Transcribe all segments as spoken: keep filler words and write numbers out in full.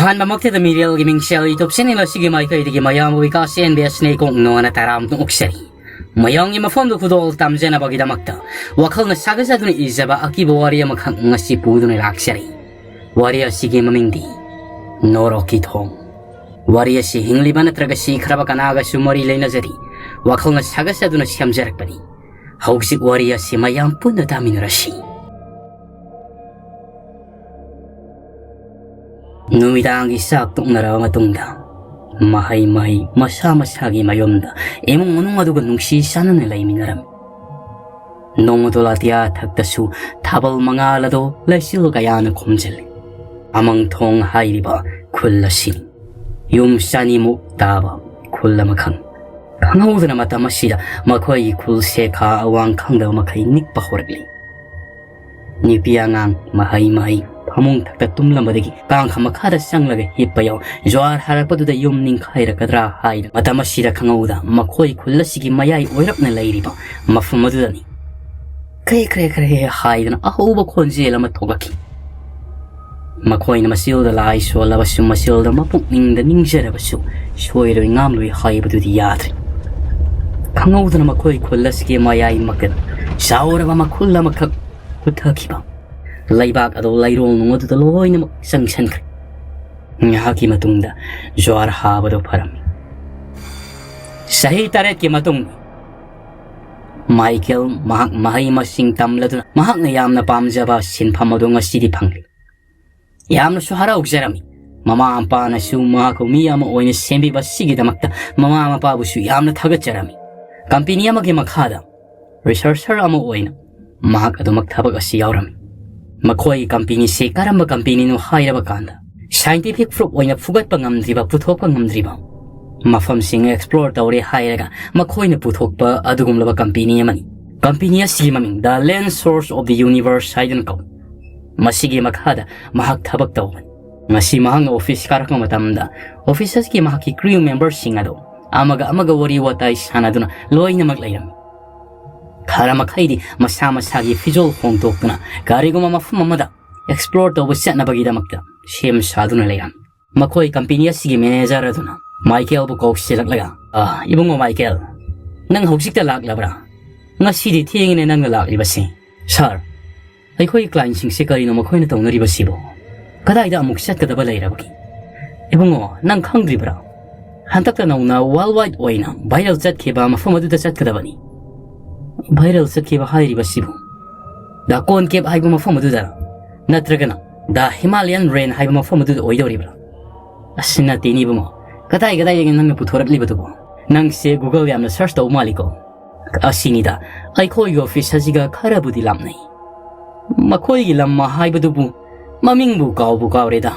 ꯑꯍꯥꯟꯕꯃꯛꯇꯗ ꯃꯤꯔꯦꯜꯒꯤ ꯃꯤꯡꯁꯦꯜ YouTube channel ꯑꯁꯤꯒꯤ ꯃꯥꯏꯀꯩꯗꯒꯤ ꯃꯌꯥꯝꯕꯨ ꯕꯤꯀꯥꯁ ꯑꯦꯟ ꯕꯤ ꯑꯦꯁꯅ ꯏꯀꯣꯛ ꯅꯣꯅ ꯇꯔꯥꯝꯅ ꯑꯣꯛꯆꯔꯤ꯫ ꯃꯌꯥꯝꯒꯤ ꯃꯐꯝꯗ ꯈꯨꯗꯣꯜ ꯇꯝꯖꯅꯕꯒꯤꯗꯃꯛꯇ ꯋꯥꯈꯜꯅ ꯁꯥꯒꯠꯆꯗꯨꯅ ꯏꯖꯕ ꯑꯀꯤꯕ ꯋꯥꯔꯤ ꯑꯃꯈꯛ ꯉꯁꯤ ꯄꯨꯗꯨꯅ ꯂꯥꯛꯆꯔꯤ꯫ ꯋꯥꯔꯤ ꯑꯁꯤꯒꯤ ꯃꯃꯤꯡꯗꯤ ꯅꯣꯔꯣꯛꯀꯤ ꯊꯣꯡ꯫ ꯋꯥꯔꯤ ꯑꯁꯤ ꯍꯤꯡꯂꯤꯕ ꯅꯠꯇ꯭ꯔꯒ ꯁꯤꯈ꯭ꯔꯕ ꯀꯅꯥꯒꯁꯨ ꯃꯔꯤ ꯂꯩꯅꯖꯗꯦ꯫ ꯋꯥꯈꯜꯅ ꯁꯥꯒꯠꯆꯗꯨꯅ ꯁꯦꯝꯖꯔꯛꯄꯅꯤ꯫ ꯍꯧꯖꯤꯛ ꯋꯥꯔꯤ ꯑꯁꯤ ꯃꯌꯥꯝ ꯄꯨꯟꯅ ꯇꯥꯃꯤꯟꯅꯔꯁꯤ꯫ ꯅꯨꯃꯤꯗꯥꯡꯒꯤ ꯆꯥꯛ ꯇꯣꯛꯅꯔꯕ ꯃꯇꯨꯡꯗ ꯃꯍꯩ ꯃꯍꯩ ꯃꯁꯥ ꯃꯁꯥꯒꯤ ꯃꯌꯨꯝꯗ ꯏꯃꯨꯡ ꯃꯅꯨꯡ ꯑꯗꯨꯒ ꯅꯨꯡꯁꯤ ꯆꯥꯟꯅꯅ ꯂꯩꯃꯤꯟꯅꯔꯝꯃꯤ꯫ ꯅꯣꯡꯃꯗꯣ ꯑꯇꯤꯌꯥ ꯊꯛꯇꯁꯨ ꯊꯥꯕꯜ ꯃꯉꯥꯜ ꯑꯗꯣ ꯂꯩꯆꯤꯜ ꯀꯌꯥꯅ ꯈꯨꯝꯖꯤꯜꯂꯤ꯫ ꯑꯃꯪ ꯊꯣꯡ ꯍꯥꯏꯔꯤꯕ ꯈꯨꯜ ꯑꯁꯤꯅꯤ꯫ ꯌꯨꯝ ꯆꯅꯤꯃꯨꯛ ꯇꯥꯕ ꯈꯨꯜ ꯑꯃꯈꯛ꯫ ꯈꯪꯍꯧꯗꯅ ꯃꯇꯝ ꯑꯁꯤꯗ ꯃꯈꯣꯏꯒꯤ ꯈꯨꯜ ꯁꯦꯈꯥ ꯑꯋꯥꯡ ꯈꯪꯗꯕ ꯃꯈꯩ ꯅꯤꯛꯄ ꯍꯧꯔꯛꯂꯤ꯫ ꯅꯨꯄꯤ ꯑꯉꯥꯡ, ꯃꯍꯩ ꯃꯍꯩ, ꯐꯃꯨꯡ ꯊꯛꯇ ꯇꯨꯝꯂꯝꯕꯗꯒꯤ ꯀꯥꯡꯈ ꯃꯈꯥꯗ ꯆꯪꯂꯒ ꯍꯤꯞꯄ ꯌꯥꯎ꯫ ꯖ꯭ꯋꯥꯔ ꯍꯥꯔꯛꯄꯗꯨꯗ ꯌꯨꯝ ꯅꯤꯡꯈꯥꯏꯔꯛꯀꯗ꯭ꯔꯥ ꯍꯥꯏꯅ ꯃꯇꯝ ꯑꯁꯤꯗ ꯈꯪꯍꯧꯗ ꯃꯈꯣꯏ ꯈꯨꯜ ꯑꯁꯤꯒꯤ ꯃꯌꯥꯏ ꯑꯣꯏꯔꯞꯅ ꯂꯩꯔꯤꯕ ꯃꯐꯝ ꯑꯗꯨꯗꯅꯤ꯫ "ꯈ꯭ꯔꯦ ꯈ꯭ꯔꯦ ꯈ꯭ꯔꯦ" ꯍꯥꯏꯗꯅ ꯑꯍꯧꯕ ꯈꯣꯟꯖꯦꯜ ꯑꯃ ꯊꯣꯛꯂꯛꯈꯤ꯫ ꯃꯈꯣꯏꯅ ꯃꯆꯤꯜꯗ ꯂꯥꯏ ꯁꯣꯜꯂꯕꯁꯨ, ꯃꯆꯤꯜꯗ ꯃꯄꯨꯛꯅꯤꯡꯗ ꯅꯤꯡꯖꯔꯕꯁꯨ, ꯁꯣꯏꯔꯣꯏ ꯉꯥꯝꯂꯣꯏ ꯍꯥꯏꯕꯗꯨꯗꯤ ꯌꯥꯗ꯭ꯔꯦ꯫ ꯈꯪꯍꯧꯗꯅ ꯃꯈꯣꯏ ꯈꯨꯜ ꯑꯁꯤꯒꯤ ꯃꯌꯥꯏꯃꯛꯇ ꯆꯥꯎꯔꯕ ꯃꯈꯨꯜ ꯑꯃꯈꯛ ꯍꯨꯊꯈꯤꯕ꯫ ꯂꯩꯕꯥꯛ ꯑꯗꯨ ꯂꯩꯔꯣꯡ ꯅꯨꯡ ꯑꯗꯨꯗ ꯂꯣꯏꯅꯃꯛ ꯆꯪꯁꯤꯟꯈ꯭ꯔꯦ꯫ ꯉꯥꯏꯍꯥꯛꯀꯤ ꯃꯇꯨꯡꯗ ꯖ꯭ꯋꯥꯔ ꯍꯥꯕꯗꯨ ꯐꯔꯝꯃꯤ꯫ ꯆꯍꯤ ꯇꯔꯦꯠꯀꯤ ꯃꯇꯨꯡꯗ ꯃꯥꯏꯀꯦꯜ ꯃꯍꯥꯛ ꯃꯍꯩ ꯃꯁꯤꯡ ꯇꯝꯂꯗꯨꯅ ꯃꯍꯥꯛꯅ ꯌꯥꯝꯅ ꯄꯥꯝꯖꯕ ꯁꯤꯟꯐꯝ ꯑꯗꯨ ꯉꯁꯤꯗꯤ ꯐꯪꯂꯦ꯫ ꯌꯥꯝꯅꯁꯨ ꯍꯔꯥꯎꯖꯔꯝꯃꯤ꯫ ꯃꯃꯥ ꯃꯄꯥꯅꯁꯨ ꯃꯍꯥꯛꯄꯨ ꯃꯤ ꯑꯃ ꯑꯣꯏꯅ ꯁꯦꯝꯕꯤꯕ ꯑꯁꯤꯒꯤꯗꯃꯛꯇ ꯃꯃꯥ ꯃꯄꯥꯕꯨꯁꯨ ꯌꯥꯝꯅ ꯊꯥꯒꯠꯆꯔꯝꯃꯤ꯫ ꯀꯝꯄꯦꯅꯤ ꯑꯃꯒꯤ ꯃꯈꯥꯗ ꯔꯤꯁꯔꯆꯔ ꯑꯃ ꯑꯣꯏꯅ ꯃꯍꯥꯛ ꯑꯗꯨꯃꯛ ꯊꯕꯛ ꯑꯁꯤ ꯌꯥꯎꯔꯝꯃꯤ꯫ ꯃꯈꯣꯏꯒꯤ ꯀꯝꯄꯦꯅꯤꯁꯤ ꯀꯔꯝꯕ ꯀꯝꯄꯦꯅꯤꯅꯣ ꯍꯥꯏꯔꯕ ꯀꯥꯟꯗ, ꯁꯥꯏꯟꯇꯤꯐꯤꯛ ꯄ꯭ꯔꯨꯐ ꯑꯣꯏꯅ ꯐꯨꯒꯠꯄ ꯉꯝꯗ꯭ꯔꯤꯕ, ꯄꯨꯊꯣꯛꯄ ꯉꯝꯗ꯭ꯔꯤꯕ ꯃꯐꯝꯁꯤꯡ ꯑꯦꯛꯁꯄ꯭ꯂꯣꯔ ꯇꯧꯔꯦ ꯍꯥꯏꯔꯒ ꯃꯈꯣꯏꯅ ꯄꯨꯊꯣꯛꯄ ꯑꯗꯨꯒꯨꯝꯂꯕ ꯀꯝꯄꯦꯅꯤ ꯑꯃꯅꯤ꯫ ꯀꯝꯄꯦꯅꯤ ꯑꯁꯤꯒꯤ ꯃꯃꯤꯡ The Land Source of the Universe ꯍꯥꯏꯗꯨꯅ ꯀꯧꯏ꯫ ꯃꯁꯤꯒꯤ ꯃꯈꯥꯗ ꯃꯍꯥꯛ ꯊꯕꯛ ꯇꯧꯕꯅꯤ꯫ ꯉꯁꯤ ꯃꯍꯥꯛꯅ ꯑꯣꯐꯤꯁ ꯀꯥꯔꯛꯄ ꯃꯇꯝꯗ, ꯑꯣꯐꯤꯁ ꯑꯁꯤꯒꯤ ꯃꯍꯥꯛꯀꯤ ꯀ꯭ꯔꯤꯌꯨ ꯃꯦꯝꯕꯔꯁꯤꯡ ꯑꯗꯨ ꯑꯃꯒ ꯑꯃꯒ ꯋꯥꯔꯤ ꯋꯥꯇꯥꯏ ꯁꯥꯟꯅꯗꯨꯅ ꯂꯣꯏꯅꯃꯛ ꯂꯩꯔꯝꯃꯤ꯫ ꯈꯔ ꯃꯈꯩꯗꯤ ꯃꯁꯥ ꯃꯁꯥꯒꯤ ꯐꯤꯖꯣꯜ ꯍꯣꯡꯗꯣꯛꯇꯨꯅ ꯀꯔꯤꯒꯨꯝꯕ ꯃꯐꯝ ꯑꯃꯗ ꯑꯦꯛꯁꯄ꯭ꯂꯣꯔ ꯇꯧꯕ ꯆꯠꯅꯕꯒꯤꯗꯃꯛꯇ ꯁꯦꯝ ꯁꯥꯗꯨꯅ ꯂꯩꯔꯝꯃꯤ꯫ ꯃꯈꯣꯏ ꯀꯝꯄꯦꯅꯤ ꯑꯁꯤꯒꯤ ꯃꯦꯅꯦꯖꯔ ꯑꯗꯨꯅ ꯃꯥꯏꯀꯦꯜꯕꯨ ꯀꯧꯁꯤꯜꯂꯛꯂꯒ, "ꯑꯥ, ꯏꯕꯨꯡꯉꯣ ꯃꯥꯏꯀꯦꯜ, ꯅꯪ ꯍꯧꯖꯤꯛꯇ ꯂꯥꯛꯂꯕ꯭ꯔꯥ? ꯉꯁꯤꯗꯤ ꯊꯦꯡꯉꯤꯅꯦ ꯅꯪꯅ ꯂꯥꯛꯂꯤꯕꯁꯤ꯫ ꯁꯥꯔ, ꯑꯩꯈꯣꯏ ꯀ꯭ꯂꯥꯏꯟꯁꯤꯡꯁꯦ ꯀꯔꯤꯅꯣ ꯃꯈꯣꯏꯅ ꯇꯧꯅꯔꯤꯕꯁꯤꯕꯨ? ꯀꯗꯥꯏꯗ ꯑꯃꯨꯛ ꯆꯠꯀꯗꯕ ꯂꯩꯔꯕꯒꯦ? ꯏꯕꯨꯡꯉꯣ, ꯅꯪ ꯈꯪꯗ꯭ꯔꯤꯕ꯭ꯔꯥ? ꯍꯟꯗꯛꯇ ꯅꯧꯅ ꯋꯥꯔꯜ ꯋꯥꯏꯗ ꯑꯣꯏꯅ ꯚꯥꯏꯔꯦꯜ ꯆꯠꯈꯤꯕ ꯃꯐꯝ ꯑꯗꯨꯗ ꯆꯠꯀꯗꯕꯅꯤ꯫" ꯚꯥꯏꯔꯦꯜ ꯆꯠꯈꯤꯕ ꯍꯥꯏꯔꯤꯕꯁꯤꯕꯨ ꯗ ꯀꯣꯟ ꯀꯦꯞ ꯍꯥꯏꯕ ꯃꯐꯝ ꯑꯗꯨꯗ, ꯅꯠꯇ꯭ꯔꯒꯅ ꯗ ꯍꯤꯃꯥꯂꯌꯟ ꯔꯦꯟ ꯍꯥꯏꯕ ꯃꯐꯝ ꯑꯗꯨꯗ ꯑꯣꯏꯗꯧꯔꯤꯕ꯭ꯔꯥ? ꯑꯁ, ꯅꯠꯇꯦꯅꯦ ꯏꯕꯨꯡꯉꯣ, ꯀꯗꯥꯏ ꯀꯗꯥꯏꯗꯒꯤ ꯅꯪꯅ ꯄꯨꯊꯣꯔꯛꯂꯤꯕꯗꯨꯕꯣ? ꯅꯪꯁꯦ ꯒꯨꯒꯜ ꯌꯥꯝꯅ ꯁꯔꯆ ꯇꯧꯕ ꯃꯥꯜꯂꯤꯀꯣ꯫ ꯑꯁꯤꯅꯤꯗ, ꯑꯩꯈꯣꯏꯒꯤ ꯑꯣꯐꯤꯁ ꯑꯁꯤꯒ ꯈꯔꯕꯨꯗꯤ ꯂꯥꯞꯅꯩ꯫ ꯃꯈꯣꯏꯒꯤ ꯂꯝ ꯍꯥꯏꯕꯗꯨꯕꯨ ꯃꯃꯤꯡꯕꯨ ꯀꯥꯎꯕꯨ ꯀꯥꯎꯔꯦꯗ꯫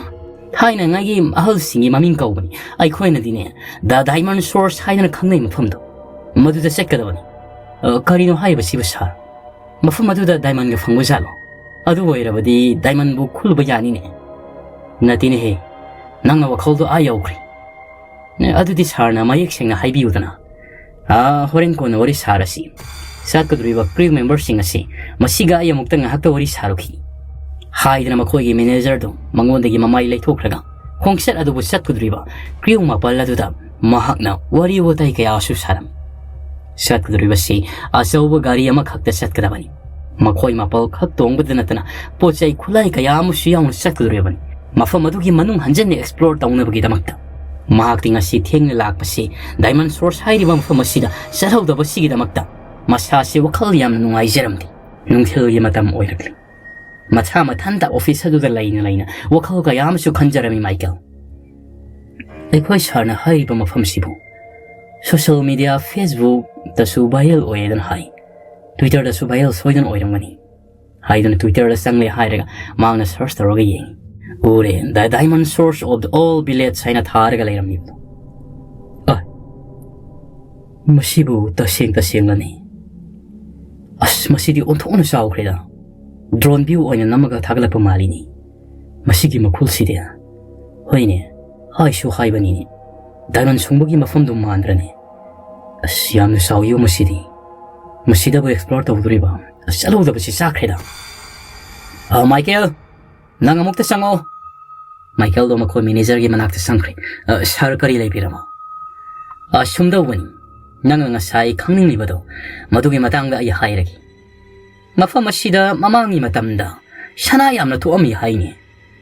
ꯊꯥꯏꯅꯉꯥꯏꯒꯤ ꯑꯍꯜꯁꯤꯡꯒꯤ ꯃꯃꯤꯡ ꯀꯧꯕꯅꯤ꯫ ꯑꯩꯈꯣꯏꯅꯗꯤꯅꯦ, ꯗ ꯗꯥꯏꯃꯟ ꯁꯣꯔꯁ ꯍꯥꯏꯗꯅ ꯈꯪꯅꯩ ꯃꯐꯝꯗꯣ꯫ ꯃꯗꯨꯗ ꯆꯠꯀꯗꯕꯅꯤ꯫ ꯑ, ꯀꯔꯤꯅꯣ ꯍꯥꯏꯔꯤꯕꯁꯤꯕꯨ, ꯁꯥꯔ? ꯃꯐꯝ ꯑꯗꯨꯗ ꯗꯥꯏꯃꯟꯒ ꯐꯪꯕ ꯖꯥꯠꯂꯣ? ꯑꯗꯨ ꯑꯣꯏꯔꯕꯗꯤ ꯗꯥꯏꯃꯟꯕꯨ ꯈꯨꯜꯂꯨꯕ ꯌꯥꯅꯤꯅꯦ꯫ ꯅꯠꯇꯦꯅꯦꯍꯦ, ꯅꯪꯅ ꯋꯥꯈꯜꯗꯣ ꯑꯥ ꯌꯧꯈ꯭ꯔꯦ꯫ ꯑꯦ, ꯑꯗꯨꯗꯤ ꯁꯥꯔꯅ ꯃꯌꯦꯛ ꯁꯦꯡꯅ ꯍꯥꯏꯕꯤꯌꯨꯗꯅ꯫ "ꯑꯥ, ꯍꯣꯔꯦꯟ ꯀꯣꯟꯅ ꯋꯥꯔꯤ ꯁꯥꯔꯁꯤ꯫ ꯆꯠꯀꯗꯧꯔꯤꯕ ꯀ꯭ꯔꯤꯎ ꯃꯦꯝꯕꯔꯁꯤꯡ ꯑꯁꯤ ꯃꯁꯤꯒ ꯑꯩ ꯑꯃꯨꯛꯇ ꯉꯥꯏꯍꯥꯛꯇ ꯋꯥꯔꯤ ꯁꯥꯔꯨꯈꯤ", ꯍꯥꯏꯗꯅ ꯃꯈꯣꯏꯒꯤ ꯃꯦꯅꯦꯖꯔꯗꯨ ꯃꯉꯣꯟꯗꯒꯤ ꯃꯃꯥꯏ ꯂꯩꯊꯣꯛꯈ꯭ꯔꯒ ꯈꯣꯡꯆꯠ ꯑꯗꯨꯕꯨ ꯆꯠꯀꯗꯧꯔꯤꯕ ꯀ꯭ꯔꯤꯎ ꯃꯥꯄꯜ ꯑꯗꯨꯗ ꯃꯍꯥꯛꯅ ꯋꯥꯔꯤ ꯋꯥꯇꯥꯏ ꯀꯌꯥꯁꯨ ꯁꯥꯔꯝꯃꯤ꯫ ꯆꯠꯀꯗꯧꯔꯤꯕꯁꯤ ꯑꯆꯧꯕ ꯒꯥꯔꯤ ꯑꯃꯈꯛꯇ ꯆꯠꯀꯗꯕꯅꯤ꯫ ꯃꯈꯣꯏ ꯃꯥꯄꯜ ꯈꯛ ꯇꯣꯡꯕꯗ ꯅꯠꯇꯅ ꯄꯣꯠ ꯆꯩ ꯈꯨꯠꯂꯥꯏ ꯀꯌꯥ ꯑꯃꯁꯨ ꯌꯥꯎꯅ ꯆꯠꯀꯗꯧꯔꯤꯕꯅꯤ꯫ ꯃꯐꯝ ꯑꯗꯨꯒꯤ ꯃꯅꯨꯡ ꯍꯟꯖꯟꯅ ꯑꯦꯛꯁꯄ꯭ꯂꯣꯔ ꯇꯧꯅꯕꯒꯤꯗꯃꯛꯇ꯫ ꯃꯍꯥꯛꯇꯤ ꯉꯁꯤ ꯊꯦꯡꯅ ꯂꯥꯛꯄꯁꯤ ꯗꯥꯏꯃꯟ ꯁꯣꯔꯁ ꯍꯥꯏꯔꯤꯕ ꯃꯐꯝ ꯑꯁꯤꯗ ꯆꯠꯍꯧꯗꯕꯁꯤꯒꯤꯗꯃꯛꯇ ꯃꯁꯥꯁꯤ ꯋꯥꯈꯜ ꯌꯥꯝꯅ ꯅꯨꯡꯉꯥꯏꯖꯔꯝꯗꯦ꯫ ꯅꯨꯡꯊꯤꯜꯒꯤ ꯃꯇꯝ ꯑꯣꯏꯔꯛꯂꯤ꯫ ꯃꯁꯥ ꯃꯊꯟꯇ ꯑꯣꯐꯤꯁ ꯑꯗꯨꯗ ꯂꯩꯅ ꯂꯩꯅ ꯋꯥꯈꯜ ꯀꯌꯥ ꯑꯃꯁꯨ ꯈꯟꯖꯔꯝꯃꯤ ꯃꯥꯏꯀꯦꯜ꯫ "ꯑꯩꯈꯣꯏ ꯁꯥꯔꯅ ꯍꯥꯏꯔꯤꯕ ꯃꯐꯝꯁꯤꯕꯨ ꯁꯣꯁꯤꯌꯦꯜ ꯃꯤꯗꯤꯌꯥ, ꯐꯦꯁꯕꯨꯛꯇꯁꯨ ꯚꯥꯏꯔꯦꯜ ꯑꯣꯏꯌꯦꯗꯅ ꯍꯥꯏ꯫ ꯇ꯭ꯋꯤꯇꯔꯗꯁꯨ ꯚꯥꯏꯔꯦꯜ ꯁꯣꯏꯗꯅ ꯑꯣꯏꯔꯝꯒꯅꯤ", ꯍꯥꯏꯗꯨꯅ ꯇ꯭ꯋꯤꯇꯔꯗ ꯆꯪꯂꯦ ꯍꯥꯏꯔꯒ ꯃꯍꯥꯛꯅ ꯁꯔꯆ ꯇꯧꯔꯒ ꯌꯦꯡꯉꯤ꯫ ꯎꯔꯦ, "The diamond source of the all village" ꯍꯥꯏꯅ ꯊꯥꯔꯒ ꯂꯩꯔꯝꯃꯤꯕꯗꯣ꯫ ꯑ, ꯃꯁꯤꯕꯨ ꯇꯁꯦꯡ ꯇꯁꯦꯡꯂꯅꯤ꯫ ꯑꯁ, ꯃꯁꯤꯗꯤ ꯑꯣꯟꯊꯣꯛꯅ ꯆꯥꯎꯈ꯭ꯔꯦꯗ꯫ ꯗ꯭ꯔꯣꯟ ꯚ꯭ꯌꯨ ꯑꯣꯏꯅ ꯅꯝꯃꯒ ꯊꯥꯒꯠꯂꯛꯄ ꯃꯥꯜꯂꯤꯅꯤ꯫ ꯃꯁꯤꯒꯤ ꯃꯈꯨꯜꯁꯤꯗꯤ, ꯍꯣꯏꯅꯦ, ꯍꯥꯏꯁꯨ ꯍꯥꯏꯕꯅꯤꯅꯦ, ꯗꯥꯏꯃꯟ ꯁꯨꯡꯕꯒꯤ ꯃꯐꯝꯗꯨ ꯃꯥꯟꯗ꯭ꯔꯅꯦ? ꯑꯁ, ꯌꯥꯝꯅ ꯆꯥꯎꯏꯌꯣ ꯃꯁꯤꯗꯤ꯫ ꯃꯁꯤꯗꯕꯨ ꯑꯦꯛꯁꯄ꯭ꯂꯣꯔ ꯇꯧꯗꯣꯔꯤꯕ? ꯑꯁ, ꯆꯠꯍꯧꯗꯕꯁꯤ ꯆꯥꯈ꯭ꯔꯦꯗ꯫ "ꯑ, ꯃꯥꯏꯀꯦꯜ, ꯅꯪ ꯑꯃꯨꯛꯇ ꯆꯪꯉꯣ꯫ ꯃꯥꯏꯀꯦꯜꯗꯣ ꯃꯈꯣꯏ ꯃꯦꯅꯦꯖꯔꯒꯤ ꯃꯅꯥꯛꯇ ꯆꯪꯈ꯭ꯔꯦ꯫ "ꯑ, ꯁꯥꯔ, ꯀꯔꯤ ꯂꯩꯕꯤꯔꯕ?" "ꯑ, ꯁꯨꯝꯗꯧꯕꯅꯤ, ꯅꯪꯅ ꯉꯁꯥꯏ ꯈꯪꯅꯤꯡꯂꯤꯕꯗꯣ, ꯃꯗꯨꯒꯤ ꯃꯇꯥꯡꯗ ꯑꯩ ꯍꯥꯏꯔꯒꯦ꯫ ꯃꯐꯝ ꯑꯁꯤꯗ ꯃꯃꯥꯡꯒꯤ ꯃꯇꯝꯗ ꯁꯅꯥ ꯌꯥꯝꯅ ꯊꯣꯛꯑꯝꯃꯤ ꯍꯥꯏꯅꯤ꯫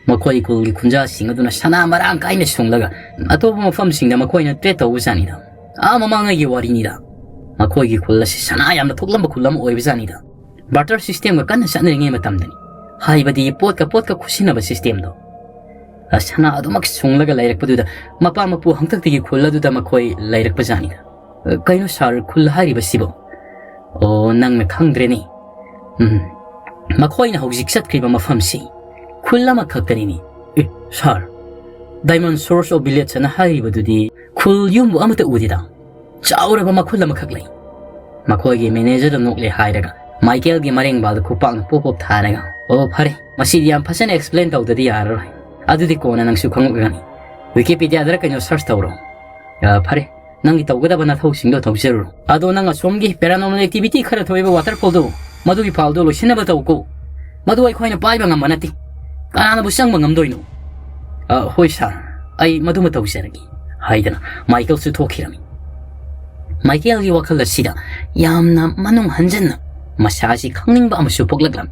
ꯃꯈꯣꯏ ꯈꯨꯜꯒꯤ ꯈꯨꯟꯖꯥꯁꯤꯡ ꯑꯗꯨꯅ ꯁꯅꯥ ꯃꯔꯥꯡ ꯀꯥꯏꯅ ꯁꯨꯡꯂꯒ ꯑꯇꯣꯞꯄ ꯃꯐꯝꯁꯤꯡꯗ ꯃꯈꯣꯏꯅ ꯇ꯭ꯔꯦꯠ ꯇꯧꯕꯖꯥꯠꯅꯤꯗ꯫ ꯑꯥ ꯃꯃꯥꯡꯉꯩꯒꯤ ꯋꯥꯔꯤꯅꯤꯗ꯫ ꯃꯈꯣꯏꯒꯤ ꯈꯨꯜ ꯑꯁꯤ ꯁꯅꯥ ꯌꯥꯝꯅ ꯊꯣꯛꯂꯝꯕ ꯈꯨꯜ ꯑꯃ ꯑꯣꯏꯕꯖꯥꯠꯅꯤꯗ꯫ ꯕꯥꯔꯇꯔ ꯁꯤꯁꯇꯦꯝꯒ ꯀꯟꯅ ꯆꯠꯅꯔꯤꯉꯩ ꯃꯇꯝꯗꯅꯤ, ꯍꯥꯏꯕꯗꯤ ꯄꯣꯠꯀ ꯄꯣꯠꯀ ꯈꯨꯠꯁꯤꯟꯅꯕ ꯁꯤꯁꯇꯦꯝꯗꯣ꯫ ꯑ, ꯁꯅꯥ ꯑꯗꯨꯃꯛ ꯁꯨꯡꯂꯒ ꯂꯩꯔꯛꯄꯗꯨꯗ ꯃꯄꯥ ꯃꯄꯨ ꯍꯥꯛꯇꯛꯇꯒꯤ ꯈꯨꯜ ꯑꯗꯨꯗ ꯃꯈꯣꯏ ꯂꯩꯔꯛꯄꯖꯥꯠꯅꯤꯗ꯫ "ꯑ, ꯀꯩꯅꯣ ꯁꯥꯔ, ꯈꯨꯜ ꯍꯥꯏꯔꯤꯕꯁꯤꯕꯣ? ꯑꯣ, ꯅꯪꯅ ꯈꯪꯗ꯭ꯔꯦꯅꯦ꯫ ꯎꯝ, ꯃꯈꯣꯏꯅ ꯍꯧꯖꯤꯛ ꯆꯠꯈ꯭ꯔꯤꯕ ꯃꯐꯝꯁꯤ ꯈꯨꯜ ꯑꯃꯈꯛꯇꯅꯤꯅꯦ꯫" "ꯑꯦ, ꯁꯥꯔ, ꯗꯥꯏꯃꯟ ꯁꯣꯔꯁ ꯑꯣꯐ ꯚꯤꯂꯦꯖ ꯑꯅ ꯍꯥꯏꯔꯤꯕꯗꯨꯗꯤ ꯈꯨꯜ ꯌꯨꯝꯕꯨ ꯑꯃꯠꯇ ꯎꯗꯦꯗ꯫ ꯆꯥꯎꯔꯕ ꯃꯈꯨꯜ ꯑꯃꯈꯛ ꯂꯩ꯫" ꯃꯈꯣꯏꯒꯤ ꯃꯦꯅꯦꯖꯔꯗ ꯅꯣꯛꯂꯦ ꯍꯥꯏꯔꯒ ꯃꯥꯏꯀꯦꯜꯒꯤ ꯃꯔꯦꯡꯕꯥꯜꯗ ꯈꯨꯄꯥꯛꯅ ꯄꯣꯞ ꯄꯣꯞ ꯊꯥꯔꯒ, "ꯑꯣ, ꯐꯔꯦ, ꯃꯁꯤꯗꯤ ꯌꯥꯝ ꯐꯖꯅ ꯑꯦꯛꯁꯄ꯭ꯂꯦꯟ ꯇꯧꯗꯗꯤ ꯌꯥꯔꯔꯣꯏ꯫ ꯑꯗꯨꯗꯤ ꯀꯣꯟꯅ ꯅꯪꯁꯨ ꯈꯪꯂꯛꯂꯒꯅꯤ꯫ ꯋꯤꯀꯤꯄꯤꯗꯤꯌꯥꯗꯔ ꯀꯩꯅꯣ ꯁꯔꯆ ꯇꯧꯔꯣ꯫ ꯑ, ꯐꯔꯦ, ꯅꯪꯒꯤ ꯇꯧꯒꯗꯕ ꯅꯊꯧꯁꯤꯡꯗꯣ ꯇꯧꯖꯔꯨꯔꯣ꯫ ꯑꯗꯣ ꯅꯪ ꯑꯁꯣꯝꯒꯤ ꯄꯦꯔꯥꯅꯣꯔꯃꯦꯜ ꯑꯦꯛꯇꯤꯚꯤꯇꯤ ꯈꯔ ꯊꯣꯛꯏꯕ ꯋꯥꯇꯔꯐꯣꯜꯗꯣ, ꯃꯗꯨꯒꯤ ꯐꯥꯏꯜꯗꯣ ꯂꯣꯏꯁꯤꯟꯅꯕ ꯇꯧꯀꯣ꯫ ꯃꯗꯨ ꯑꯩꯈꯣꯏꯅ ꯄꯥꯏꯕ ꯉꯝꯕ ꯅꯠꯇꯦ꯫ ꯀꯅꯥꯅꯕꯨ ꯆꯪꯕ ꯉꯝꯗꯣꯏꯅꯣ?" "ꯑ, ꯍꯣꯏ ꯁꯥꯔ, ꯑꯩ ꯃꯗꯨꯃ ꯇꯧꯖꯔꯒꯦ," ꯍꯥꯏꯗꯅ ꯃꯥꯏꯀꯦꯜꯁꯨ ꯊꯣꯛꯈꯤꯔꯝꯃꯤ꯫ ꯃꯥꯏꯀꯦꯜꯒꯤ ꯋꯥꯈꯜ ꯑꯁꯤꯗ ꯌꯥꯝꯅ ꯃꯅꯨꯡ ꯍꯟꯖꯟꯅ ꯃꯁꯥꯁꯤ ꯈꯪꯅꯤꯡꯕ ꯑꯃꯁꯨ ꯄꯣꯛꯂꯛꯂꯝꯃꯤ꯫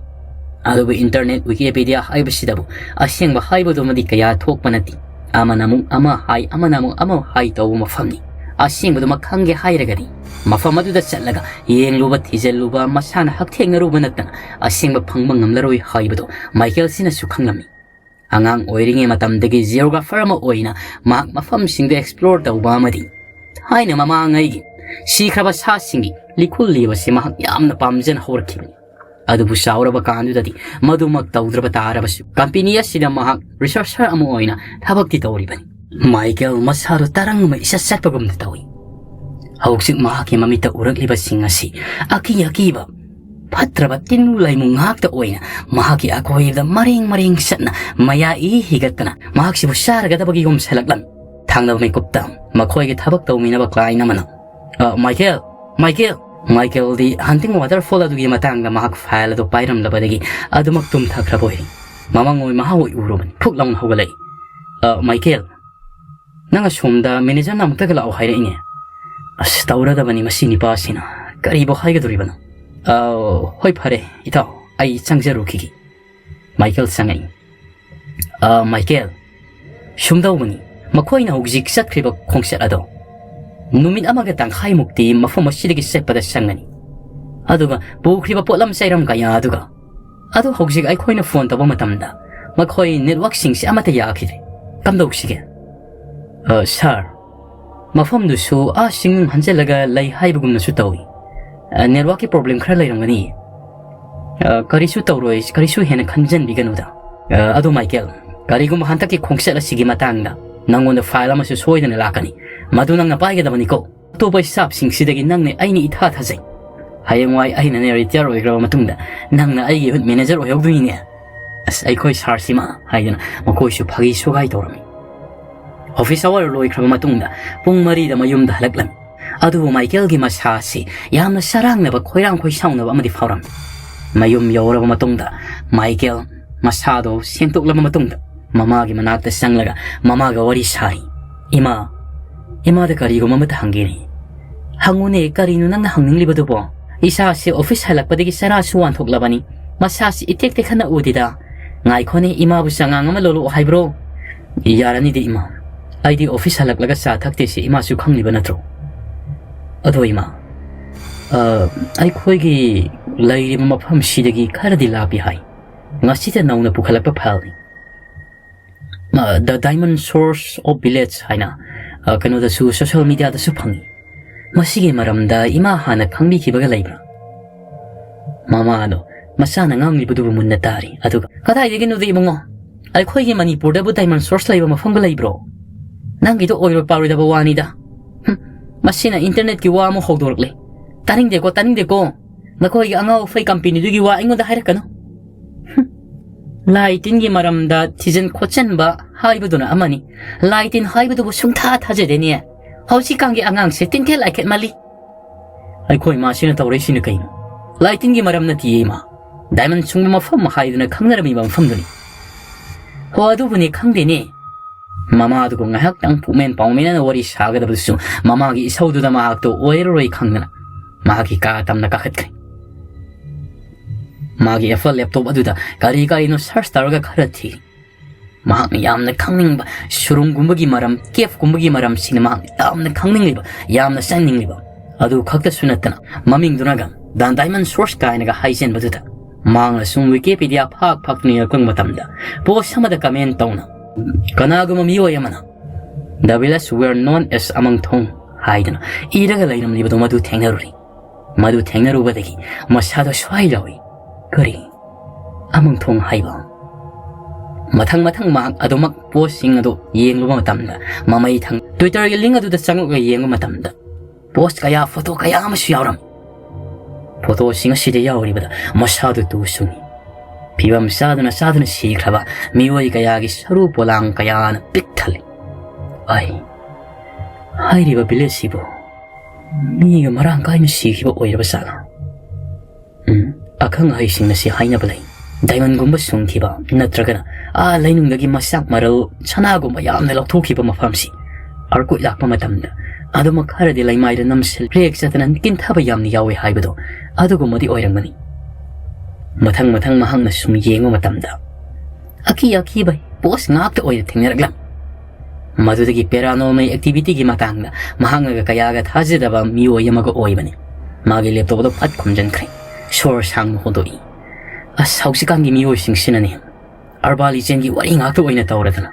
ꯑꯗꯨꯕꯨ ꯏꯟꯇꯔꯅꯦꯠ ꯋꯤꯀꯤꯄꯤꯗꯤꯌꯥ ꯍꯥꯏꯕꯁꯤꯗꯕꯨ ꯑꯁꯦꯡꯕ ꯍꯥꯏꯕꯗꯨꯃꯗꯤ ꯀꯌꯥ ꯊꯣꯛꯄ ꯅꯠꯇꯦ꯫ ꯑꯃꯅ ꯑꯃꯨꯛ ꯑꯃ ꯍꯥꯏ, ꯑꯃꯅ ꯑꯃꯨꯛ ꯑꯃ ꯍꯥꯏ ꯇꯧꯕ ꯃꯐꯝꯅꯤ꯫ ꯑꯁꯦꯡꯕꯗꯨꯃꯛ ꯈꯪꯒꯦ ꯍꯥꯏꯔꯒꯗꯤ ꯃꯐꯝ ꯑꯗꯨꯗ ꯆꯠꯂꯒ ꯌꯦꯡꯂꯨꯕ, ꯊꯤꯖꯤꯜꯂꯨꯕ, ꯃꯁꯥꯅ ꯍꯛꯊꯦꯡꯅꯔꯨꯕ ꯅꯠꯇꯅ ꯑꯁꯦꯡꯕ ꯐꯪꯕ ꯉꯝꯂꯔꯣꯏ ꯍꯥꯏꯕꯗꯨ ꯃꯥꯏꯀꯦꯜꯁꯤꯅꯁꯨ ꯈꯪꯂꯝꯃꯤ꯫ ꯑꯉꯥꯡ ꯑꯣꯏꯔꯤꯉꯩ ꯃꯇꯝꯗꯒꯤ ꯖꯤꯑꯣꯒ꯭ꯔꯥꯐꯔ ꯑꯃ ꯑꯣꯏꯅ ꯃꯍꯥꯛ ꯃꯐꯝꯁꯤꯡꯗ ꯑꯦꯛꯁꯄ꯭ꯂꯣꯔ ꯇꯧꯕ ꯑꯃꯗꯤ ꯊꯥꯏꯅ ꯃꯃꯥꯡꯉꯩꯒꯤ ꯁꯤꯈ꯭ꯔꯕ ꯁꯥꯁꯤꯡꯒꯤ ꯂꯤꯈꯨꯜ ꯂꯤꯕꯁꯤ ꯃꯍꯥꯛ ꯌꯥꯝꯅ ꯄꯥꯝꯖꯅ ꯍꯧꯔꯛꯈꯤꯕꯅꯤ꯫ ꯑꯗꯨꯕꯨ ꯆꯥꯎꯔꯕ ꯀꯥꯟꯗꯨꯗꯗꯤ ꯃꯗꯨꯃꯛ ꯇꯧꯗ꯭ꯔꯕ ꯇꯥꯔꯕꯁꯨ ꯀꯝꯄꯦꯅꯤ ꯑꯁꯤꯗ ꯃꯍꯥꯛ ꯔꯤꯁꯔꯆꯔ ꯑꯃ ꯑꯣꯏꯅ ꯊꯕꯛꯇꯤ ꯇꯧꯔꯤꯕꯅꯤ꯫ ꯃꯥꯏꯀꯦꯜ ꯃꯁꯥꯗꯨ ꯇꯔꯪ ꯑꯃ ꯏꯆꯠ ꯆꯠꯄꯒꯨꯝꯅ ꯇꯧꯏ꯫ ꯍꯧꯖꯤꯛ ꯃꯍꯥꯛꯀꯤ ꯃꯃꯤꯠꯇ ꯎꯔꯛꯂꯤꯕꯁꯤꯡ ꯑꯁꯤ ꯑꯀꯤ ꯑꯀꯤꯕ ꯐꯠꯇ꯭ꯔꯕ ꯇꯤꯟ ꯂꯩꯃꯨ ꯉꯥꯛꯇ ꯑꯣꯏꯅ ꯃꯍꯥꯛꯀꯤ ꯑꯀꯣꯏꯕꯗ ꯃꯔꯦꯡ ꯃꯔꯦꯡ ꯆꯠꯅ ꯃꯌꯥ ꯏ ꯍꯤꯒꯠꯇꯅ ꯃꯍꯥꯛꯁꯤꯕꯨ ꯆꯥꯔꯒꯗꯕꯒꯤ ꯒꯨꯝ ꯁꯦꯜꯂꯛꯂꯝꯃꯤ꯫ ꯊꯪꯅꯕ ꯃꯤꯀꯨꯞꯇ ꯃꯈꯣꯏꯒꯤ ꯊꯕꯛ ꯇꯧꯃꯤꯟꯅꯕ ꯀ꯭ꯂꯥꯏꯟ ꯑꯃꯅ, "ꯑ, ꯃꯥꯏꯀꯦꯜ, ꯃꯥꯏꯀꯦꯜ!" ꯃꯥꯏꯀꯦꯜꯗꯤ ꯍꯟꯇꯤꯡ ꯋꯥꯇꯔꯐꯣꯜ ꯑꯗꯨꯒꯤ ꯃꯇꯥꯡꯗ ꯃꯍꯥꯛ ꯐꯥꯏꯜ ꯑꯗꯨ ꯄꯥꯏꯔꯝꯂꯕꯗꯒꯤ ꯑꯗꯨꯃꯛ ꯇꯨꯝꯊꯈ꯭ꯔꯕ ꯑꯣꯏꯔꯤ꯫ ꯃꯃꯪ ꯑꯣꯏ ꯃꯍꯥ ꯑꯣꯏ ꯎꯔꯨꯕꯅꯤ꯫ ꯐꯨꯛ ꯂꯥꯎꯅ ꯍꯧꯒꯠꯂꯛꯏ꯫ "ꯑ, ꯃꯥꯏꯀꯦꯜ, ꯅꯪ ꯑꯁꯣꯝꯗ ꯃꯦꯅꯦꯖꯔꯅ ꯑꯃꯨꯛꯇꯒ ꯂꯥꯛꯑꯣ ꯍꯥꯏꯔꯛꯏꯅꯦ꯫ ꯑꯁ, ꯇꯧꯔꯗꯕꯅꯤ ꯃꯁꯤ ꯅꯤꯄꯥꯁꯤꯅ꯫ ꯀꯔꯤꯕꯨ ꯍꯥꯏꯒꯗꯣꯔꯤꯕꯅꯣ? ꯑ, ꯍꯣꯏ, ꯐꯔꯦ, ꯏꯇꯥꯎ, ꯑꯩ ꯆꯪꯖꯔꯨꯈꯤꯒꯦ꯫" ꯃꯥꯏꯀꯦꯜ ꯆꯪꯉꯛꯏ꯫ "ꯑ, ꯃꯥꯏꯀꯦꯜ, ꯁꯨꯝꯗꯧꯕꯅꯤ, ꯃꯈꯣꯏꯅ ꯍꯧꯖꯤꯛ ꯆꯠꯈ꯭ꯔꯤꯕ ꯈꯣꯡꯆꯠ ꯑꯗꯣ ꯅꯨꯃꯤꯠ ꯑꯃꯒ ꯇꯪꯈꯥꯏꯃꯨꯛꯇꯤ ꯃꯐꯝ ꯑꯁꯤꯗꯒꯤ ꯆꯠꯄꯗ ꯆꯪꯒꯅꯤ꯫ ꯑꯗꯨꯒ ꯄꯨꯈ꯭ꯔꯤꯕ ꯄꯣꯠꯂꯝ ꯆꯩꯔꯝ ꯀꯌꯥ ꯑꯗꯨꯒ, ꯑꯗꯨ ꯍꯧꯖꯤꯛ ꯑꯩꯈꯣꯏꯅ ꯐꯣꯟ ꯇꯧꯕ ꯃꯇꯝꯗ ꯃꯈꯣꯏ ꯅꯦꯠꯋꯥꯛꯁꯤꯡꯁꯦ ꯑꯃꯠꯇ ꯌꯥꯈꯤꯗ꯭ꯔꯦ꯫ ꯀꯝꯗꯧꯁꯤꯒꯦ?" "ꯑ, ꯁꯥꯔ, ꯃꯐꯝꯗꯨꯁꯨ ꯑꯥ ꯆꯤꯡ ꯍꯟꯖꯤꯜꯂꯒ ꯂꯩ ꯍꯥꯏꯕꯒꯨꯝꯅꯁꯨ ꯇꯧꯏ꯫ ꯑ, ꯅꯦꯠꯋꯥꯛꯀꯤ ꯄ꯭ꯔꯣꯕ꯭ꯂꯦꯝ ꯈꯔ ꯂꯩꯔꯝꯒꯅꯤ꯫ ꯑ, ꯀꯔꯤꯁꯨ ꯇꯧꯔꯣꯏ, ꯀꯔꯤꯁꯨ ꯍꯦꯟꯅ ꯈꯟꯖꯟꯕꯤꯒꯅꯨꯗ꯫ ꯑ, ꯑꯗꯨ ꯃꯥꯏꯀꯦꯜ, ꯀꯔꯤꯒꯨꯝꯕ ꯍꯟꯗꯛꯀꯤ ꯈꯣꯡꯆꯠ ꯑꯁꯤꯒꯤ ꯃꯇꯥꯡꯗ ꯅꯪꯉꯣꯟꯗ ꯐꯥꯏꯜ ꯑꯃꯁꯨ ꯁꯣꯏꯗꯅ ꯂꯥꯛꯀꯅꯤ꯫ ꯃꯗꯨ ꯅꯪꯅ ꯄꯥꯏꯒꯗꯕꯅꯤꯀꯣ꯫ ꯑꯇꯣꯞꯄ ꯁ꯭ꯇꯥꯐꯁꯤꯡꯁꯤꯗꯒꯤ ꯅꯪꯅ ꯑꯩꯅ ꯏꯊꯥ ꯊꯥꯖꯩ꯫ ꯍꯌꯦꯡꯋꯥꯏ ꯑꯩꯅꯅꯦ ꯔꯤꯇꯥꯌꯔ ꯑꯣꯏꯈ꯭ꯔꯕ ꯃꯇꯨꯡꯗ ꯅꯪꯅ ꯑꯩꯒꯤ ꯍꯨꯠ ꯃꯦꯅꯦꯖꯔ ꯑꯣꯏꯍꯧꯗꯣꯏꯅꯤꯅꯦ꯫" "ꯑꯁ, ꯑꯩꯈꯣꯏ ꯁꯥꯔꯁꯤꯃ" ꯍꯥꯏꯗꯅ ꯃꯈꯣꯏꯁꯨ ꯐꯥꯒꯤ ꯁꯨꯒꯥꯏ ꯇꯧꯔꯝꯃꯤ꯫ ꯑꯣꯐꯤꯁ ꯑꯋꯥꯔ ꯂꯣꯏꯈ꯭ꯔꯕ ꯃꯇꯨꯡꯗ ꯄꯨꯡ ꯃꯔꯤꯗ ꯃꯌꯨꯝꯗ ꯍꯜꯂꯛꯂꯝꯃꯤ꯫ ꯑꯗꯨꯕꯨ ꯃꯥꯏꯀꯦꯜꯒꯤ ꯃꯁꯥ ꯑꯁꯤ ꯌꯥꯝꯅ ꯆꯔꯥꯡꯅꯕ, ꯈꯣꯏꯔꯥꯡ ꯈꯣꯏꯁꯥꯎꯅꯕ ꯑꯃꯗꯤ ꯐꯥꯎꯔꯝꯃꯤ꯫ ꯃꯌꯨꯝ ꯌꯧꯔꯕ ꯃꯇꯨꯡꯗ ꯃꯥꯏꯀꯦꯜ ꯃꯁꯥꯗꯣ ꯁꯦꯡꯗꯣꯛꯂꯕ ꯃꯇꯨꯡꯗ ꯃꯃꯥꯒꯤ ꯃꯅꯥꯛꯇ ꯆꯪꯂꯒ ꯃꯃꯥꯒ ꯋꯥꯔꯤ ꯁꯥꯏ꯫ "ꯏꯃꯥ, ꯏꯃꯥꯗ ꯀꯔꯤꯒꯨꯝꯕ ꯑꯃꯇ ꯍꯪꯒꯦꯅꯦ꯫" "ꯍꯪꯉꯨꯅꯦ, ꯀꯔꯤꯅꯣ ꯅꯪꯅ ꯍꯪꯅꯤꯡꯂꯤꯕꯗꯨꯕꯣ? ꯏꯆꯥꯁꯦ ꯑꯣꯐꯤꯁ ꯍꯜꯂꯛꯄꯗꯒꯤ ꯆꯔꯥꯁꯨ ꯋꯥꯟꯊꯣꯛꯂꯕꯅꯤ꯫ ꯃꯁꯥꯁꯤ ꯏꯇꯦꯛ ꯇꯦꯛꯈꯠꯅ ꯎꯗꯦꯗ꯫ ꯉꯥꯏꯈꯣꯅꯦ, ꯏꯃꯥꯕꯨ ꯆꯉꯥꯡ ꯑꯃ ꯂꯣꯜꯂꯛꯑꯣ ꯍꯥꯏꯕ꯭ꯔꯣ?" "ꯌꯥꯔꯅꯤꯗ ꯏꯃꯥ, ꯑꯩꯗꯤ ꯑꯣꯐꯤꯁ ꯍꯜꯂꯛꯂꯒ ꯆꯥ ꯊꯛꯇꯦꯁꯦ ꯏꯃꯥꯁꯨ ꯈꯪꯂꯤꯕ ꯅꯠꯇ꯭ꯔꯣ? ꯑꯗꯣ ꯏꯃꯥ, ꯑ, ꯑꯩꯈꯣꯏꯒꯤ ꯂꯩꯔꯤꯕ ꯃꯐꯝꯁꯤꯗꯒꯤ ꯈꯔꯗꯤ ꯂꯥꯞꯄꯤ ꯍꯥꯏ꯫ ꯉꯁꯤꯇ ꯅꯧꯅ ꯄꯨꯈꯠꯂꯛꯄ ꯐꯥꯏꯜꯅꯤ꯫ ꯑ, The Diamond Source of Village ꯍꯥꯏꯅ, ꯑ, ꯀꯩꯅꯣꯗꯁꯨ, ꯁꯣꯁꯤꯌꯦꯜ ꯃꯤꯗꯤꯌꯥꯗꯁꯨ ꯐꯪꯉꯤ꯫ ꯃꯁꯤꯒꯤ ꯃꯔꯝꯗ ꯏꯃꯥ ꯍꯥꯟꯅ ꯈꯪꯕꯤꯈꯤꯕꯒ ꯂꯩꯕ꯭ꯔꯥ?" ꯃꯃꯥꯗꯣ ꯃꯆꯥꯅ ꯉꯥꯡꯂꯤꯕꯗꯨꯕꯨ ꯃꯨꯟꯅ ꯇꯥꯔꯤ꯫ ꯑꯗꯨꯒ, "ꯀꯗꯥꯏꯗꯒꯤꯅꯣꯗ ꯏꯕꯨꯡꯉꯣ? ꯑꯩꯈꯣꯏꯒꯤ ꯃꯅꯤꯄꯨꯔꯗꯕꯨ ꯗꯥꯏꯃꯟ ꯁꯣꯔꯁ ꯂꯩꯕ ꯃꯐꯝꯒ ꯂꯩꯕ꯭ꯔꯣ? ꯅꯪꯒꯤꯗꯣ ꯑꯣꯏꯔꯣꯏ ꯄꯥꯔꯣꯏꯗꯕ ꯋꯥꯅꯤꯗ꯫ ꯍꯨꯝ, ꯃꯁꯤꯅ ꯏꯟꯇꯔꯅꯦꯠꯀꯤ ꯋꯥ ꯑꯃ ꯍꯧꯗꯣꯔꯛꯂꯦ꯫ ꯇꯥꯅꯤꯡꯗꯦꯀꯣ, ꯇꯥꯅꯤꯡꯗꯦꯀꯣ꯫ ꯅꯈꯣꯏꯒꯤ ꯑꯉꯥꯎ ꯑꯐꯩ ꯀꯝꯄꯦꯅꯤꯗꯨꯒꯤ ꯋꯥ ꯑꯩꯉꯣꯟꯗ ꯍꯥꯏꯔꯛꯀꯅꯨ꯫ ꯍꯨꯝ, ꯂꯥꯏ ꯇꯤꯟꯒꯤ ꯃꯔꯝꯗ ꯊꯤꯖꯤꯟ ꯈꯣꯠꯆꯟꯕ ꯍꯥꯏꯕꯗꯨꯅ ꯑꯃꯅꯤ, ꯂꯥꯏ ꯇꯤꯟ ꯍꯥꯏꯕꯗꯨꯕꯨ ꯁꯨꯡꯊꯥ ꯊꯥꯖꯗꯦꯅꯦ꯫ ꯍꯧꯖꯤꯛꯀꯥꯟꯒꯤ ꯑꯉꯥꯡꯁꯦ ꯇꯤꯟꯊꯦꯠ ꯂꯥꯏꯈꯦꯠ ꯃꯥꯜꯂꯤ꯫" "ꯑꯩꯈꯣꯏ ꯏꯃꯥꯁꯤꯅ ꯇꯧꯔꯛꯏꯁꯤꯅ ꯀꯩꯅꯣ?" "ꯂꯥꯏ ꯇꯤꯟꯒꯤ ꯃꯔꯝ ꯅꯠꯇꯤꯌꯦ ꯏꯃꯥ, ꯗꯥꯏꯃꯟ ꯁꯨꯡꯕ ꯃꯐꯝ ꯍꯥꯏꯗꯨꯅ ꯈꯪꯅꯔꯝꯃꯤꯕ ꯃꯐꯝꯗꯨꯅꯤ꯫" "ꯍꯣ, ꯑꯗꯨꯕꯨꯅꯦ ꯈꯪꯗꯦꯅꯦ꯫ ꯃꯃꯥꯗꯨꯒ ꯉꯥꯏꯍꯥꯛꯇꯪ ꯄꯨꯛꯃꯦꯟ ꯄꯥꯎꯃꯦꯟꯅꯅ ꯋꯥꯔꯤ ꯁꯥꯒꯗꯕꯗꯨꯁꯨ ꯃꯃꯥꯒꯤ ꯏꯁꯧꯗꯨꯗ ꯃꯍꯥꯛꯇꯣ ꯑꯣꯏꯔꯔꯣꯏ ꯈꯪꯗꯅ ꯃꯍꯥꯛꯀꯤ ꯀꯥ ꯇꯝꯅ ꯀꯥꯈꯠꯈ꯭ꯔꯦ꯫ ꯃꯥꯒꯤ ꯑꯦꯄꯜ ꯂꯦꯞꯇꯣꯞ ꯑꯗꯨꯗ ꯀꯔꯤ ꯀꯔꯤꯅꯣ ꯁꯔꯆ ꯇꯧꯔꯒ ꯈꯔ ꯊꯤ꯫ ꯃꯍꯥꯛꯅ ꯌꯥꯝꯅ ꯈꯪꯅꯤꯡꯕ ꯁꯨꯔꯨꯡꯒꯨꯝꯕꯒꯤ ꯃꯔꯝ, ꯀꯦꯐꯀꯨꯝꯕꯒꯤ ꯃꯔꯝꯁꯤꯡꯅ ꯃꯍꯥꯛꯅ ꯌꯥꯝꯅ ꯈꯪꯅꯤꯡꯂꯤꯕ, ꯌꯥꯝꯅ ꯆꯪꯅꯤꯡꯂꯤꯕ ꯑꯗꯨ ꯈꯛꯇꯁꯨ ꯅꯠꯇꯅ ꯃꯃꯤꯡꯗꯨꯅꯒ ꯗꯥ ꯗꯥꯏꯃꯟ ꯁꯣꯔꯁ ꯀꯥꯏꯅꯒ ꯍꯥꯏꯖꯟꯕꯗꯨꯗ ꯃꯍꯥꯛꯅ ꯁꯨꯝ ꯋꯤꯀꯤꯄꯤꯗꯤꯌꯥ ꯐꯥꯛ ꯐꯥꯛꯇꯨꯅ ꯌꯦꯡꯉꯛꯄ ꯃꯇꯝꯗ ꯄꯣꯁ ꯑꯃꯗ ꯀꯃꯦꯟ ꯇꯧꯅ ꯀꯅꯥꯒꯨꯝꯕ ꯃꯤꯑꯣꯏ ꯑꯃꯅ "The village where known as ꯑꯃꯪꯊꯣꯡ" ꯍꯥꯏꯗꯨꯅ ꯏꯔꯒ ꯂꯩꯔꯝꯂꯤꯕꯗꯨ ꯃꯗꯨ ꯊꯦꯡꯅꯔꯨꯔꯤ꯫ ꯃꯗꯨ ꯊꯦꯡꯅꯔꯨꯕꯗꯒꯤ ꯃꯁꯥꯗꯣ ꯁ꯭ꯋꯥꯏ ꯂꯥꯎꯏ꯫ ꯀꯔꯤ? ꯑꯃꯪꯊꯣꯡ ꯍꯥꯏꯕ? ꯃꯊꯪ ꯃꯊꯪ ꯃꯍꯥꯛ ꯑꯗꯨꯃꯛ ꯄꯣꯁꯁꯤꯡ ꯑꯗꯨ ꯌꯦꯡꯂꯨꯕ ꯃꯇꯝꯗ ꯃꯃꯩ ꯊꯪ ꯇ꯭ꯋꯤꯇꯔꯒꯤ ꯂꯤꯡ ꯑꯗꯨꯗ ꯆꯪꯉꯛꯂꯒ ꯌꯦꯡꯕ ꯃꯇꯝꯗ ꯄꯣꯁ ꯀꯌꯥ, ꯐꯣꯇꯣ ꯀꯌꯥ ꯑꯃꯁꯨ ꯌꯥꯎꯔꯝꯃꯤ꯫ ꯐꯣꯇꯣꯁꯤꯡ ꯑꯁꯤꯗ ꯌꯥꯎꯔꯤꯕꯗ ꯃꯁꯥꯗꯨ ꯇꯨ ꯁꯨꯡꯏ꯫ ꯐꯤꯕꯝ ꯆꯥꯗꯅ ꯆꯥꯗꯅ ꯁꯤꯈ꯭ꯔꯕ ꯃꯤꯑꯣꯏ ꯀꯌꯥꯒꯤ ꯁꯔꯨ ꯄꯣꯂꯥꯡ ꯀꯌꯥꯅ ꯄꯤꯛ ꯊꯜꯂꯤ꯫ ꯑꯩ ꯍꯥꯏꯔꯤꯕ ꯚꯤꯂꯦꯖꯁꯤꯕꯨ ꯃꯤꯒ ꯃꯔꯥꯡ ꯀꯥꯏꯅ ꯁꯤꯈꯤꯕ ꯑꯣꯏꯔꯕ ꯖꯥꯠꯂꯥ? ꯎꯝ, ꯑꯈꯪ ꯑꯍꯩꯁꯤꯡꯅ ꯁꯤ ꯍꯥꯏꯅꯕ ꯂꯩ, ꯗꯥꯏꯃꯟꯒꯨꯝꯕ ꯁꯨꯡꯈꯤꯕ ꯅꯠꯇ꯭ꯔꯒꯅ ꯑꯥ ꯂꯩꯅꯨꯡꯗꯒꯤ ꯃꯆꯥꯛ ꯃꯔꯜ ꯁꯅꯥꯒꯨꯝꯕ ꯌꯥꯝꯅ ꯂꯧꯊꯣꯛꯈꯤꯕ ꯃꯐꯝꯁꯤ ꯑꯥꯔꯀ꯭ꯋꯦꯛ ꯂꯥꯛꯄ ꯃꯇꯝꯗ ꯑꯗꯨꯃꯛ ꯈꯔꯗꯤ ꯂꯩꯃꯥꯏꯗ ꯅꯝꯁꯤꯜ ꯔꯦꯛ ꯆꯠꯇꯅ ꯀꯤꯟꯊꯕ ꯌꯥꯝꯅ ꯌꯥꯎꯋꯦ ꯍꯥꯏꯕꯗꯣ ꯑꯗꯨꯒꯨꯝꯕꯗꯤ ꯑꯣꯏꯔꯝꯒꯅꯤ꯫ ꯃꯊꯪ ꯃꯊꯪ ꯃꯍꯥꯛꯅ ꯁꯨꯝ ꯌꯦꯡꯕ ꯃꯇꯝꯗ ꯑꯀꯤ ꯑꯀꯤꯕ ꯄꯣꯁ ꯉꯥꯛꯇ ꯑꯣꯏꯅ ꯊꯦꯡꯅꯔꯛꯂꯝꯃꯤ꯫ ꯃꯗꯨꯗꯒꯤ ꯄꯦꯔꯥꯅꯣꯔꯃꯦꯜ ꯑꯦꯛꯇꯤꯚꯤꯇꯤꯒꯤ ꯃꯇꯥꯡꯗ ꯃꯍꯥꯛꯅꯒ ꯀꯌꯥꯒ ꯊꯥꯖꯗꯕ ꯃꯤꯑꯣꯏ ꯑꯃꯒ ꯑꯣꯏꯕꯅꯤ꯫ ꯃꯥꯒꯤ ꯂꯦꯞꯇꯣꯞ ꯑꯗꯨ ꯐꯠ ꯈꯨꯝꯖꯤꯟꯈ꯭ꯔꯦ꯫ ꯁꯣꯔ ꯁꯥꯡꯅ ꯍꯣꯟꯗꯣꯛꯏ꯫ ꯑꯁ, ꯍꯧꯖꯤꯛꯀꯥꯟꯒꯤ ꯃꯤꯑꯣꯏꯁꯤꯡꯁꯤꯅꯅꯦ ꯑꯔꯕꯥꯟ ꯂꯤꯖꯦꯟꯒꯤ ꯋꯥꯔꯤ ꯉꯥꯛꯇ ꯑꯣꯏꯅ ꯇꯧꯔꯗꯅ,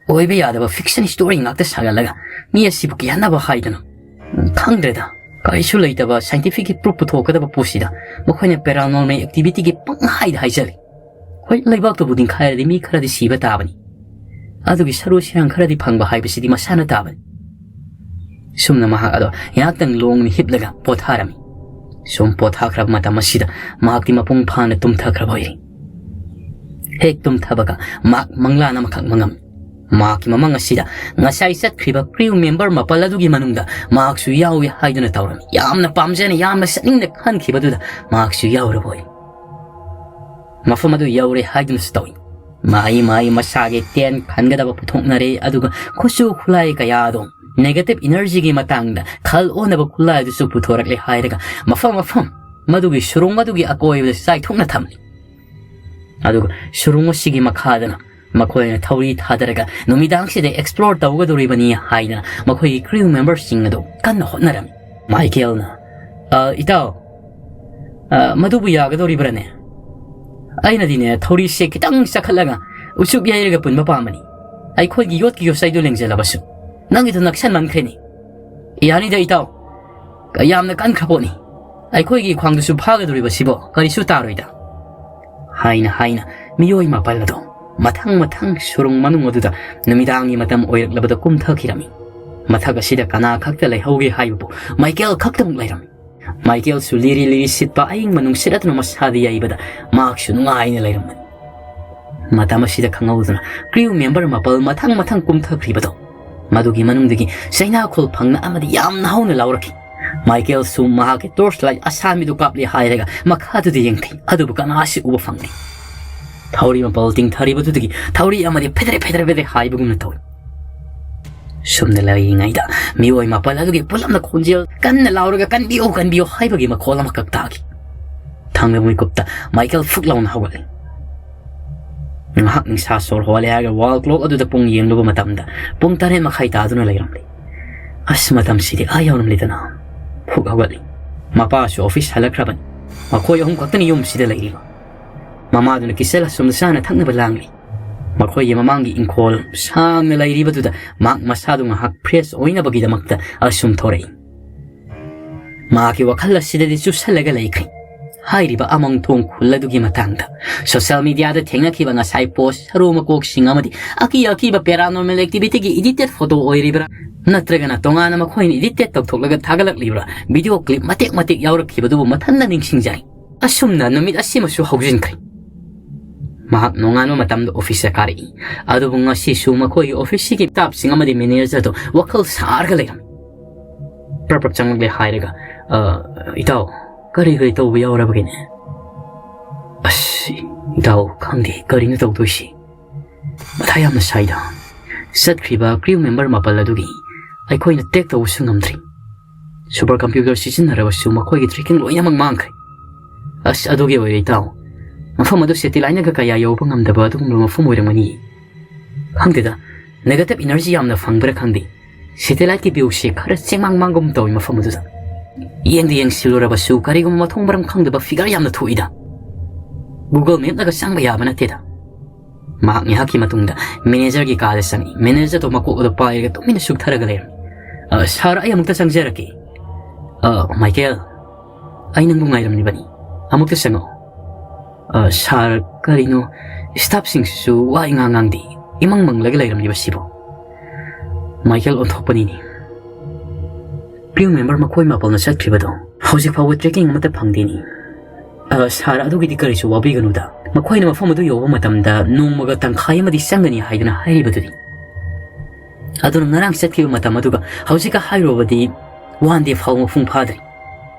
ꯑꯣꯏꯕ ꯌꯥꯗꯕ ꯐꯤꯛꯁꯟ ꯁ꯭ꯇꯣꯔꯤ ꯉꯥꯛꯇ ꯁꯥꯒꯠꯂꯒ ꯃꯤ ꯑꯁꯤꯕꯨ ꯀꯤꯍꯟꯅꯕ ꯍꯥꯏꯗꯅ, ꯈꯪꯗ꯭ꯔꯦꯗ, ꯀꯔꯤꯁꯨ ꯂꯩꯇꯕ ꯁꯥꯏꯟꯇꯤꯐꯤꯛꯀꯤ ꯄ꯭ꯔꯨꯐ ꯄꯨꯊꯣꯛꯀꯗꯕ ꯄꯣꯠꯁꯤꯗ ꯃꯈꯣꯏꯅ ꯄꯦꯔꯥꯅꯣꯔꯃꯦꯜ ꯑꯦꯛꯇꯤꯚꯤꯇꯤꯒꯤ ꯄꯪꯍꯥꯏꯗ ꯍꯥꯏꯖꯜꯂꯤ꯫ ꯍꯣꯏ, ꯂꯩꯕꯥꯛꯇꯕꯨ ꯅꯤꯡꯈꯥꯏꯔꯗꯤ ꯃꯤ ꯈꯔꯗꯤ ꯁꯤꯕ ꯇꯥꯕꯅꯤ꯫ ꯑꯗꯨꯒꯤ ꯁꯔꯨ ꯁꯤꯔꯥꯡ ꯈꯔꯗꯤ ꯐꯪꯕ ꯍꯥꯏꯕꯁꯤꯗꯤ ꯃꯁꯥꯅ ꯇꯥꯕꯅꯤ꯫ ꯁꯨꯝꯅ ꯃꯍꯥꯛ ꯑꯗꯣ ꯉꯥꯏꯍꯥꯛꯇꯪ ꯂꯣꯡꯅ ꯍꯤꯞꯂꯒ ꯄꯣꯊꯥꯔꯝꯃꯤ꯫ ꯁꯨꯝ ꯄꯣꯊꯥꯈ꯭ꯔꯕ ꯃꯇꯝ ꯑꯁꯤꯗ ꯃꯍꯥꯛꯇꯤ ꯃꯄꯨꯡ ꯐꯥꯅ ꯇꯨꯝꯊꯈ꯭ꯔꯕ ꯑꯣꯏꯔꯦ꯫ ꯍꯦꯛ ꯇꯨꯝꯊꯕꯒ ꯃꯍꯥꯛ ꯃꯪꯂꯥꯟ ꯑꯃꯈꯛ ꯃꯪꯉꯝꯃꯤ꯫ ꯃꯍꯥꯛꯀꯤ ꯃꯃꯪ ꯑꯁꯤꯗ ꯉꯁꯥꯏ ꯆꯠꯈ꯭ꯔꯤꯕ ꯀ꯭ꯔꯤꯎ ꯃꯦꯝꯕꯔ ꯃꯥꯄꯜ ꯑꯗꯨꯒꯤ ꯃꯅꯨꯡꯗ ꯃꯍꯥꯛꯁꯨ ꯌꯥꯎꯏ ꯍꯥꯏꯗꯨꯅ ꯇꯧꯔꯝꯃꯤ꯫ ꯌꯥꯝꯅ ꯄꯥꯝꯖꯅ, ꯌꯥꯝꯅ ꯆꯠꯅꯤꯡꯅ ꯈꯟꯈꯤꯕꯗꯨꯗ ꯃꯍꯥꯛꯁꯨ ꯌꯥꯎꯔꯕ ꯑꯣꯏ꯫ ꯃꯐꯝ ꯑꯗꯨ ꯌꯧꯔꯦ ꯍꯥꯏꯗꯨꯅꯁꯨ ꯇꯧꯏ꯫ ꯃꯍꯩ ꯃꯍꯩ ꯃꯁꯥꯒꯤ ꯇꯦꯟ ꯈꯟꯒꯗꯕ ꯄꯨꯊꯣꯛꯅꯔꯦ, ꯑꯗꯨꯒ ꯈꯨꯠꯁꯨ ꯈꯨꯠꯂꯥꯏ ꯀꯌꯥꯗꯣ negative energyꯒꯤ ꯃꯇꯥꯡꯗ ꯈꯜ ꯑꯣꯟꯅꯕ ꯈꯨꯠꯂꯥꯏꯗꯨꯁꯨ ꯄꯨꯊꯣꯔꯛꯂꯦ ꯍꯥꯏꯔꯒ ꯃꯐꯝ ꯃꯐꯝ ꯃꯗꯨꯒꯤ ꯁꯨꯔꯨꯡ ꯑꯗꯨꯒꯤ ꯑꯀꯣꯏꯕꯗ ꯆꯥꯏꯊꯣꯛꯅ ꯊꯝꯂꯤ꯫ ꯑꯗꯨꯒ ꯁꯨꯔꯨꯡ ꯑꯁꯤꯒꯤ ꯃꯈꯥꯗꯅ ꯃꯈꯣꯏꯅ ꯊꯧꯔꯤ ꯊꯥꯗꯔꯒ ꯅꯨꯃꯤꯗꯥꯡꯁꯤꯗ explore ꯇꯧꯒꯗꯧꯔꯤꯕꯅꯤ ꯍꯥꯏꯗꯅ ꯃꯈꯣꯏꯒꯤ crew memberꯁꯤꯡ ꯑꯗꯨ ꯀꯟꯅ ꯍꯣꯠꯅꯔꯝꯃꯤ꯫ ꯃꯥꯏꯀꯦꯜꯅ, "ꯑ, ꯏꯇꯥꯎ, ꯑ, ꯃꯗꯨꯕꯨ ꯌꯥꯒꯗꯧꯔꯤꯕ꯭ꯔꯥꯅꯦ? ꯑꯩꯅꯗꯤꯅꯦ, ꯊꯧꯔꯤꯁꯦ ꯈꯤꯇꯪ ꯆꯈꯠꯂꯒ ꯎꯆꯨꯞ ꯌꯩꯔꯒ ꯄꯨꯟꯕ ꯄꯥꯝꯕꯅꯤ꯫ ꯑꯩꯈꯣꯏꯒꯤ ꯌꯣꯠꯀꯤ ꯌꯣꯠꯆꯩꯗꯨ ꯂꯦꯡꯖꯜꯂꯕꯁꯨ꯫ ꯅꯪꯒꯤꯗꯨ ꯅꯛꯁꯟꯃꯟꯈ꯭ꯔꯦꯅꯦ꯫ ꯌꯥꯅꯤꯗ ꯏꯇꯥꯎ, ꯌꯥꯝꯅ ꯀꯟꯈ꯭ꯔ ꯄꯣꯠꯅꯤ꯫ ꯑꯩꯈꯣꯏꯒꯤ ꯈ꯭ꯋꯥꯡꯗꯨꯁꯨ ꯐꯥꯒꯗꯧꯔꯤꯕꯁꯤꯕꯣ, ꯀꯔꯤꯁꯨ ꯇꯥꯔꯣꯏꯗ," ꯍꯥꯏꯅ ꯍꯥꯏꯅ ꯃꯤꯑꯣꯏ ꯃꯥꯄꯜ ꯑꯗꯣ ꯃꯊꯪ ꯃꯊꯪ ꯁꯨꯔꯨꯡ ꯃꯅꯨꯡ ꯑꯗꯨꯗ ꯅꯨꯃꯤꯗꯥꯡꯒꯤ ꯃꯇꯝ ꯑꯣꯏꯔꯛꯂꯕꯗ ꯀꯨꯝꯊꯈꯤꯔꯝꯃꯤ꯫ ꯃꯊꯛ ꯑꯁꯤꯗ ꯀꯅꯥ ꯈꯛꯇ ꯂꯩꯍꯧꯒꯦ ꯍꯥꯏꯕꯕꯨ ꯃꯥꯏꯀꯦꯜ ꯈꯛꯇꯃꯛ ꯂꯩꯔꯝꯃꯤ꯫ ꯃꯥꯏꯀꯦꯜꯁꯨ ꯂꯤꯔꯤ ꯂꯤꯔꯤ ꯁꯤꯠꯄ ꯑꯌꯤꯡꯕ ꯅꯨꯡꯁꯤꯠ ꯑꯗꯨꯅ ꯃꯁꯥꯗ ꯌꯩꯕꯗ ꯃꯍꯥꯛꯁꯨ ꯅꯨꯡꯉꯥꯏꯅ ꯂꯩꯔꯝꯕꯅꯤ꯫ ꯃꯇꯝ ꯑꯁꯤꯗ ꯈꯪꯍꯧꯗꯅ crew member ꯃꯥꯄꯜ ꯃꯊꯪ ꯃꯊꯪ ꯀꯨꯝꯊꯈ꯭ꯔꯤꯕꯗꯣ, ꯃꯗꯨꯒꯤ ꯃꯅꯨꯡꯗꯒꯤ ꯆꯩꯅꯥꯈꯣꯜ ꯐꯪꯅ ꯑꯃꯗꯤ ꯌꯥꯝꯅ ꯍꯧꯅ ꯂꯥꯎꯔꯛꯈꯤ꯫ ꯃꯥꯏꯀꯦꯜꯁꯨ ꯃꯍꯥꯛꯀꯤ torch light ꯑꯁꯥꯟꯕꯤꯗꯨ ꯀꯥꯞꯂꯦ ꯍꯥꯏꯔꯒ ꯃꯈꯥꯗꯨꯗ ꯌꯦꯡꯊꯩ, ꯑꯗꯨꯕꯨ ꯀꯅꯥꯁꯨ ꯎꯕ ꯐꯪꯗꯦ꯫ ꯊꯧꯔꯤ ꯃꯥꯄꯜ ꯇꯤꯡꯊꯔꯤꯕꯗꯨꯗꯒꯤ ꯊꯧꯔꯤ ꯑꯃꯗꯤ ꯐꯦꯗ꯭ꯔꯦ ꯐꯦꯗ꯭ꯔꯦ ꯐꯦꯗ꯭ꯔꯦ ꯍꯥꯏꯕꯒꯨꯝꯅ ꯇꯧꯏ꯫ ꯁꯨꯝꯅ ꯂꯩꯔꯤꯉꯩꯗ ꯃꯤꯑꯣꯏ ꯃꯥꯄꯜ ꯑꯗꯨꯒꯤ ꯄꯨꯂꯞꯅ ꯈꯣꯟꯖꯦꯜ ꯀꯟꯅ ꯂꯥꯎꯔꯒ "ꯀꯟꯕꯤꯌꯨ, ꯀꯟꯕꯤꯌꯨ" ꯍꯥꯏꯕꯒꯤ ꯃꯈꯣꯜ ꯑꯃꯈꯛ ꯇꯥꯈꯤ꯫ ꯊꯥꯡꯗ ꯃꯤꯀꯨꯞꯇ ꯃꯥꯏꯀꯦꯜ ꯐꯨꯛ ꯂꯥꯎꯅ ꯍꯧꯒꯠꯂꯤ꯫ ꯉꯥꯏꯍꯥꯛ ꯅꯤꯡꯁꯥ ꯁꯣꯔ ꯍꯣꯜꯂꯦ ꯍꯥꯏꯔꯒ wall clock ꯑꯗꯨꯗ ꯄꯨꯡ ꯌꯦꯡꯂꯨꯕ ꯃꯇꯝꯗ ꯄꯨꯡ ꯇꯔꯦꯠ ꯃꯈꯥꯏ ꯇꯥꯗꯨꯅ ꯂꯩꯔꯝꯂꯦ꯫ ꯑꯁ, ꯃꯇꯝꯁꯤꯗꯤ ꯑꯥ ꯌꯧꯔꯝꯂꯦꯗꯅ꯫ ꯐꯨꯛ ꯍꯧꯒꯠꯂꯤ꯫ ꯃꯄꯥꯁꯨ office ꯍꯜꯂꯛꯈ꯭ꯔꯕꯅꯤ꯫ ꯃꯈꯣꯏ ꯑꯍꯨꯝ ꯈꯛꯇꯅꯤ ꯌꯨꯝꯁꯤꯗ ꯂꯩꯔꯤꯕ꯫ ꯃꯃꯥꯗꯨꯅ kitchen ꯑꯁꯣꯝꯗ ꯆꯥꯅ ꯊꯛꯅꯕ ꯂꯥꯡꯂꯤ꯫ ꯃꯈꯣꯏꯒꯤ ꯃꯃꯥꯡꯒꯤ ꯏꯪꯈꯣꯜ ꯁꯥꯡꯅ ꯂꯩꯔꯤꯕꯗꯨꯗ ꯃꯍꯥꯛ ꯃꯁꯥꯗꯨ ꯉꯥꯏꯍꯥꯛ fresh ꯑꯣꯏꯅꯕꯒꯤꯗꯃꯛꯇ ꯑꯁꯨꯝ ꯊꯣꯔꯛꯏ꯫ ꯃꯍꯥꯛꯀꯤ ꯋꯥꯈꯜ ꯑꯁꯤꯗꯗꯤ ꯆꯨꯁꯜꯂꯒ ꯂꯩꯈ꯭ꯔꯦ꯫ ꯍꯥꯏꯔꯤꯕ ꯑꯃꯪ ꯊꯣꯡ ꯈꯨꯜ ꯑꯗꯨꯒꯤ ꯃꯇꯥꯡꯗ social mediaꯗ ꯊꯦꯡꯅꯈꯤꯕ ꯉꯁꯥꯏ post ꯁꯔꯨ ꯃꯀꯣꯛꯁꯤꯡ ꯑꯃꯗꯤ ꯑꯀꯤ ꯑꯀꯤꯕ paranormal activityꯒꯤ edited photo ꯑꯣꯏꯔꯤꯕ꯭ꯔꯥ? ꯅꯠꯇ꯭ꯔꯒꯅ ꯇꯣꯉꯥꯟꯅ ꯃꯈꯣꯏꯅ edited ꯇꯧꯊꯣꯛꯂꯒ ꯊꯥꯒꯠꯂꯛꯂꯤꯕ꯭ꯔꯥ? Video clip ꯃꯇꯦꯛ ꯃꯇꯦꯛ ꯌꯥꯎꯔꯛꯈꯤꯕꯗꯨꯕꯨ ꯃꯊꯟꯇ ꯅꯤꯡꯁꯤꯡꯖꯔꯦ꯫ ꯑꯁꯨꯝꯅ ꯅꯨꯃꯤꯠ ꯑꯁꯤꯃꯁꯨ ꯍꯧꯖꯤꯟꯈ꯭ꯔꯦ꯫ ꯃꯍꯥꯛ ꯅꯣꯡꯉꯥꯟꯕ ꯃꯇꯝꯗ officeꯇ ꯀꯥꯔꯛꯏ꯫ ꯑꯗꯨꯕꯨ ꯉꯁꯤꯁꯨ ꯃꯈꯣꯏꯒꯤ officeꯁꯤꯒꯤ staffꯁꯤꯡ ꯑꯃꯗꯤ managerꯗꯨ ꯋꯥꯈꯜ ꯁꯥꯔꯒ ꯂꯩꯔꯝꯃꯤ꯫ ꯄ꯭ꯔꯞ ꯄ꯭ꯔꯞ ꯆꯪꯂꯛꯂꯦ ꯍꯥꯏꯔꯒ, "ꯑ, ꯏꯇꯥꯎ, ꯀꯔꯤ ꯀꯔꯤ ꯇꯧꯕ ꯌꯥꯎꯔꯕꯒꯦꯅꯦ?" "ꯑꯁ, ꯏꯇꯥꯎ, ꯈꯪꯗꯦ ꯀꯔꯤꯅꯣ ꯇꯧꯗꯣꯏꯁꯤ꯫ ꯃꯊꯥ ꯌꯥꯝꯅ ꯁꯥꯏꯗ꯫ ꯆꯠꯈ꯭ꯔꯤꯕ crew member ꯃꯥꯄꯜ ꯑꯗꯨꯒꯤ ꯑꯩꯈꯣꯏꯅ track ꯇꯧꯕꯁꯨ ꯉꯝꯗ꯭ꯔꯤ꯫ Super computer ꯁꯤꯖꯤꯟꯅꯔꯕꯁꯨ ꯃꯈꯣꯏꯒꯤ tracking ꯂꯣꯏꯅꯃꯛ ꯃꯥꯡꯈ꯭ꯔꯦ꯫ ꯑꯁ, ꯑꯗꯨꯒꯤ ꯑꯣꯏꯔꯦ ꯏꯇꯥꯎ꯫ ꯃꯐꯝ ꯑꯗꯨ satellite ꯅꯒ ꯀꯌꯥ ꯌꯧꯕ ꯉꯝꯗꯕ ꯑꯗꯨꯒꯨꯝꯂꯕ ꯃꯐꯝ ꯑꯣꯏꯔꯝꯒꯅꯤ꯫ ꯈꯪꯗꯦꯗ, negative energy ꯌꯥꯝꯅ ꯐꯪꯕ꯭ꯔꯥ ꯈꯪꯗꯦ꯫ Satellite ꯀꯤ view ꯁꯦ ꯈꯔ ꯆꯦꯡꯃꯥꯡ ꯃꯥꯡꯒꯨꯝ ꯇꯧꯏ ꯃꯐꯝ ꯑꯗꯨꯗ꯫ ꯌꯦꯡꯗ ꯌꯦꯡꯁꯤꯜꯂꯨꯔꯕꯁꯨ ꯀꯔꯤꯒꯨꯝꯕ ꯃꯊꯣꯡ ꯃꯔꯝ ꯈꯪꯗꯕ figure ꯌꯥꯝꯅ ꯊꯣꯛꯏꯗ꯫ Google Map ꯅꯒ ꯆꯪꯕ ꯌꯥꯕ ꯅꯠꯇꯦꯗ꯫ ꯃꯍꯥꯛ ꯉꯥꯏꯍꯥꯛꯀꯤ ꯃꯇꯨꯡꯗ manager ꯒꯤ ꯀꯥꯗ ꯆꯪꯉꯤ꯫ Manager ꯗꯣ ꯃꯀꯣꯛ ꯑꯗꯨ ꯄꯥꯏꯔꯒ ꯇꯨꯃꯤꯟꯅ ꯁꯨꯛꯊꯔꯒ ꯂꯩꯔꯝꯃꯤ꯫ "ꯑ, sir, ꯑꯩ ꯑꯃꯨꯛꯇ ꯆꯪꯖꯔꯛꯀꯦ꯫" "ꯑ, Michael, ꯑꯩ ꯅꯪꯕꯨ ꯉꯥꯏꯔꯝꯂꯤꯕꯅꯤ꯫ ꯑꯃꯨꯛꯇ ꯆꯪꯉꯛꯑꯣ꯫" "ꯑ, sir, ꯀꯔꯤꯅꯣ? Staff ꯁꯤꯡꯁꯤꯁꯨ ꯋꯥ ꯏꯉꯥꯡ ꯉꯥꯡꯗꯦ꯫ ꯏꯃꯪ ꯃꯪꯂꯒ ꯂꯩꯔꯝꯂꯤꯕꯁꯤꯕꯨ?" Michael ꯑꯣꯟꯊꯣꯛꯄꯅꯤꯅꯦ꯫ Crew member ꯃꯈꯣꯏ ꯃꯥꯄꯜꯅ ꯆꯠꯈ꯭ꯔꯤꯕꯗꯣ ꯍꯧꯖꯤꯛ ꯐꯥꯎꯕ tracking ꯑꯃꯠꯇ ꯐꯪꯗꯦꯅꯤ꯫ "ꯑ, sir, ꯑꯗꯨꯒꯤꯗꯤ ꯀꯔꯤꯁꯨ ꯋꯥꯕꯤꯒꯅꯨꯗ꯫ ꯃꯈꯣꯏꯅ ꯃꯐꯝ ꯑꯗꯨ ꯌꯧꯕ ꯃꯇꯝꯗ ꯅꯣꯡꯃꯒ ꯇꯪꯈꯥꯏ ꯑꯃꯗꯤ ꯆꯪꯒꯅꯤ ꯍꯥꯏꯗꯨꯅ ꯍꯥꯏꯔꯤꯕꯗꯨꯗꯤ꯫ ꯑꯗꯨꯅ ꯉꯔꯥꯡ ꯆꯠꯈꯤꯕ ꯃꯇꯝ ꯑꯗꯨꯒ ꯍꯧꯖꯤꯛꯀ ꯍꯥꯏꯔꯨꯔꯕꯗꯤ one day ꯐꯥꯎꯕ ꯃꯄꯨꯡ ꯐꯥꯗ꯭ꯔꯤ꯫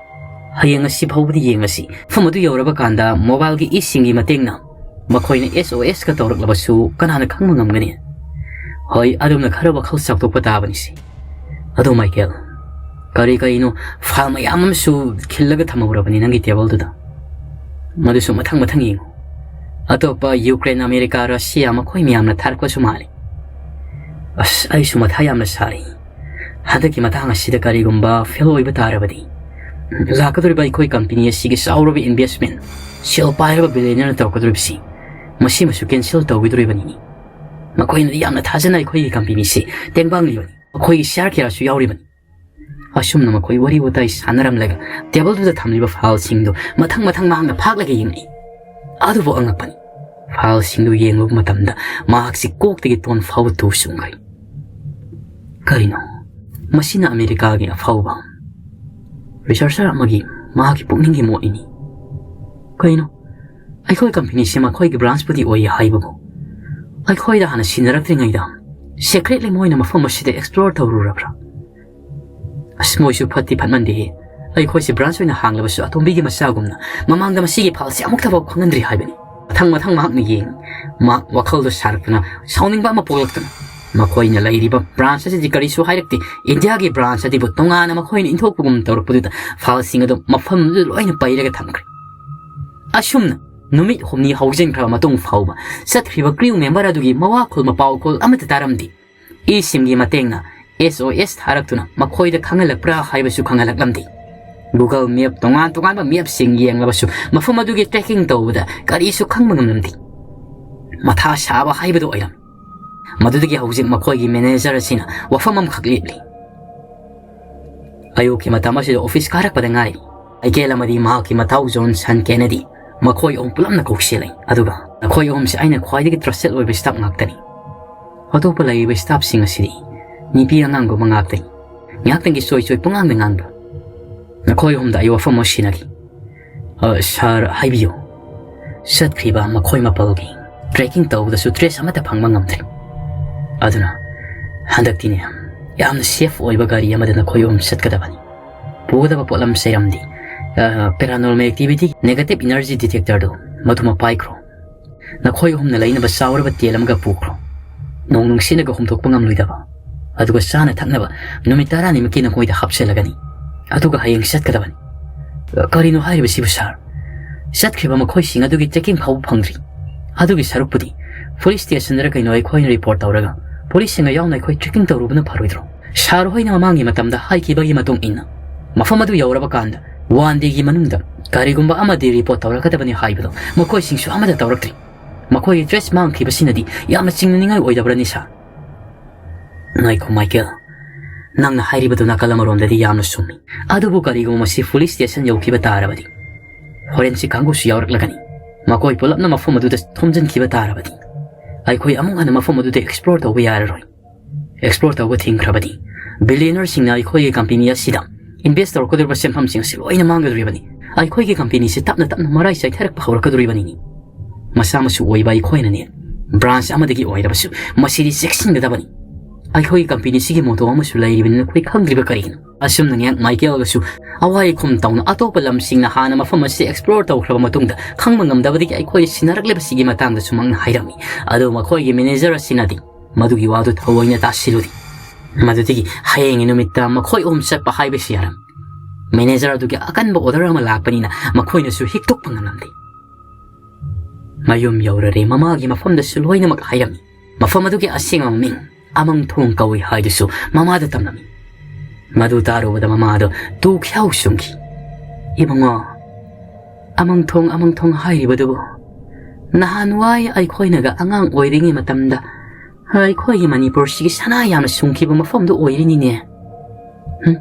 ꯍꯌꯦꯡ ꯑꯁꯤ ꯐꯥꯎꯕꯗꯤ ꯌꯦꯡꯉꯁꯤ꯫ ꯃꯐꯝ ꯑꯗꯨ ꯌꯧꯔꯕ ꯀꯥꯟꯗ mobile ꯒꯤ ꯏꯁꯤꯡꯒꯤ ꯃꯇꯦꯡꯅ ꯃꯈꯣꯏꯅ S O S ꯀ ꯇꯧꯔꯛꯂꯕꯁꯨ ꯀꯅꯥꯅ ꯈꯪꯕ ꯉꯝꯒꯅꯤ?" "ꯍꯣꯏ, ꯑꯗꯨꯝꯅ ꯈꯔ ꯋꯥꯈꯜ ꯆꯥꯎꯊꯣꯛꯄ ꯇꯥꯕꯅꯤ ꯁꯤ꯫ ꯑꯗꯣ Michael, ꯀꯔꯤ ꯀꯔꯤꯅꯣ file ꯃꯌꯥꯝ ꯑꯃꯁꯨ ꯈꯤꯜꯂꯒ ꯊꯝꯍꯧꯔꯕꯅꯤ ꯅꯪꯒꯤ table ꯗꯨꯗ꯫ ꯃꯗꯨꯁꯨ ꯃꯊꯪ ꯃꯊꯪ ꯌꯦꯡꯉꯨ꯫ ꯑꯇꯣꯞꯄ Ukraine, America, Russia ꯃꯈꯣꯏ ꯃꯌꯥꯝꯅ ꯊꯥꯔꯛꯄꯁꯨ ꯃꯥꯜꯂꯤ꯫ ꯑꯁ, ꯑꯩꯁꯨ ꯃꯊꯥ ꯌꯥꯝꯅ ꯁꯥꯔꯤ꯫ ꯍꯟꯗꯛꯀꯤ ꯃꯇꯥꯡ ꯑꯁꯤꯗ ꯀꯔꯤꯒꯨꯝꯕ fail ꯑꯣꯏꯕ ꯇꯥꯔꯕꯗꯤ, ꯂꯥꯛꯀꯗꯧꯔꯤꯕ ꯑꯩꯈꯣꯏ company ꯑꯁꯤꯒꯤ ꯆꯥꯎꯔꯕ investment, ꯁꯦꯜ ꯄꯥꯏꯔꯕ billionaire ꯅ ꯇꯧꯔꯛꯀꯗꯧꯔꯤꯕꯁꯤ, ꯃꯁꯤꯃꯁꯨ cancel ꯇꯧꯈꯤꯗꯧꯔꯤꯕꯅꯤꯅꯦ꯫ ꯃꯈꯣꯏꯅꯗꯤ ꯌꯥꯝꯅ ꯊꯥꯖꯅ ꯑꯩꯈꯣꯏꯒꯤ company ꯁꯤ ꯇꯦꯡꯕꯥꯡꯂꯤꯕꯅꯤ꯫ ꯃꯈꯣꯏꯒꯤ share ꯀꯌꯥꯁꯨ ꯌꯥꯎꯔꯤꯕꯅꯤ꯫" ꯑꯁꯨꯝꯅ ꯃꯈꯣꯏ ꯋꯥꯔꯤ ꯋꯥꯇꯥꯏ ꯁꯥꯟꯅꯔꯝꯂꯒ table ꯗꯨꯗ ꯊꯝꯂꯤꯕ file ꯁꯤꯡꯗꯨ ꯃꯊꯪ ꯃꯊꯪ ꯃꯍꯥꯛꯅ ꯐꯥꯛꯂꯒ ꯌꯦꯡꯂꯛꯏ꯫ ꯑꯗꯨꯕꯨ ꯑꯉꯛꯄꯅꯤ, file ꯁꯤꯡꯗꯨ ꯌꯦꯡꯂꯨꯕ ꯃꯇꯝꯗ ꯃꯍꯥꯛꯁꯤ ꯀꯣꯛꯇꯒꯤ ꯇꯣꯟ ꯐꯥꯎꯕ ꯇꯨ ꯆꯨꯡꯈ꯭ꯔꯦ꯫ ꯀꯔꯤꯅꯣ? ꯃꯁꯤꯅ America ꯒꯤ ꯑꯐꯥꯎꯕ researcher ꯑꯃꯒꯤ ꯃꯍꯥꯛꯀꯤ ꯄꯨꯛꯅꯤꯡꯒꯤ ꯃꯣꯠꯅꯤꯅꯤ꯫ ꯀꯩꯅꯣ? ꯑꯩꯈꯣꯏ company ꯁꯤ ꯃꯈꯣꯏꯒꯤ branch ꯄꯨꯗꯤ ꯑꯣꯏ ꯍꯥꯏꯕꯕꯨ, ꯑꯩꯈꯣꯏꯗ ꯍꯥꯟꯅ ꯁꯤꯟꯅꯔꯛꯇ꯭ꯔꯤꯉꯩꯗ secretly ꯃꯣꯏꯅ ꯃꯐꯝ ꯑꯁꯤꯗ explore ꯇꯧꯔꯨꯔꯕ꯭ꯔꯥ? ꯑꯁ, ꯃꯣꯏꯁꯨ ꯐꯠꯇꯤ ꯐꯠꯃꯟꯗꯦꯍꯦ꯫ ꯑꯩꯈꯣꯏꯁꯦ branch ꯑꯣꯏꯅ ꯍꯥꯡꯂꯕꯁꯨ ꯑꯇꯣꯝꯕꯤꯒꯤ ꯃꯆꯥꯒꯨꯝꯅ ꯃꯃꯥꯡꯗ ꯃꯁꯤꯒꯤ file ꯁꯤ ꯑꯃꯨꯛꯇꯐꯥꯎ ꯈꯪꯍꯟꯗ꯭ꯔꯤ ꯍꯥꯏꯕꯅꯤ꯫ ꯃꯊꯪ ꯃꯊꯪ ꯃꯍꯥꯛꯅ ꯌꯦꯡꯉꯤ꯫ ꯃꯍꯥꯛ ꯋꯥꯈꯜꯗꯨ ꯁꯥꯔꯛꯇꯨꯅ ꯁꯥꯎꯅꯤꯡꯕ ꯑꯃ ꯄꯣꯛꯂꯛꯇꯨꯅ, ꯃꯈꯣꯏꯅ ꯂꯩꯔꯤꯕ ꯕ꯭ꯔꯥꯟꯁ ꯑꯁꯤꯗꯤ ꯀꯔꯤꯁꯨ ꯍꯥꯏꯔꯛꯇꯦ, ꯏꯟꯗꯤꯌꯥꯒꯤ ꯕ꯭ꯔꯥꯟꯁ ꯑꯗꯨꯕꯨ ꯇꯣꯉꯥꯟꯅ ꯃꯈꯣꯏꯅ ꯏꯟꯊꯣꯛꯄꯒꯨꯝ ꯇꯧꯔꯛꯄꯗꯨꯗ ꯐꯥꯏꯜꯁꯤꯡ ꯑꯗꯨ ꯃꯐꯝ ꯑꯗꯨꯗ ꯂꯣꯏꯅ ꯄꯩꯔꯒ ꯊꯝꯈ꯭ꯔꯦ꯫ ꯑꯁꯨꯝꯅ ꯅꯨꯃꯤꯠ ꯍꯨꯝꯅꯤ ꯍꯧꯖꯤꯟꯈ꯭ꯔꯕ ꯃꯇꯨꯡ ꯐꯥꯎꯕ ꯆꯠꯈ꯭ꯔꯤꯕ ꯀ꯭ꯔꯤꯎ ꯃꯦꯝꯕꯔ ꯑꯗꯨꯒꯤ ꯃꯋꯥꯈꯣꯜ ꯃꯄꯥꯎꯈꯣꯜ ꯑꯃꯠꯇ ꯇꯥꯔꯝꯗꯦ꯫ ꯏ ꯁꯤꯝꯒꯤ ꯃꯇꯦꯡꯅ ꯑꯦꯁ ꯑꯣ ꯑꯦꯁ ꯊꯥꯔꯛꯇꯨꯅ ꯃꯈꯣꯏꯗ ꯈꯪꯍꯜꯂꯛꯄ꯭ꯔꯥ ꯍꯥꯏꯕꯁꯨ ꯈꯪꯍꯜꯂꯛꯂꯝꯗꯦ꯫ ꯒꯨꯒꯜ ꯃꯦꯞ, ꯇꯣꯉꯥꯟ ꯇꯣꯉꯥꯟꯕ ꯃꯦꯞꯁꯤꯡ ꯌꯦꯡꯂꯕꯁꯨ ꯃꯐꯝ ꯑꯗꯨꯒꯤ ꯇ꯭ꯔꯦꯀꯤꯡ ꯇꯧꯕꯗ ꯀꯔꯤꯁꯨ ꯈꯪꯕ ꯉꯝꯂꯝꯗꯦ꯫ ꯃꯊꯥ ꯁꯥꯕ ꯍꯥꯏꯕꯗꯨ ꯑꯣꯏꯔꯝꯃꯤ꯫ ꯃꯗꯨꯗꯒꯤ ꯍꯧꯖꯤꯛ ꯃꯈꯣꯏꯒꯤ ꯃꯦꯅꯦꯖꯔ ꯑꯁꯤꯅ ꯋꯥꯐꯝ ꯑꯃꯈꯛ ꯂꯦꯞꯂꯤ꯫ ꯑꯌꯨꯛꯀꯤ ꯃꯇꯝ ꯑꯁꯤꯗ ꯑꯣꯐꯤꯁ ꯀꯥꯔꯛꯄꯗ ꯉꯥꯏꯔꯤ꯫ ꯃꯥꯏꯀꯦꯜ ꯑꯃꯗꯤ ꯃꯍꯥꯛꯀꯤ ꯃꯇꯥꯎ ꯖꯣꯟꯁꯟ ꯀꯦꯅꯦꯗꯤ, ꯃꯈꯣꯏ ꯑꯍꯨꯝ ꯄꯨꯂꯞꯅ ꯀꯣꯛ ꯆꯦꯜꯂꯤ꯫ ꯑꯗꯨꯒ ꯃꯈꯣꯏ ꯑꯍꯨꯝꯁꯤ ꯑꯩꯅ ꯈ꯭ꯋꯥꯏꯗꯒꯤ ꯇ꯭ꯔꯁꯇꯦꯠ ꯑꯣꯏꯕ ꯁ꯭ꯇꯥꯐ ꯉꯥꯛꯇꯅꯤ꯫ ꯑꯇꯣꯞꯄ ꯂꯩꯔꯤꯕ ꯁ꯭ꯇꯥꯐꯁꯤꯡ ꯑꯁꯤꯗꯤ ꯅꯨꯄꯤ ꯑꯉꯥꯡꯒꯨꯝꯕ ꯉꯥꯛꯇꯅꯤ꯫ ꯉꯥꯏꯍꯥꯛꯇꯪꯒꯤ ꯆꯣꯏ ꯆꯣꯏ ꯄꯉꯥꯡꯗ ꯉꯥꯡꯕ꯫ ꯅꯈꯣꯏ ꯑꯍꯨꯝꯗ ꯑꯩ ꯋꯥꯐꯝ ꯑꯃ ꯁꯤꯟꯅꯒꯦ꯫ "ꯑ, ꯁꯥꯔ, ꯍꯥꯏꯕꯤꯌꯨ꯫" "ꯆꯠꯈ꯭ꯔꯤꯕ ꯃꯈꯣꯏ ꯃꯥꯄꯜꯒꯤ ꯇ꯭ꯔꯦꯀꯤꯡ ꯇꯧꯕꯗꯁꯨ ꯇ꯭ꯔꯦꯁ ꯑꯃꯠꯇ ꯐꯪꯕ ꯉꯝꯗ꯭ꯔꯦ꯫ ꯑꯗꯨꯅ ꯍꯟꯗꯛꯇꯤꯅꯦ, ꯌꯥꯝꯅ ꯁꯦꯐ ꯑꯣꯏꯕ ꯒꯥꯔꯤ ꯑꯃꯗ ꯅꯈꯣꯏ ꯑꯍꯨꯝ ꯆꯠꯀꯗꯕꯅꯤ꯫ ꯄꯨꯒꯗꯕ ꯄꯣꯠꯂꯝ ꯆꯩꯔꯝꯗꯤ, ꯑ, ꯄꯦꯔꯥꯅꯣꯔꯃꯦꯜ ꯑꯦꯛꯇꯤꯚꯤꯇꯤ ꯅꯦꯒꯦꯇꯤꯚ ꯏꯅꯔꯖꯤ ꯗꯤꯇꯦꯛꯇꯔꯗꯨ ꯃꯗꯨꯃ ꯄꯥꯏꯈ꯭ꯔꯣ꯫ ꯅꯈꯣꯏ ꯑꯍꯨꯝꯅ ꯂꯩꯅꯕ ꯆꯥꯎꯔꯕ ꯇꯦꯜ ꯑꯃꯒ ꯄꯨꯈ꯭ꯔꯣ꯫ ꯅꯣꯡ ꯅꯨꯡꯁꯤꯠꯅꯒ ꯍꯨꯝꯗꯣꯛꯄ ꯉꯝꯂꯣꯏꯗꯕ꯫ ꯑꯗꯨꯒ ꯆꯥꯅ ꯊꯛꯅꯕ ꯅꯨꯃꯤꯠ ꯇꯔꯥꯅꯤꯃꯨꯛꯀꯤ ꯅꯈꯣꯏꯗ ꯍꯥꯞꯆꯜꯂꯒꯅꯤ꯫ ꯑꯗꯨꯒ ꯍꯌꯦꯡ ꯆꯠꯀꯗꯕꯅꯤ꯫" "ꯀꯔꯤꯅꯣ ꯍꯥꯏꯔꯤꯕꯁꯤꯕꯨ, ꯁꯥꯔ? ꯆꯠꯈ꯭ꯔꯤꯕ ꯃꯈꯣꯏꯁꯤꯡ ꯑꯗꯨꯒꯤ ꯇ꯭ꯔꯦꯀꯤꯡ ꯐꯥꯎꯕ ꯐꯪꯗ꯭ꯔꯤ꯫ ꯑꯗꯨꯒꯤ ꯁꯔꯨꯛꯄꯨꯗꯤ ꯄꯨꯂꯤꯁ ꯁ꯭ꯇꯦꯁꯟꯗꯔ ꯀꯩꯅꯣ ꯑꯩꯈꯣꯏꯅ ꯔꯤꯄꯣꯔꯠ ꯇꯧꯔꯒ ꯄꯨꯂꯤꯁꯁꯤꯡꯒ ꯌꯥꯎꯅ ꯑꯩꯈꯣꯏ ꯇ꯭ꯔꯦꯀꯤꯡ ꯇꯧꯔꯨꯕꯅ ꯐꯔꯣꯏꯗ꯭ꯔꯣ?" "ꯁꯥꯔ ꯍꯣꯏꯅ ꯃꯃꯥꯡꯒꯤ ꯃꯇꯝꯗ ꯍꯥꯏꯈꯤꯕꯒꯤ ꯃꯇꯨꯡ ꯏꯟꯅ ꯃꯐꯝ ꯑꯗꯨ ꯌꯧꯔꯕ ꯀꯥꯟꯗ ꯋꯥꯟ ꯗꯦꯒꯤ ꯃꯅꯨꯡꯗ ꯀꯔꯤꯒꯨꯝꯕ ꯑꯃꯗꯤ ꯔꯤꯄꯣꯔꯠ ꯇꯧꯔꯛꯀꯗꯕꯅꯤ ꯍꯥꯏꯕꯗꯣ ꯃꯈꯣꯏꯁꯤꯡꯁꯨ ꯑꯃꯠꯇ ꯇꯧꯔꯛꯇ꯭ꯔꯤ꯫ ꯃꯈꯣꯏꯒꯤ ꯇ꯭ꯔꯦꯁ ꯃꯥꯡꯈꯤꯕꯁꯤꯅꯗꯤ ꯌꯥꯝꯅ ꯆꯤꯡꯅꯅꯤꯡꯉꯥꯏ ꯑꯣꯏꯗꯕ꯭ꯔꯅꯤ, ꯁꯥꯔ?" "ꯉꯥꯏꯈꯣ, ꯃꯥꯏꯀꯦꯜ꯫ ꯅꯪꯅ ꯍꯥꯏꯔꯤꯕꯗꯨ ꯅꯥꯀꯜ ꯑꯃꯔꯣꯝꯗꯗꯤ ꯌꯥꯝꯅ ꯆꯨꯝꯃꯤ꯫ ꯑꯗꯨꯕꯨ ꯀꯔꯤꯒꯨꯝꯕ ꯃꯁꯤ ꯄꯨꯂꯤꯁ ꯁ꯭ꯇꯦꯁꯟ ꯌꯧꯈꯤꯕ ꯇꯥꯔꯕꯗꯤ, ꯐꯣꯔꯦꯟꯁꯤꯛ ꯀꯥꯡꯕꯨꯁꯨ ꯌꯥꯎꯔꯛꯂꯒꯅꯤ꯫ ꯃꯈꯣꯏ ꯄꯨꯂꯞꯅ ꯃꯐꯝ ꯑꯗꯨꯗ ꯊꯣꯝꯖꯤꯟꯈꯤꯕ ꯇꯥꯔꯕꯗꯤ, ꯑꯩꯈꯣꯏ ꯑꯃꯨꯛ ꯍꯟꯅ ꯃꯐꯝ ꯑꯗꯨꯗ ꯑꯦꯛꯁꯄ꯭ꯂꯣꯔ ꯇꯧꯕ ꯌꯥꯔꯔꯣꯏ꯫ ꯑꯦꯛꯁꯄ꯭ꯂꯣꯔ ꯇꯧꯕ ꯊꯤꯡꯈ꯭ꯔꯕꯗꯤ, ꯕꯤꯂꯤꯌꯅꯔꯁꯤꯡꯅ ꯑꯩꯈꯣꯏꯒꯤ ꯀꯝꯄꯦꯅꯤ ꯑꯁꯤꯗ ꯏꯟꯚꯦꯁ ꯇꯧꯔꯛꯀꯗꯧꯔꯤꯕ ꯁꯦꯟꯐꯝꯁꯤꯡ ꯑꯁꯤ ꯂꯣꯏꯅ ꯃꯥꯡꯒꯗꯧꯔꯤꯕꯅꯤ꯫ ꯑꯩꯈꯣꯏꯒꯤ ꯀꯝꯄꯦꯅꯤꯁꯤ ꯇꯞꯅ ꯇꯞꯅ ꯃꯔꯥꯏ ꯆꯥꯏꯊꯔꯛꯄ ꯍꯧꯔꯛꯀꯗꯧꯔꯤꯕꯅꯤꯅꯤ꯫ ꯃꯆꯥ ꯃꯁꯨ ꯑꯣꯏꯕ ꯑꯩꯈꯣꯏꯅꯅꯦ, ꯕ꯭ꯔꯥꯟꯁ ꯑꯃꯗꯒꯤ ꯑꯣꯏꯔꯕꯁꯨ ꯃꯁꯤꯗꯤ ꯆꯦꯛꯁꯤꯟꯒꯗꯕꯅꯤ꯫ ꯑꯩꯈꯣꯏꯒꯤ ꯀꯝꯄꯦꯅꯤꯁꯤꯒꯤ ꯃꯣꯇꯣ ꯑꯃꯁꯨ ꯂꯩꯔꯤꯕꯅꯤꯅ ꯑꯩꯈꯣꯏ ꯈꯪꯗ꯭ꯔꯤꯕ ꯀꯔꯤꯒꯤꯅꯣ?" ꯑꯁꯨꯝꯅ ꯉꯥꯏꯍꯥꯛ ꯃꯥꯏꯀꯦꯜꯒꯁꯨ ꯑꯋꯥꯏ ꯑꯈꯨꯝ ꯇꯧꯅ ꯑꯇꯣꯞꯄ ꯂꯝꯁꯤꯡꯅ ꯍꯥꯟꯅ ꯃꯐꯝ ꯑꯁꯤ ꯑꯦꯛꯁꯄ꯭ꯂꯣꯔ ꯇꯧꯈ꯭ꯔꯕ ꯃꯇꯨꯡꯗ ꯈꯪꯕ ꯉꯝꯗꯕꯗꯒꯤ ꯑꯩꯈꯣꯏ ꯁꯤꯟꯅꯔꯛꯂꯤꯕꯁꯤꯒꯤ ꯃꯇꯥꯡꯗꯁꯨ ꯃꯍꯥꯛꯅ ꯍꯥꯏꯔꯝꯃꯤ꯫ ꯑꯗꯨꯕꯨ ꯃꯈꯣꯏꯒꯤ ꯃꯦꯅꯦꯖꯔ ꯑꯁꯤꯅꯗꯤ ꯃꯗꯨꯒꯤ ꯋꯥꯗꯨ ꯊꯑꯣꯏꯅ ꯇꯥꯁꯤꯜꯂꯨꯗꯦ꯫ ꯃꯗꯨꯗꯒꯤ ꯍꯌꯦꯡꯒꯤ ꯅꯨꯃꯤꯠꯇ ꯃꯈꯣꯏ ꯑꯍꯨꯝ ꯆꯠꯄ ꯍꯥꯏꯕꯁꯤ ꯌꯥꯔꯝꯃꯤ꯫ ꯃꯦꯅꯦꯖꯔ ꯑꯗꯨꯒꯤ ꯑꯀꯟꯕ ꯑꯣꯔꯗꯔ ꯑꯃ ꯂꯥꯛꯄꯅꯤꯅ ꯃꯈꯣꯏꯅꯁꯨ ꯍꯤꯛꯇꯣꯛꯄ ꯉꯝꯂꯝꯗꯦ꯫ ꯃꯌꯨꯝ ꯌꯧꯔꯔꯦ, ꯃꯃꯥꯒꯤ ꯃꯐꯝꯗꯁꯨ ꯂꯣꯏꯅꯃꯛ ꯍꯥꯏꯔꯝꯃꯤ꯫ ꯃꯐꯝ ꯑꯗꯨꯒꯤ ꯑꯁꯦꯡꯕ ꯃꯃꯤꯡ ꯑꯃꯪꯊꯣꯡ ꯀꯧꯏ ꯍꯥꯏꯗꯨꯁꯨ ꯃꯃꯥꯗ ꯇꯝꯂꯝꯃꯤ꯫ ꯃꯗꯨ ꯇꯥꯔꯨꯕꯗ ꯃꯃꯥꯗꯣ ꯇꯨ ꯈ꯭ꯌꯥꯎ ꯆꯨꯝꯈꯤ꯫ "ꯏꯕꯨꯡꯉꯣ, ꯑꯃꯪꯊꯣꯡ, ꯑꯃꯪꯊꯣꯡ ꯍꯥꯏꯔꯤꯕꯗꯨꯕꯨ ꯅꯍꯥꯟꯋꯥꯏ ꯑꯩꯈꯣꯏꯅꯒ ꯑꯉꯥꯡ ꯑꯣꯏꯔꯤꯉꯩ ꯃꯇꯝꯗ ꯑꯩꯈꯣꯏꯒꯤ ꯃꯅꯤꯄꯨꯔꯁꯤꯒꯤ ꯁꯅꯥ ꯌꯥꯝꯅ ꯁꯨꯡꯈꯤꯕ ꯃꯐꯝꯗꯨ ꯑꯣꯏꯔꯤꯅꯤꯅꯦ꯫ ꯍꯨꯝ,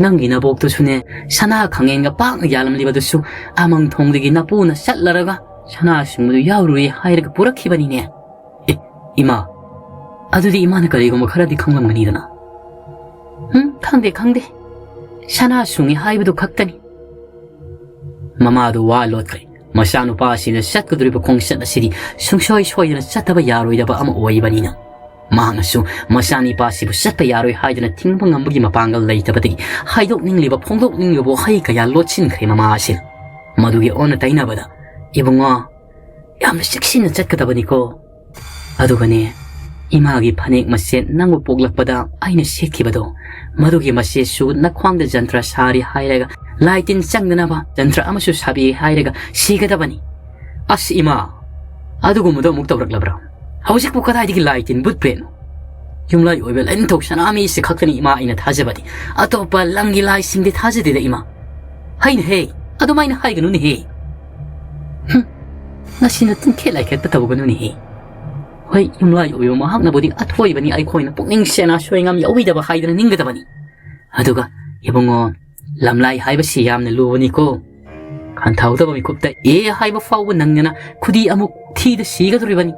ꯅꯪꯒꯤ ꯅꯕꯣꯛꯇꯨꯁꯨꯅꯦ, ꯁꯅꯥ ꯈꯥꯡꯉꯦꯟꯒ ꯄꯥꯛꯅ ꯌꯥꯜꯂꯝꯂꯤꯕꯗꯨꯁꯨ ꯑꯃꯪꯊꯣꯡꯗꯒꯤ ꯅꯄꯨꯅ ꯆꯠꯂꯔꯒ ꯁꯅꯥ ꯁꯨꯡꯕꯗꯨ ꯌꯥꯎꯔꯨꯏ ꯍꯥꯏꯔꯒ ꯄꯨꯔꯛꯈꯤꯕꯅꯤꯅꯦ꯫ ꯑꯦ, ꯏꯃꯥ, ꯑꯗꯨꯗꯤ ꯏꯃꯥꯅ ꯀꯔꯤꯒꯨꯝꯕ ꯈꯔꯗꯤ ꯈꯪꯂꯝꯒꯅꯤꯗꯅ?" "ꯍꯨꯝ, ꯈꯪꯗꯦ, ꯈꯪꯗꯦ꯫ ꯁꯅꯥ ꯁꯨꯡꯉꯤ ꯍꯥꯏꯕꯗꯨ ꯈꯛꯇꯅꯤ꯫" ꯃꯃꯥꯗꯨ ꯋꯥ ꯂꯣꯠꯈ꯭ꯔꯦ꯫ ꯃꯆꯥꯅꯨꯄꯥ ꯑꯁꯤꯅ ꯆꯠꯀꯗꯧꯔꯤꯕ ꯈꯣꯡꯆꯠ ꯑꯁꯤꯗꯤ ꯁꯨꯡꯁꯣꯏ ꯁꯣꯏꯗꯅ ꯆꯠꯇꯕ ꯌꯥꯔꯣꯏꯗꯕ ꯑꯃ ꯑꯣꯏꯕꯅꯤꯅ, ꯃꯍꯥꯛꯅꯁꯨ ꯃꯆꯥꯅꯨꯄꯥꯁꯤꯕꯨ ꯆꯠꯄ ꯌꯥꯔꯣꯏ ꯍꯥꯏꯗꯨꯅ ꯊꯤꯡꯕ ꯉꯝꯕꯒꯤ ꯃꯄꯥꯡꯒꯜ ꯂꯩꯇꯕꯗꯒꯤ ꯍꯥꯏꯗꯣꯛꯅꯤꯡꯂꯤꯕ, ꯐꯣꯡꯗꯣꯛꯅꯤꯡꯂꯤꯕ ꯋꯥꯍꯩ ꯀꯌꯥ ꯂꯣꯠꯁꯤꯟꯈ꯭ꯔꯦ ꯃꯃꯥ ꯑꯁꯤꯅ꯫ ꯃꯗꯨꯒꯤ ꯑꯣꯟꯅ ꯇꯩꯅꯕꯗ, "ꯏꯕꯨꯡꯉꯣ, ꯌꯥꯝꯅ ꯆꯦꯛꯁꯤꯟꯅ ꯆꯠꯀꯗꯕꯅꯤꯀꯣ꯫ ꯑꯗꯨꯒꯅꯦ, ꯏꯃꯥꯒꯤ ꯐꯅꯦꯛ ꯃꯆꯦꯠ ꯅꯪꯕꯨ ꯄꯣꯛꯂꯛꯄꯗ ꯑꯩꯅ ꯁꯦꯠꯈꯤꯕꯗꯣ, ꯃꯗꯨꯒꯤ ꯃꯆꯦꯠꯁꯨ ꯅꯈ꯭ꯋꯥꯡꯗ ꯖꯟꯇ꯭ꯔ ꯁꯥꯔꯤ ꯍꯥꯏꯔꯒ, ꯂꯥꯏ ꯇꯤꯟ ꯆꯪꯗꯅꯕ ꯖꯟꯇ꯭ꯔ ꯑꯃꯁꯨ ꯁꯥꯕꯤ ꯍꯥꯏꯔꯒ ꯁꯤꯒꯗꯕꯅꯤ꯫" "ꯑꯁ ꯏꯃꯥ, ꯑꯗꯨꯒꯨꯝꯕꯗꯣ ꯑꯃꯨꯛ ꯇꯧꯔꯛꯂꯕ꯭ꯔꯥ? ꯍꯧꯖꯤꯛꯄꯨ ꯀꯗꯥꯏꯗꯒꯤ ꯂꯥꯏ ꯇꯤꯟ ꯕꯨꯠ ꯄ꯭ꯔꯦꯠꯅꯣ? ꯌꯨꯝꯂꯥꯏ ꯑꯣꯏꯕ ꯂꯥꯏꯅꯤꯡꯊꯧ ꯁꯅꯥꯃꯍꯤꯁꯦ ꯈꯛꯇꯅꯤ ꯏꯃꯥ ꯑꯩꯅ ꯊꯥꯖꯕꯗꯤ꯫ ꯑꯇꯣꯞꯄ ꯂꯝꯒꯤ ꯂꯥꯏꯁꯤꯡꯗꯤ ꯊꯥꯖꯗꯦꯗ ꯏꯃꯥ꯫" "ꯍꯩꯅꯦꯍꯦ, ꯑꯗꯨꯃꯥꯏꯅ ꯍꯥꯏꯒꯅꯨꯅꯦꯍꯦ꯫ ꯍꯨꯝ, ꯉꯁꯤꯅ ꯇꯤꯟꯈꯦꯠ ꯂꯥꯏꯈꯦꯠꯄ ꯇꯧꯒꯅꯨꯅꯦꯍꯦ꯫ ꯍꯣꯏ, ꯌꯨꯝꯂꯥꯏ ꯑꯣꯏꯕ ꯃꯍꯥꯛꯅꯕꯨꯗꯤ ꯑꯊꯣꯏꯕꯅꯤ ꯑꯩꯈꯣꯏꯅ ꯄꯨꯛꯅꯤꯡ ꯁꯦꯅꯥ ꯁꯣꯏꯉꯥꯝ ꯌꯥꯎꯕꯤꯗꯕ ꯍꯥꯏꯗꯅ ꯅꯤꯡꯒꯗꯕꯅꯤ꯫ ꯑꯗꯨꯒ ꯏꯕꯨꯡꯉꯣ, ꯂꯝꯂꯥꯏ ꯍꯥꯏꯕꯁꯤ ꯌꯥꯝꯅ ꯂꯨꯕꯅꯤꯀꯣ꯫ ꯈꯟꯊꯍꯧꯗꯕ ꯃꯤꯀꯨꯞꯇ ꯑꯦ ꯍꯥꯏꯕ ꯐꯥꯎꯕ ꯅꯪꯗꯅ ꯈꯨꯗꯤ ꯑꯃꯨꯛ ꯊꯤꯗ ꯁꯤꯒꯗꯧꯔꯤꯕꯅꯤ꯫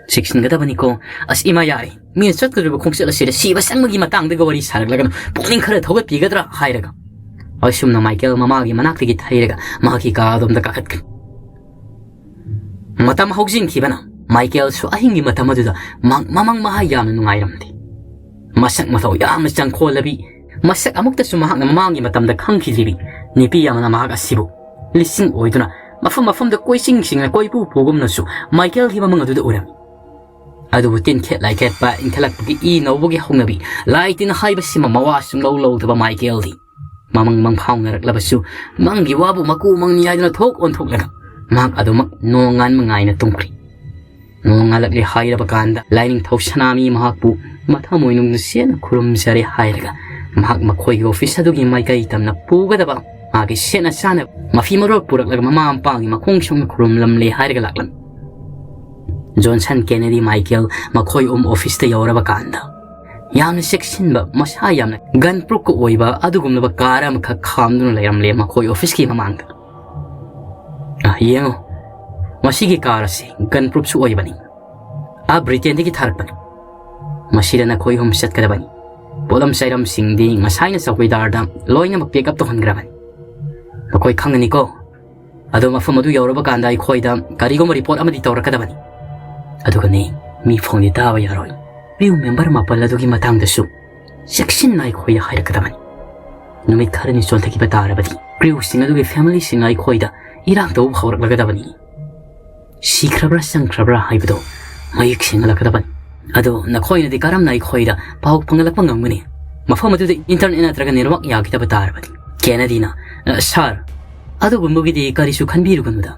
ꯆꯦꯛꯁꯤꯟꯒꯗꯕꯅꯤꯀꯣ꯫ ꯑꯁ ꯏꯃꯥ, ꯌꯥꯔꯦ, ꯃꯤꯅ ꯆꯠꯀꯗꯧꯔꯤꯕ ꯈꯣꯡꯆꯠ ꯑꯁꯤꯗ ꯁꯤꯕ ꯆꯪꯕꯒꯤ ꯃꯇꯥꯡꯗꯒ ꯋꯥꯔꯤ ꯁꯥꯔꯛꯂꯒꯅꯨ꯫ ꯄꯨꯛꯅꯤꯡ ꯈꯔ ꯊꯧꯒꯠꯄꯤꯒꯗ꯭ꯔꯥ ꯍꯥꯏꯔꯒ꯫ ꯑꯁꯨꯝꯅ ꯃꯥꯏꯀꯦꯜ ꯃꯃꯥꯒꯤ ꯃꯅꯥꯛꯇꯒꯤ ꯊꯩꯔꯒ ꯃꯍꯥꯛꯀꯤ ꯀꯥ ꯑꯗꯣꯝꯗ ꯀꯥꯈꯠꯈ꯭ꯔꯦ꯫ ꯃꯇꯝ ꯍꯧꯖꯤꯟꯈꯤꯕꯅ ꯃꯥꯏꯀꯦꯜꯁꯨ ꯑꯍꯤꯡꯒꯤ ꯃꯇꯝ ꯑꯗꯨꯗ ꯃꯍꯥꯛ ꯃꯃꯪ ꯃꯍꯥ ꯌꯥꯝꯅ ꯅꯨꯡꯉꯥꯏꯔꯝꯗꯦ꯫ ꯃꯁꯛ ꯃꯇꯧ ꯌꯥꯝꯅ ꯆꯪꯈꯣꯜꯂꯕꯤ, ꯃꯁꯛ ꯑꯃꯨꯛꯇꯁꯨ ꯃꯍꯥꯛꯅ ꯃꯃꯥꯡꯒꯤ ꯃꯇꯝꯗ ꯈꯪꯈꯤꯗ꯭ꯔꯤꯕꯤ ꯅꯨꯄꯤ ꯑꯃꯅ ꯃꯍꯥꯛ ꯑꯁꯤꯕꯨ ꯂꯤꯁꯤꯡ ꯑꯣꯏꯗꯨꯅ ꯃꯐꯝ ꯃꯐꯝꯗ ꯀꯣꯏꯆꯤꯡ ꯆꯤꯡꯅ ꯀꯣꯏꯄꯨ ꯄꯨꯒꯨꯝꯅꯁꯨ ꯃꯥꯏꯀꯦꯜꯒꯤ ꯃꯃꯪ ꯑꯗꯨꯗ ꯎꯔꯝꯃꯤ꯫ ꯑꯗꯨꯕꯨ ꯇꯤꯟꯈꯦꯠ ꯂꯥꯏꯈꯦꯠꯄ, ꯏꯟꯈꯠꯂꯛꯄꯒꯤ ꯏ ꯅꯧꯕꯒꯤ ꯍꯧꯅꯕꯤ, ꯂꯥꯏ ꯇꯤꯟ ꯍꯥꯏꯕꯁꯤꯃ ꯃꯋꯥ ꯁꯨꯡꯂꯧ ꯂꯧꯗꯕ ꯃꯥꯏꯀꯦꯜꯗꯤ ꯃꯃꯪ ꯃꯪꯐꯥꯎꯅꯔꯛꯂꯕꯁꯨ ꯃꯪꯒꯤ ꯋꯥꯕꯨ ꯃꯀꯨ ꯃꯪꯅꯤ ꯍꯥꯏꯗꯨꯅ ꯊꯣꯛ ꯑꯣꯟꯊꯣꯛꯂꯒ ꯃꯍꯥꯛ ꯑꯗꯨꯃꯛ ꯅꯣꯡꯉꯥꯟꯕ ꯉꯥꯏꯅ ꯇꯨꯝꯈ꯭ꯔꯦ꯫ ꯅꯣꯡꯉꯥꯜꯂꯛꯂꯦ ꯍꯥꯏꯔꯕ ꯀꯥꯟꯗ ꯂꯥꯏꯅꯤꯡꯊꯧ ꯁꯅꯥꯃꯤ ꯃꯍꯥꯛꯄꯨ ꯃꯊꯃꯣꯏ ꯅꯨꯡꯁꯤꯅ ꯈꯨꯔꯨꯝꯖꯔꯦ ꯍꯥꯏꯔꯒ ꯃꯍꯥꯛ ꯃꯈꯣꯏꯒꯤ ꯑꯣꯐꯤꯁ ꯑꯗꯨꯒꯤ ꯃꯥꯏꯀꯩ ꯇꯝꯅ ꯄꯨꯒꯗꯕ ꯃꯥꯒꯤ ꯁꯦꯠꯅ ꯆꯥꯅꯕ ꯃꯐꯤ ꯃꯔꯣꯜ ꯄꯨꯔꯛꯂꯒ ꯃꯃꯥ ꯃꯄꯥꯒꯤ ꯃꯈꯣꯡ ꯁꯣꯛꯅ ꯈꯨꯔꯨꯝꯂꯝꯂꯦ ꯍꯥꯏꯔꯒ ꯂꯥꯛꯂꯝꯃꯤ꯫ ꯖꯣꯟꯁꯟ ꯀꯦꯅꯦꯗꯤ ꯃꯥꯏꯀꯦꯜ ꯃꯈꯣꯏ ꯑꯍꯨꯝ ꯑꯣꯐꯤꯁꯇ ꯌꯧꯔꯕ ꯀꯥꯟꯗ ꯌꯥꯝꯅ ꯆꯦꯛꯁꯤꯟꯕ, ꯃꯁꯥ ꯌꯥꯝꯅ ꯒꯟ ꯄ꯭ꯔꯨꯐꯀ ꯑꯣꯏꯕ ꯑꯗꯨꯒꯨꯝꯂꯕ ꯀꯥꯔ ꯑꯃꯈꯛ ꯈꯥꯝꯗꯨꯅ ꯂꯩꯔꯝꯂꯦ ꯃꯈꯣꯏ ꯑꯣꯐꯤꯁꯀꯤ ꯃꯃꯥꯡꯗ꯫ "ꯑ, ꯌꯦꯡꯉꯨ, ꯃꯁꯤꯒꯤ ꯀꯥꯔ ꯑꯁꯤ ꯒꯟ ꯄ꯭ꯔꯨꯐꯁꯨ ꯑꯣꯏꯕꯅꯤ꯫ ꯑꯥ ꯕ꯭ꯔꯤꯇꯦꯟꯗꯒꯤ ꯊꯥꯔꯛꯄꯅꯤ꯫ ꯃꯁꯤꯗ ꯅꯈꯣꯏ ꯑꯍꯨꯝ ꯆꯠꯀꯗꯕꯅꯤ꯫ ꯄꯣꯠꯂꯝ ꯆꯩꯔꯝꯁꯤꯡꯗꯤ ꯉꯁꯥꯏꯅ ꯆꯧꯀꯤꯗꯥꯔꯗ ꯂꯣꯏꯅꯃꯛ ꯄꯦꯛ ꯑꯞ ꯇꯧꯍꯟꯈ꯭ꯔꯕꯅꯤ꯫ ꯅꯈꯣꯏ ꯈꯪꯒꯅꯤꯀꯣ? ꯑꯗꯣ ꯃꯐꯝ ꯑꯗꯨ ꯌꯧꯔꯕ ꯀꯥꯟꯗ ꯑꯩꯈꯣꯏꯗ ꯀꯔꯤꯒꯨꯝꯕ ꯔꯤꯄꯣꯔꯠ ꯑꯃꯗꯤ ꯇꯧꯔꯛꯀꯗꯕꯅꯤ꯫ ꯑꯗꯨꯒꯅꯦ, ꯃꯤ ꯐꯣꯟꯗꯤ ꯇꯥꯕ ꯌꯥꯔꯣꯏ꯫ ꯀ꯭ꯔꯤꯎ ꯃꯦꯝꯕꯔ ꯃꯥꯄꯜ ꯑꯗꯨꯒꯤ ꯃꯇꯥꯡꯗꯁꯨ ꯆꯦꯛꯁꯤꯟꯅ ꯑꯩꯈꯣꯏꯗ ꯍꯥꯏꯔꯛꯀꯗꯕꯅꯤ꯫ ꯅꯨꯃꯤꯠ ꯈꯔꯅꯤ ꯆꯣꯟꯊꯈꯤꯕ ꯇꯥꯔꯕꯗꯤ ꯀ꯭ꯔꯤꯎꯁꯤꯡ ꯑꯗꯨꯒꯤ ꯐꯦꯃꯤꯂꯤꯁꯤꯡꯅ ꯑꯩꯈꯣꯏꯗ ꯏꯔꯥꯡ ꯇꯧꯕ ꯍꯧꯔꯛꯂꯒꯗꯕꯅꯤ꯫ ꯁꯤꯈ꯭ꯔꯕ꯭ꯔꯥ ꯆꯪꯈ꯭ꯔꯕ꯭ꯔꯥ ꯍꯥꯏꯕꯗꯣ ꯃꯌꯦꯛ ꯁꯦꯡꯍꯜꯂꯛꯀꯗꯕꯅꯤ꯫ ꯑꯗꯣ ꯅꯈꯣꯏꯅꯗꯤ ꯀꯔꯝꯅ ꯑꯩꯈꯣꯏꯗ ꯄꯥꯎ ꯐꯪꯍꯜꯂꯛꯄ ꯉꯝꯒꯅꯤ? ꯃꯐꯝ ꯑꯗꯨꯗ ꯏꯟꯇꯔꯅꯦꯠ ꯅꯠꯇ꯭ꯔꯒ ꯅꯦꯠꯋꯥꯛ ꯌꯥꯈꯤꯗꯕ ꯇꯥꯔꯕꯗꯤ?" ꯀꯦꯅꯦꯗꯤꯅ, "ꯑ, ꯁꯥꯔ, ꯑꯗꯨꯒꯨꯝꯕꯒꯤꯗꯤ ꯀꯔꯤꯁꯨ ꯈꯟꯕꯤꯔꯨꯒꯅꯨꯗ꯫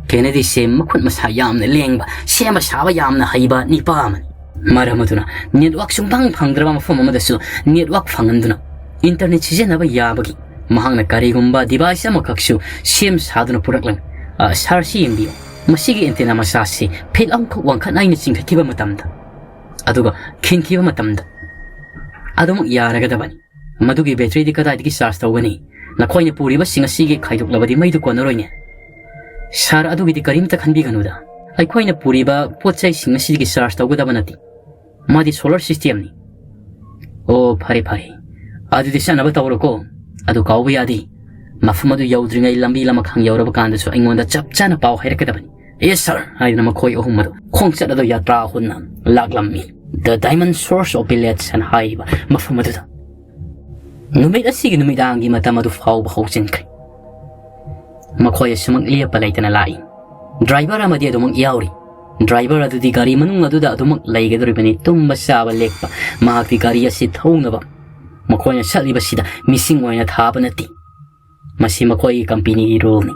ꯀꯦꯅꯦꯗꯤꯁꯦ ꯃꯈꯨꯠ ꯃꯁꯥ ꯌꯥꯝꯅ ꯂꯦꯡꯕ, ꯁꯦꯝꯕ ꯁꯥꯕ ꯌꯥꯝꯅ ꯍꯩꯕ ꯅꯤꯄꯥ ꯑꯃꯅꯤ꯫ ꯃꯔꯝ ꯑꯗꯨꯅ ꯅꯦꯠꯋꯥꯛ ꯁꯨꯡꯐꯪ ꯐꯪꯗ꯭ꯔꯕ ꯃꯐꯝ ꯑꯃꯗꯁꯨ ꯅꯦꯠꯋꯥꯛ ꯐꯪꯍꯟꯗꯨꯅ ꯏꯟꯇꯔꯅꯦꯠ ꯁꯤꯖꯤꯟꯅꯕ ꯌꯥꯕꯒꯤ ꯃꯍꯥꯛꯅ ꯀꯔꯤꯒꯨꯝꯕ ꯗꯤꯚꯥꯏꯁ ꯑꯃꯈꯛꯁꯨ ꯁꯦꯝ ꯁꯥꯗꯨꯅ ꯄꯨꯔꯛꯂꯅꯤ꯫ ꯑ, ꯁꯥꯔ, ꯁꯤ ꯌꯦꯡꯕꯤꯌꯨ꯫ ꯃꯁꯤꯒꯤ ꯑꯦꯟꯇꯦꯅꯥ ꯃꯆꯥꯁꯤ ꯐꯤꯠ ꯑꯃꯈꯛ ꯋꯥꯡꯈꯠ ꯅꯥꯏꯅ ꯆꯤꯡꯈꯠꯈꯤꯕ ꯃꯇꯝꯗ, ꯑꯗꯨꯒ ꯈꯤꯟꯈꯤꯕ ꯃꯇꯝꯗ ꯑꯗꯨꯃꯛ ꯌꯥꯔꯒꯗꯕꯅꯤ꯫ ꯃꯗꯨꯒꯤ ꯕꯦꯇ꯭ꯔꯤꯗꯤ ꯀꯗꯥꯏꯗꯒꯤ ꯆꯥꯔꯖ ꯇꯧꯒꯅꯤ? ꯅꯈꯣꯏꯅ ꯄꯨꯔꯤꯕꯁꯤꯡ ꯑꯁꯤꯒꯤ ꯈꯥꯏꯗꯣꯛꯂꯕꯗꯤ ꯃꯩꯗꯨ ꯀꯣꯟꯅꯔꯣꯏꯅꯦ꯫" "ꯁꯥꯔ, ꯑꯗꯨꯒꯤꯗꯤ ꯀꯔꯤꯝꯇ ꯈꯟꯕꯤꯒꯅꯨꯗ꯫ ꯑꯩꯈꯣꯏꯅ ꯄꯨꯔꯤꯕ ꯄꯣꯠ ꯆꯩꯁꯤꯡ ꯑꯁꯤꯒꯤ ꯆꯥꯔꯖ ꯇꯧꯒꯗꯕ ꯅꯠꯇꯦ꯫ ꯃꯥꯗꯤ ꯁꯣꯂꯔ ꯁꯤꯁꯇꯦꯝꯅꯤ꯫" "ꯑꯣ, ꯐꯔꯦ, ꯐꯔꯦ꯫ ꯑꯗꯨꯗꯤ ꯆꯠꯅꯕ ꯇꯧꯔꯣꯀꯣ꯫ ꯑꯗꯨ ꯀꯥꯎꯕ ꯌꯥꯗꯦ꯫ ꯃꯐꯝ ꯑꯗꯨ ꯌꯧꯗ꯭ꯔꯤꯉꯩ ꯂꯝꯕꯤ ꯂꯃꯈꯥꯡ ꯌꯧꯔꯕ ꯀꯥꯟꯗꯁꯨ ꯑꯩꯉꯣꯟꯗ ꯆꯞ ꯆꯥꯅ ꯄꯥꯎ ꯍꯥꯏꯔꯛꯀꯗꯕꯅꯤ꯫ "Yes, sir," ꯍꯥꯏꯗꯨꯅ ꯃꯈꯣꯏ ꯑꯍꯨꯝ ꯑꯗꯨ ꯈꯣꯡꯆꯠ ꯑꯗꯨ ꯌꯥꯇ꯭ꯔꯥ ꯍꯨꯟꯅ ꯂꯥꯛꯂꯝꯃꯤ꯫ The Diamond Source of Billets ꯍꯥꯏꯔꯤꯕ ꯃꯐꯝ ꯑꯗꯨꯗ꯫ ꯅꯨꯃꯤꯠ ꯑꯁꯤꯒꯤ ꯅꯨꯃꯤꯗꯥꯡꯒꯤ ꯃꯇꯝ ꯑꯗꯨ ꯐꯥꯎꯕ ꯍꯧꯖꯤꯟꯈ꯭ꯔꯦ꯫ ꯃꯈꯣꯏ ꯑꯁꯨꯃꯛ ꯂꯦꯞꯄ ꯂꯩꯇꯅ ꯂꯥꯛꯏ꯫ ꯗ꯭ꯔꯥꯏꯚꯔ ꯑꯃꯗꯤ ꯑꯗꯨꯃꯛ ꯌꯥꯎꯔꯤ꯫ ꯗ꯭ꯔꯥꯏꯚꯔ ꯑꯗꯨꯗꯤ ꯒꯥꯔꯤ ꯃꯅꯨꯡ ꯑꯗꯨꯗ ꯑꯗꯨꯃꯛ ꯂꯩꯒꯗꯧꯔꯤꯕꯅꯤ꯫ ꯇꯨꯝꯕ ꯆꯥꯕ ꯂꯦꯛꯄ꯫ ꯃꯍꯥꯛꯇꯤ ꯒꯥꯔꯤ ꯑꯁꯤ ꯊꯧꯅꯕ ꯃꯈꯣꯏꯅ ꯆꯠꯂꯤꯕꯁꯤꯗ ꯃꯤꯁꯤꯡ ꯑꯣꯏꯅ ꯊꯥꯕ ꯅꯠꯇꯦ꯫ ꯃꯁꯤ ꯃꯈꯣꯏꯒꯤ ꯀꯝꯄꯦꯅꯤꯒꯤ ꯔꯨꯜꯅꯤ꯫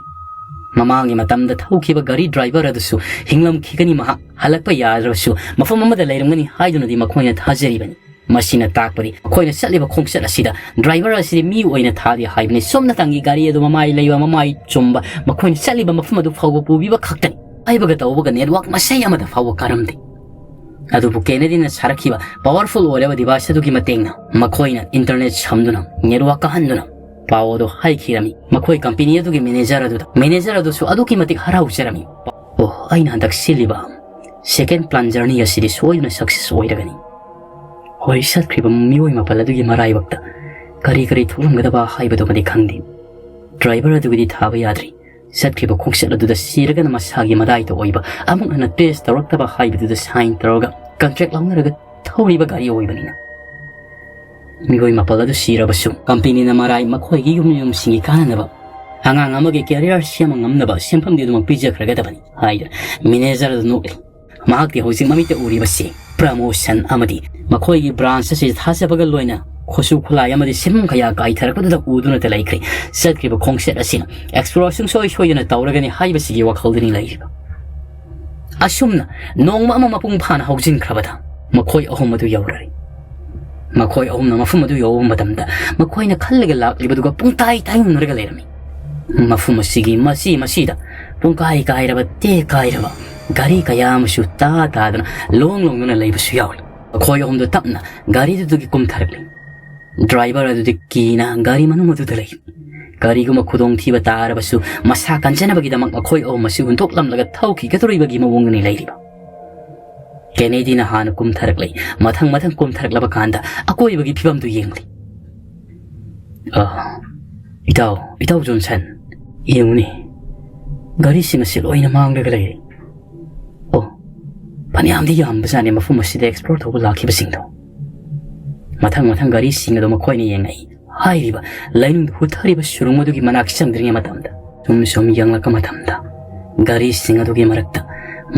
ꯃꯃꯥꯡꯒꯤ ꯃꯇꯝꯗ ꯊꯧꯈꯤꯕ ꯒꯥꯔꯤ ꯗ꯭ꯔꯥꯏꯚꯔ ꯑꯗꯨꯁꯨ ꯍꯤꯡꯂꯝꯈꯤꯒꯅꯤ꯫ ꯃꯍꯥꯛ ꯍꯜꯂꯛꯄ ꯌꯥꯗ꯭ꯔꯕꯁꯨ ꯃꯐꯝ ꯑꯃꯗ ꯂꯩꯔꯝꯒꯅꯤ ꯍꯥꯏꯗꯨꯅꯗꯤ ꯃꯈꯣꯏꯅ ꯊꯥꯖꯔꯤꯕꯅꯤ꯫ ꯃꯁꯤꯅ ꯇꯥꯛꯄꯗꯤ ꯃꯈꯣꯏꯅ ꯆꯠꯂꯤꯕ ꯈꯣꯡꯆꯠ ꯑꯁꯤꯗ ꯗ꯭ꯔꯥꯏꯚꯔ ꯑꯁꯤꯗꯤ ꯃꯤ ꯑꯣꯏꯅ ꯊꯥꯗꯦ ꯍꯥꯏꯕꯅꯤ꯫ ꯁꯣꯝꯅꯇꯪꯒꯤ ꯒꯥꯔꯤ ꯑꯗꯨ ꯃꯃꯥꯏ ꯂꯩꯕ, ꯃꯃꯥꯏ ꯆꯨꯝꯕ, ꯃꯈꯣꯏꯅ ꯆꯠꯂꯤꯕ ꯃꯐꯝ ꯑꯗꯨ ꯐꯥꯎꯕ ꯄꯨꯕꯤꯕ ꯈꯛꯇꯅꯤ꯫ ꯍꯥꯏꯕꯒ ꯇꯧꯕꯒ ꯅꯦꯠꯋꯥꯛ ꯃꯆꯩ ꯑꯃꯗ ꯐꯥꯎꯕ ꯀꯥꯔꯝꯗꯦ꯫ ꯑꯗꯨꯕꯨ ꯀꯦꯅꯦꯗꯤꯅ ꯁꯥꯔꯛꯈꯤꯕ ꯄꯥꯋꯔꯐꯨꯜ ꯑꯣꯏꯔꯕ ꯗꯤꯚꯥꯏꯁ ꯑꯗꯨꯒꯤ ꯃꯇꯦꯡꯅ ꯃꯈꯣꯏꯅ ꯏꯟꯇꯔꯅꯦꯠ ꯁꯝꯗꯨꯅ ꯅꯦꯠꯋꯥꯛ ꯀꯥꯍꯟꯗꯨꯅ ꯄꯥꯎ ꯑꯗꯨ ꯍꯥꯏꯈꯤꯔꯝꯃꯤ꯫ ꯃꯈꯣꯏ ꯀꯝꯄꯦꯅꯤ ꯑꯗꯨꯒꯤ ꯃꯦꯅꯦꯖꯔ ꯑꯗꯨꯗ, ꯃꯦꯅꯦꯖꯔ ꯑꯗꯨꯁꯨ ꯑꯗꯨꯛꯀꯤ ꯃꯇꯤꯛ ꯍꯔꯥꯎꯖꯔꯝꯃꯤ꯫ "ꯑꯣ, ꯑꯩꯅ ꯍꯟꯗꯛ ꯁꯤꯜꯂꯤꯕ ꯁꯦꯀꯦꯟ ꯄ꯭ꯂꯥꯟ ꯖꯔꯅꯤ ꯑꯁꯤꯗꯤ ꯁꯣꯏꯗꯅ ꯁꯛꯁꯦꯁ ꯑꯣꯏꯔꯒꯅꯤ꯫ ꯍꯣꯏ, ꯆꯠꯈ꯭ꯔꯤꯕ ꯃꯤꯑꯣꯏ ꯃꯥꯄꯜ ꯑꯗꯨꯒꯤ ꯃꯔꯥꯏꯕꯛꯇ ꯀꯔꯤ ꯀꯔꯤ ꯊꯣꯛꯂꯝꯒꯗꯕ ꯍꯥꯏꯕꯗꯨꯃꯗꯤ ꯈꯪꯗꯦ꯫ ꯗ꯭ꯔꯥꯏꯚꯔ ꯑꯗꯨꯒꯤꯗꯤ ꯊꯥꯕ ꯌꯥꯗ꯭ꯔꯤ꯫ ꯆꯠꯈ꯭ꯔꯤꯕ ꯈꯣꯡꯆꯠ ꯑꯗꯨꯗ ꯁꯤꯔꯒꯅ ꯃꯁꯥꯒꯤ ꯃꯗꯥꯏꯗ ꯑꯣꯏꯕ, ꯑꯃꯨꯛ ꯍꯟꯅ ꯇꯦꯁ ꯇꯧꯔꯛꯇꯕ ꯍꯥꯏꯕꯗꯨꯗ ꯁꯥꯏꯟ ꯇꯧꯔꯒ ꯀꯟꯇ꯭ꯔꯦꯛ ꯂꯧꯅꯔꯒ ꯊꯧꯔꯤꯕ ꯒꯥꯔꯤ ꯑꯣꯏꯕꯅꯤꯅ꯫ ꯃꯤꯑꯣꯏ ꯃꯥꯄꯜ ꯑꯗꯨ ꯁꯤꯔꯕꯁꯨ ꯀꯝꯄꯦꯅꯤꯅ ꯃꯔꯥꯏ ꯃꯈꯣꯏꯒꯤ ꯌꯨꯝ ꯌꯨꯝꯁꯤꯡꯒꯤ ꯀꯥꯟꯅꯅꯕ, ꯑꯉꯥꯡ ꯑꯃꯒꯤ ꯀꯦꯔꯤꯌꯔ ꯁꯦꯝꯕ ꯉꯝꯅꯕ ꯁꯦꯟꯐꯝꯗꯤ ꯑꯗꯨꯃꯛ ꯄꯤꯖꯈ꯭ꯔꯒꯗꯕꯅꯤ" ꯍꯥꯏꯗꯨꯅ ꯃꯦꯅꯦꯖꯔ ꯑꯗꯨ ꯅꯣꯛꯂꯤ꯫ ꯃꯍꯥꯛꯇꯤ ꯍꯧꯖꯤꯛ ꯃꯃꯤꯠꯇ ꯎꯔꯤꯕꯁꯤ ꯄ꯭ꯔꯃꯣꯁꯟ ꯑꯃꯗꯤ ꯃꯈꯣꯏꯒꯤ ꯕ꯭ꯔꯥꯟꯁ ꯑꯁꯤ ꯊꯥꯖꯕꯒ ꯂꯣꯏꯅ ꯈꯨꯠꯁꯨ ꯈꯨꯠꯂꯥꯏ ꯑꯃꯗꯤ ꯁꯦꯟꯐꯝ ꯀꯌꯥ ꯀꯥꯏꯊꯔꯛꯄꯗꯨꯗ ꯎꯗꯨꯅꯇ ꯂꯩꯈ꯭ꯔꯦ꯫ ꯆꯠꯈ꯭ꯔꯤꯕ ꯈꯣꯡꯆꯠ ꯑꯁꯤꯅ ꯑꯦꯛꯁꯄ꯭ꯂꯣꯔ ꯁꯨꯡꯁꯣꯏ ꯁꯣꯏꯗꯅ ꯇꯧꯔꯒꯅꯤ ꯍꯥꯏꯕꯁꯤꯒꯤ ꯋꯥꯈꯜꯗꯅꯤ ꯂꯩꯔꯤꯕ꯫ ꯑꯁꯨꯝꯅ ꯅꯣꯡꯃ ꯑꯃ ꯃꯄꯨꯡ ꯐꯥꯅ ꯍꯧꯖꯤꯟꯈ꯭ꯔꯕꯗ ꯃꯈꯣꯏ ꯑꯍꯨꯝ ꯑꯗꯨ ꯌꯧꯔꯔꯤ꯫ ꯃꯈꯣꯏ ꯑꯍꯨꯝꯅ ꯃꯐꯝ ꯑꯗꯨ ꯌꯧꯕ ꯃꯇꯝꯗ ꯃꯈꯣꯏꯅ ꯈꯜꯂꯒ ꯂꯥꯛꯂꯤꯕꯗꯨꯒ ꯄꯨꯡꯇꯥꯏ ꯇꯥꯏꯌꯣꯟꯅꯔꯒ ꯂꯩꯔꯝꯃꯤ꯫ ꯃꯐꯝ ꯑꯁꯤꯒꯤ ꯃꯆꯤ ꯃꯆꯤꯗ ꯄꯨꯡꯀꯥꯏ ꯀꯥꯏꯔꯕ, ꯇꯦꯛ ꯀꯥꯏꯔꯕ ꯒꯥꯔꯤ ꯀꯌꯥ ꯑꯃꯁꯨ ꯇꯥ ꯇꯥꯗꯨꯅ ꯂꯣꯡ ꯂꯣꯡꯗꯨꯅ ꯂꯩꯕꯁꯨ ꯌꯥꯎꯔꯤ꯫ ꯃꯈꯣꯏ ꯑꯍꯨꯝꯗꯨ ꯇꯞꯅ ꯒꯥꯔꯤꯗꯨꯗꯒꯤ ꯀꯨꯝꯊꯔꯛꯂꯤ꯫ ꯗ꯭ꯔꯥꯏꯚꯔ ꯑꯗꯨꯗꯤ ꯀꯤꯅ ꯒꯥꯔꯤ ꯃꯅꯨꯡ ꯑꯗꯨꯗ ꯂꯩ꯫ ꯀꯔꯤꯒꯨꯝꯕ ꯈꯨꯗꯣꯡꯊꯤꯕ ꯇꯥꯔꯕꯁꯨ ꯃꯁꯥ ꯀꯟꯖꯅꯕꯒꯤꯗꯃꯛ ꯃꯈꯣꯏ ꯑꯍꯨꯝ ꯑꯁꯤ ꯍꯨꯟꯗꯣꯛꯂꯝꯂꯒ ꯊꯧꯈꯤꯒꯗꯧꯔꯤꯕꯒꯤ ꯃꯑꯣꯡꯗꯅꯤ ꯂꯩꯔꯤꯕ꯫ ꯀꯦꯅꯦꯗꯤꯅ ꯍꯥꯟꯅ ꯀꯨꯝꯊꯔꯛꯂꯦ꯫ ꯃꯊꯪ ꯃꯊꯪ ꯀꯨꯝꯊꯔꯛꯂꯕ ꯀꯥꯟꯗ ꯑꯀꯣꯏꯕꯒꯤ ꯐꯤꯕꯝꯗꯨ ꯌꯦꯡꯂꯤ꯫ "ꯑ, ꯏꯇꯥꯎ, ꯏꯇꯥꯎ ꯖꯣꯟꯁꯟ, ꯌꯦꯡꯉꯨꯅꯦ꯫ ꯒꯥꯔꯤꯁꯤꯡ ꯑꯁꯤ ꯂꯣꯏꯅ ꯃꯥꯡꯂꯒ ꯂꯩꯔꯦ꯫ ꯑꯣ, ꯐꯅꯌꯥꯝꯗꯤ ꯌꯥꯝꯕꯖꯥꯠꯅꯤ ꯃꯐꯝ ꯑꯁꯤꯗ explore ꯇꯧꯕ ꯂꯥꯛꯈꯤꯕꯁꯤꯡꯗꯣ꯫ ꯃꯊꯪ ꯃꯊꯪ ꯒꯥꯔꯤꯁꯤꯡ ꯑꯗꯣ ꯃꯈꯣꯏꯅ ꯌꯦꯡꯉꯛꯏ꯫ ꯍꯥꯏꯔꯤꯕ ꯂꯩꯅꯨꯡꯗ ꯍꯨꯠꯊꯔꯤꯕ ꯁꯨꯔꯨꯡ ꯑꯗꯨꯒꯤ ꯃꯅꯥꯛ ꯆꯪꯗ꯭ꯔꯤꯉꯩ ꯃꯇꯝꯗ, ꯁꯨꯝ ꯁꯨꯝ ꯌꯦꯡꯂꯛꯄ ꯃꯇꯝꯗ, ꯒꯥꯔꯤꯁꯤꯡ ꯑꯗꯨꯒꯤ ꯃꯔꯛꯇ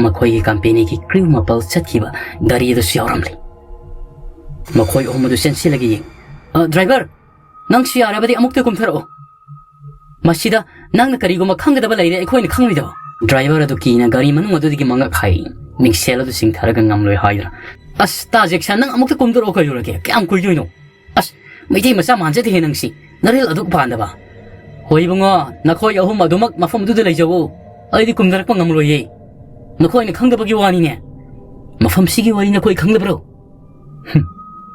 ꯃꯈꯣꯏꯒꯤ company ꯒꯤ crew ꯃꯥꯄꯜ ꯆꯠꯈꯤꯕ ꯒꯥꯔꯤ ꯑꯗꯨꯁꯨ ꯌꯥꯎꯔꯝꯂꯤ꯫ ꯃꯈꯣꯏ ꯑꯍꯨꯝ ꯑꯗꯨ ꯆꯦꯟꯁꯤꯜꯂꯒ ꯌꯦꯡ-, "ꯑ, driver, ꯅꯪꯁꯨ ꯌꯥꯔꯕꯗꯤ ꯑꯃꯨꯛꯇ ꯀꯨꯝꯊꯔꯛꯑꯣ꯫ ꯃꯁꯤꯗ ꯅꯪꯅ ꯀꯔꯤꯒꯨꯝꯕ ꯈꯪꯒꯗꯕ ꯂꯩꯔꯦ ꯑꯩꯈꯣꯏꯅ ꯈꯪꯂꯣꯏꯗꯕ?" Driver ꯑꯗꯨ ꯀꯤꯅ ꯒꯥꯔꯤ ꯃꯅꯨꯡ ꯑꯗꯨꯗꯒꯤ ꯃꯉꯛ ꯍꯥꯏ, ꯃꯤꯡꯁꯦꯜ ꯑꯗꯨ ꯆꯤꯡꯊꯔꯒ ꯉꯝꯂꯣꯏ ꯍꯥꯏꯗꯨꯅ, "ꯑꯁ, ꯇꯥ ꯖꯦꯛꯁꯟ, ꯅꯪ ꯑꯃꯨꯛꯇ ꯀꯨꯝꯊꯔꯛꯑꯣ ꯀꯩꯗꯧꯔꯒꯦ? ꯀꯌꯥꯝ ꯀꯨꯏꯗꯣꯏꯅꯣ? ꯑꯁ, ꯃꯩꯇꯩ ꯃꯆꯥ ꯃꯥꯟꯖꯗꯦꯍꯦ ꯅꯪꯁꯤ, ꯅꯔꯦꯜ ꯑꯗꯨꯛ ꯄꯥꯟꯗꯕ!" "ꯍꯣꯏ ꯏꯕꯨꯡꯉꯣ, ꯅꯈꯣꯏ ꯑꯍꯨꯝ ꯑꯗꯨꯃꯛ ꯃꯐꯝꯗꯨꯗ ꯂꯩꯖꯧꯑꯣ, ꯑꯩꯗꯤ ꯀꯨꯝꯊꯔꯛꯄ ꯉꯝꯂꯣꯏꯌꯦ꯫ ꯅꯈꯣꯏꯅ ꯈꯪꯗꯕꯒꯤ ꯋꯥꯅꯤꯅꯦ꯫ ꯃꯐꯝꯁꯤꯒꯤ ꯋꯥꯔꯤ ꯅꯈꯣꯏ ꯈꯪꯗꯕ꯭ꯔꯣ?" "ꯍꯨꯝ,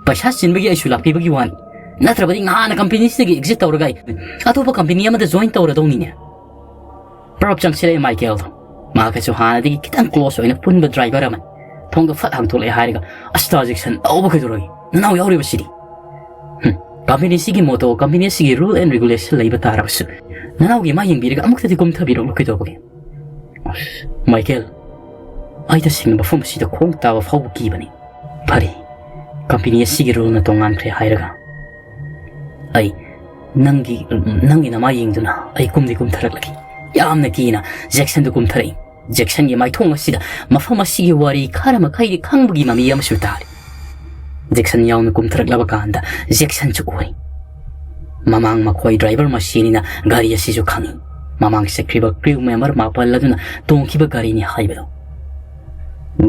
ꯄꯩꯁꯥ ꯆꯤꯟꯕꯒꯤ ꯑꯩꯁꯨ ꯂꯥꯛꯄꯤꯕꯒꯤ ꯋꯥꯅꯤ, ꯅꯠꯇ꯭ꯔꯕꯗꯤ ꯉꯍꯥꯟꯅ company ꯁꯤꯗꯒꯤ exit ꯇꯧꯔꯒ ꯑꯩ ꯑꯇꯣꯞꯄ company ꯑꯃꯗ join ꯇꯧꯔꯗꯧꯅꯤꯅꯦ꯫" ꯄ꯭ꯔꯞ ꯆꯪꯁꯤꯜꯂꯛꯑꯦ ꯃꯥꯏꯀꯦꯜꯗꯣ꯫ ꯃꯍꯥꯛꯀꯁꯨ ꯍꯥꯟꯅꯗꯒꯤ ꯈꯤꯇꯪ close ꯑꯣꯏꯅ ꯄꯨꯟꯕ driver ꯑꯃꯅ ꯊꯣꯡꯗꯣ ꯐꯠ ꯍꯥꯡꯗꯣꯛꯂꯛꯑꯦ ꯍꯥꯏꯔꯒ, "ꯑꯁ, ꯇꯥ ꯖꯦꯛꯁꯟ, ꯇꯧꯕ ꯀꯩꯗꯧꯔꯒꯦ? ꯅꯅꯥꯎ ꯌꯥꯎꯔꯤꯕꯁꯤꯗꯤ?" "ꯍꯨꯝ, company ꯁꯤꯒꯤ motto, company ꯁꯤꯒꯤ rule and regulation ꯂꯩꯕ ꯇꯥꯔꯕꯁꯨ, ꯅꯅꯥꯎꯒꯤ ꯃꯥ ꯌꯦꯡꯕꯤꯔꯒ ꯑꯃꯨꯛꯇꯗꯤ ꯀꯨꯝꯊꯕꯤꯔꯛꯂꯣ ꯀꯩꯗꯧꯕꯒꯦ?" "ꯑꯁ, ꯃꯥꯏꯀꯦꯜ, ꯑꯩ ꯇꯁꯦꯡꯅ ꯃꯐꯝ ꯑꯁꯤꯗ ꯈꯣꯡ ꯇꯥꯕ ꯐꯥꯎꯕ ꯀꯤꯕꯅꯤ꯫ ꯐꯔꯦ, company ꯑꯁꯤꯒꯤ rule ꯅ ꯇꯣꯉꯥꯟꯈ꯭ꯔꯦ ꯍꯥꯏꯔꯒ ꯑꯩ ꯅꯪꯒꯤ, ꯅꯪꯒꯤ ꯅꯃꯥ ꯌꯦꯡꯗꯨꯅ ꯑꯩ ꯀꯨꯝꯗꯤ ꯀꯨꯝꯊꯔꯛꯂꯒꯦ꯫" ꯌꯥꯝꯅ ꯀꯤꯅ ꯖꯦꯛꯁꯟꯗꯨ ꯀꯨꯝꯊꯔꯛꯏ꯫ ꯖꯦꯛꯁꯟꯒꯤ ꯃꯥꯏꯊꯣꯡ ꯑꯁꯤꯗ ꯃꯐꯝ ꯑꯁꯤꯒꯤ ꯋꯥꯔꯤ ꯈꯔ ꯃꯈꯩꯗꯤ ꯈꯪꯕꯒꯤ ꯃꯃꯤ ꯑꯃꯁꯨ ꯇꯥꯔꯤ꯫ ꯖꯦꯛꯁꯟ ꯌꯥꯎꯅ ꯀꯨꯝꯊꯔꯛꯂꯕ ꯀꯥꯟꯗ ꯖꯦꯛꯁꯟꯁꯨ ꯎꯔꯤ꯫ ꯃꯃꯥꯡ ꯃꯈꯣꯏ driver ꯃꯁꯦꯟꯅꯤꯅ ꯒꯥꯔꯤ ꯑꯁꯤꯁꯨ ꯈꯪꯏ꯫ ꯃꯃꯥꯡ ꯆꯠꯈ꯭ꯔꯤꯕ crew member ꯃꯥꯄꯜ ꯑꯗꯨꯅ ꯇꯣꯡꯈꯤꯕ ꯒꯥꯔꯤꯅꯤ ꯍꯥꯏꯕꯗꯣ꯫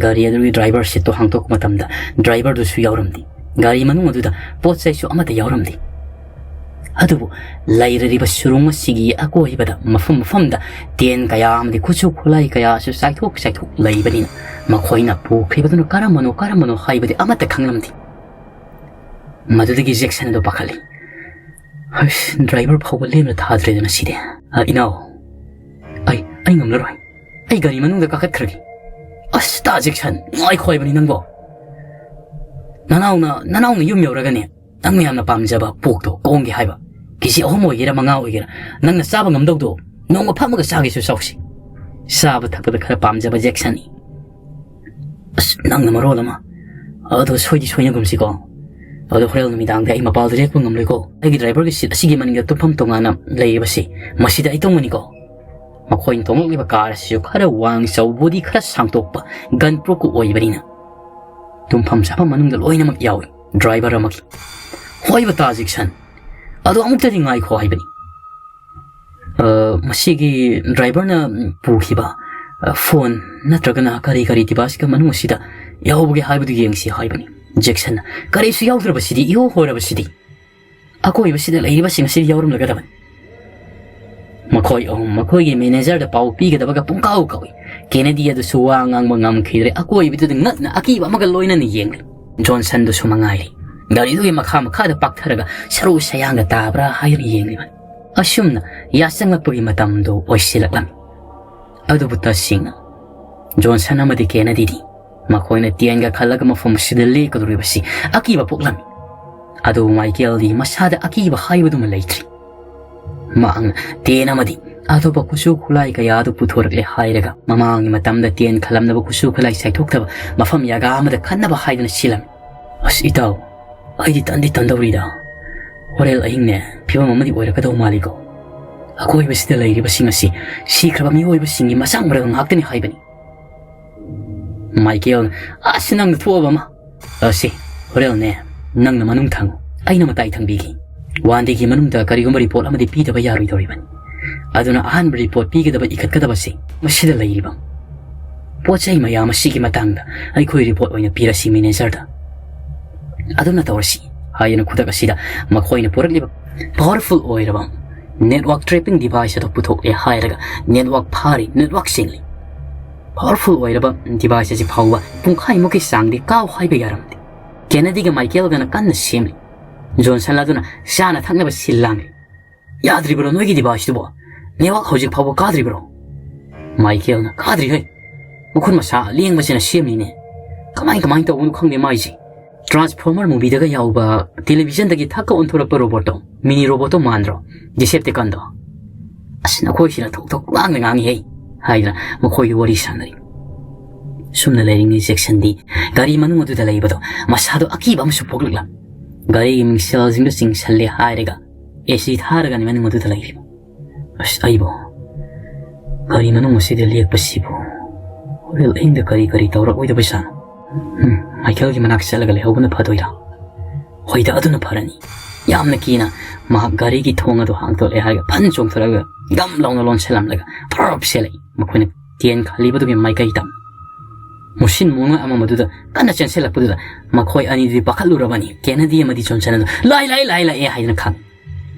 ꯒꯥꯔꯤ ꯑꯗꯨꯒꯤ driver seat ꯇꯣ ꯍꯥꯡꯗꯣꯛꯄ ꯃꯇꯝꯗ driver ꯗꯨꯁꯨ ꯌꯥꯎꯔꯝꯗꯦ꯫ ꯒꯥꯔꯤ ꯃꯅꯨꯡ ꯑꯗꯨꯗ ꯄꯣꯠ ꯆꯩꯁꯨ ꯑꯃꯠꯇ ꯌꯥꯎꯔꯝꯗꯦ꯫ ꯑꯗꯨꯕꯨ ꯂꯩꯔꯤꯕ ꯁꯨꯔꯨꯡ ꯑꯁꯤꯒꯤ ꯑꯀꯣꯏꯕꯗ ꯃꯐꯝ ꯃꯐꯝꯗ tent ꯀꯌꯥ ꯑꯃꯗꯤ ꯈꯨꯠꯁꯨ ꯈꯨꯠꯂꯥꯏ ꯀꯌꯥꯁꯨ ꯆꯥꯏꯊꯣꯛ ꯆꯥꯏꯊꯣꯛ ꯂꯩꯕꯅꯤꯅ ꯃꯈꯣꯏꯅ ꯄꯨꯈ꯭ꯔꯤꯕꯗꯨꯅ ꯀꯔꯝꯕꯅꯣ ꯀꯔꯝꯕꯅꯣ ꯍꯥꯏꯕꯗꯤ ꯑꯃꯠꯇ ꯈꯪꯂꯝꯗꯦ꯫ ꯃꯗꯨꯗꯒꯤ ꯖꯦꯛꯁꯟ ꯑꯗꯨ ꯄꯥꯈꯠꯂꯤ꯫ "ꯍꯩꯁ, driver ꯐꯥꯎꯕ ꯂꯦꯝꯅ ꯊꯥꯗ꯭ꯔꯦꯗꯅ ꯁꯤꯗꯤ꯫ ꯑ, ꯏꯅꯥꯎ, ꯑꯩ, ꯑꯩ ꯉꯝꯂꯔꯣꯏ꯫ ꯑꯩ ꯒꯥꯔꯤ ꯃꯅꯨꯡꯗ ꯀꯥꯈꯠꯈ꯭ꯔꯒꯦ꯫" "ꯑꯁ, ꯇꯥ ꯖꯦꯛꯁꯟ, ꯉꯥꯏꯈꯣ ꯍꯥꯏꯕꯅꯤ ꯅꯪꯕꯣ꯫ ꯅꯅꯥꯎꯅ, ꯅꯅꯥꯎꯅ ꯌꯨꯝ ꯌꯧꯔꯒꯅꯦ, ꯅꯪꯅ ꯌꯥꯝꯅ ꯄꯥꯝꯖꯕ pork ꯇꯣ ꯀꯣꯡꯒꯦ ꯍꯥꯏꯕ꯫ KG ꯑꯍꯨꯝ ꯑꯣꯏꯒꯦꯔꯥ ꯃꯉꯥ ꯑꯣꯏꯒꯦꯔꯥ, ꯅꯪꯅ ꯆꯥꯕ ꯉꯝꯗꯧꯗꯣ ꯅꯣꯡꯃ ꯐꯝꯃꯒ ꯆꯥꯒꯦꯁꯨ ꯆꯥꯎꯁꯤ꯫ ꯆꯥꯕ ꯊꯛꯄꯗ ꯈꯔ ꯄꯥꯝꯖꯕ ꯖꯦꯛꯁꯟꯅꯤ꯫ ꯑꯁ, ꯅꯪꯅ ꯃꯔꯣꯜ ꯑꯃ꯫ ꯑꯗꯣ ꯁꯣꯏꯗꯤ ꯁꯣꯏꯅꯒꯨꯝꯁꯤꯀꯣ꯫ ꯑꯗꯣ ꯍꯣꯔꯦꯟ ꯅꯨꯃꯤꯗꯥꯡꯗ ꯑꯩ ꯃꯄꯥꯜꯗ ꯂꯦꯛꯄ ꯉꯝꯂꯣꯏꯀꯣ꯫ ꯑꯩꯒꯤ ꯗ꯭ꯔꯥꯏꯚꯔꯒꯤ ꯁꯤꯠ ꯑꯁꯤꯒꯤ ꯃꯅꯤꯡꯗ ꯇꯨꯝꯐꯝ ꯇꯣꯉꯥꯟꯅ ꯂꯩꯔꯤꯕꯁꯤ, ꯃꯁꯤꯗ ꯑꯩ ꯇꯨꯝꯒꯅꯤꯀꯣ꯫ ꯃꯈꯣꯏꯅ ꯇꯣꯡꯂꯛꯂꯤꯕ ꯀꯥꯔ ꯑꯁꯤꯁꯨ ꯈꯔ ꯋꯥꯡ ꯆꯥꯎꯕꯗꯤ ꯈꯔ ꯁꯥꯡꯇꯣꯛꯄ ꯒꯟ ꯄ꯭ꯔꯨꯐꯀ ꯑꯣꯏꯕꯅꯤꯅ ꯇꯨꯝꯐꯝ ꯆꯥꯐꯝ ꯃꯅꯨꯡꯗ ꯂꯣꯏꯅꯃꯛ ꯌꯥꯎꯏ꯫ ꯗ꯭ꯔꯥꯏꯚꯔ ꯑꯃꯒꯤ, "ꯍꯣꯏꯕ ꯇꯥ ꯖꯦꯛꯁꯟ, ꯑꯗꯣ ꯑꯃꯨꯛꯇꯗꯤ ꯉꯥꯏꯈꯣ" ꯍꯥꯏꯕꯅꯤ꯫ "ꯑ, ꯃꯁꯤꯒꯤ ꯗ꯭ꯔꯥꯏꯚꯔꯅ ꯄꯨꯈꯤꯕ, ꯑ, ꯐꯣꯟ ꯅꯠꯇ꯭ꯔꯒꯅ ꯀꯔꯤ ꯀꯔꯤ ꯗꯤꯚꯥꯏꯁꯀ ꯃꯅꯨꯡ ꯑꯁꯤꯗ ꯌꯥꯎꯕꯒꯦ ꯍꯥꯏꯕꯗꯨ ꯌꯦꯡꯁꯤ" ꯍꯥꯏꯕꯅꯤ꯫ ꯖꯦꯛꯁꯟꯅ, "ꯀꯔꯤꯁꯨ ꯌꯥꯎꯗ꯭ꯔꯕꯁꯤꯗꯤ, ꯏꯍꯣ ꯍꯣꯔꯕꯁꯤꯗꯤ꯫ ꯑꯀꯣꯏꯕꯁꯤꯗ ꯂꯩꯔꯤꯕꯁꯤꯡ ꯑꯁꯤꯗꯤ ꯌꯥꯎꯔꯝꯂꯒꯗꯕꯅꯤ"꯫ ꯃꯈꯣꯏ ꯑꯍꯨꯝ ꯃꯈꯣꯏꯒꯤ ꯃꯦꯅꯦꯖꯔꯗ ꯄꯥꯎ ꯄꯤꯒꯗꯕꯒ ꯄꯨꯡꯀꯥꯎ ꯀꯥꯎꯏ꯫ ꯀꯦꯅꯦꯗꯤ ꯑꯗꯨꯁꯨ ꯋꯥ ꯉꯥꯡꯕ ꯉꯝꯈꯤꯗ꯭ꯔꯦ꯫ ꯑꯀꯣꯏꯕꯗꯨꯗ ꯉꯛꯅ ꯑꯀꯤꯕ ꯑꯃꯒ ꯂꯣꯏꯅꯅ ꯌꯦꯡꯂꯤ꯫ ꯖꯣꯟꯁꯟꯗꯨꯁꯨ ꯃꯉꯥꯏꯔꯤ꯫ ꯒꯥꯔꯤꯗꯨꯒꯤ ꯃꯈꯥ ꯃꯈꯥꯗ ꯄꯥꯛꯊꯔꯒ ꯁꯔꯨ ꯁꯌꯥꯡꯒ ꯇꯥꯕ꯭ꯔꯥ ꯍꯥꯏꯗꯨꯅ ꯌꯦꯡꯂꯤꯕꯅꯤ꯫ ꯑꯁꯨꯝꯅ ꯌꯥꯆꯪꯂꯛꯄꯒꯤ ꯃꯇꯝꯗꯨ ꯑꯣꯏꯁꯤꯜꯂꯛꯂꯝꯃꯤ꯫ ꯑꯗꯨꯕꯨ ꯇꯁꯦꯡꯅ ꯖꯣꯟꯁꯟ ꯑꯃꯗꯤ ꯀꯦꯅꯗꯤꯗꯤ ꯃꯈꯣꯏꯅ ꯇꯦꯟꯒ ꯈꯜꯂꯒ ꯃꯐꯝ ꯑꯁꯤꯗ ꯂꯦꯛꯀꯗꯧꯔꯤꯕꯁꯤ ꯑꯀꯤꯕ ꯄꯣꯛꯂꯝꯃꯤ꯫ ꯑꯗꯨꯕꯨ ꯃꯥꯏꯀꯦꯜꯗꯤ ꯃꯁꯥꯗ ꯑꯀꯤꯕ ꯍꯥꯏꯕꯗꯨꯃ ꯂꯩꯇ꯭ꯔꯤ꯫ ꯃꯍꯥꯛꯅ ꯇꯦꯟ ꯑꯃꯗꯤ ꯑꯇꯣꯞꯄ ꯈꯨꯠꯁꯨ ꯈꯨꯠꯂꯥꯏ ꯀꯌꯥ ꯑꯗꯨ ꯄꯨꯊꯣꯔꯛꯂꯦ ꯍꯥꯏꯔꯒ, ꯃꯃꯥꯡꯒꯤ ꯃꯇꯝꯗ ꯇꯦꯟ ꯈꯜꯂꯝꯅꯕ ꯈꯨꯠꯁꯨ ꯈꯨꯠꯂꯥꯏ ꯆꯥꯏꯊꯣꯛꯇꯕ ꯃꯐꯝ ꯌꯥꯒꯥ ꯑꯃꯗ ꯈꯟꯅꯕ ꯍꯥꯏꯗꯨꯅ ꯁꯤꯜꯂꯝꯃꯤ꯫ "ꯑꯁ ꯏꯇꯥꯎ, ꯑꯩꯗꯤ ꯇꯟꯗꯤ ꯇꯟꯗꯧꯔꯤꯗ꯫ ꯍꯣꯔꯦꯟ ꯑꯍꯤꯡꯅꯦ ꯐꯤꯕꯝ ꯑꯃꯗꯤ ꯑꯣꯏꯔꯛꯀꯗꯧ ꯃꯥꯜꯂꯤꯀꯣ꯫ ꯑꯀꯣꯏꯕꯁꯤꯗ ꯂꯩꯔꯤꯕꯁꯤꯡ ꯑꯁꯤ ꯁꯤꯈ꯭ꯔꯕ ꯃꯤꯑꯣꯏꯕꯁꯤꯡꯒꯤ ꯃꯆꯥꯛ ꯃꯔꯛ ꯉꯥꯛꯇꯅꯤ" ꯍꯥꯏꯕꯅꯤ꯫ ꯃꯥꯏꯀꯦꯜꯅ, "ꯑꯁ, ꯅꯪꯅ ꯊꯣꯛꯑꯕ ꯑꯃ꯫ ꯑꯁꯤ, ꯍꯣꯔꯦꯜꯅꯦ, ꯅꯪꯅ ꯃꯅꯨꯡ ꯊꯪꯉꯨ, ꯑꯩꯅ ꯃꯇꯥꯏ ꯊꯪꯕꯤꯒꯦ꯫ ꯋꯥꯟꯗꯦꯒꯤ ꯃꯅꯨꯡꯗ ꯀꯔꯤꯒꯨꯝꯕ ꯔꯤꯄꯣꯔꯠ ꯑꯃꯗꯤ ꯄꯤꯗꯕ ꯌꯥꯔꯣꯏꯗꯧꯔꯤꯕꯅꯤ꯫ ꯑꯗꯨꯅ ꯑꯍꯥꯟꯕ ꯔꯤꯄꯣꯔꯠ ꯄꯤꯒꯗꯕ ꯏꯈꯠꯀꯗꯕꯁꯤ ꯃꯁꯤꯗ ꯂꯩꯔꯤꯕ ꯄꯣꯠ ꯆꯩ ꯃꯌꯥꯝ ꯑꯁꯤꯒꯤ ꯃꯇꯥꯡꯗ ꯑꯩꯈꯣꯏ ꯔꯤꯄꯣꯔꯠ ꯑꯣꯏꯅ ꯄꯤꯔꯁꯤ ꯃꯦꯅꯦꯖꯔꯗ꯫ ꯑꯗꯨꯝꯅ ꯇꯧꯔꯁꯤ" ꯍꯥꯏꯗꯨꯅ ꯈꯨꯗꯛ ꯑꯁꯤꯗ ꯃꯈꯣꯏꯅ ꯄꯨꯔꯛꯂꯤꯕ ꯄꯥꯋꯔꯐꯨꯜ ꯑꯣꯏꯔꯕ ꯅꯦꯠꯋꯥꯛ ꯇ꯭ꯔꯦꯄꯤꯡ ꯗꯤꯚꯥꯏꯁ ꯑꯗꯨ ꯄꯨꯊꯣꯛꯂꯦ ꯍꯥꯏꯔꯒ ꯅꯦꯠꯋꯥꯛ ꯐꯥꯔꯤ, ꯅꯦꯠꯋꯥꯛ ꯁꯦꯡꯂꯤ꯫ ꯄꯥꯋꯔꯐꯨꯜ ꯑꯣꯏꯔꯕ ꯗꯤꯚꯥꯏꯁ ꯑꯁꯤ ꯐꯥꯎꯕ ꯄꯨꯡꯈꯥꯏꯃꯨꯛꯀꯤ ꯆꯥꯡꯗꯤ ꯀꯥꯎ ꯍꯥꯏꯕ ꯌꯥꯔꯝꯗꯦ꯫ ꯀꯦꯅꯦꯗꯤꯒ ꯃꯥꯏꯀꯦꯜꯒꯅ ꯀꯟꯅ ꯁꯦꯝꯂꯤ꯫ ꯖꯣꯟꯁꯟ ꯑꯗꯨꯅ ꯆꯥꯅ ꯊꯛꯅꯕ ꯁꯤꯜ ꯂꯥꯡꯂꯤ꯫ "ꯌꯥꯗ꯭ꯔꯤꯕ꯭ꯔꯣ ꯅꯣꯏꯒꯤ ꯗꯤꯚꯥꯏꯁꯇꯨꯕꯣ? ꯅꯦꯠꯋꯥꯛ ꯍꯧꯖꯤꯛ ꯐꯥꯎꯕ ꯀꯥꯗ꯭ꯔꯤꯕ꯭ꯔꯣ?" ꯃꯥꯏꯀꯦꯜꯅ, "ꯀꯥꯗ꯭ꯔꯤ ꯍꯩ꯫ ꯃꯈꯨꯠ ꯃꯁꯥ ꯑꯂꯦꯡꯕꯁꯤꯅ ꯁꯦꯝꯂꯤꯅꯦ꯫ ꯀꯃꯥꯏ ꯀꯃꯥꯏ ꯇꯧꯕꯅꯣ ꯈꯪꯗꯦ ꯃꯥꯏꯁꯦ꯫ ꯇ꯭ꯔꯥꯟꯁꯐꯣꯔꯃꯔ ꯃꯨꯚꯤꯗꯒ ꯌꯥꯎꯕ ꯇꯦꯂꯤꯚꯤꯖꯟꯗꯒꯤ ꯊꯛꯀ ꯑꯣꯟꯊꯣꯔꯛꯄ ꯔꯣꯕꯣꯠꯇꯣ, ꯃꯤꯅꯤ ꯔꯣꯕꯣꯠꯇꯣ ꯃꯥꯟꯗ꯭ꯔꯣ? ꯗꯤꯁꯦꯞꯇꯤꯀꯟꯗꯣ꯫ ꯑꯁ, ꯅꯈꯣꯏꯁꯤꯅ ꯊꯣꯛ ꯊꯣꯛ ꯂꯥꯡꯅ ꯉꯥꯡꯉꯤꯍꯦ꯫ ꯍꯥꯏꯗꯅ ꯃꯈꯣꯏꯒꯤ ꯋꯥꯔꯤ ꯁꯥꯟꯅꯔꯤ꯫ ꯁꯨꯝꯅ ꯂꯩꯔꯤꯉꯩ ꯖꯦꯛꯁꯟꯗꯤ ꯒꯥꯔꯤ ꯃꯅꯨꯡ ꯑꯗꯨꯗ ꯂꯩꯕꯗꯣ ꯃꯁꯥꯗꯣ ꯑꯀꯤꯕ ꯑꯃꯁꯨ ꯄꯣꯛꯂꯛꯂꯝꯃꯤ꯫ ꯒꯥꯔꯤꯒꯤ ꯃꯤꯡꯁꯦꯜꯁꯤꯡꯗꯨ ꯆꯤꯡꯁꯜꯂꯦ ꯍꯥꯏꯔꯒ ꯑꯦ ꯁꯤ ꯊꯥꯔꯒꯅꯤ ꯃꯅꯨꯡ ꯑꯗꯨꯗ ꯂꯩꯔꯤꯕ꯫ ꯑꯁ, ꯑꯩꯕꯨ ꯒꯥꯔꯤ ꯃꯅꯨꯡ ꯑꯁꯤꯗ ꯂꯦꯛꯄꯁꯤꯕꯨ ꯍꯣꯔꯦꯟ ꯑꯍꯤꯡꯗ ꯀꯔꯤ ꯀꯔꯤ ꯇꯧꯔꯛꯑꯣꯏꯗꯕꯖꯥꯠꯅꯣ? ꯎꯝ, ꯃꯥꯏꯀꯦꯜꯒꯤ ꯃꯅꯥꯛ ꯆꯠꯂꯒ ꯂꯩꯍꯧꯕꯅ ꯐꯗꯣꯏꯔꯥ? ꯍꯣꯏꯗ, ꯑꯗꯨꯅ ꯐꯔꯅꯤ꯫ ꯌꯥꯝꯅ ꯀꯤꯅ ꯃꯍꯥꯛ ꯒꯥꯔꯤꯒꯤ ꯊꯣꯡ ꯑꯗꯨ ꯍꯥꯡꯗꯣꯛꯂꯦ ꯍꯥꯏꯔꯒ ꯐꯟ ꯆꯣꯡꯊꯣꯔꯛꯑꯒ ꯒꯝ ꯂꯥꯎꯅ ꯂꯣꯟꯁꯤꯜꯂꯝꯂꯒ ꯐꯔꯞ ꯆꯦꯜꯂꯛꯏ꯫ ꯃꯈꯣꯏꯅ ꯇꯦꯟ ꯈꯜꯂꯤꯕꯗꯨꯒꯤ ꯃꯥꯏꯀꯩꯗ ꯃꯨꯁꯤꯟ ꯃꯨꯉꯥ ꯑꯃ ꯃꯗꯨꯗ ꯀꯟꯅ ꯆꯦꯟꯁꯤꯜꯂꯛꯄꯗꯨꯗ ꯃꯈꯣꯏ ꯑꯅꯤꯗꯨꯗꯤ ꯄꯥꯈꯠꯂꯨꯔꯕꯅꯤ꯫ ꯀꯦꯅꯦꯗꯤ ꯑꯃꯗꯤ ꯖꯣꯟꯁꯟ ꯑꯗꯨ "ꯂꯥꯏ, ꯂꯥꯏ, ꯂꯥꯏ ꯂꯥꯛꯑꯦ" ꯍꯥꯏꯗꯨꯅ ꯈꯪꯏ꯫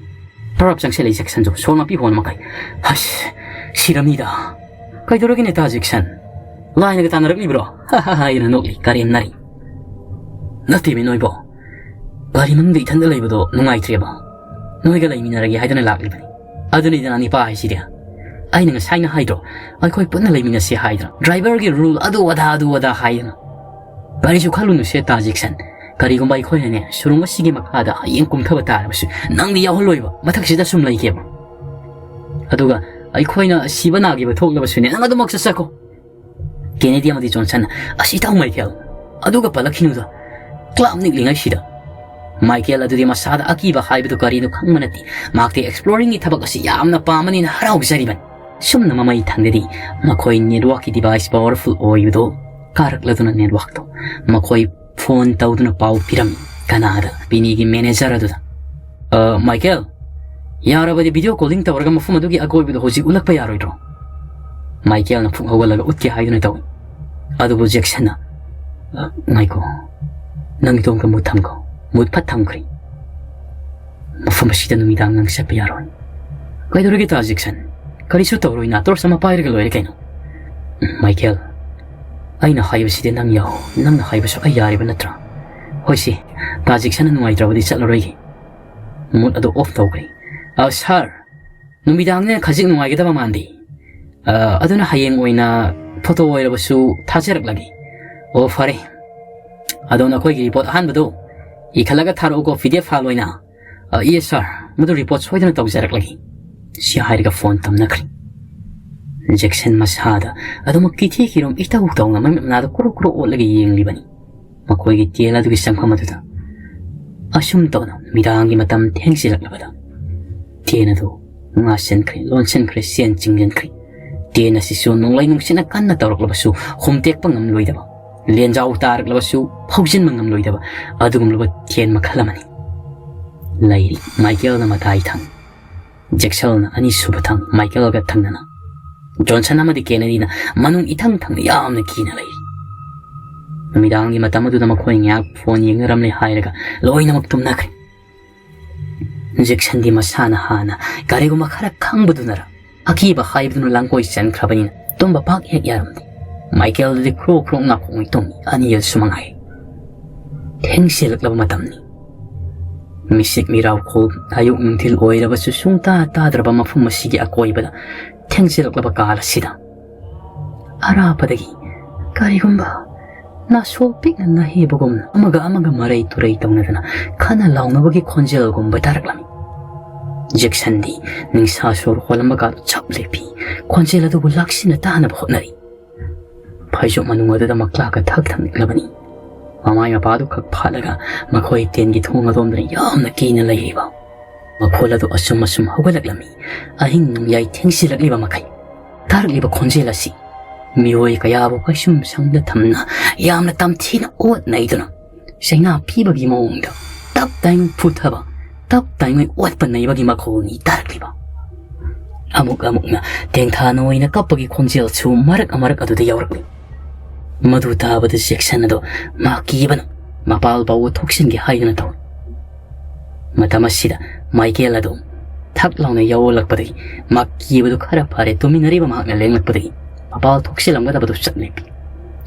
ꯐꯔꯞ ꯆꯪꯁꯤꯜꯂꯛꯏ ꯖꯦꯛꯁꯟꯁꯨ ꯁꯣꯔ ꯃꯄꯤ ꯍꯣꯟ ꯃꯈꯩ꯫ "ꯍꯁ, ꯁꯤꯔꯝꯅꯤꯗ꯫ ꯀꯩꯗꯧꯔꯒꯦ ꯅꯦꯇꯥ ꯖꯦꯛꯁꯟ? ꯂꯥꯏꯅꯒ ꯇꯥꯟꯅꯔꯛꯂꯤꯕ꯭ꯔꯣ?" ꯍꯥꯏꯗꯨꯅ ꯅꯣꯛꯂꯤ ꯀꯔꯦꯝꯅꯔꯤ꯫ "ꯅꯠꯇꯦꯃꯤ ꯅꯣꯏꯕꯣ, ꯒꯥꯔꯤ ꯃꯅꯨꯡꯗ ꯏꯊꯟꯗ ꯂꯩꯕꯗꯣ ꯅꯨꯡꯉꯥꯏꯇ꯭ꯔꯦꯕ, ꯅꯣꯏꯒ ꯂꯩꯃꯤꯟꯅꯔꯒꯦ ꯍꯥꯏꯗꯨꯅ ꯂꯥꯛꯂꯤꯕꯅꯤ꯫ ꯑꯗꯨꯅꯤꯗꯅ ꯅꯤꯄꯥ ꯍꯥꯏꯁꯤꯗꯤ꯫ ꯑꯩꯅ ꯉꯁꯥꯏꯅ ꯍꯥꯏꯗ꯭ꯔꯣ, ꯑꯩꯈꯣꯏ ꯄꯨꯟꯅ ꯂꯩꯃꯤꯟꯅꯁꯤ ꯍꯥꯏꯗꯅ, ꯗ꯭ꯔꯥꯏꯚꯔꯒꯤ ꯔꯨꯜ ꯑꯗꯨ ꯑꯗꯥ, ꯑꯗꯨ ꯑꯗꯥ ꯍꯥꯏꯗꯅ꯫ ꯀꯔꯤꯁꯨ ꯈꯜꯂꯨꯅꯨꯁꯦ ꯇꯥ ꯖꯦꯛꯁꯟ, ꯀꯔꯤꯒꯨꯝꯕ ꯑꯩꯈꯣꯏꯅꯅꯦ ꯁꯨꯔꯨꯡ ꯑꯁꯤꯒꯤ ꯃꯈꯥꯗ ꯍꯌꯦꯡ ꯀꯨꯝꯊꯕ ꯇꯥꯔꯕꯁꯨ ꯅꯪꯗꯤ ꯌꯥꯎꯍꯜꯂꯣꯏꯕ, ꯃꯊꯛꯁꯤꯗ ꯁꯨꯝ ꯂꯩꯒꯦꯕ꯫ ꯑꯗꯨꯒ ꯑꯩꯈꯣꯏꯅ ꯁꯤꯕ ꯅꯥꯈꯤꯕ ꯊꯣꯛꯂꯕꯁꯨꯅꯦ ꯅꯪ ꯑꯗꯨꯃꯛ ꯆꯠꯆꯈꯣ꯫" ꯀꯦꯅꯦꯗꯤ ꯑꯃꯗꯤ ꯖꯣꯟꯁꯟ, "ꯑꯁ, ꯏꯇꯥꯎ ꯃꯥꯏꯀꯦꯜ, ꯑꯗꯨꯒ ꯄꯜꯂꯛꯈꯤꯅꯨꯗ, ꯀ꯭ꯂꯥꯞ ꯅꯤꯛꯂꯤꯉꯩꯁꯤꯗ꯫" ꯃꯥꯏꯀꯦꯜ ꯑꯗꯨꯗꯤ ꯃꯁꯥꯗ ꯑꯀꯤꯕ ꯍꯥꯏꯕꯗꯨ ꯀꯔꯤꯅꯣ ꯈꯪꯕ ꯅꯠꯇꯦ꯫ ꯃꯍꯥꯛꯇꯤ ꯑꯦꯛꯁꯄ꯭ꯂꯣꯔꯤꯡꯒꯤ ꯊꯕꯛ ꯑꯁꯤ ꯌꯥꯝꯅ ꯄꯥꯝꯕꯅꯤꯅ ꯍꯔꯥꯎꯖꯔꯤꯕꯅꯤ꯫ ꯁꯨꯝꯅ ꯃꯃꯩ ꯊꯪꯒꯗꯤ ꯃꯈꯣꯏ ꯅꯦꯠꯋꯥꯛꯀꯤ ꯗꯤꯚꯥꯏꯁ ꯄꯥꯋꯔꯐꯨꯜ ꯑꯣꯏꯕꯗꯨ ꯀꯥꯔꯛꯂꯗꯨꯅ ꯅꯦꯠꯋꯥꯛꯇꯣ ꯃꯈꯣꯏ ꯐꯣꯟ ꯇꯧꯗꯨꯅ ꯄꯥꯎ ꯄꯤꯔꯝꯃꯤ꯫ ꯀꯅꯥꯗ? ꯕꯤꯅꯤꯒꯤ ꯃꯦꯅꯦꯖꯔ ꯑꯗꯨꯗ꯫ "ꯑ, ꯃꯥꯏꯀꯦꯜ, ꯌꯥꯔꯕꯗꯤ ꯚꯤꯗꯤꯑꯣ ꯀꯣꯂꯤꯡ ꯇꯧꯔꯒ ꯃꯐꯝ ꯑꯗꯨꯒꯤ ꯑꯀꯣꯏꯕꯗꯨ ꯍꯧꯖꯤꯛ ꯎꯠꯂꯛꯄ ꯌꯥꯔꯣꯏꯗ꯭ꯔꯣ?" ꯃꯥꯏꯀꯦꯜꯅ ꯐꯨꯛ ꯍꯧꯒꯠꯂꯒ ꯎꯠꯀꯦ ꯍꯥꯏꯗꯨꯅ ꯇꯧꯏ꯫ ꯑꯗꯨꯕꯨ ꯖꯦꯛꯁꯟꯅ, "ꯑ, ꯉꯥꯏꯈꯣ, ꯅꯪ ꯏꯇꯣꯝꯇ ꯃꯨꯠ ꯊꯝꯈꯣ꯫" ꯃꯨꯠ ꯐꯠ ꯊꯝꯈ꯭ꯔꯦ꯫ "ꯃꯐꯝ ꯑꯁꯤꯗ ꯅꯨꯃꯤꯗꯥꯡ ꯅꯪ ꯆꯠꯄ ꯌꯥꯔꯣꯏ꯫" "ꯀꯩꯗꯧꯔꯒꯦ ꯇꯥ ꯖꯦꯛꯁꯟ? ꯀꯔꯤꯁꯨ ꯇꯧꯔꯣꯏꯅ, ꯇꯣꯔꯆ ꯑꯃ ꯄꯥꯏꯔꯒ ꯂꯣꯏꯔꯦ ꯀꯩꯅꯣ꯫" "ꯎꯝ, ꯃꯥꯏꯀꯦꯜ, ꯑꯩꯅ ꯍꯥꯏꯕꯁꯤꯗꯤ ꯅꯪ ꯌꯥꯎ, ꯅꯪꯅ ꯍꯥꯏꯕꯁꯨ ꯑꯩ ꯌꯥꯔꯤꯕ ꯅꯠꯇ꯭ꯔꯥ? ꯍꯣꯏꯁꯦ, ꯇꯥ ꯖꯦꯛꯁꯟꯅ ꯅꯨꯡꯉꯥꯏꯇ꯭ꯔꯕꯗꯤ ꯆꯠꯂꯔꯣꯏꯒꯦ꯫" ꯃꯨꯠ ꯑꯗꯨ ꯑꯣꯐ ꯇꯧꯈ꯭ꯔꯦ꯫ "ꯑ, ꯁꯥꯔ, ꯅꯨꯃꯤꯗꯥꯡꯅꯤꯅ ꯈꯖꯤꯛ ꯅꯨꯡꯉꯥꯏꯒꯗꯕ ꯃꯥꯟꯗꯦ꯫ ꯑ, ꯑꯗꯨꯅ ꯍꯌꯦꯡ ꯑꯣꯏꯅ ꯐꯣꯇꯣ ꯑꯣꯏꯔꯕꯁꯨ ꯊꯥꯖꯔꯛꯂꯒꯦ꯫" "ꯑꯣ, ꯐꯔꯦ꯫ ꯑꯗꯣ ꯅꯈꯣꯏꯒꯤ ꯔꯤꯄꯣꯔꯠ ꯑꯍꯥꯟꯕꯗꯣ ꯏꯈꯠꯂꯒ ꯊꯥꯔꯛꯎꯀꯣ, ꯄꯤ ꯗꯤ ꯑꯦꯐ ꯐꯥꯏꯜ ꯑꯣꯏꯅ꯫" "ꯑ, ꯌꯦꯁ, ꯁꯥꯔ꯫ ꯃꯗꯨ ꯔꯤꯄꯣꯔꯠ ꯁꯣꯏꯗꯅ ꯇꯧꯖꯔꯛꯂꯒꯦ꯫" ꯁꯤ ꯍꯥꯏꯔꯒ ꯐꯣꯟ ꯊꯝꯅꯈ꯭ꯔꯦ꯫ ꯖꯦꯛꯁꯟ ꯃꯁꯥꯗ ꯑꯗꯨꯃꯛ ꯀꯤꯊꯤ ꯀꯤꯔꯨꯝ ꯏꯇꯧ ꯇꯧꯅ ꯃꯃꯤꯠ ꯃꯅꯥꯗ ꯀ꯭ꯔꯣꯛ ꯀ꯭ꯔꯣꯛ ꯑꯣꯠꯂꯒ ꯌꯦꯡꯂꯤꯕꯅꯤ꯫ ꯃꯈꯣꯏꯒꯤ ꯇꯦꯟ ꯑꯗꯨꯒꯤ ꯆꯪꯐꯝ ꯑꯗꯨꯗ꯫ ꯑꯁꯨꯝ ꯇꯧꯅ ꯃꯤꯗꯥꯡꯒꯤ ꯃꯇꯝ ꯊꯦꯡꯖꯤꯜꯂꯛꯂꯕꯗ ꯇꯦꯟ ꯑꯗꯨ ꯉꯥꯁꯤꯟꯈ꯭ꯔꯦ, ꯂꯣꯟꯁꯤꯟꯈ꯭ꯔꯦ, ꯆꯦꯟ ꯆꯤꯡꯁꯤꯟꯈ꯭ꯔꯦ꯫ ꯇꯦꯟ ꯑꯁꯤꯁꯨ ꯅꯣꯡꯂꯩ ꯅꯨꯡꯁꯤꯠꯅ ꯀꯟꯅ ꯇꯧꯔꯛꯂꯕꯁꯨ ꯍꯨꯝꯇꯦꯛꯄ ꯉꯝꯂꯣꯏꯗꯕ, ꯂꯦꯟꯖꯥꯎ ꯇꯥꯔꯛꯂꯕꯁꯨ ꯐꯥꯎꯖꯤꯟꯕ ꯉꯝꯂꯣꯏꯗꯕ ꯑꯗꯨꯒꯨꯝꯂꯕ ꯇꯦꯟ ꯃꯈꯜ ꯑꯃꯅꯤ꯫ ꯂꯩꯔꯤ ꯃꯥꯏꯀꯦꯜꯅ ꯃꯇꯥꯏ ꯊꯪ, ꯖꯦꯛꯁꯟꯅ ꯑꯅꯤꯁꯨꯕ ꯊꯪ, ꯃꯥꯏꯀꯦꯜꯒ ꯊꯪꯅꯅ꯫ ꯖꯣꯟꯁꯟ ꯑꯃꯗꯤ ꯀꯦꯅꯦꯗꯤꯅ ꯃꯅꯨꯡ ꯏꯊꯪ ꯊꯪꯅ ꯌꯥꯝꯅ ꯀꯤꯅ ꯂꯩꯔꯤ꯫ ꯅꯨꯃꯤꯗꯥꯡꯒꯤ ꯃꯇꯝ ꯑꯗꯨꯗ ꯃꯈꯣꯏ ꯉꯥꯏꯍꯥꯛ ꯐꯣꯟ ꯌꯦꯡꯅꯔꯝꯂꯦ ꯍꯥꯏꯔꯒ ꯂꯣꯏꯅꯃꯛ ꯇꯨꯝꯅꯈ꯭ꯔꯦ꯫ ꯖꯦꯛꯁꯟꯗꯤ ꯃꯁꯥꯅ ꯍꯥꯟꯅ ꯀꯔꯤꯒꯨꯝꯕ ꯈꯔ ꯈꯪꯕꯗꯨꯅꯔ, ꯑꯀꯤꯕ ꯍꯥꯏꯕꯗꯨꯅ ꯂꯥꯡꯒꯣꯏ ꯆꯟꯈ꯭ꯔꯕꯅꯤꯅ ꯇꯨꯝꯕ ꯄꯥꯛ ꯍꯦꯛ ꯌꯥꯔꯝꯗꯦ꯫ ꯃꯥꯏꯀꯦꯜꯗꯨꯗꯤ ꯈ꯭ꯔꯣ ꯈ꯭ꯔꯣ ꯉꯥꯈꯣꯡꯉꯩ ꯇꯨꯝꯃꯤ, ꯑꯅꯤꯁꯨ ꯃꯉꯥꯏ꯫ ꯊꯦꯡꯁꯤꯜꯂꯛꯂꯕ ꯃꯇꯝꯅꯤ꯫ ꯃꯤꯁꯤꯛ ꯃꯤꯔꯥꯎꯈꯣꯜ ꯑꯌꯨꯛ ꯅꯨꯡꯊꯤꯜ ꯑꯣꯏꯔꯕꯁꯨ ꯁꯨꯡꯇꯥ ꯇꯥꯗ꯭ꯔꯕ ꯃꯐꯝ ꯑꯁꯤꯒꯤ ꯑꯀꯣꯏꯕꯗ ꯊꯦꯡꯖꯤꯜꯂꯛꯂꯕ ꯀꯥꯜ ꯑꯁꯤꯗ ꯑꯔꯥꯞꯄꯗꯒꯤ ꯀꯔꯤꯒꯨꯝꯕ ꯅꯥꯁꯣ ꯄꯤꯛꯅ ꯅꯥꯍꯦꯕꯒꯨꯝꯅ ꯑꯃꯒ ꯑꯃꯒ ꯃꯔꯩ ꯇꯨꯔꯩ ꯇꯧꯅꯗꯅ ꯈꯟꯅ ꯂꯥꯎꯅꯕꯒꯤ ꯈꯣꯟꯖꯦꯜꯒꯨꯝꯕ ꯇꯥꯔꯛꯂꯝꯃꯤ꯫ ꯖꯦꯛꯁꯟꯗꯤ ꯅꯤꯡꯁꯥ ꯁꯣꯔ ꯍꯣꯜꯂꯝꯕꯒ ꯆꯞ ꯂꯦꯞꯄꯤ꯫ ꯈꯣꯟꯖꯦꯜ ꯑꯗꯨꯕꯨ ꯂꯥꯛꯁꯤꯟꯅ ꯇꯥꯅꯕ ꯍꯣꯠꯅꯔꯤ꯫ ꯐꯩꯖꯣꯝ ꯃꯅꯨꯡ ꯑꯗꯨꯗ ꯃꯀ꯭ꯂꯥꯛꯀ ꯊꯛ ꯊꯛ ꯅꯤꯛꯂꯕꯅꯤ꯫ ꯃꯃꯥꯏ ꯃꯄꯥꯗꯨ ꯈꯛ ꯐꯥꯠꯂꯒ ꯃꯈꯣꯏ ꯇꯦꯟꯒꯤ ꯊꯣꯡ ꯑꯗꯣꯝꯗꯅ ꯌꯥꯝꯅ ꯀꯤꯅ ꯂꯩꯔꯤꯕ꯫ ꯃꯈꯣꯜ ꯑꯗꯨ ꯑꯁꯨꯝ ꯑꯁꯨꯝ ꯍꯧꯒꯠꯂꯛꯂꯝꯃꯤ꯫ ꯑꯍꯤꯡ ꯅꯣꯡꯌꯥꯏ ꯊꯦꯡꯁꯤꯜꯂꯛꯂꯤꯕ ꯃꯈꯩ ꯇꯥꯔꯛꯂꯤꯕ ꯈꯣꯟꯖꯦꯜ ꯑꯁꯤ ꯃꯤꯑꯣꯏ ꯀꯌꯥꯕꯨ ꯀꯩꯁꯨꯝ ꯁꯪꯗ ꯊꯝꯅ ꯌꯥꯝꯅ ꯇꯝꯊꯤꯅ ꯑꯣꯠ ꯅꯩꯗꯨꯅ ꯆꯩꯅꯥ ꯄꯤꯕꯒꯤ ꯃꯑꯣꯡꯗ ꯇꯞ ꯇꯥꯏꯉꯩ ꯐꯨꯊꯕ, ꯇꯞ ꯇꯥꯏꯉꯩ ꯑꯣꯠꯄ ꯅꯩꯕꯒꯤ ꯃꯈꯣꯜꯅꯤ ꯇꯥꯔꯛꯂꯤꯕ꯫ ꯑꯃꯨꯛ ꯑꯃꯨꯛꯅ ꯇꯦꯡꯊꯥꯅ ꯑꯣꯏꯅ ꯀꯞꯄꯒꯤ ꯈꯣꯟꯖꯦꯜꯁꯨ ꯃꯔꯛ ꯃꯔꯛ ꯑꯗꯨꯗ ꯌꯥꯎꯔꯛꯂꯤ꯫ ꯃꯗꯨ ꯇꯥꯕꯗ ꯖꯦꯛꯁꯟ ꯑꯗꯣ ꯃꯍꯥꯛ ꯀꯤꯕꯅ ꯃꯄꯥꯜ ꯐꯥꯎꯕ ꯊꯣꯛꯆꯤꯟꯒꯦ ꯍꯥꯏꯗꯨꯅ ꯇꯧꯏ꯫ ꯃꯇꯝ ꯑꯁꯤꯗ ꯃꯥꯏꯀꯦꯜ ꯑꯗꯣ ꯊꯛ ꯂꯥꯎꯅ ꯌꯥꯎꯂꯛꯄꯗꯒꯤ ꯃꯍꯥꯛ ꯀꯤꯕꯗꯨ ꯈꯔ ꯐꯔꯦ, ꯇꯨꯃꯤꯟꯅꯔꯤꯕ ꯃꯍꯥꯛꯅ ꯂꯦꯡꯂꯛꯄꯗꯒꯤ ꯃꯄꯥꯜ ꯊꯣꯛꯆꯤꯜꯂꯝꯒꯗꯕꯗꯨ ꯆꯠꯂꯦ꯫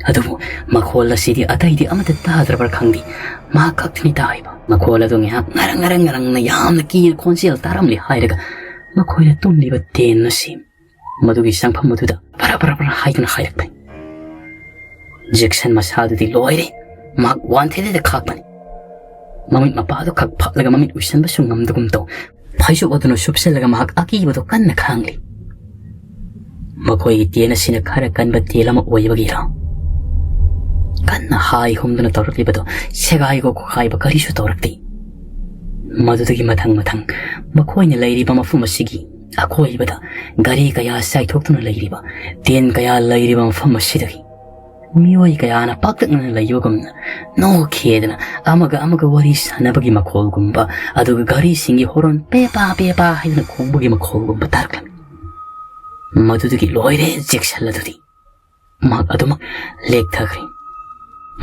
ꯑꯗꯨꯕꯨ ꯃꯈꯣꯜ ꯑꯁꯤꯗꯤ ꯑꯇꯩꯗꯤ ꯑꯃꯠꯇ ꯇꯥꯗ꯭ꯔꯕ꯭ꯔꯥ ꯈꯪꯗꯦ, ꯃꯍꯥꯛ ꯈꯛꯇꯅꯤ ꯇꯥꯔꯤꯕ꯫ ꯃꯈꯣꯜ ꯑꯗꯨ ꯉꯥꯏꯍꯥꯛ ꯉꯔꯪ ꯉꯔꯪ ꯉꯔꯪꯅ ꯌꯥꯝꯅ ꯀꯤꯅ ꯈꯣꯟꯖꯦꯜ ꯇꯥꯔꯝꯂꯦ ꯍꯥꯏꯔꯒ ꯃꯈꯣꯏꯅ ꯇꯨꯝꯂꯤꯕ ꯇꯦꯟ ꯑꯁꯤ ꯃꯗꯨꯒꯤ ꯆꯪꯐꯝ ꯑꯗꯨꯗ ꯐꯔꯥ ꯐꯔꯥ ꯐꯔꯥ ꯍꯥꯏꯗꯨꯅ ꯍꯥꯏꯔꯛꯄꯅꯤ꯫ ꯖꯦꯛꯁꯟ ꯃꯁꯥꯗꯨꯗꯤ ꯂꯣꯏꯔꯦ, ꯃꯍꯥꯛ ꯋꯥꯟꯊꯦꯗꯦꯗ ꯈꯥꯛꯄꯅꯤ꯫ ꯃꯃꯤꯠ ꯃꯄꯥꯗꯨ ꯈꯛ ꯐꯥꯠꯂꯒ ꯃꯃꯤꯠ ꯎꯏꯁꯟꯕꯁꯨ ꯉꯝꯗꯒꯨꯝ ꯇꯧ꯫ ꯐꯩꯖꯣꯞ ꯑꯗꯨꯅ ꯁꯨꯞꯆꯜꯂꯒ ꯃꯍꯥꯛ ꯑꯀꯤꯕꯗꯨ ꯀꯟꯅ ꯈꯥꯡꯂꯤ꯫ ꯃꯈꯣꯏꯒꯤ ꯇꯦꯟ ꯑꯁꯤꯅ ꯈꯔ ꯀꯟꯕ ꯇꯦꯟ ꯑꯃ ꯑꯣꯏꯕꯒꯤꯔ, ꯀꯟꯅ ꯍꯥꯏ ꯍꯨꯝꯗꯨꯅ ꯇꯧꯔꯛꯂꯤꯕꯗꯨ ꯁꯦꯒꯥꯏꯕ ꯈꯣꯈꯥꯏꯕ ꯀꯔꯤꯁꯨ ꯇꯧꯔꯛꯇꯦ꯫ ꯃꯗꯨꯗꯒꯤ ꯃꯊꯪ ꯃꯊꯪ ꯃꯈꯣꯏꯅ ꯂꯩꯔꯤꯕ ꯃꯐꯝ ꯑꯁꯤꯒꯤ ꯑꯀꯣꯏꯕꯗ ꯒꯥꯔꯤ ꯀꯌꯥ ꯆꯥꯏꯊꯣꯛꯇꯨꯅ ꯂꯩꯔꯤꯕ, ꯇꯦꯟ ꯀꯌꯥ ꯂꯩꯔꯤꯕ ꯃꯐꯝ ꯑꯁꯤꯗꯒꯤ ꯃꯤꯑꯣꯏ ꯀꯌꯥꯅ ꯄꯥꯛꯇꯛꯅꯅ ꯂꯩꯕꯒꯨꯝꯅ ꯅꯣꯛꯈꯤꯗꯅ ꯑꯃꯒ ꯑꯃꯒ ꯋꯥꯔꯤ ꯁꯥꯟꯅꯕꯒꯤ ꯃꯈꯣꯜꯒꯨꯝꯕ, ꯑꯗꯨꯒ ꯒꯥꯔꯤꯁꯤꯡꯒꯤ ꯍꯣꯔꯣꯟ ꯄꯦꯄꯥ ꯄꯦꯄꯥ ꯍꯥꯏꯗꯨꯅ ꯈꯣꯡꯕꯒꯤ ꯃꯈꯣꯜꯒꯨꯝꯕ ꯇꯥꯔꯛꯂꯝꯃꯤ꯫ ꯃꯗꯨꯗꯒꯤ ꯂꯣꯏꯔꯦ ꯖꯦꯛꯁꯟ ꯑꯗꯨꯗꯤ꯫ ꯃꯍꯥꯛ ꯑꯗꯨꯃꯛ ꯂꯦꯛꯊꯈ꯭ꯔꯦ꯫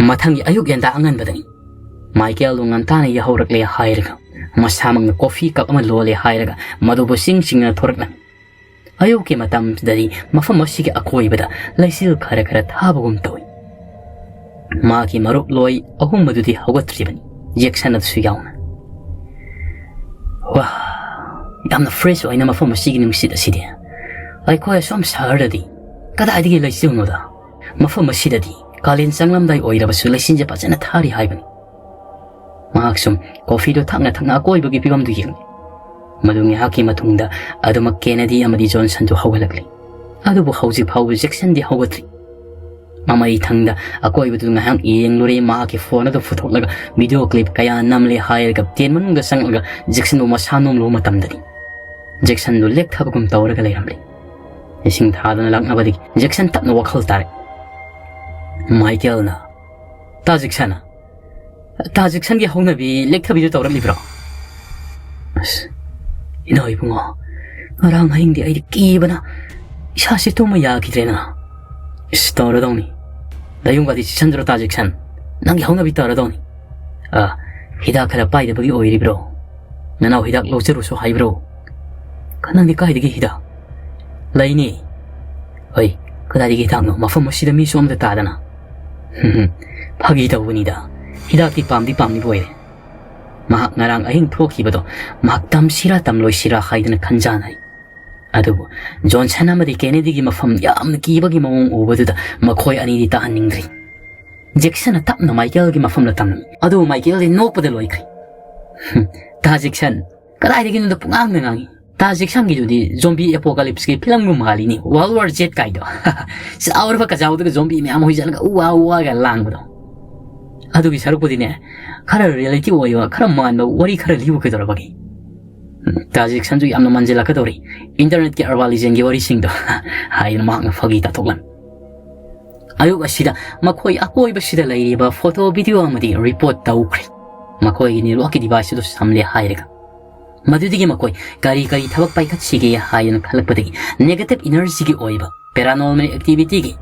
ꯃꯊꯪꯒꯤ ꯑꯌꯨꯛ ꯉꯟꯇꯥ ꯑꯉꯟꯕꯗꯅꯤ꯫ ꯃꯥꯏꯀꯦꯜꯗꯨ ꯉꯟꯇꯥꯅ ꯌꯥꯍꯧꯔꯛꯂꯦ ꯍꯥꯏꯔꯒ ꯃꯁꯥꯃꯛꯅ ꯀꯣꯐꯤ ꯀꯞ ꯑꯃ ꯂꯣꯜꯂꯦ ꯍꯥꯏꯔꯒ ꯃꯗꯨꯕꯨ ꯆꯤꯡ ꯆꯤꯡꯅ ꯊꯣꯔꯛꯂꯝꯃꯤ꯫ ꯑꯌꯨꯛꯀꯤ ꯃꯇꯝꯗꯗꯤ ꯃꯐꯝ ꯑꯁꯤꯒꯤ ꯑꯀꯣꯏꯕꯗ ꯂꯩꯆꯤꯜ ꯈꯔ ꯈꯔ ꯊꯥꯕꯒꯨꯝ ꯇꯧꯏ꯫ ꯃꯍꯥꯛꯀꯤ ꯃꯔꯨꯞ ꯂꯣꯏ ꯑꯍꯨꯝ ꯑꯗꯨꯗꯤ ꯍꯧꯒꯠꯇ꯭ꯔꯤꯕꯅꯤ, ꯖꯦꯛꯁꯟ ꯑꯗꯨꯁꯨ ꯌꯥꯎꯅ꯫ ꯋꯥ, ꯌꯥꯝꯅ ꯐ꯭ꯔꯦꯁ ꯑꯣꯏꯅ ꯃꯐꯝ ꯑꯁꯤꯒꯤ ꯅꯨꯡꯁꯤꯠ ꯑꯁꯤꯗꯤ꯫ ꯑꯩꯈꯣꯏ ꯑꯁꯣꯝ ꯁꯍꯔꯗꯗꯤ ꯀꯗꯥꯏꯗꯒꯤ ꯂꯩꯆꯤꯜꯅꯣꯗ? ꯃꯐꯝ ꯑꯁꯤꯗꯗꯤ ꯀꯥꯂꯦꯟ ꯆꯪꯂꯝꯗꯥꯏ ꯑꯣꯏꯔꯕꯁꯨ ꯂꯩꯆꯤꯜꯁꯦ ꯐꯖꯅ ꯊꯥꯔꯤ ꯍꯥꯏꯕꯅꯤ꯫ ꯃꯍꯥꯛ ꯁꯨꯝ ꯀꯣꯐꯤꯗꯨ ꯊꯛꯅ ꯊꯛꯅ ꯑꯀꯣꯏꯕꯒꯤ ꯐꯤꯕꯝꯗꯨ ꯌꯦꯡꯂꯤ꯫ ꯃꯗꯨ ꯉꯥꯏꯍꯥꯛꯀꯤ ꯃꯇꯨꯡꯗ ꯑꯗꯨꯃꯛ ꯀꯦꯅꯦꯗꯤ ꯑꯃꯗꯤ ꯖꯣꯟꯁꯟꯗꯨ ꯍꯧꯒꯠꯂꯛꯂꯤ꯫ ꯑꯗꯨꯕꯨ ꯍꯧꯖꯤꯛ ꯐꯥꯎꯕ ꯖꯦꯛꯁꯟꯗꯤ ꯍꯧꯒꯠꯇ꯭ꯔꯤ꯫ ꯃꯃꯩ ꯊꯪꯗ ꯑꯀꯣꯏꯕꯗꯨ ꯉꯥꯏꯍꯥꯛ ꯌꯦꯡꯂꯨꯔꯦ, ꯃꯍꯥꯛꯀꯤ ꯐꯣꯟ ꯑꯗꯨ ꯄꯨꯊꯣꯛꯂꯒ ꯚꯤꯗꯤꯑꯣ ꯀ꯭ꯂꯤꯞ ꯀꯌꯥ ꯅꯝꯂꯦ ꯍꯥꯏꯔꯒ ꯇꯦꯟ ꯃꯅꯨꯡꯗ ꯆꯪꯂꯒ ꯖꯦꯛꯁꯟꯕꯨ ꯃꯁꯥ ꯅꯣꯝꯂꯨꯕ ꯃꯇꯝꯗꯗꯤ ꯖꯦꯛꯁꯟꯗꯨ ꯂꯦꯛꯊꯕꯒꯨꯝ ꯇꯧꯔꯒ ꯂꯩꯔꯝꯂꯦ꯫ ꯏꯁꯤꯡ ꯊꯥꯗꯨꯅ ꯂꯥꯛꯅꯕꯗꯒꯤ ꯖꯦꯛꯁꯟ ꯇꯞꯅ ꯋꯥꯈꯜ ꯇꯥꯔꯦ꯫ ꯃꯥꯏꯀꯦꯜꯅ, "ꯇꯥ ꯖꯦꯛꯁꯟ, ꯇꯥ ꯖꯦꯛꯁꯟꯒꯤ ꯍꯧꯅꯕꯤ ꯂꯦꯛꯊꯕꯤꯗꯨ ꯇꯧꯔꯛꯂꯤꯕ꯭ꯔꯣ?" "ꯑꯁ, ꯏꯅꯥꯎ ꯏꯕꯨꯡꯉꯣ, ꯉꯔꯥꯡ ꯑꯍꯤꯡꯗꯤ ꯑꯩꯗꯤ ꯀꯤꯕꯅ ꯏꯁꯥꯁꯤ ꯇꯨꯝꯕ ꯌꯥꯈꯤꯗ꯭ꯔꯦꯅ꯫ ꯏꯁ, ꯇꯧꯔꯗꯧꯅꯤ꯫ ꯂꯥꯏꯌꯨꯡꯒꯗꯤ ꯆꯤꯛꯁꯟꯗ꯭ꯔꯣ ꯇꯥ ꯖꯦꯛꯁꯟ? ꯅꯪꯒꯤ ꯍꯧꯅꯕꯤ ꯇꯧꯔꯗꯧꯅꯤ꯫ ꯑ, ꯍꯤꯗꯥꯛ ꯈꯔ ꯄꯥꯏꯗꯕꯒꯤ ꯑꯣꯏꯔꯤꯕ꯭ꯔꯣ? ꯅꯅꯥꯎ ꯍꯤꯗꯥꯛ ꯂꯧꯖꯔꯨꯁꯨ ꯍꯥꯏꯕ꯭ꯔꯣ? ꯅꯪꯗꯤ ꯀꯥꯏꯗꯒꯤ ꯍꯤꯗꯥꯛ?" "ꯂꯩꯅꯤ꯫ ꯍꯣꯏ, ꯀꯗꯥꯏꯗꯒꯤ ꯍꯤꯗꯥꯛꯅꯣ? ꯃꯐꯝ ꯑꯁꯤꯗ ꯃꯤꯁꯨ ꯑꯃꯠꯇ ꯇꯥꯗꯅ꯫" "ꯐꯥꯒꯤ ꯇꯧꯕꯅꯤꯗ꯫ ꯍꯤꯗꯥꯛꯇꯤ ꯄꯥꯝꯗꯤ ꯄꯥꯝꯂꯤꯕ ꯑꯣꯏꯔꯦ꯫ ꯃꯍꯥꯛ ꯉꯔꯥꯡ ꯑꯍꯤꯡ ꯊꯣꯛꯈꯤꯕꯗꯣ ꯃꯍꯥꯛ ꯇꯝꯁꯤꯔꯥ ꯇꯝꯂꯣꯏꯁꯤꯔꯥ ꯍꯥꯏꯗꯅ ꯈꯟꯖꯥꯟꯅꯔꯤ꯫ ꯑꯗꯨꯕꯨ ꯖꯣꯟꯁꯟ ꯑꯃꯗꯤ ꯀꯦꯅꯦꯗꯤꯒꯤ ꯃꯐꯝ ꯌꯥꯝꯅ ꯀꯤꯕꯒꯤ ꯃꯑꯣꯡ ꯎꯕꯗꯨꯗ ꯃꯈꯣꯏ ꯑꯅꯤꯗꯤ ꯇꯥꯍꯟꯅꯤꯡꯗ꯭ꯔꯤ꯫ ꯖꯦꯛꯁꯟꯅ ꯇꯞꯅ ꯃꯥꯏꯀꯦꯜꯒꯤ ꯃꯐꯝꯗ ꯇꯝꯂꯝꯃꯤ꯫ ꯑꯗꯨꯕꯨ ꯃꯥꯏꯀꯦꯜꯗꯤ ꯅꯣꯛꯄꯗ ꯂꯣꯏꯈ꯭ꯔꯦ꯫ "ꯇꯥ ꯖꯦꯛꯁꯟ, ꯀꯗꯥꯏꯗꯒꯤꯅꯣꯗ ꯄꯨꯡꯉꯥꯡꯗ ꯉꯥꯡꯏ꯫ ꯇꯥꯖꯤꯛ ꯁꯟꯒꯤꯗꯨꯗꯤ zombie apocalypseꯀꯤ ꯐꯤꯂꯝꯒꯨꯝꯕ ꯃꯥꯜꯂꯤꯅꯦ, World War Z ꯀꯥꯏꯗꯣ꯫ ꯆꯥꯎꯔꯕ ꯀꯖꯥꯎꯗꯒ zombie ꯃꯌꯥꯝ ꯍꯨꯏꯖꯜꯂꯒ ꯎ ꯋꯥ ꯎ ꯋꯥꯒ ꯂꯥꯡꯕꯗꯣ꯫ ꯑꯗꯨꯒꯤ ꯁꯔꯨꯛꯄꯨꯗꯤꯅꯦ, ꯈꯔ reality ꯑꯣꯏꯕ, ꯈꯔ ꯃꯥꯟꯕ ꯋꯥꯔꯤ ꯈꯔ ꯂꯤꯌꯨ ꯀꯩꯗꯧꯔꯕꯒꯦ? ꯎꯝ, ꯇꯥꯖꯤꯛ ꯁꯟꯁꯨ ꯌꯥꯝꯅ ꯃꯥꯟꯁꯤꯜꯂꯛꯀꯗꯧꯔꯤ internetꯀꯤ urban legendꯒꯤ ꯋꯥꯔꯤꯁꯤꯡꯗꯣ꯫ ꯍꯥꯏꯗꯅ ꯃꯍꯥꯛꯅ ꯐꯥꯒꯤ ꯇꯥꯊꯣꯛꯂꯝꯃꯤ꯫ ꯑꯌꯨꯛ ꯑꯁꯤꯗ ꯃꯈꯣꯏ ꯑꯀꯣꯏꯕꯁꯤꯗ ꯂꯩꯔꯤꯕ photo, video ꯑꯃꯗꯤ record ꯇꯧꯈ꯭ꯔꯦ꯫ ꯃꯈꯣꯏꯒꯤ networkꯀꯤ device ꯑꯗꯨ ꯁꯝꯂꯦ ꯍꯥꯏꯔꯒ꯫ ꯃꯗꯨꯗꯒꯤ ꯃꯈꯣꯏ ꯀꯔꯤ ꯀꯔꯤ ꯊꯕꯛ ꯄꯥꯏꯈꯠꯁꯤꯒꯦ ꯍꯥꯏꯗꯅ ꯈꯜꯂꯛꯄꯗꯒꯤ negative energyꯒꯤ ꯑꯣꯏꯕ paranormal activityꯒꯤ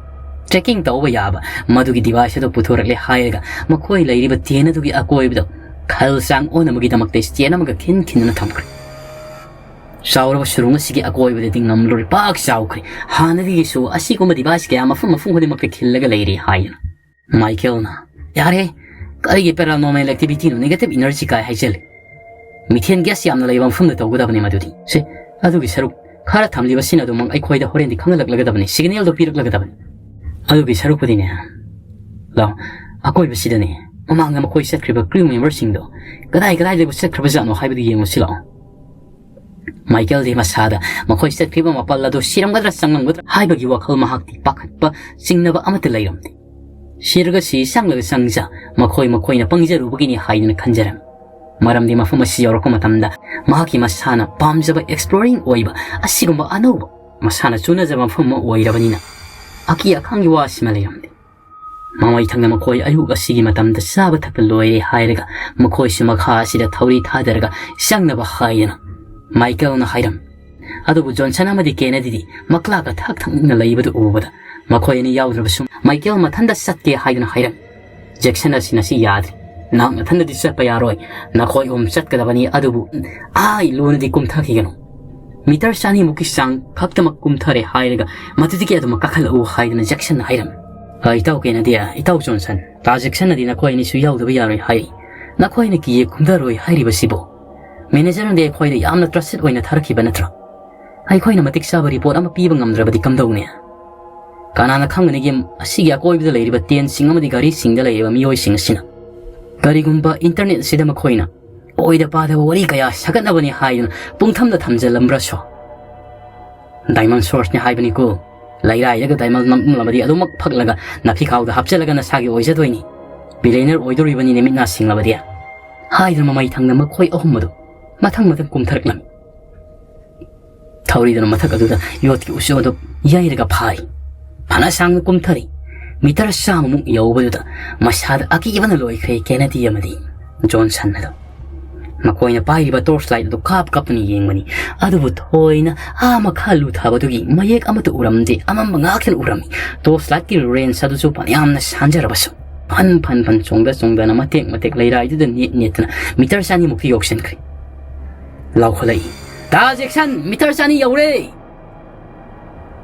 tracking ꯇꯧꯕ ꯌꯥꯕ ꯃꯗꯨꯒꯤ device ꯑꯗꯨ ꯄꯨꯊꯣꯔꯛꯂꯦ ꯍꯥꯏꯔꯒ ꯃꯈꯣꯏ ꯂꯩꯔꯤꯕ tent ꯑꯗꯨꯒꯤ ꯑꯀꯣꯏꯕꯗ ꯈꯜ ꯆꯥꯡ ꯑꯣꯟꯅꯕꯒꯤꯗꯃꯛꯇ stand ꯑꯃꯒ ꯈꯤꯟ ꯈꯤꯟꯗꯨꯅ ꯊꯝꯈ꯭ꯔꯦ꯫ ꯆꯥꯎꯔꯕ ꯁꯨꯔꯨꯡ ꯑꯁꯤꯒꯤ ꯑꯀꯣꯏꯕꯗꯗꯤ ꯉꯝꯂꯣꯏ ꯄꯥꯛ ꯆꯥꯎꯈ꯭ꯔꯦ꯫ ꯍꯥꯟꯅꯗꯒꯤꯁꯨ ꯑꯁꯤꯒꯨꯝꯕ device ꯀꯌꯥ ꯃꯐꯝ ꯃꯐꯝ ꯈꯨꯗꯤꯡꯃꯛꯇ ꯈꯤꯜꯂꯒ ꯂꯩꯔꯤ ꯍꯥꯏꯗꯅ꯫ ꯃꯥꯏꯀꯦꯜꯅ, "ꯌꯥꯔꯦ, ꯀꯔꯤꯒꯤ paranormal activityꯅꯣ? Negative energy ꯀꯥꯏ ꯍꯥꯏꯖꯜꯂꯦ꯫ Methane gas ꯌꯥꯝꯅ ꯂꯩꯕ ꯃꯐꯝꯗ ꯇꯧꯒꯗꯕꯅꯤ ꯃꯗꯨꯗꯤ꯫ ꯁꯦ, ꯑꯗꯨꯒꯤ ꯁꯔꯨꯛ ꯈꯔ ꯊꯝꯂꯤꯕꯁꯤꯅ ꯑꯗꯨꯃꯛ ꯑꯩꯈꯣꯏꯗ ꯍꯣꯔꯦꯟꯗꯤ ꯈꯪꯍꯜꯂꯛꯂꯒꯗꯕꯅꯤ, signalꯗꯣ ꯄꯤꯔꯛꯂꯒꯗꯕꯅꯤ꯫ ꯑꯗꯨꯒꯤ ꯁꯔꯨꯛꯄꯨꯗꯤꯅꯦ, ꯂꯥꯎ, ꯑꯀꯣꯏꯕꯁꯤꯗꯅꯦ, ꯃꯃꯥꯡꯗ ꯃꯈꯣꯏ ꯆꯠꯈ꯭ꯔꯤꯕ crew memberꯁꯤꯡꯗꯣ ꯀꯗꯥꯏ ꯀꯗꯥꯏꯗꯕꯨ ꯆꯠꯈ꯭ꯔꯕꯖꯥꯠꯅꯣ ꯍꯥꯏꯕꯗꯨ ꯌꯦꯡꯉꯨꯁꯤ ꯂꯥꯛꯑꯣ꯫" ꯃꯥꯏꯀꯦꯜꯗꯤ ꯃꯁꯥꯗ ꯃꯈꯣꯏ ꯆꯠꯈ꯭ꯔꯤꯕ ꯃꯄꯜ ꯑꯗꯨ ꯁꯤꯔꯝꯒꯗ꯭ꯔꯥ ꯆꯪꯂꯝꯒꯗ꯭ꯔꯥ ꯍꯥꯏꯕꯒꯤ ꯋꯥꯈꯜ ꯃꯍꯥꯛꯇꯤ ꯄꯥꯈꯠꯄ, ꯆꯤꯡꯅꯕ ꯑꯃꯠꯇ ꯂꯩꯔꯝꯗꯦ꯫ ꯁꯤꯔꯒ ꯁꯤ, ꯆꯪꯂꯒ ꯆꯪꯖ, ꯃꯈꯣꯏ ꯃꯈꯣꯏꯅ ꯄꯪꯖꯔꯨꯕꯒꯤꯅꯤ ꯍꯥꯏꯗꯨꯅ ꯈꯟꯖꯔꯝꯃꯤ꯫ ꯃꯔꯝꯗꯤ ꯃꯐꯝ ꯑꯁꯤ ꯌꯧꯔꯛꯄ ꯃꯇꯝꯗ ꯃꯍꯥꯛꯀꯤ ꯃꯁꯥꯅ ꯄꯥꯝꯖꯕ exploring ꯑꯣꯏꯕ ꯑꯁꯤꯒꯨꯝꯕ ꯑꯅꯧꯕ ꯃꯁꯥꯅ ꯆꯨꯅꯖꯕ ꯃꯐꯝ ꯑꯃ ꯑꯣꯏꯔꯕꯅꯤꯅ ꯑꯀꯤ ꯑꯈꯪꯒꯤ ꯋꯥꯁꯤꯃ ꯂꯩꯔꯝꯗꯦ꯫ ꯃꯃꯩ ꯊꯪꯅ ꯃꯈꯣꯏ ꯑꯌꯨꯛ ꯑꯁꯤꯒꯤ ꯃꯇꯝꯗ ꯆꯥꯕ ꯊꯛꯄ ꯂꯣꯏꯔꯦ ꯍꯥꯏꯔꯒ ꯃꯈꯣꯏꯁꯨ ꯃꯈꯥ ꯑꯁꯤꯗ ꯊꯧꯔꯤ ꯊꯥꯗꯔꯒ ꯆꯪꯅꯕ ꯍꯥꯏꯗꯅ ꯃꯥꯏꯀꯦꯜꯅ ꯍꯥꯏꯔꯝꯃꯤ꯫ ꯑꯗꯨꯕꯨ ꯖꯣꯟꯁꯟ ꯑꯃꯗꯤ ꯀꯦꯅꯦꯗꯤꯗꯤ ꯃꯀ꯭ꯂꯥꯛꯀ ꯊꯛ ꯊꯛꯅ ꯂꯩꯕꯗꯨ ꯎꯕꯗ ꯃꯈꯣꯏ ꯑꯅꯤ ꯌꯥꯎꯗ꯭ꯔꯕꯁꯨ ꯃꯥꯏꯀꯦꯜ ꯃꯊꯟꯇ ꯆꯠꯀꯦ ꯍꯥꯏꯗꯨꯅ ꯍꯥꯏꯔꯝꯃꯤ꯫ ꯖꯦꯛꯁꯟ ꯑꯁꯤꯅ ꯁꯤ ꯌꯥꯗ꯭ꯔꯦ꯫ "ꯅꯍꯥꯛ ꯅꯊꯟꯗꯗꯤ ꯆꯠꯄ ꯌꯥꯔꯣꯏ꯫ ꯅꯈꯣꯏ ꯑꯍꯨꯝ ꯆꯠꯀꯗꯕꯅꯤ, ꯑꯗꯨꯕꯨ ꯑꯥ ꯂꯨꯅꯗꯤ ꯀꯨꯝꯊꯈꯤꯒꯅꯨ꯫ ꯃꯤꯇꯔ ꯆꯅꯤꯃꯨꯛꯀꯤ ꯆꯥꯡ ꯈꯛꯇꯃꯛ ꯀꯨꯝꯊꯔꯦ ꯍꯥꯏꯔꯒ ꯃꯗꯨꯗꯒꯤ ꯑꯗꯨꯃꯛ ꯀꯥꯈꯠꯂꯛꯎ" ꯍꯥꯏꯗꯨꯅ ꯖꯦꯛꯁꯟꯅ ꯍꯥꯏꯔꯝꯃꯤ꯫ "ꯑ, ꯏꯇꯥꯎ ꯀꯦꯅꯦꯗꯤ, ꯏꯇꯥꯎ ꯖꯣꯟꯁꯟ, ꯇꯥ ꯖꯦꯛꯁꯟꯅꯗꯤ ꯅꯈꯣꯏ ꯑꯅꯤꯁꯨ ꯌꯥꯎꯗꯕ ꯌꯥꯔꯣꯏ ꯍꯥꯏꯔꯤ꯫ ꯅꯈꯣꯏꯅ ꯀꯤꯌꯦ ꯀꯨꯝꯊꯔꯣꯏ ꯍꯥꯏꯔꯤꯕꯁꯤꯕꯨ? ꯃꯦꯅꯦꯖꯔꯅꯗꯤ ꯑꯩꯈꯣꯏꯗ ꯌꯥꯝꯅ trusted ꯑꯣꯏꯅ ꯊꯥꯔꯛꯈꯤꯕ ꯅꯠꯇ꯭ꯔꯣ? ꯑꯩꯈꯣꯏꯅ ꯃꯇꯤꯛ ꯆꯥꯕ report ꯑꯃ ꯄꯤꯕ ꯉꯝꯗ꯭ꯔꯕꯗꯤ ꯀꯝꯗꯧꯅꯤ? ꯀꯅꯥꯅ ꯈꯪꯒꯅꯤꯒꯦ ꯑꯁꯤꯒꯤ ꯑꯀꯣꯏꯕꯗ ꯂꯩꯔꯤꯕ tentꯁꯤꯡ ꯑꯃꯗꯤ ꯒꯥꯔꯤꯁꯤꯡꯗ ꯂꯩꯔꯤꯕ ꯃꯤꯑꯣꯏꯁꯤꯡ ꯑꯁꯤꯅ? ꯀꯔꯤꯒꯨꯝꯕ internet ꯑꯁꯤꯗ ꯃꯈꯣꯏꯅ ꯑꯣꯏꯗ ꯄꯥꯗꯕ ꯋꯥꯔꯤ ꯀꯌꯥ ꯁꯥꯒꯠꯅꯕꯅꯤ ꯍꯥꯏꯗꯨꯅ ꯄꯨꯡꯊꯝꯗ ꯊꯝꯖꯤꯜꯂꯝꯕ꯭ꯔꯁꯨ? ꯗꯥꯏꯃꯟ ꯁꯣꯔꯁꯅꯤ ꯍꯥꯏꯕꯅꯤꯀꯣ꯫ ꯂꯩꯔꯥꯏꯗꯒ ꯗꯥꯏꯃꯟ ꯅꯝꯂꯝꯃꯗꯤ ꯑꯗꯨꯃꯛ ꯐꯛꯂꯒ ꯅꯥꯐꯤꯈꯥꯎꯗ ꯍꯥꯞꯆꯤꯜꯂꯒ ꯅꯁꯥꯒꯤ ꯑꯣꯏꯖꯗꯣꯏꯅꯤ꯫ ꯕꯤꯂꯤꯌꯅꯔ ꯑꯣꯏꯗꯣꯔꯤꯕꯅꯤꯅꯦ ꯃꯤꯠ ꯅꯥ ꯁꯤꯡꯂꯕꯗꯤ, ꯍꯥꯏꯗꯨꯅ ꯃꯃꯩ ꯊꯪꯅ ꯃꯈꯣꯏ ꯑꯍꯨꯝ ꯑꯗꯨ ꯃꯊꯪ ꯃꯊꯪ ꯀꯨꯝꯊꯔꯛꯂꯝꯃꯤ꯫ ꯊꯧꯔꯤꯗꯨꯅ ꯃꯊꯛ ꯑꯗꯨꯗ ꯌꯣꯠꯀꯤ ꯎꯆꯨ ꯑꯗꯨ ꯌꯩꯔꯒ ꯐꯥꯔꯤ꯫ ꯐꯅ ꯁꯥꯡꯅ ꯀꯨꯝꯊꯔꯤ꯫ ꯃꯤꯇꯔ ꯆꯥꯝꯃꯃꯨꯛ ꯌꯧꯕꯗꯨꯗ ꯃꯁꯥꯗ ꯑꯀꯤꯕꯅ ꯂꯣꯏꯈ꯭ꯔꯦ ꯀꯦꯅꯦꯗꯤ ꯑꯃꯗꯤ ꯖꯣꯟꯁꯟ ꯑꯗꯨ꯫ ꯃꯈꯣꯏꯅ ꯄꯥꯏꯔꯤꯕ ꯇꯣꯔꯆ ꯂꯥꯏꯠ ꯑꯗꯨ ꯀꯥꯞ ꯀꯥꯞꯇꯨꯅ ꯌꯦꯡꯕꯅꯤ꯫ ꯑꯗꯨꯕꯨ ꯊꯣꯏꯅ ꯑꯥ ꯃꯈꯥ ꯂꯨꯊꯕꯗꯨꯒꯤ ꯃꯌꯦꯛ ꯑꯃꯠꯇ ꯎꯔꯝꯗꯦ꯫ ꯑꯃꯝꯕ ꯉꯥꯛꯇꯅ ꯎꯔꯝꯃꯤ꯫ ꯇꯣꯔꯆ ꯂꯥꯏꯠꯀꯤ ꯔꯦꯟꯖ ꯑꯗꯨꯁꯨ ꯐꯅꯌꯥꯝꯅ ꯁꯥꯟꯖꯔꯕꯁꯨ꯫ ꯐꯟ ꯐꯟ ꯐꯟ ꯆꯣꯡꯗ ꯆꯣꯡꯗꯅ ꯃꯇꯦꯛ ꯃꯇꯦꯛ ꯂꯩꯔꯥꯏꯗꯨꯗ ꯅꯦꯠ ꯅꯦꯠꯇꯅ ꯃꯤꯇꯔ ꯆꯅꯤꯃꯨꯛꯇꯤ ꯌꯧꯁꯤꯟꯈ꯭ꯔꯦ꯫ ꯂꯥꯎꯈꯠꯂꯛꯏ, "ꯇꯥ ꯖꯦꯛꯁꯟ, ꯃꯤꯇꯔ ꯆꯅꯤ ꯌꯧꯔꯦ!"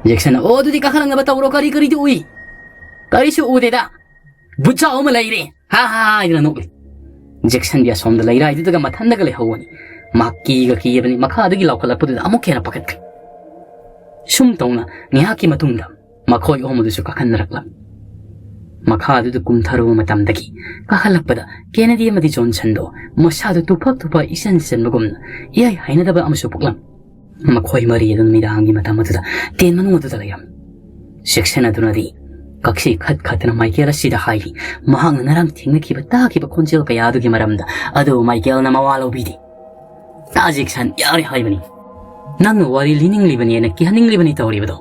ꯖꯦꯛꯁꯟꯅ, "ꯑꯣ, ꯑꯗꯨꯗꯤ ꯀꯥꯈꯠꯂꯛꯅꯕ ꯇꯧꯔꯣ꯫ ꯀꯔꯤ ꯀꯔꯤꯗꯤ ꯎꯏ?" "ꯀꯔꯤꯁꯨ ꯎꯗꯦꯗ꯫ ꯕꯨꯠꯆꯥꯎ ꯑꯃ ꯂꯩꯔꯦ꯫ ꯍꯥ ꯍꯥ ꯍꯥ," ꯍꯥꯏꯗꯨꯅ ꯅꯣꯛꯂꯤ꯫ ꯖꯦꯛꯁꯟꯗꯤ ꯑꯁꯣꯝꯗ ꯂꯩꯔꯥꯏꯗꯨꯗꯒ ꯃꯊꯟꯗꯒ ꯂꯩꯍꯧꯕꯅꯤ꯫ ꯃꯍꯥꯛ ꯀꯤꯒ ꯀꯤꯌꯕꯅꯤ꯫ ꯃꯈꯥꯗꯒꯤ ꯂꯥꯎꯈꯠꯂꯛꯄꯗꯨꯗ ꯑꯃꯨꯛꯀ ꯍꯦꯟꯅ ꯄꯥꯈꯠꯈ꯭ꯔꯦ꯫ ꯁꯨꯝ ꯇꯧꯅ ꯉꯥꯏꯍꯥꯛꯀꯤ ꯃꯇꯨꯡꯗ ꯃꯈꯣꯏ ꯑꯍꯨꯝ ꯑꯗꯨꯁꯨ ꯀꯥꯈꯠꯅꯔꯛꯂꯝꯃꯤ꯫ ꯃꯈꯥꯗꯨꯗ ꯀꯨꯝꯊꯔꯨꯕ ꯃꯇꯝꯗꯒꯤ ꯀꯥꯈꯠꯂꯛꯄꯗ ꯀꯦꯅꯦꯗꯤ ꯑꯃꯗꯤ ꯖꯣꯟꯁꯟꯗꯣ ꯃꯁꯥꯗꯨ ꯇꯨꯐꯛ ꯇꯨꯐꯛ ꯏꯆꯟ ꯆꯟꯕꯒꯨꯝꯅ ꯏꯍꯩ ꯍꯩꯅꯗꯕ ꯑꯃꯁꯨ ꯄꯣꯛꯂꯝꯃꯤ꯫ ꯃꯈꯣꯏ ꯃꯔꯤ ꯑꯗꯨ ꯅꯨꯃꯤꯗꯥꯡꯒꯤ ꯃꯇꯝ ꯑꯗꯨꯗ ꯇꯦꯟ ꯃꯅꯨꯡ ꯑꯗꯨꯗ ꯂꯩꯔꯝꯃꯤ꯫ ꯖꯦꯛꯁꯟ ꯑꯗꯨꯅꯗꯤ ꯀꯛꯁꯤ ꯈꯠ ꯈꯠꯇꯅ ꯃꯥꯏꯀꯦꯜ ꯑꯁꯤꯗ ꯍꯥꯏꯔꯤ, ꯃꯍꯥꯛꯅ ꯉꯔꯥꯡ ꯊꯦꯡꯅꯈꯤꯕ ꯇꯥꯈꯤꯕ ꯈꯣꯟꯖꯦꯜ ꯀꯌꯥ ꯑꯗꯨꯒꯤ ꯃꯔꯝꯗ꯫ ꯑꯗꯨꯕꯨ ꯃꯥꯏꯀꯦꯜꯅ ꯃꯋꯥ ꯂꯧꯕꯤꯗꯦ꯫ "ꯇꯥ ꯖꯦꯛꯁꯟ, ꯌꯥꯔꯦ ꯍꯥꯏꯕꯅꯤ꯫ ꯅꯪꯅ ꯋꯥꯔꯤ ꯂꯤꯅꯤꯡꯂꯤꯕꯅꯦꯅ ꯀꯤꯍꯟꯅꯤꯡꯂꯤꯕꯅꯤ ꯇꯧꯔꯤꯕꯗꯣ꯫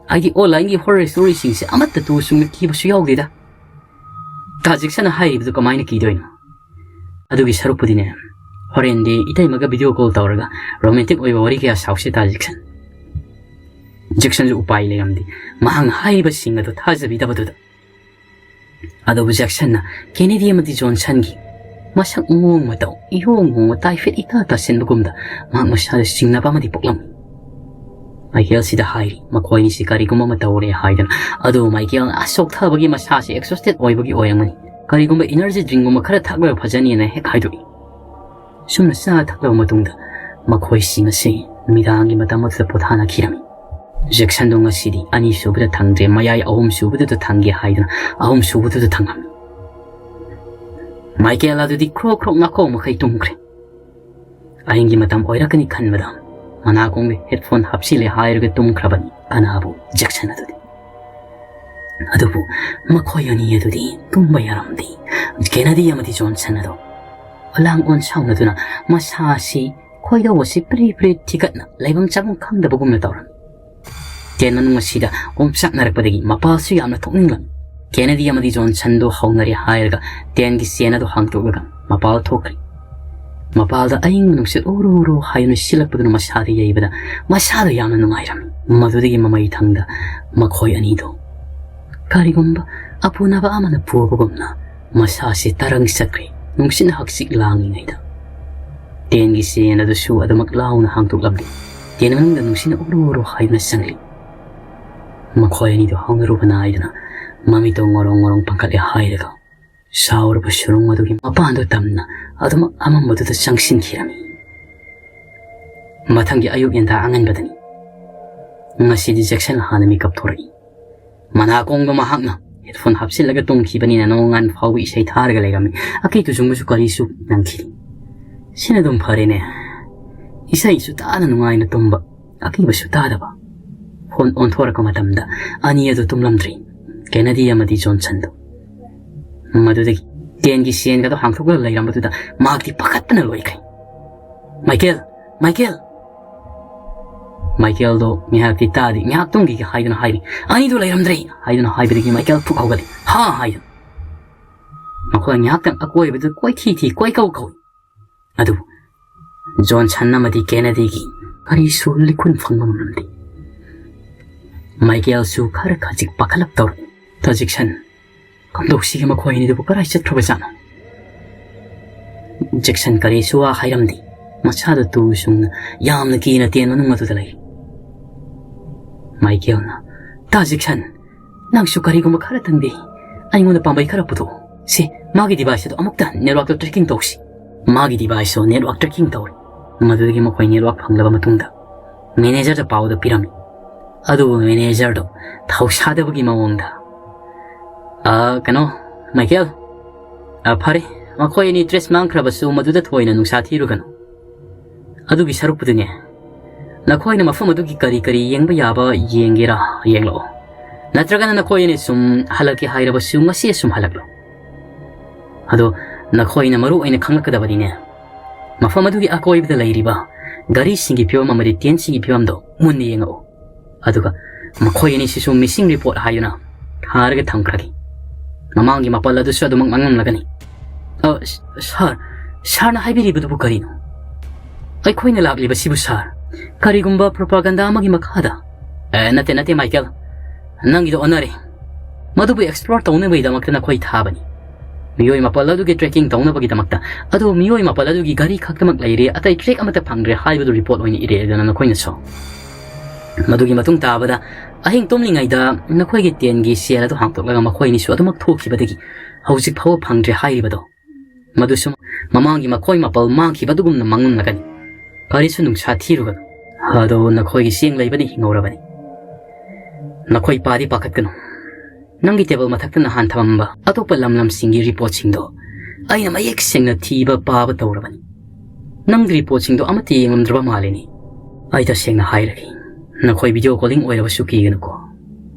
ꯑꯩꯗꯤ ꯑꯣꯟꯂꯥꯏꯟꯒꯤ ꯍꯣꯔꯔ ꯁ꯭ꯇꯣꯔꯤꯁꯤꯡꯁꯦ ꯑꯃꯠꯇ ꯇꯨ ꯆꯨꯡꯅ ꯀꯤꯕꯁꯨ ꯌꯥꯎꯗꯦꯗ꯫ ꯇꯥ ꯖꯦꯛꯁꯟꯅ ꯍꯥꯏꯔꯤꯕꯗꯨ ꯀꯃꯥꯏꯅ ꯀꯤꯗꯣꯏꯅꯣ? ꯑꯗꯨꯒꯤ ꯁꯔꯨꯛꯄꯨꯗꯤꯅꯦ, ꯍꯣꯔꯦꯟꯗꯤ ꯏꯇꯩꯃꯒ ꯚꯤꯗꯤꯑꯣ ꯀꯣꯜ ꯇꯧꯔꯒ ꯔꯣꯃꯥꯟꯇꯤꯛ ꯑꯣꯏꯕ ꯋꯥꯔꯤ ꯀꯌꯥ ꯁꯥꯎꯁꯦ ꯇꯥ ꯖꯦꯛꯁꯟ꯫" ꯖꯦꯛꯁꯟꯁꯨ ꯎꯄꯥꯏ ꯂꯩꯔꯝꯗꯦ꯫ ꯃꯍꯥꯛꯅ ꯍꯥꯏꯔꯤꯕꯁꯤꯡ ꯑꯗꯨ ꯊꯥꯖꯕꯤꯗꯕꯗꯨꯗ꯫ ꯑꯗꯨꯕꯨ ꯖꯦꯛꯁꯟꯅ ꯀꯦꯅꯦꯗꯤ ꯑꯃꯗꯤ ꯖꯣꯟꯁꯟꯒꯤ ꯃꯁꯛ ꯃꯑꯣꯡ ꯃꯇꯧ ꯏꯍꯣꯡ ꯍꯣꯡꯕ, ꯇꯥꯏꯐꯦꯠ ꯏꯇꯥ ꯇꯥꯁꯤꯟꯕꯒꯨꯝꯗ ꯃꯍꯥꯛ ꯃꯁꯥꯗ ꯆꯤꯡꯅꯕ ꯑꯃꯗꯤ ꯄꯣꯛꯂꯝꯃꯤ꯫ ꯃꯥꯏꯀꯦꯜꯁꯤꯗ ꯍꯥꯏꯔꯤ, ꯃꯈꯣꯏꯅꯤꯁꯤ ꯀꯔꯤꯒꯨꯝꯕ ꯑꯃ ꯇꯧꯔꯦ ꯍꯥꯏꯗꯨꯅ꯫ ꯑꯗꯨꯕꯨ ꯃꯥꯏꯀꯦꯜꯅ ꯑꯁ ꯆꯣꯛꯊꯕꯒꯤ ꯃꯁꯥꯁꯤ ꯑꯦꯛꯁꯣꯁꯇꯦꯠ ꯑꯣꯏꯕꯒꯤ ꯑꯣꯏꯔꯝꯒꯅꯤ꯫ ꯀꯔꯤꯒꯨꯝꯕ ꯏꯅꯔꯖꯤ ꯗ꯭ꯔꯤꯡꯒꯨꯝꯕ ꯈꯔ ꯊꯛꯂꯒ ꯐꯖꯅꯤꯅ ꯍꯦꯛ ꯍꯥꯏꯗꯣꯛꯏ꯫ ꯁꯨꯝꯅ ꯆꯥ ꯊꯛꯂꯕ ꯃꯇꯨꯡꯗ ꯃꯈꯣꯏꯁꯤꯡ ꯑꯁꯤ ꯅꯨꯃꯤꯗꯥꯡꯒꯤ ꯃꯇꯝ ꯑꯗꯨꯗ ꯄꯣꯊꯥꯅꯈꯤꯔꯝꯃꯤ꯫ ꯖꯦꯛꯁꯟꯗꯣ ꯉꯁꯤꯗꯤ ꯑꯅꯤꯁꯨꯕꯗ ꯊꯪꯗ꯭ꯔꯦ, ꯃꯌꯥꯏ ꯑꯍꯨꯝꯁꯨꯕꯗꯨꯗ ꯊꯪꯒꯦ ꯍꯥꯏꯗꯨꯅ ꯑꯍꯨꯝꯁꯨꯕꯗꯨꯗ ꯊꯪꯉꯝꯃꯤ꯫ ꯃꯥꯏꯀꯦꯜ ꯑꯗꯨꯗꯤ ꯈ꯭ꯔꯣꯛ ꯈ꯭ꯔꯣꯛ ꯅꯥꯈꯣꯛ ꯃꯈꯩ ꯇꯨꯝꯈ꯭ꯔꯦ꯫ ꯑꯍꯤꯡꯒꯤ ꯃꯇꯝ ꯑꯣꯏꯔꯛꯀꯅꯤ ꯈꯟꯕꯗ ꯃꯅꯥꯀꯣꯡꯗ headphone ꯍꯥꯞꯆꯤꯜꯂꯦ ꯍꯥꯏꯔꯒ ꯇꯨꯝꯈ꯭ꯔꯕꯅꯤ ꯑꯅꯥꯕꯨ ꯖꯦꯛꯁꯟ ꯑꯗꯨꯗꯤ꯫ ꯑꯗꯨꯕꯨ ꯃꯈꯣꯏ ꯑꯅꯤ ꯑꯗꯨꯗꯤ ꯇꯨꯝꯕ ꯌꯥꯔꯝꯗꯦ꯫ ꯀꯦꯅꯗꯤ ꯑꯃꯗꯤ ꯖꯣꯟꯁꯟ ꯑꯗꯨ ꯑꯂꯥꯡ ꯑꯣꯟ ꯁꯥꯎꯅꯗꯨꯅ ꯃꯁꯥ ꯑꯁꯤ ꯈꯣꯏꯗꯧ ꯑꯁꯤ ꯄ꯭ꯔꯤ ꯄ꯭ꯔꯤ ꯊꯤꯒꯠꯅ ꯂꯩꯐꯝ ꯆꯥꯐꯝ ꯈꯪꯗꯕꯒꯨꯝꯅ ꯇꯧꯔꯝꯃꯤ꯫ ꯇꯦꯟ ꯃꯅꯨꯡ ꯑꯁꯤꯗ ꯑꯣꯝꯆꯥꯛꯅꯔꯛꯄꯗꯒꯤ ꯃꯄꯥꯜꯁꯨ ꯌꯥꯝꯅ ꯊꯣꯛꯅꯤꯡꯂꯝꯃꯤ꯫ ꯀꯦꯅꯗꯤ ꯑꯃꯗꯤ ꯖꯣꯟꯁꯟꯗꯨ ꯍꯧꯅꯔꯦ ꯍꯥꯏꯔꯒ ꯇꯦꯟꯒꯤ ꯆꯦꯟ ꯑꯗꯨ ꯍꯥꯡꯗꯣꯛꯂꯒ ꯃꯄꯥꯜ ꯊꯣꯛꯈ꯭ꯔꯦ꯫ ꯃꯄꯥꯜꯗ ꯑꯏꯪꯕ ꯅꯨꯡꯁꯤꯠ ꯎꯔꯨ ꯎꯔꯨ ꯍꯥꯏꯗꯨꯅ ꯁꯤꯜꯂꯛꯄꯗꯨꯅ ꯃꯁꯥꯗ ꯌꯩꯕꯗ ꯃꯁꯥꯗ ꯌꯥꯝꯅ ꯅꯨꯡꯉꯥꯏꯔꯝꯃꯤ꯫ ꯃꯗꯨꯗꯒꯤ ꯃꯃꯩ ꯊꯪꯗ ꯃꯈꯣꯏ ꯑꯅꯤꯗꯨ ꯀꯔꯤꯒꯨꯝꯕ ꯑꯄꯨꯅꯕ ꯑꯃꯅ ꯄꯨꯕꯒꯨꯝꯅ ꯃꯁꯥꯁꯤ ꯇꯔꯪ ꯆꯠꯈ꯭ꯔꯦ꯫ ꯅꯨꯡꯁꯤꯠꯅ ꯍꯛꯆꯤꯛ ꯂꯥꯡꯂꯤꯉꯩꯗ ꯇꯦꯟꯒꯤ ꯆꯦꯟ ꯑꯗꯨꯁꯨ ꯑꯗꯨꯃꯛ ꯂꯥꯎꯅ ꯍꯥꯡꯗꯣꯛꯂꯝꯂꯦ꯫ ꯇꯦꯟ ꯃꯅꯨꯡꯗ ꯅꯨꯡꯁꯤꯠꯅ ꯎꯔꯨ ꯎꯔꯨ ꯍꯥꯏꯗꯨꯅ ꯆꯪꯂꯤ꯫ ꯃꯈꯣꯏ ꯑꯅꯤꯗꯨ ꯍꯧꯅꯔꯨꯕ ꯅꯥꯏꯗꯅ ꯃꯃꯤꯠꯇꯣ ꯉꯣꯔꯣꯡ ꯉꯣꯔꯣꯡ ꯄꯥꯡꯈꯠꯂꯦ ꯍꯥꯏꯔꯒ ꯁꯥꯎꯔꯕ ꯁꯨꯔꯨꯡ ꯑꯗꯨꯒꯤ ꯃꯄꯥꯟꯗꯨ ꯇꯝꯅ ꯑꯗꯨꯃꯛ ꯑꯃꯝꯕꯗꯨꯗ ꯆꯪꯁꯤꯟꯈꯤꯔꯝꯃꯤ꯫ ꯃꯊꯪꯒꯤ ꯑꯌꯨꯛ ꯌꯦꯟꯗꯥ ꯑꯉꯟꯕꯗꯅꯤ꯫ ꯉꯁꯤꯗꯤ ꯖꯦꯛꯁꯟ ꯍꯥꯟꯅ ꯃꯤꯀꯞ ꯊꯣꯔꯛꯏ꯫ ꯃꯅꯥꯀꯣꯡꯗꯣ ꯃꯍꯥꯛꯅ headphone ꯍꯥꯞꯆꯤꯜꯂꯒ ꯇꯨꯝꯈꯤꯕꯅꯤꯅ ꯅꯣꯡꯉꯥꯟ ꯐꯥꯎꯕ ꯏꯁꯩ ꯊꯥꯔꯒ ꯂꯩꯔꯝꯃꯤ꯫ ꯑꯀꯤ ꯇꯨꯖꯨꯡꯕꯁꯨ ꯀꯔꯤꯁꯨ ꯅꯪꯈꯤꯗꯦ꯫ ꯁꯤꯅ ꯑꯗꯨꯝ ꯐꯔꯦꯅꯦ꯫ ꯏꯁꯩꯁꯨ ꯇꯥꯅ ꯅꯨꯡꯉꯥꯏꯅ ꯇꯨꯝꯕ, ꯑꯀꯤꯕꯁꯨ ꯇꯥꯗꯕ꯫ ꯐꯣꯟ ꯑꯣꯟꯊꯣꯔꯛꯄ ꯃꯇꯝꯗ ꯑꯅꯤ ꯑꯗꯨ ꯇꯨꯝꯂꯝꯗ꯭ꯔꯤ꯫ ꯀꯦꯅꯗꯤ ꯑꯃꯗꯤ ꯖꯣꯟꯁꯟꯗꯨ꯫ ꯃꯗꯨꯗꯒꯤ ꯇꯦꯟꯒꯤ ꯆꯦꯟꯒꯗꯣ ꯍꯥꯡꯊꯣꯛꯂꯒ ꯂꯩꯔꯝꯕꯗꯨꯗ ꯃꯍꯥꯛꯇꯤ ꯄꯥꯈꯠꯇꯅ ꯂꯣꯏꯈ꯭ꯔꯦ꯫ "ꯃꯥꯏꯀꯦꯜ! ꯃꯥꯏꯀꯦꯜ!" ꯃꯥꯏꯀꯦꯜꯗꯣ ꯉꯥꯏꯍꯥꯛꯇꯤ ꯇꯥꯗꯦ, ꯉꯥꯏꯍꯥꯛ ꯇꯨꯝꯈꯤꯒꯦ ꯍꯥꯏꯗꯨꯅ ꯍꯥꯏꯔꯤ꯫ "ꯑꯅꯤꯗꯨ ꯂꯩꯔꯝꯗ꯭ꯔꯦ!" ꯍꯥꯏꯗꯨꯅ ꯍꯥꯏꯕꯗꯒꯤ ꯃꯥꯏꯀꯦꯜ ꯐꯨꯛ ꯍꯧꯒꯠꯂꯤ꯫ "ꯍꯥ!" ꯍꯥꯏꯗꯨꯅ꯫ ꯃꯈꯣꯏ ꯉꯥꯏꯍꯥꯛꯇꯪ ꯑꯀꯣꯏꯕꯗꯨ ꯀꯣꯏꯊꯤ ꯊꯤ, ꯀꯣꯏꯀꯧ ꯀꯧꯏ꯫ ꯑꯗꯨꯕꯨ ꯖꯣꯟꯁꯟ ꯑꯃꯗꯤ ꯀꯦꯅꯗꯤꯒꯤ ꯀꯔꯤꯁꯨ ꯂꯤꯈꯨꯟ ꯐꯪꯕ ꯉꯝꯂꯝꯗꯦ꯫ ꯃꯥꯏꯀꯦꯜꯁꯨ ꯈꯔ ꯈꯖꯤꯛ ꯄꯥꯈꯠꯂꯞ ꯇꯧꯔꯛꯏ꯫ "ꯇꯥ ꯖꯦꯛꯁꯟ, ꯀꯝꯗꯧꯁꯤꯒꯦ? ꯃꯈꯣꯏ ꯑꯅꯤꯗꯨꯕꯨ ꯀꯗꯥꯏ ꯆꯠꯈ꯭ꯔꯕꯖꯥꯠꯅꯣ?" ꯖꯦꯛꯁꯟ ꯀꯔꯤꯁꯨ ꯋꯥ ꯍꯥꯏꯔꯝꯗꯦ꯫ ꯃꯁꯥꯗ ꯇꯨ ꯁꯨꯡꯅ ꯌꯥꯝꯅ ꯀꯤꯅ ꯇꯦꯟ ꯃꯅꯨꯡ ꯑꯗꯨꯗ ꯂꯩ꯫ ꯃꯥꯏꯀꯦꯜꯅ, "ꯇꯥ ꯖꯦꯛꯁꯟ, ꯅꯪꯁꯨ ꯀꯔꯤꯒꯨꯝꯕ ꯈꯔꯇꯪꯗꯤ ꯑꯩꯉꯣꯟꯗ ꯄꯥꯝꯕꯩ ꯈꯔ ꯄꯨꯊꯣꯛꯑꯣ꯫ ꯁꯦ, ꯃꯥꯒꯤ device ꯑꯗꯨ ꯑꯃꯨꯛꯇ network ꯇ tracking ꯇꯧꯁꯤ꯫" ꯃꯥꯒꯤ device ꯇꯣ network tracking ꯇꯧꯔꯦ꯫ ꯃꯗꯨꯗꯒꯤ ꯃꯈꯣꯏ network ꯐꯪꯂꯕ ꯃꯇꯨꯡꯗ manager ꯗ ꯄꯥꯎꯗ ꯄꯤꯔꯝꯃꯤ꯫ ꯑꯗꯨꯕꯨ manager ꯗꯣ ꯊꯧꯁꯥꯗꯕꯒꯤ ꯃꯑꯣꯡꯗ, "ꯑ, ꯀꯩꯅꯣ, ꯃꯥꯏꯀꯦꯜ, ꯑ, ꯐꯔꯦ, ꯃꯈꯣꯏ ꯑꯅꯤ trace ꯃꯥꯡꯈ꯭ꯔꯕꯁꯨ ꯃꯗꯨꯗ ꯊꯣꯏꯅ ꯅꯨꯡꯁꯥ ꯊꯤꯔꯨꯒꯅꯨ꯫ ꯑꯗꯨꯒꯤ ꯁꯔꯨꯛꯄꯨꯗꯤꯅꯦ, ꯅꯈꯣꯏꯅ ꯃꯐꯝ ꯑꯗꯨꯒꯤ ꯀꯔꯤ ꯀꯔꯤ ꯌꯦꯡꯕ ꯌꯥꯕ ꯌꯦꯡꯒꯦꯔꯥ ꯌꯦꯡꯂꯛꯑꯣ, ꯅꯠꯇ꯭ꯔꯒꯅ ꯅꯈꯣꯏ ꯑꯅꯤ ꯁꯨꯝ ꯍꯜꯂꯛꯀꯦ ꯍꯥꯏꯔꯕꯁꯨ ꯉꯁꯤ ꯁꯨꯝ ꯍꯜꯂꯛꯂꯣ꯫ ꯑꯗꯣ ꯅꯈꯣꯏꯅ ꯃꯔꯨ ꯑꯣꯏꯅ ꯈꯪꯂꯛꯀꯗꯕꯅꯤꯅꯦ, ꯃꯐꯝ ꯑꯗꯨꯒꯤ ꯑꯀꯣꯏꯕꯗ ꯂꯩꯔꯤꯕ ꯒꯥꯔꯤꯁꯤꯡꯒꯤ ꯐꯤꯕꯝ ꯑꯃꯗꯤ ꯇꯦꯟꯁꯤꯡꯒꯤ ꯐꯤꯕꯝꯗꯣ ꯃꯨꯟꯅ ꯌꯦꯡꯉꯛꯎ꯫ ꯑꯗꯨꯒ ꯃꯈꯣꯏ ꯑꯅꯤꯁꯤꯁꯨ ꯃꯤꯁꯤꯡ ꯔꯤꯄꯣꯔꯠ ꯍꯥꯏꯗꯨꯅ ꯊꯥꯔꯒ ꯊꯝꯈ꯭ꯔꯒꯦ꯫ ꯃꯃꯥꯡꯒꯤ ꯃꯥꯄꯜ ꯑꯗꯨꯁꯨ ꯑꯗꯨꯃꯛ ꯃꯥꯡꯂꯝꯂꯒꯅꯤ꯫ ꯑ, ꯁ-, ꯁꯥꯔ, ꯁꯥꯔꯅ ꯍꯥꯏꯕꯤꯔꯤꯕꯗꯨꯕꯨ ꯀꯔꯤꯅꯣ? ꯑꯩꯈꯣꯏꯅ ꯂꯥꯛꯂꯤꯕꯁꯤꯕꯨ, ꯁꯥꯔ, ꯀꯔꯤꯒꯨꯝꯕ ꯄ꯭ꯔꯣꯄꯥꯒꯟꯗꯥ ꯑꯃꯒꯤ ꯃꯈꯥꯗ? ꯑꯦ, ꯅꯠꯇꯦ, ꯅꯠꯇꯦ, ꯃꯥꯏꯀꯦꯜ꯫ ꯅꯪꯒꯤꯗꯣ ꯑꯣꯟꯅꯔꯦ꯫ ꯃꯗꯨꯕꯨ ꯑꯦꯛꯁꯄ꯭ꯂꯣꯔ ꯇꯧꯅꯕꯒꯤꯗꯃꯛꯇ ꯅꯈꯣꯏ ꯊꯥꯕꯅꯤ꯫ ꯃꯤꯑꯣꯏ ꯃꯥꯄꯜ ꯑꯗꯨꯒꯤ ꯇ꯭ꯔꯦꯀꯤꯡ ꯇꯧꯅꯕꯒꯤꯗꯃꯛꯇ꯫ ꯑꯗꯨꯕꯨ ꯃꯤꯑꯣꯏ ꯃꯥꯄꯜ ꯑꯗꯨꯒꯤ ꯒꯥꯔꯤ ꯈꯛꯇꯃꯛ ꯂꯩꯔꯦ, ꯑꯇꯩ ꯇ꯭ꯔꯦꯛ ꯑꯃꯠꯇ ꯐꯪꯗ꯭ꯔꯦ ꯍꯥꯏꯕꯗꯨ ꯔꯤꯄꯣꯔꯠ ꯑꯣꯏꯅ ꯏꯔꯛꯑꯦꯗꯅ ꯅꯈꯣꯏꯅꯁꯨ꯫ ꯃꯗꯨꯒꯤ ꯃꯇꯨꯡ ꯇꯥꯕꯗ ꯑꯍꯤꯡ ꯇꯨꯝꯂꯤꯉꯩꯗ ꯅꯈꯣꯏꯒꯤ ꯇꯦꯟꯒꯤ ꯁꯦꯜ ꯑꯗꯨ ꯍꯥꯡꯗꯣꯛꯂꯒ ꯃꯈꯣꯏ ꯑꯅꯤꯁꯨ ꯑꯗꯨꯃꯛ ꯊꯣꯛꯈꯤꯕꯗꯒꯤ ꯍꯧꯖꯤꯛ ꯐꯥꯎꯕ ꯐꯪꯗ꯭ꯔꯦ ꯍꯥꯏꯔꯤꯕꯗꯣ, ꯃꯗꯨꯁꯨ ꯃꯃꯥꯡꯒꯤ ꯃꯈꯣꯏ ꯃꯥꯄꯜ ꯃꯥꯡꯈꯤꯕ ꯑꯗꯨꯒꯨꯝꯅ ꯃꯥꯡꯂꯝꯂꯒꯅꯤ꯫ ꯀꯔꯤꯁꯨ ꯅꯨꯡꯁꯥ ꯊꯤꯔꯨꯒꯅꯨ꯫ ꯑꯗꯣ ꯅꯈꯣꯏꯒꯤ ꯆꯦꯡ ꯂꯩꯕꯅ ꯍꯤꯡꯍꯧꯔꯕꯅꯤ꯫ ꯅꯈꯣꯏ ꯄꯥꯗꯤ ꯄꯥꯈꯠꯀꯅꯨ꯫ ꯅꯪꯒꯤ ꯇꯦꯕꯜ ꯃꯊꯛꯇ ꯅꯍꯥꯟ ꯊꯝꯃꯝꯕ ꯑꯇꯣꯞꯄ ꯂꯝ ꯂꯝꯁꯤꯡꯒꯤ ꯔꯤꯄꯣꯔꯠꯁꯤꯡꯗꯣ ꯑꯩꯅ ꯃꯌꯦꯛ ꯁꯦꯡꯅ ꯊꯤꯕ ꯄꯥꯕ ꯇꯧꯔꯕꯅꯤ꯫ ꯅꯪꯒꯤ ꯔꯤꯄꯣꯔꯠꯁꯤꯡꯗꯣ ꯑꯃꯠꯇ ꯌꯦꯡꯉꯝꯗ꯭ꯔꯕ ꯃꯥꯜꯂꯦꯅꯦ꯫ ꯑꯩ ꯇꯁꯦꯡꯅ ꯍꯥꯏꯔꯒꯦ, ꯅꯈꯣꯏ ꯚꯤꯗꯤꯑꯣ ꯀꯣꯂꯤꯡ ꯑꯣꯏꯔꯕꯁꯨ ꯀꯤꯒꯅꯨꯀꯣ꯫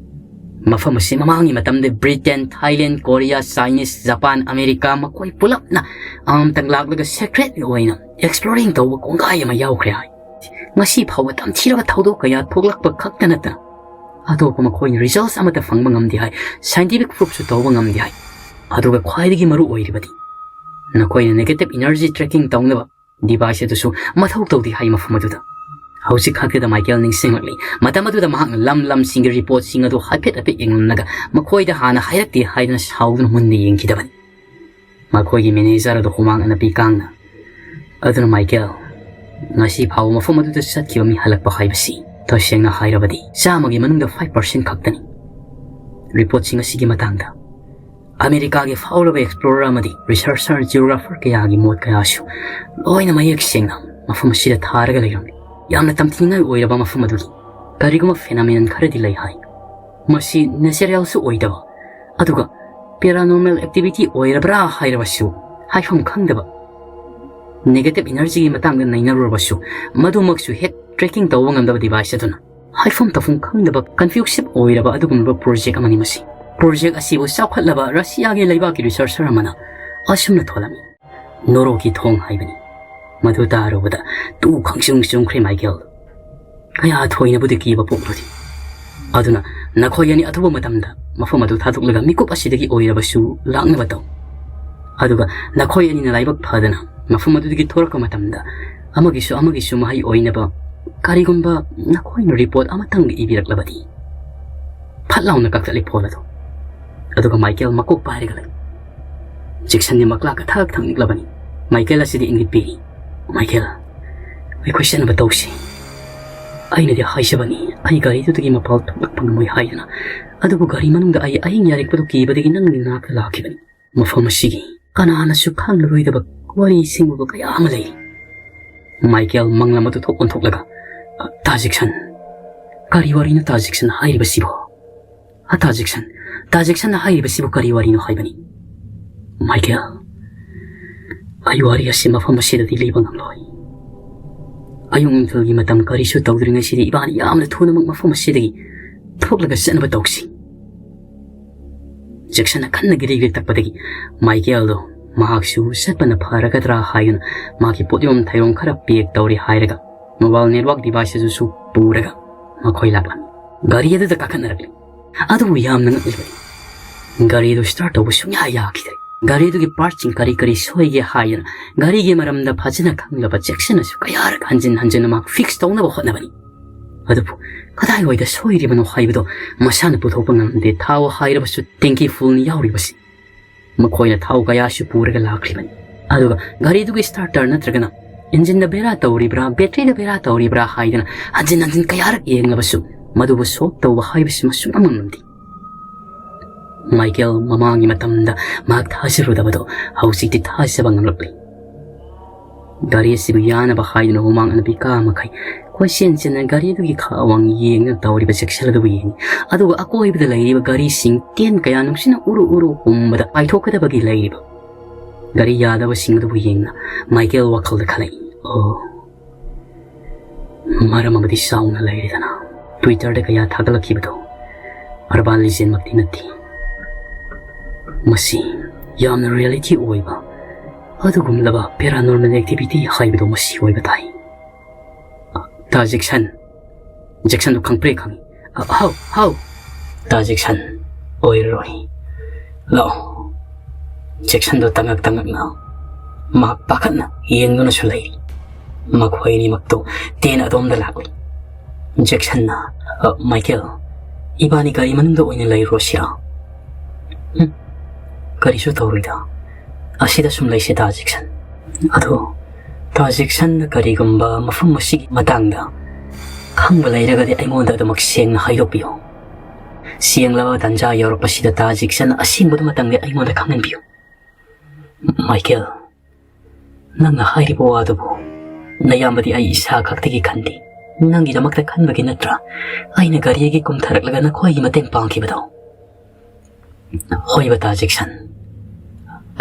ꯃꯐꯝ ꯑꯁꯤ ꯃꯃꯥꯡꯒꯤ ꯃꯇꯝꯗ Britain, Thailand, Korea, Chinese, Japan, America, ꯃꯈꯣꯏ ꯄꯨꯂꯞꯅ ꯑꯃꯃꯝꯇꯪ ꯂꯥꯛꯂꯒ ꯁꯦꯀ꯭ꯔꯦꯠ ꯑꯣꯏꯅ ꯑꯦꯛꯁꯄ꯭ꯂꯣꯔꯤꯡ ꯇꯧꯕ ꯀꯣꯡꯒꯥꯏ ꯑꯃ ꯌꯥꯎꯈ꯭ꯔꯦ ꯍꯥꯏ꯫ ꯉꯁꯤ ꯐꯥꯎꯕ ꯇꯝꯊꯤꯔꯕ ꯊꯧꯗꯣꯛ ꯀꯌꯥ ꯊꯣꯛꯂꯛꯄ ꯈꯛꯇ ꯅꯠꯇꯅ ꯑꯇꯣꯞꯄ ꯃꯈꯣꯏꯅ ꯔꯤꯖꯜꯠꯁ ꯑꯃꯠꯇ ꯐꯪꯕ ꯉꯝꯗꯦ ꯍꯥꯏ, ꯁꯥꯏꯟꯇꯤꯐꯤꯛ ꯄ꯭ꯔꯨꯐꯁꯨ ꯇꯧꯕ ꯉꯝꯗꯦ ꯍꯥꯏ꯫ ꯑꯗꯨꯒ ꯈ꯭ꯋꯥꯏꯗꯒꯤ ꯃꯔꯨ ꯑꯣꯏꯔꯤꯕꯗꯤ ꯅꯈꯣꯏꯅ ꯅꯦꯒꯦꯇꯤꯚ ꯏꯅꯔꯖꯤ ꯇ꯭ꯔꯦꯀꯤꯡ ꯇꯧꯅꯕ ꯗꯤꯚꯥꯏꯁ ꯑꯗꯨꯁꯨ ꯃꯊꯧ ꯇꯧꯗꯦ ꯍꯥꯏ ꯃꯐꯝ ꯑꯗꯨꯗ꯫ ꯍꯧꯖꯤꯛ ꯈꯛꯇꯗ ꯃꯥꯏꯀꯦꯜ ꯅꯤꯡꯁꯤꯡꯂꯛꯂꯤ꯫ ꯃꯇꯝ ꯑꯗꯨꯗ ꯃꯍꯥꯛꯅ ꯂꯝ ꯂꯝꯁꯤꯡꯒꯤ ꯔꯤꯄꯣꯔꯠꯁꯤꯡ ꯑꯗꯨ ꯍꯥꯏꯐꯦꯠ ꯍꯥꯏꯐꯦꯠ ꯌꯦꯡꯂꯝꯂꯒ ꯃꯈꯣꯏꯗ ꯍꯥꯟꯅ ꯍꯥꯏꯔꯛꯇꯦ ꯍꯥꯏꯗꯨꯅ ꯁꯥꯎꯗꯨꯅ ꯃꯨꯟꯅ ꯌꯦꯡꯈꯤꯗꯕꯅꯤ꯫ ꯃꯈꯣꯏꯒꯤ ꯃꯦꯅꯦꯖꯔ ꯑꯗꯨ ꯍꯨꯃꯥꯡ ꯑꯅꯞꯄꯤ ꯀꯥꯡꯅ, "ꯑꯗꯨꯅ ꯃꯥꯏꯀꯦꯜ, ꯉꯁꯤ ꯐꯥꯎꯕ ꯃꯐꯝ ꯑꯗꯨꯗ ꯆꯠꯈꯤꯕ ꯃꯤ ꯍꯜꯂꯛꯄ ꯍꯥꯏꯕꯁꯤ ꯇꯁꯦꯡꯅ ꯍꯥꯏꯔꯕꯗꯤ ꯆꯥꯝꯃꯒꯤ ꯃꯅꯨꯡꯗ ꯐꯥꯏꯚ ꯄꯥꯔꯁꯦꯟ ꯈꯛꯇꯅꯤ꯫ ꯔꯤꯄꯣꯔꯠꯁꯤꯡ ꯑꯁꯤꯒꯤ ꯃꯇꯥꯡꯗ ꯑꯃꯦꯔꯤꯀꯥꯒꯤ ꯐꯥꯎꯔꯕ ꯑꯦꯛꯁꯄ꯭ꯂꯣꯔꯔ ꯑꯃꯗꯤ ꯔꯤꯁꯔꯆꯔ, ꯖꯤꯑꯣꯒ꯭ꯔꯥꯐꯔ ꯀꯌꯥꯒꯤ ꯃꯣꯠ ꯀꯌꯥꯁꯨ ꯂꯣꯏꯅ ꯃꯌꯦꯛ ꯁꯦꯡꯅ ꯃꯐꯝ ꯑꯁꯤꯗ ꯊꯥꯔꯒ ꯂꯩꯔꯝꯃꯤ꯫ ꯌꯥꯝꯅ ꯇꯝꯊꯤꯅꯤꯡꯉꯥꯏ ꯑꯣꯏꯔꯕ ꯃꯐꯝ ꯑꯗꯨꯒꯤ ꯀꯔꯤꯒꯨꯝꯕ ꯐꯦꯅꯣꯃꯦꯅꯟ ꯈꯔꯗꯤ ꯂꯩ ꯍꯥꯏ꯫ ꯃꯁꯤ ꯅꯦꯆꯔꯦꯜꯁꯨ ꯑꯣꯏꯗꯕ, ꯑꯗꯨꯒ ꯄꯦꯔꯥꯅꯣꯔꯃꯦꯜ ꯑꯦꯛꯇꯤꯚꯤꯇꯤ ꯑꯣꯏꯔꯕ꯭ꯔꯥ ꯍꯥꯏꯔꯕꯁꯨ ꯍꯥꯏꯐꯝ ꯈꯪꯗꯕ꯫ Negative energyꯒꯤ ꯃꯇꯥꯡꯗ ꯅꯩꯅꯔꯨꯔꯕꯁꯨ, ꯃꯗꯨꯃꯛꯁꯨ ꯍꯦꯛ tracking ꯇꯧꯕ ꯉꯝꯗꯕ device ꯑꯗꯨꯅ꯫ ꯍꯥꯏꯐꯝ ꯇꯧꯐꯝ ꯈꯪꯗꯕ, confusive ꯑꯣꯏꯔꯕ ꯑꯗꯨꯒꯨꯝꯂꯕ project ꯑꯃꯅꯤ ꯃꯁꯤ꯫ Project ꯑꯁꯤꯕꯨ ꯆꯥꯎꯈꯠꯂꯕ ꯔꯁꯤꯌꯥꯒꯤ ꯂꯩꯕꯥꯛꯀꯤ researcher ꯑꯃꯅ ꯑꯁꯨꯝꯅ ꯊꯣꯜꯂꯝꯃꯤ, "ꯅꯣꯔꯣꯛꯀꯤ ꯊꯣꯡ" ꯍꯥꯏꯕꯅꯤ꯫ ꯃꯗꯨ ꯇꯥꯔꯨꯕꯗ ꯇꯨ ꯈꯪꯆꯨꯡ ꯆꯨꯡꯈ꯭ꯔꯦ ꯃꯥꯏꯀꯦꯜ꯫ ꯀꯌꯥ ꯊꯣꯏꯅꯕꯨꯗꯤ ꯀꯤꯕ ꯄꯣꯛꯂꯨꯗꯦ꯫ ꯑꯗꯨꯅ ꯅꯈꯣꯏ ꯑꯅꯤ ꯑꯊꯨꯕ ꯃꯇꯝꯗ ꯃꯐꯝ ꯑꯗꯨ ꯊꯥꯗꯣꯛꯂꯒ ꯃꯤꯀꯨꯞ ꯑꯁꯤꯗꯒꯤ ꯑꯣꯏꯔꯕꯁꯨ ꯂꯥꯛꯅꯕ ꯇꯧ꯫ ꯑꯗꯨꯒ ꯅꯈꯣꯏ ꯑꯅꯤꯅ ꯂꯥꯏꯕꯛ ꯐꯗꯅ ꯃꯐꯝ ꯑꯗꯨꯗꯒꯤ ꯊꯣꯔꯛꯄ ꯃꯇꯝꯗ ꯑꯃꯒꯤꯁꯨ ꯑꯃꯒꯤꯁꯨ ꯃꯍꯩ ꯑꯣꯏꯅꯕ ꯀꯔꯤꯒꯨꯝꯕ ꯅꯈꯣꯏꯅ report ꯑꯃꯇꯪ ꯏꯕꯤꯔꯛꯂꯕꯗꯤ꯫ ꯐꯠ ꯂꯥꯎꯅ ꯀꯛꯊꯠꯂꯤ phone ꯑꯗꯨ꯫ ꯑꯗꯨꯒ ꯃꯥꯏꯀꯦꯜ ꯃꯀꯣꯛ ꯄꯥꯏꯔꯒ ꯂꯩ꯫ ꯖꯦꯛꯁꯟꯗꯤ ꯃꯀ꯭ꯂꯥ ꯀꯊꯛ ꯊꯛꯅꯤꯛꯂꯕꯅꯤ꯫ ꯃꯥꯏꯀꯦꯜ ꯑꯁꯤꯗꯤ ꯏꯪꯒꯤꯠ ꯄꯤꯔꯤ꯫ "ꯃꯥꯏꯀꯦꯜ, ꯑꯩꯈꯣꯏ ꯆꯠꯅꯕ ꯇꯧꯁꯤ꯫ ꯑꯩꯅꯗꯤ ꯍꯥꯏꯖꯕꯅꯤ, ꯑꯩ ꯒꯥꯔꯤꯗꯨꯗꯒꯤ ꯃꯄꯥꯜ ꯊꯣꯛꯂꯛꯄ ꯉꯝꯃꯣꯏ ꯍꯥꯏꯗꯅ꯫ ꯑꯗꯨꯕꯨ ꯒꯥꯔꯤ ꯃꯅꯨꯡꯗ ꯑꯩ ꯑꯍꯤꯡ ꯌꯥꯔꯦꯛꯄꯗꯨ ꯀꯤꯕꯗꯒꯤ ꯅꯪꯒꯤ ꯅꯥꯛꯇ ꯂꯥꯛꯈꯤꯕꯅꯤ꯫ ꯃꯐꯝ ꯑꯁꯤꯒꯤ ꯀꯅꯥꯅꯁꯨ ꯈꯪꯂꯔꯣꯏꯗꯕ ꯋꯥꯔꯤꯁꯤꯡꯕꯨ ꯀꯌꯥ ꯑꯃ ꯂꯩ꯫" ꯃꯥꯏꯀꯦꯜ ꯃꯪꯂꯝ ꯑꯗꯨ ꯊꯣꯛ ꯑꯣꯟꯊꯣꯛꯂꯒ, "ꯇꯥ ꯖꯦꯛꯁꯟ, ꯀꯔꯤ ꯋꯥꯔꯤꯅꯣ ꯇꯥ ꯖꯦꯛꯁꯟ ꯍꯥꯏꯔꯤꯕꯁꯤꯕꯣ? ꯑ, ꯇꯥ ꯖꯦꯛꯁꯟ, ꯇꯥ ꯖꯦꯛꯁꯟꯅ ꯍꯥꯏꯔꯤꯕꯁꯤꯕꯨ ꯀꯔꯤ ꯋꯥꯔꯤꯅꯣ ꯍꯥꯏꯕꯅꯤ?" "ꯃꯥꯏꯀꯦꯜ, ꯑꯩ ꯋꯥꯔꯤ ꯑꯁꯤ ꯃꯐꯝ ꯑꯁꯤꯗꯗꯤ ꯂꯤꯕ ꯉꯝꯂꯣꯏ꯫ ꯑꯌꯨꯛ ꯅꯨꯡꯊꯤꯜꯒꯤ ꯃꯇꯝ ꯀꯔꯤꯁꯨ ꯇꯧꯗ꯭ꯔꯤꯉꯩꯁꯤꯗ ꯏꯕꯥꯅꯤ ꯌꯥꯝꯅ ꯊꯨꯅꯃꯛ ꯃꯐꯝ ꯑꯁꯤꯗꯒꯤ ꯊꯣꯛꯂꯒ ꯆꯠꯅꯕ ꯇꯧꯁꯤ꯫" ꯖꯦꯛꯁꯟꯅ ꯀꯟꯅ ꯒꯤꯔꯤ ꯒꯤꯔꯤ ꯇꯛꯄꯗꯒꯤ ꯃꯥꯏꯀꯦꯜꯗꯣ ꯃꯍꯥꯛꯁꯨ ꯆꯠꯄꯅ ꯐꯔꯒꯗ꯭ꯔꯥ ꯍꯥꯏꯗꯨꯅ ꯃꯥꯒꯤ ꯄꯣꯠꯌꯣꯝ ꯊꯩꯔꯣꯝ ꯈꯔ pack ꯇꯧꯔꯤ ꯍꯥꯏꯔꯒ mobile network device ꯑꯗꯨꯁꯨ ꯄꯨꯔꯒ ꯃꯈꯣꯏ ꯂꯥꯛꯂꯝꯃꯤ꯫ ꯒꯥꯔꯤ ꯑꯗꯨꯗ ꯀꯥꯈꯠꯅꯔꯛꯂꯤ꯫ ꯑꯗꯨꯕꯨ ꯌꯥꯝꯅ ꯉꯛꯂꯤꯕꯗꯤ ꯒꯥꯔꯤ ꯑꯗꯨ start ꯇꯧꯕ ꯁꯨꯡꯌꯥ ꯌꯥꯈꯤꯗ꯭ꯔꯦ꯫ ꯒꯥꯔꯤ ꯑꯗꯨꯒꯤ partꯁꯤꯡ ꯀꯔꯤ ꯀꯔꯤ ꯁꯣꯏꯒꯦ ꯍꯥꯏꯗꯅ ꯒꯥꯔꯤꯒꯤ ꯃꯔꯝꯗ ꯐꯖꯅ ꯈꯪꯂꯕ ꯖꯦꯛꯁꯟꯅꯁꯨ ꯀꯌꯥꯔꯛ ꯍꯟꯖꯤꯟ ꯍꯟꯖꯤꯟꯅ ꯃꯍꯥꯛ fix ꯇꯧꯅꯕ ꯍꯣꯠꯅꯕꯅꯤ꯫ ꯑꯗꯨꯕꯨ ꯀꯗꯥꯏꯋꯥꯏꯗ ꯁꯣꯏꯔꯤꯕꯅꯣ ꯍꯥꯏꯕꯗꯨ ꯃꯁꯥꯅ ꯄꯨꯊꯣꯛꯄ ꯉꯝꯗꯦ꯫ ꯊꯥꯎ ꯍꯥꯏꯔꯕꯁꯨ tank fullꯅꯤ ꯌꯥꯎꯔꯤꯕꯁꯤ꯫ ꯃꯈꯣꯏꯅ ꯊꯥꯎ ꯀꯌꯥꯁꯨ ꯄꯨꯔꯒ ꯂꯥꯛꯈ꯭ꯔꯤꯕꯅꯤ꯫ ꯑꯗꯨꯒ ꯒꯥꯔꯤꯗꯨꯒꯤ starter ꯅꯠꯇ꯭ꯔꯒꯅ engineꯗ ꯕꯦꯔꯥ ꯇꯧꯔꯤꯕ꯭ꯔꯥ, batteryꯗ ꯕꯦꯔꯥ ꯇꯧꯔꯤꯕ꯭ꯔꯥ ꯍꯥꯏꯗꯅ ꯍꯟꯖꯤꯟ ꯍꯟꯖꯤꯟ ꯀꯌꯥꯔꯛ ꯌꯦꯡꯂꯕꯁꯨ ꯃꯗꯨꯕꯨ solve ꯇꯧꯕ ꯍꯥꯏꯕꯁꯤ ꯃꯁꯨꯡ ꯉꯝꯂꯝꯗꯦ꯫ ꯃꯥꯏꯀꯦꯜ ꯃꯃꯥꯡꯒꯤ ꯃꯇꯝꯗ ꯃꯍꯥꯛ ꯊꯥꯖꯔꯨꯗꯕꯗꯣ ꯍꯧꯖꯤꯛꯇꯤ ꯊꯥꯖꯕ ꯉꯝꯂꯛꯂꯤ꯫ ꯒꯥꯔꯤ ꯑꯁꯤꯕꯨ ꯌꯥꯅꯕ ꯍꯥꯏꯗꯨꯅ ꯍꯨꯃꯥꯡ ꯑꯅꯞꯄꯤ ꯀꯥ ꯃꯈꯩ ꯀꯣꯏꯆꯦꯟ ꯆꯦꯟꯗꯨꯅ ꯒꯥꯔꯤ ꯑꯗꯨꯒꯤ ꯈꯥꯋꯥꯡ ꯌꯦꯡꯗꯨꯅ ꯇꯧꯔꯤꯕ ꯖꯦꯛꯁꯟ ꯑꯗꯨꯕꯨ ꯌꯦꯡꯏ꯫ ꯑꯗꯨꯒ ꯑꯀꯣꯏꯕꯗ ꯂꯩꯔꯤꯕ ꯒꯥꯔꯤꯁꯤꯡ ꯇꯦꯟ ꯀꯌꯥ ꯅꯨꯡꯁꯤꯠꯅ ꯎꯔꯨ ꯎꯔꯨ ꯍꯨꯝꯕꯗ ꯄꯥꯏꯊꯣꯛꯀꯗꯕꯒꯤ ꯂꯩꯔꯤꯕ ꯒꯥꯔꯤ ꯌꯥꯗꯕꯁꯤꯡ ꯑꯗꯨꯕꯨ ꯌꯦꯡꯅ ꯃꯥꯏꯀꯦꯜ ꯋꯥꯈꯜꯗ ꯈꯜꯂꯛꯏ꯫ ꯑꯣ, ꯃꯔꯝ ꯑꯃꯗꯤ ꯆꯥꯎꯅ ꯂꯩꯔꯦꯗꯅ꯫ Twitter-ꯗ ꯀꯌꯥ ꯊꯥꯒꯠꯂꯛꯈꯤꯕꯗꯣ Urban Legend-ꯃꯛꯇꯤ ꯅꯠꯇꯦ꯫ ꯃꯁꯤ ꯌꯥꯝꯅ reality ꯑꯣꯏꯕ ꯑꯗꯨꯒꯨꯝꯂꯕ paranormal activity ꯍꯥꯏꯕꯗꯣ ꯃꯁꯤ ꯑꯣꯏꯕ ꯇꯥꯏ꯫ ꯇꯥ ꯖꯦꯛꯁꯟ꯫ ꯖꯦꯛꯁꯟꯗꯣ ꯈꯪꯄ꯭ꯔꯦ ꯈꯪꯉꯤ꯫ ꯑ, ꯍꯥꯎ, ꯍꯥꯎ꯫ ꯇꯥ ꯖꯦꯛꯁꯟ, ꯑꯣꯏꯔꯔꯣꯏ꯫ ꯂꯥꯛꯑꯣ꯫ ꯖꯦꯛꯁꯟꯗꯣ ꯇꯉꯛ ꯇꯉꯛꯅ, ꯃꯍꯥꯛ ꯄꯥꯈꯠꯅ ꯌꯦꯡꯗꯨꯅꯁꯨ ꯂꯩꯔꯤ꯫ ꯃꯈꯣꯏ ꯑꯅꯤꯃꯛꯇꯨ ꯇꯦꯟ ꯑꯗꯣꯝꯗ ꯂꯥꯛꯂꯤ꯫ ꯖꯦꯛꯁꯟꯅ, "ꯑ, ꯃꯥꯏꯀꯦꯜ, ꯏꯕꯥꯅꯤ ꯒꯥꯔꯤ ꯃꯅꯨꯡꯗ ꯑꯣꯏꯅ ꯂꯩꯔꯨꯔꯁꯤꯔꯥ?" "ꯎꯝ, ꯀꯔꯤꯁꯨ ꯇꯧꯔꯣꯏꯗ꯫ ꯑꯁꯤꯗ ꯁꯨꯝ ꯂꯩꯁꯦ, ꯇꯥ ꯖꯦꯛꯁꯟ꯫ ꯑꯗꯣ, ꯇꯥ ꯖꯦꯛꯁꯟꯅ ꯀꯔꯤꯒꯨꯝꯕ ꯃꯐꯝ ꯑꯁꯤꯒꯤ ꯃꯇꯥꯡꯗ ꯈꯪꯕ ꯂꯩꯔꯒꯗꯤ ꯑꯩꯉꯣꯟꯗ ꯑꯗꯨꯃꯛ ꯁꯦꯡꯅ ꯍꯥꯏꯗꯣꯛꯄꯤꯌꯨ꯫ ꯁꯦꯡꯂꯕ ꯇꯥꯟꯖꯥ ꯌꯧꯔꯛꯄꯁꯤꯗ ꯇꯥ ꯖꯦꯛꯁꯟꯅ ꯑꯁꯦꯡꯕꯗꯨꯃꯇꯪꯗꯤ ꯑꯩꯉꯣꯟꯗ ꯈꯪꯍꯟꯕꯤꯌꯨ꯫" "ꯃꯥꯏꯀꯦꯜ, ꯅꯪꯅ ꯍꯥꯏꯔꯤꯕ ꯋꯥꯗꯨꯕꯨ ꯅꯌꯥꯝꯕꯗꯤ ꯑꯩ ꯏꯁꯥ ꯈꯛꯇꯒꯤ ꯈꯟꯗꯦ꯫ ꯅꯪꯒꯤꯗꯃꯛꯇ ꯈꯟꯕꯒꯤ ꯅꯠꯇ꯭ꯔꯥ ꯑꯩꯅ ꯒꯥꯔꯤꯒꯤ ꯀꯨꯝꯊꯔꯛꯂꯒ ꯅꯈꯣꯏꯒꯤ ꯃꯇꯦꯡ ꯄꯥꯡꯈꯤꯕꯗꯣ?" "ꯍꯣꯏꯕ ꯇꯥ ꯖꯦꯛꯁꯟ,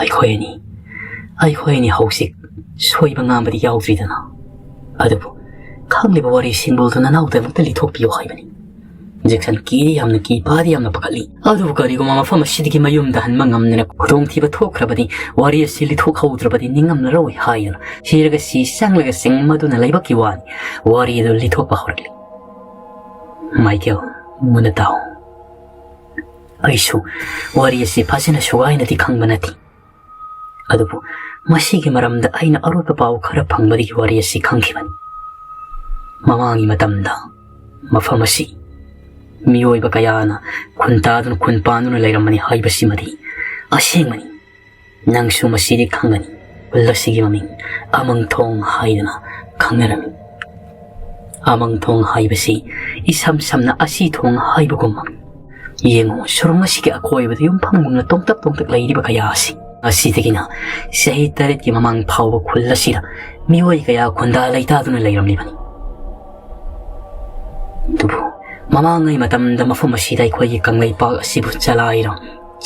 ꯑꯩꯈꯣꯏ ꯑꯅꯤ, ꯑꯩꯈꯣꯏ ꯑꯅꯤ ꯍꯧꯖꯤꯛ ꯁꯣꯏꯕ ꯉꯥꯝꯕꯗꯤ ꯌꯥꯎꯗ꯭ꯔꯤꯗꯅ꯫ ꯑꯗꯨꯕꯨ ꯈꯪꯂꯤꯕ ꯋꯥꯔꯤ ꯁꯤꯡꯕꯨꯜꯗꯨ ꯅꯅꯥꯎꯗꯃꯛꯇ ꯂꯤꯊꯣꯛꯄꯤꯌꯨ ꯍꯥꯏꯕꯅꯤ꯫" ꯖꯦꯛꯁꯟ ꯀꯤꯗꯤ ꯌꯥꯝꯅ ꯀꯤ, ꯄꯥꯗꯤ ꯌꯥꯝꯅ ꯄꯥꯈꯠꯂꯤ꯫ "ꯑꯗꯨꯕꯨ ꯀꯔꯤꯒꯨꯝꯕ ꯃꯐꯝ ꯑꯁꯤꯗꯒꯤ ꯃꯌꯨꯝꯗ ꯍꯟꯕ ꯉꯝꯗꯅ ꯈꯨꯗꯣꯡꯊꯤꯕ ꯊꯣꯛꯈ꯭ꯔꯕꯗꯤ ꯋꯥꯔꯤ ꯑꯁꯤ ꯂꯤꯊꯣꯛꯍꯧꯗ꯭ꯔꯕꯗꯤ ꯅꯤꯡꯉꯝꯂꯔꯣꯏ" ꯍꯥꯏꯗꯨꯅ ꯁꯤꯔꯒ ꯁꯤ ꯆꯪꯂꯒ ꯆꯤꯡ ꯃꯗꯨꯅ ꯂꯩꯕꯛꯀꯤ ꯋꯥꯅꯤ ꯋꯥꯔꯤ ꯑꯗꯨ ꯂꯤꯊꯣꯛꯄ ꯍꯧꯔꯛꯂꯤ꯫ "ꯃꯥꯏꯀꯦꯜ, ꯃꯨꯟꯅ ꯇꯥꯎ꯫ ꯑꯩꯁꯨ ꯋꯥꯔꯤ ꯑꯁꯤ ꯐꯖꯅ ꯁꯨꯒꯥꯏꯅꯗꯤ ꯈꯪꯕ ꯅꯠꯇꯦ꯫ ꯑꯗꯨꯕꯨ ꯃꯁꯤꯒꯤ ꯃꯔꯝꯗ ꯑꯩꯅ ꯑꯔꯣꯠꯄ ꯄꯥꯎ ꯈꯔ ꯐꯪꯕꯗꯒꯤ ꯋꯥꯔꯤ ꯑꯁꯤ ꯈꯪꯈꯤꯕꯅꯤ꯫ ꯃꯃꯥꯡꯒꯤ ꯃꯇꯝꯗ ꯃꯐꯝ ꯑꯁꯤ ꯃꯤꯑꯣꯏꯕ ꯀꯌꯥꯅ ꯈꯨꯟ ꯇꯥꯗꯨꯅ ꯈꯨꯟ ꯄꯥꯟꯗꯨꯅ ꯂꯩꯔꯝꯕꯅꯤ ꯍꯥꯏꯕꯁꯤꯃꯗꯤ ꯑꯁꯦꯡꯕꯅꯤ꯫ ꯅꯪꯁꯨ ꯃꯁꯤꯗꯤ ꯈꯪꯒꯅꯤ꯫ ꯈꯨꯜ ꯑꯁꯤꯒꯤ ꯃꯃꯤꯡ ꯑꯃꯪ ꯊꯣꯡ ꯍꯥꯏꯗꯨꯅ ꯈꯪꯅꯔꯝꯃꯤ꯫ ꯑꯃꯪ ꯊꯣꯡ ꯍꯥꯏꯕꯁꯤ ꯏꯁꯝ ꯁꯝꯅ ꯑꯁꯤ ꯊꯣꯡ ꯍꯥꯏꯕꯒꯨꯝꯕ꯫ ꯌꯦꯡꯉꯨ, ꯁꯨꯔꯨꯡ ꯑꯁꯤꯒꯤ ꯑꯀꯣꯏꯕꯗ ꯌꯨꯝꯐꯝꯒꯨꯝꯅ ꯇꯣꯡꯇꯛ ꯇꯣꯡꯇꯛ ꯂꯩꯔꯤꯕ ꯀꯌꯥ ꯑꯁꯤ꯫ ꯑꯁꯤꯗꯒꯤꯅ ꯆꯍꯤ ꯇꯔꯦꯠꯀꯤ ꯃꯃꯥꯡ ꯐꯥꯎꯕ ꯈꯨꯜ ꯑꯁꯤꯗ ꯃꯤꯑꯣꯏ ꯀꯌꯥ ꯈꯨꯟꯗꯥ ꯂꯩꯇꯥꯗꯨꯅ ꯂꯩꯔꯝꯂꯤꯕꯅꯤ꯫ ꯑꯗꯨꯕꯨ ꯃꯃꯥꯡꯉꯩ ꯃꯇꯝꯗ ꯃꯐꯝ ꯑꯁꯤꯗ ꯑꯩꯈꯣꯏꯒꯤ ꯀꯪꯂꯩꯄꯥꯛ ꯑꯁꯤꯕꯨ ꯆꯂꯥꯏꯔꯝ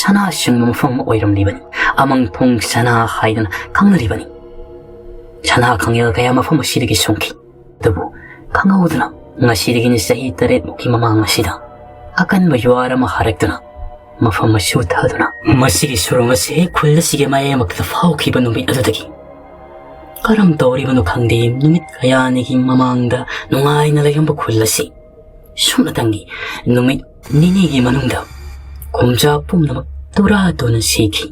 ꯁꯅꯥ ꯁꯤꯡꯕ ꯃꯐꯝ ꯑꯃ ꯑꯣꯏꯔꯝꯂꯤꯕꯅꯤ꯫ ꯑꯃꯪ ꯊꯣꯡ ꯁꯅꯥ ꯍꯥꯏꯗꯅ ꯈꯪꯅꯔꯤꯕꯅꯤ꯫ ꯁꯅꯥ ꯈꯪꯌꯦꯜ ꯀꯌꯥ ꯃꯐꯝ ꯑꯁꯤꯗꯒꯤ ꯁꯨꯡꯈꯤ꯫ ꯑꯗꯨꯕꯨ ꯈꯪꯍꯧꯗꯅ ꯉꯁꯤꯗꯒꯤꯅ ꯆꯍꯤ ꯇꯔꯦꯠꯃꯨꯛꯀꯤ ꯃꯃꯥꯡ ꯑꯁꯤꯗ ꯑꯀꯟꯕ ꯌꯨꯍꯥꯔ ꯑꯃ ꯍꯥꯔꯛꯇꯨꯅ ꯃꯐꯝ ꯑꯁꯤ ꯎꯠꯊꯗꯨꯅ ꯃꯁꯤꯒꯤ ꯁꯨꯔꯨꯡ ꯑꯁꯤ ꯈꯨꯜ ꯑꯁꯤꯒꯤ ꯃꯌꯥꯏꯃꯛꯇ ꯐꯥꯎꯈꯤꯕ ꯅꯨꯃꯤꯠ ꯑꯗꯨꯗꯒꯤ ꯀꯔꯝ ꯇꯧꯔꯤꯕꯅꯣ ꯈꯪꯗꯦ, ꯅꯨꯃꯤꯠ ꯀꯌꯥꯅꯤꯒꯤ ꯃꯃꯥꯡꯗ ꯅꯨꯡꯉꯥꯏꯅ ꯂꯩꯔꯝꯕ ꯈꯨꯜ ꯑꯁꯤ ꯁꯨꯞꯅꯇꯪꯒꯤ ꯅꯨꯃꯤꯠ ꯅꯤꯅꯤꯒꯤ ꯃꯅꯨꯡꯗ ꯈꯨꯝꯖꯥ ꯄꯨꯝꯅꯃꯛ ꯇꯨꯔꯥ ꯇꯨꯅ ꯁꯤꯈꯤ꯫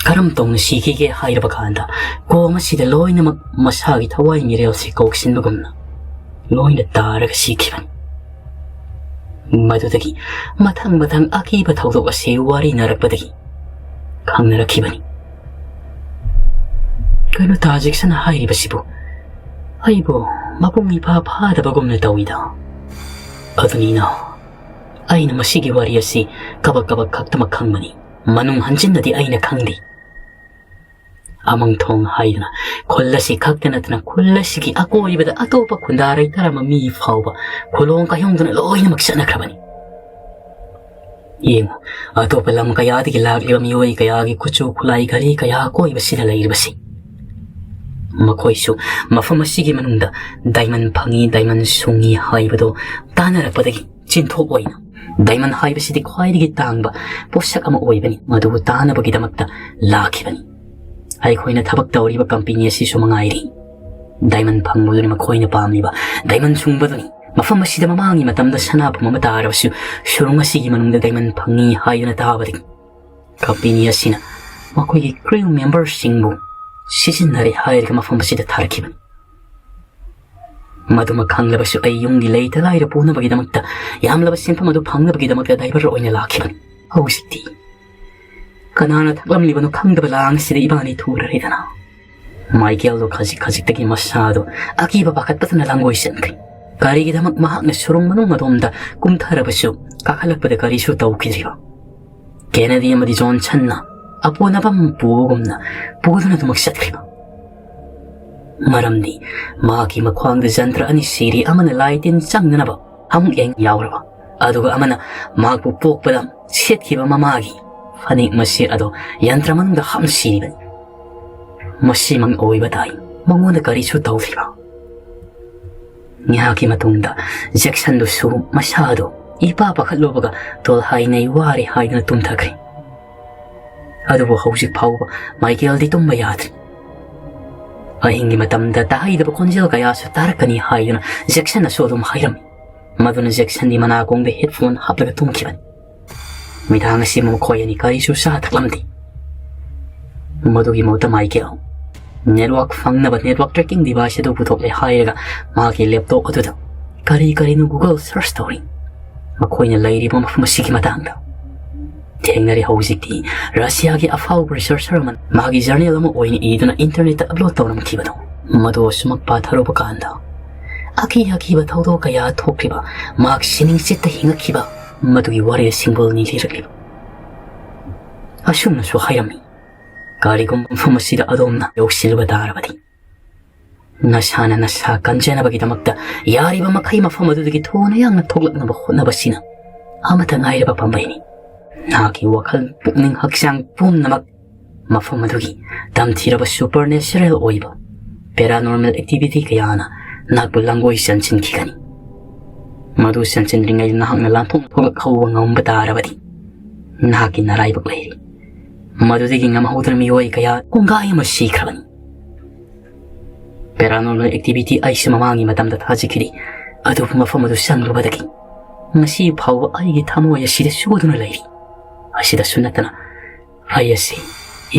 ꯀꯔꯝ ꯇꯧꯅ ꯁꯤꯈꯤꯒꯦ ꯍꯥꯏꯔꯕ ꯀꯥꯟꯗ, ꯀꯣꯝ ꯑꯁꯤꯗ ꯂꯣꯏꯅꯃꯛ ꯃꯁꯥꯒꯤ ꯊꯋꯥꯏ ꯃꯤꯔꯦꯜꯁꯤ ꯀꯧꯁꯤꯟꯕꯒꯨꯝꯅ ꯂꯣꯏꯅ ꯇꯥꯔꯒ ꯁꯤꯈꯤꯕꯅꯤ꯫ ꯃꯗꯨꯗꯒꯤ ꯃꯊꯪ ꯃꯊꯪ ꯑꯀꯤꯕ ꯊꯧꯗꯣꯛ ꯑꯁꯤ ꯋꯥꯔꯤꯅꯔꯛꯄꯗꯒꯤ ꯈꯪꯅꯔꯛꯈꯤꯕꯅꯤ꯫ ꯀꯩꯅꯣ ꯇꯥꯖꯤꯛꯁꯟꯅ ꯍꯥꯏꯔꯤꯕꯁꯤꯕꯨ? ꯑꯩꯕꯨ ꯃꯄꯨꯡ ꯏꯐꯥ ꯐꯥꯗꯕꯒꯨꯝꯅ ꯇꯧꯏꯗ꯫ ꯑꯗꯨꯅꯤꯅ ꯑꯩꯅ ꯃꯁꯤꯒꯤ ꯋꯥꯔꯤ ꯑꯁꯤ ꯀꯕꯛ ꯀꯕꯛ ꯈꯛꯇꯃꯛ ꯈꯪꯕꯅꯤ꯫ ꯃꯅꯨꯡ ꯍꯟꯖꯤꯟꯅꯗꯤ ꯑꯩꯅ ꯈꯪꯗꯦ꯫ ꯑꯃꯪ ꯊꯣꯡ ꯍꯥꯏꯗꯨꯅ ꯈꯨꯜ ꯑꯁꯤ ꯈꯛꯇ ꯅꯠꯇꯅ ꯈꯨꯜ ꯑꯁꯤꯒꯤ ꯑꯀꯣꯏꯕꯗ ꯑꯇꯣꯞꯄ ꯈꯨꯟꯗꯥꯔꯩ ꯇꯥꯔꯝꯕ ꯃꯤ ꯐꯥꯎꯕ ꯈꯨꯂꯣꯡ ꯀꯥꯏꯍꯣꯡꯗꯨꯅ ꯂꯣꯏꯅꯃꯛ ꯆꯠꯅꯈ꯭ꯔꯕꯅꯤ꯫ ꯌꯦꯡꯉꯨ, ꯑꯇꯣꯞꯄ ꯂꯝ ꯀꯌꯥꯗꯒꯤ ꯂꯥꯛꯂꯤꯕ ꯃꯤꯑꯣꯏ ꯀꯌꯥꯒꯤ ꯀꯨꯆꯨ ꯈꯨꯠꯂꯥꯏ ꯘꯔꯤ ꯀꯌꯥ ꯑꯀꯣꯏꯕꯁꯤꯗ ꯂꯩꯔꯤꯕꯁꯤ꯫ ꯃꯈꯣꯏꯁꯨ ꯃꯐꯝ ꯑꯁꯤꯒꯤ ꯃꯅꯨꯡꯗ ꯗꯥꯏꯃꯟ ꯐꯪꯉꯤ, ꯗꯥꯏꯃꯟ ꯁꯨꯡꯉꯤ ꯍꯥꯏꯕꯗꯨ ꯇꯥꯅꯔꯛꯄꯗꯒꯤ ꯆꯤꯟꯊꯣꯛ ꯑꯣꯏꯅ ꯗꯥꯏꯃꯟ ꯍꯥꯏꯕꯁꯤꯗꯤ ꯈ꯭ꯋꯥꯏꯗꯒꯤ ꯇꯥꯡꯕ ꯄꯣꯠꯁꯛ ꯑꯃ ꯑꯣꯏꯕꯅꯤ, ꯃꯗꯨꯕꯨ ꯇꯥꯅꯕꯒꯤꯗꯃꯛꯇ ꯂꯥꯛꯈꯤꯕꯅꯤ꯫ ꯑꯩꯈꯣꯏꯅ ꯊꯕꯛ ꯇꯧꯔꯤꯕ ꯀꯝꯄꯦꯅꯤ ꯑꯁꯤꯁꯨ ꯃꯉꯥꯏꯔꯤ꯫ ꯗꯥꯏꯃꯟ ꯐꯪꯕꯗꯨꯅꯤ ꯃꯈꯣꯏꯅ ꯄꯥꯝꯂꯤꯕ, ꯗꯥꯏꯃꯟ ꯁꯨꯡꯕꯗꯨꯅꯤ꯫ ꯃꯐꯝ ꯑꯁꯤꯗ ꯃꯃꯥꯡꯒꯤ ꯃꯇꯝꯗ ꯁꯅꯥꯕꯨꯝ ꯑꯃ ꯇꯥꯔꯕꯁꯨ ꯁꯨꯔꯨꯡ ꯑꯁꯤꯒꯤ ꯃꯅꯨꯡꯗ ꯗꯥꯏꯃꯟ ꯐꯪꯉꯤ ꯍꯥꯏꯗꯨꯅ ꯇꯥꯕꯗꯒꯤ ꯀꯝꯄꯦꯅꯤ ꯑꯁꯤꯅ ꯃꯈꯣꯏꯒꯤ ꯀ꯭ꯔꯤꯎ ꯃꯦꯝꯕꯔꯁꯤꯡꯕꯨ ꯁꯤꯖꯤꯟꯅꯔꯦ ꯍꯥꯏꯔꯒ ꯃꯐꯝ ꯑꯁꯤꯗ ꯊꯥꯔꯛꯈꯤꯕꯅꯤ꯫ ꯃꯗꯨꯃ ꯈꯪꯂꯕꯁꯨ ꯑꯩ ꯌꯨꯝꯒꯤ ꯂꯩꯇ ꯂꯥꯏꯔ ꯄꯨꯅꯕꯒꯤꯗꯃꯛꯇ, ꯌꯥꯝꯂꯕ ꯁꯦꯟꯐꯝ ꯑꯗꯨ ꯐꯪꯅꯕꯒꯤꯗꯃꯛꯇ ꯗ꯭ꯔꯥꯏꯚꯔ ꯑꯣꯏꯅ ꯂꯥꯛꯈꯤꯕꯅꯤ꯫ ꯍꯧꯖꯤꯛꯇꯤ ꯀꯅꯥꯅ ꯊꯛꯂꯝꯂꯤꯕꯅꯣ ꯈꯪꯗꯕ ꯂꯥꯡ ꯑꯁꯤꯗ ꯏꯕꯥꯅꯤ ꯊꯨꯔꯔꯦꯗꯅ꯫ ꯃꯥꯏꯀꯦꯜꯗꯣ ꯈꯖꯤꯛ ꯈꯖꯤꯛꯇꯒꯤ ꯃꯁꯥꯗꯣ ꯑꯀꯤꯕ ꯄꯥꯈꯠꯄꯗꯨꯅ ꯂꯥꯡꯒꯣꯏ ꯆꯟꯈ꯭ꯔꯦ꯫ ꯀꯔꯤꯒꯤꯗꯃꯛ ꯃꯍꯥꯛꯅ ꯁꯨꯔꯨꯡ ꯃꯅꯨꯡ ꯑꯗꯣꯝꯗ ꯀꯨꯝꯊꯔꯕꯁꯨ ꯀꯥꯈꯠꯂꯛꯄꯗ ꯀꯔꯤꯁꯨ ꯇꯧꯈꯤꯗ꯭ꯔꯤꯕ? ꯀꯦꯅꯦꯗꯤ ꯑꯃꯗꯤ ꯖꯣꯟꯁꯟꯅ ꯑꯄꯣꯅꯕꯝ ꯄꯨꯕꯒꯨꯝꯅ ꯄꯨꯗꯨꯅ ꯑꯗꯨꯃꯛ ꯆꯠꯈ꯭ꯔꯤꯕ? ꯃꯔꯝꯗꯤ ꯃꯍꯥꯛꯀꯤ ꯃꯈ꯭ꯋꯥꯡꯗ ꯖꯟꯇ꯭ꯔ ꯑꯅꯤ ꯁꯤꯔꯤ, ꯑꯃꯅ ꯂꯥꯏ ꯇꯤꯟ ꯆꯪꯗꯅꯕ ꯑꯃꯨꯛ ꯌꯦꯡ ꯌꯥꯎꯔꯕ, ꯑꯗꯨꯒ ꯑꯃꯅ ꯃꯍꯥꯛꯄꯨ ꯄꯣꯛꯄꯗ ꯁꯦꯠꯈꯤꯕ ꯃꯃꯥꯒꯤ ꯐꯅꯦꯛ ꯃꯁꯦꯠ ꯑꯗꯣ ꯌꯟꯇ꯭ꯔ ꯃꯅꯨꯡꯗ ꯍꯥꯞꯅ ꯁꯤꯔꯤꯕꯅꯤ꯫ ꯃꯁꯤꯃꯛ ꯑꯣꯏꯕ ꯇꯥꯏ꯫ ꯃꯉꯣꯟꯗ ꯀꯔꯤꯁꯨ ꯇꯧꯗ꯭ꯔꯤꯕ꯫ ꯉꯥꯏꯍꯥꯛꯀꯤ ꯃꯇꯨꯡꯗ ꯖꯦꯛꯁꯟꯗꯨꯁꯨ ꯃꯁꯥꯗꯣ ꯏꯄꯥ ꯄꯥꯈꯠꯂꯨꯕꯒ ꯇꯣꯜꯍꯥꯏꯅꯩ ꯋꯥꯔꯦ ꯍꯥꯏꯗꯨꯅ ꯇꯨꯝꯊꯈ꯭ꯔꯦ꯫ ꯑꯗꯨꯕꯨ ꯍꯧꯖꯤꯛ ꯐꯥꯎꯕ ꯃꯥꯏꯀꯦꯜꯗꯤ ꯇꯨꯝꯕ ꯌꯥꯗ꯭ꯔꯤ꯫ ꯑꯍꯤꯡꯒꯤ ꯃꯇꯝꯗ ꯇꯥꯍꯩꯗꯕ ꯈꯣꯟꯖꯦꯜ ꯀꯌꯥꯁꯨ ꯇꯥꯔꯛꯀꯅꯤ ꯍꯥꯏꯗꯨꯅ ꯖꯦꯛꯁꯟꯅꯁꯨ ꯑꯗꯨꯝ ꯍꯥꯏꯔꯝꯃꯤ꯫ ꯃꯗꯨꯅ ꯖꯦꯛꯁꯟꯗꯤ ꯃꯅꯥꯀꯣꯡꯗ ꯍꯦꯗꯐꯣꯟ ꯍꯥꯞꯂꯒ ꯇꯨꯝꯈꯤꯕꯅꯤ꯫ ꯃꯤꯗꯥꯡ ꯑꯁꯤꯃ ꯃꯈꯣꯏ ꯑꯅꯤ ꯀꯔꯤꯁꯨ ꯆꯥ ꯊꯛꯂꯝꯗꯦ꯫ ꯃꯗꯨꯒꯤ ꯃꯍꯨꯠꯇ ꯃꯥꯏꯀꯦꯜ ꯅꯦꯠꯋꯥꯛ ꯐꯪꯅꯕ ꯅꯦꯠꯋꯥꯛ ꯇ꯭ꯔꯦꯀꯤꯡ ꯗꯤꯚꯥꯏꯁ ꯑꯗꯨ ꯄꯨꯊꯣꯛꯂꯦ ꯍꯥꯏꯔꯒ ꯃꯥꯒꯤ ꯂꯦꯞꯇꯣꯞ ꯑꯗꯨꯗ ꯀꯔꯤ ꯀꯔꯤꯅꯣ ꯒꯨꯒꯜ ꯁꯔꯆ ꯇꯧꯔꯤ꯫ ꯃꯈꯣꯏꯅ ꯂꯩꯔꯤꯕ ꯃꯐꯝ ꯑꯁꯤꯒꯤ ꯃꯇꯥꯡꯗ ꯊꯦꯡꯅꯔꯦ꯫ ꯍꯧꯖꯤꯛꯇꯤ ꯔꯁꯤꯌꯥꯒꯤ ꯑꯐꯥꯎꯕ ꯔꯤꯁꯔꯆꯔ ꯑꯃꯅ ꯃꯥꯒꯤ ꯖꯔꯅꯦꯜ ꯑꯃ ꯑꯣꯏꯅ ꯏꯗꯨꯅ ꯏꯟꯇꯔꯅꯦꯠꯇ ꯑꯞꯂꯣꯗ ꯇꯧꯔꯝꯈꯤꯕꯗꯣ, ꯃꯗꯨ ꯑꯁꯨꯃꯛ ꯄꯥꯊꯔꯨꯕ ꯀꯥꯟꯗ ꯑꯀꯤ ꯑꯀꯤꯕ ꯊꯧꯗꯣꯛ ꯀꯌꯥ ꯊꯣꯛꯈꯤꯕ, ꯃꯍꯥꯛ ꯁꯤꯅꯤꯡꯆꯤꯠꯇ ꯍꯤꯡꯉꯛꯈꯤꯕ, ꯃꯗꯨꯒꯤ ꯋꯥꯔꯤ ꯁꯤꯡꯕꯨꯜꯅꯤ ꯂꯤꯔꯛꯂꯤꯕ꯫ ꯑꯁꯨꯝꯅꯁꯨ ꯍꯥꯏꯔꯝꯃꯤ, "ꯀꯔꯤꯒꯨꯝꯕ ꯃꯐꯝ ꯑꯁꯤꯗ ꯑꯗꯣꯝꯅ ꯌꯧꯁꯤꯜꯂꯨꯕ ꯇꯥꯔꯕꯗꯤ, ꯅꯁꯥꯅ ꯅꯁꯥ ꯀꯟꯖꯅꯕꯒꯤꯗꯃꯛꯇ ꯌꯥꯔꯤꯕ ꯃꯈꯩ ꯃꯐꯝ ꯑꯗꯨꯗꯒꯤ ꯊꯨꯅ ꯌꯥꯡꯅ ꯊꯣꯛꯂꯛꯅꯕ ꯍꯣꯠꯅꯕꯁꯤꯅ ꯑꯃꯠꯇ ꯉꯥꯏꯔꯕ ꯄꯥꯝꯕꯩꯅꯤ꯫ ꯅꯍꯥꯛꯀꯤ ꯋꯥꯈꯜ, ꯄꯨꯛꯅꯤꯡ, ꯍꯛꯆꯥꯡ ꯄꯨꯝꯅꯃꯛ ꯃꯐꯝ ꯑꯗꯨꯒꯤ ꯇꯝꯊꯤꯔꯕ ꯁꯨꯄꯔꯅꯦꯆꯔꯦꯜ ꯑꯣꯏꯕ ꯄꯦꯔꯥꯅꯣꯔꯃꯦꯜ ꯑꯦꯛꯇꯤꯚꯤꯇꯤ ꯀꯌꯥꯅ ꯅꯍꯥꯛꯄꯨ ꯂꯥꯡꯒꯣꯏ ꯆꯟꯁꯤꯟꯈꯤꯒꯅꯤ꯫ ꯃꯗꯨ ꯆꯟꯁꯤꯟꯗ꯭ꯔꯤꯉꯩꯗ ꯅꯍꯥꯛꯅ ꯂꯥꯟꯊꯣꯛ ꯊꯣꯛꯂꯛꯍꯧꯕ ꯉꯝꯕ ꯇꯥꯔꯕꯗꯤ ꯅꯍꯥꯛꯀꯤ ꯅꯔꯥꯏꯕꯛ ꯂꯩꯔꯤ꯫ ꯃꯗꯨꯗꯒꯤ ꯉꯝꯍꯧꯗꯅ ꯃꯤꯑꯣꯏ ꯀꯌꯥ ꯀꯣꯡꯒꯥꯏ ꯑꯃ ꯁꯤꯈ꯭ꯔꯕꯅꯤ꯫ ꯄꯦꯔꯥꯅꯣꯔꯃꯦꯜ ꯑꯦꯛꯇꯤꯚꯤꯇꯤ ꯑꯩꯁꯨ ꯃꯃꯥꯡꯒꯤ ꯃꯇꯝꯗ ꯊꯥꯖꯈꯤꯗꯦ, ꯑꯗꯨꯕꯨ ꯃꯐꯝ ꯑꯗꯨ ꯆꯪꯂꯨꯕꯗꯒꯤ ꯉꯁꯤ ꯐꯥꯎꯕ ꯑꯩꯒꯤ ꯊꯃꯣꯏ ꯑꯁꯤꯗ ꯆꯨꯗꯨꯅ ꯂꯩꯔꯤ꯫ ꯑꯁꯤꯗꯁꯨ ꯅꯠꯇꯅ ꯑꯩ ꯑꯁꯤ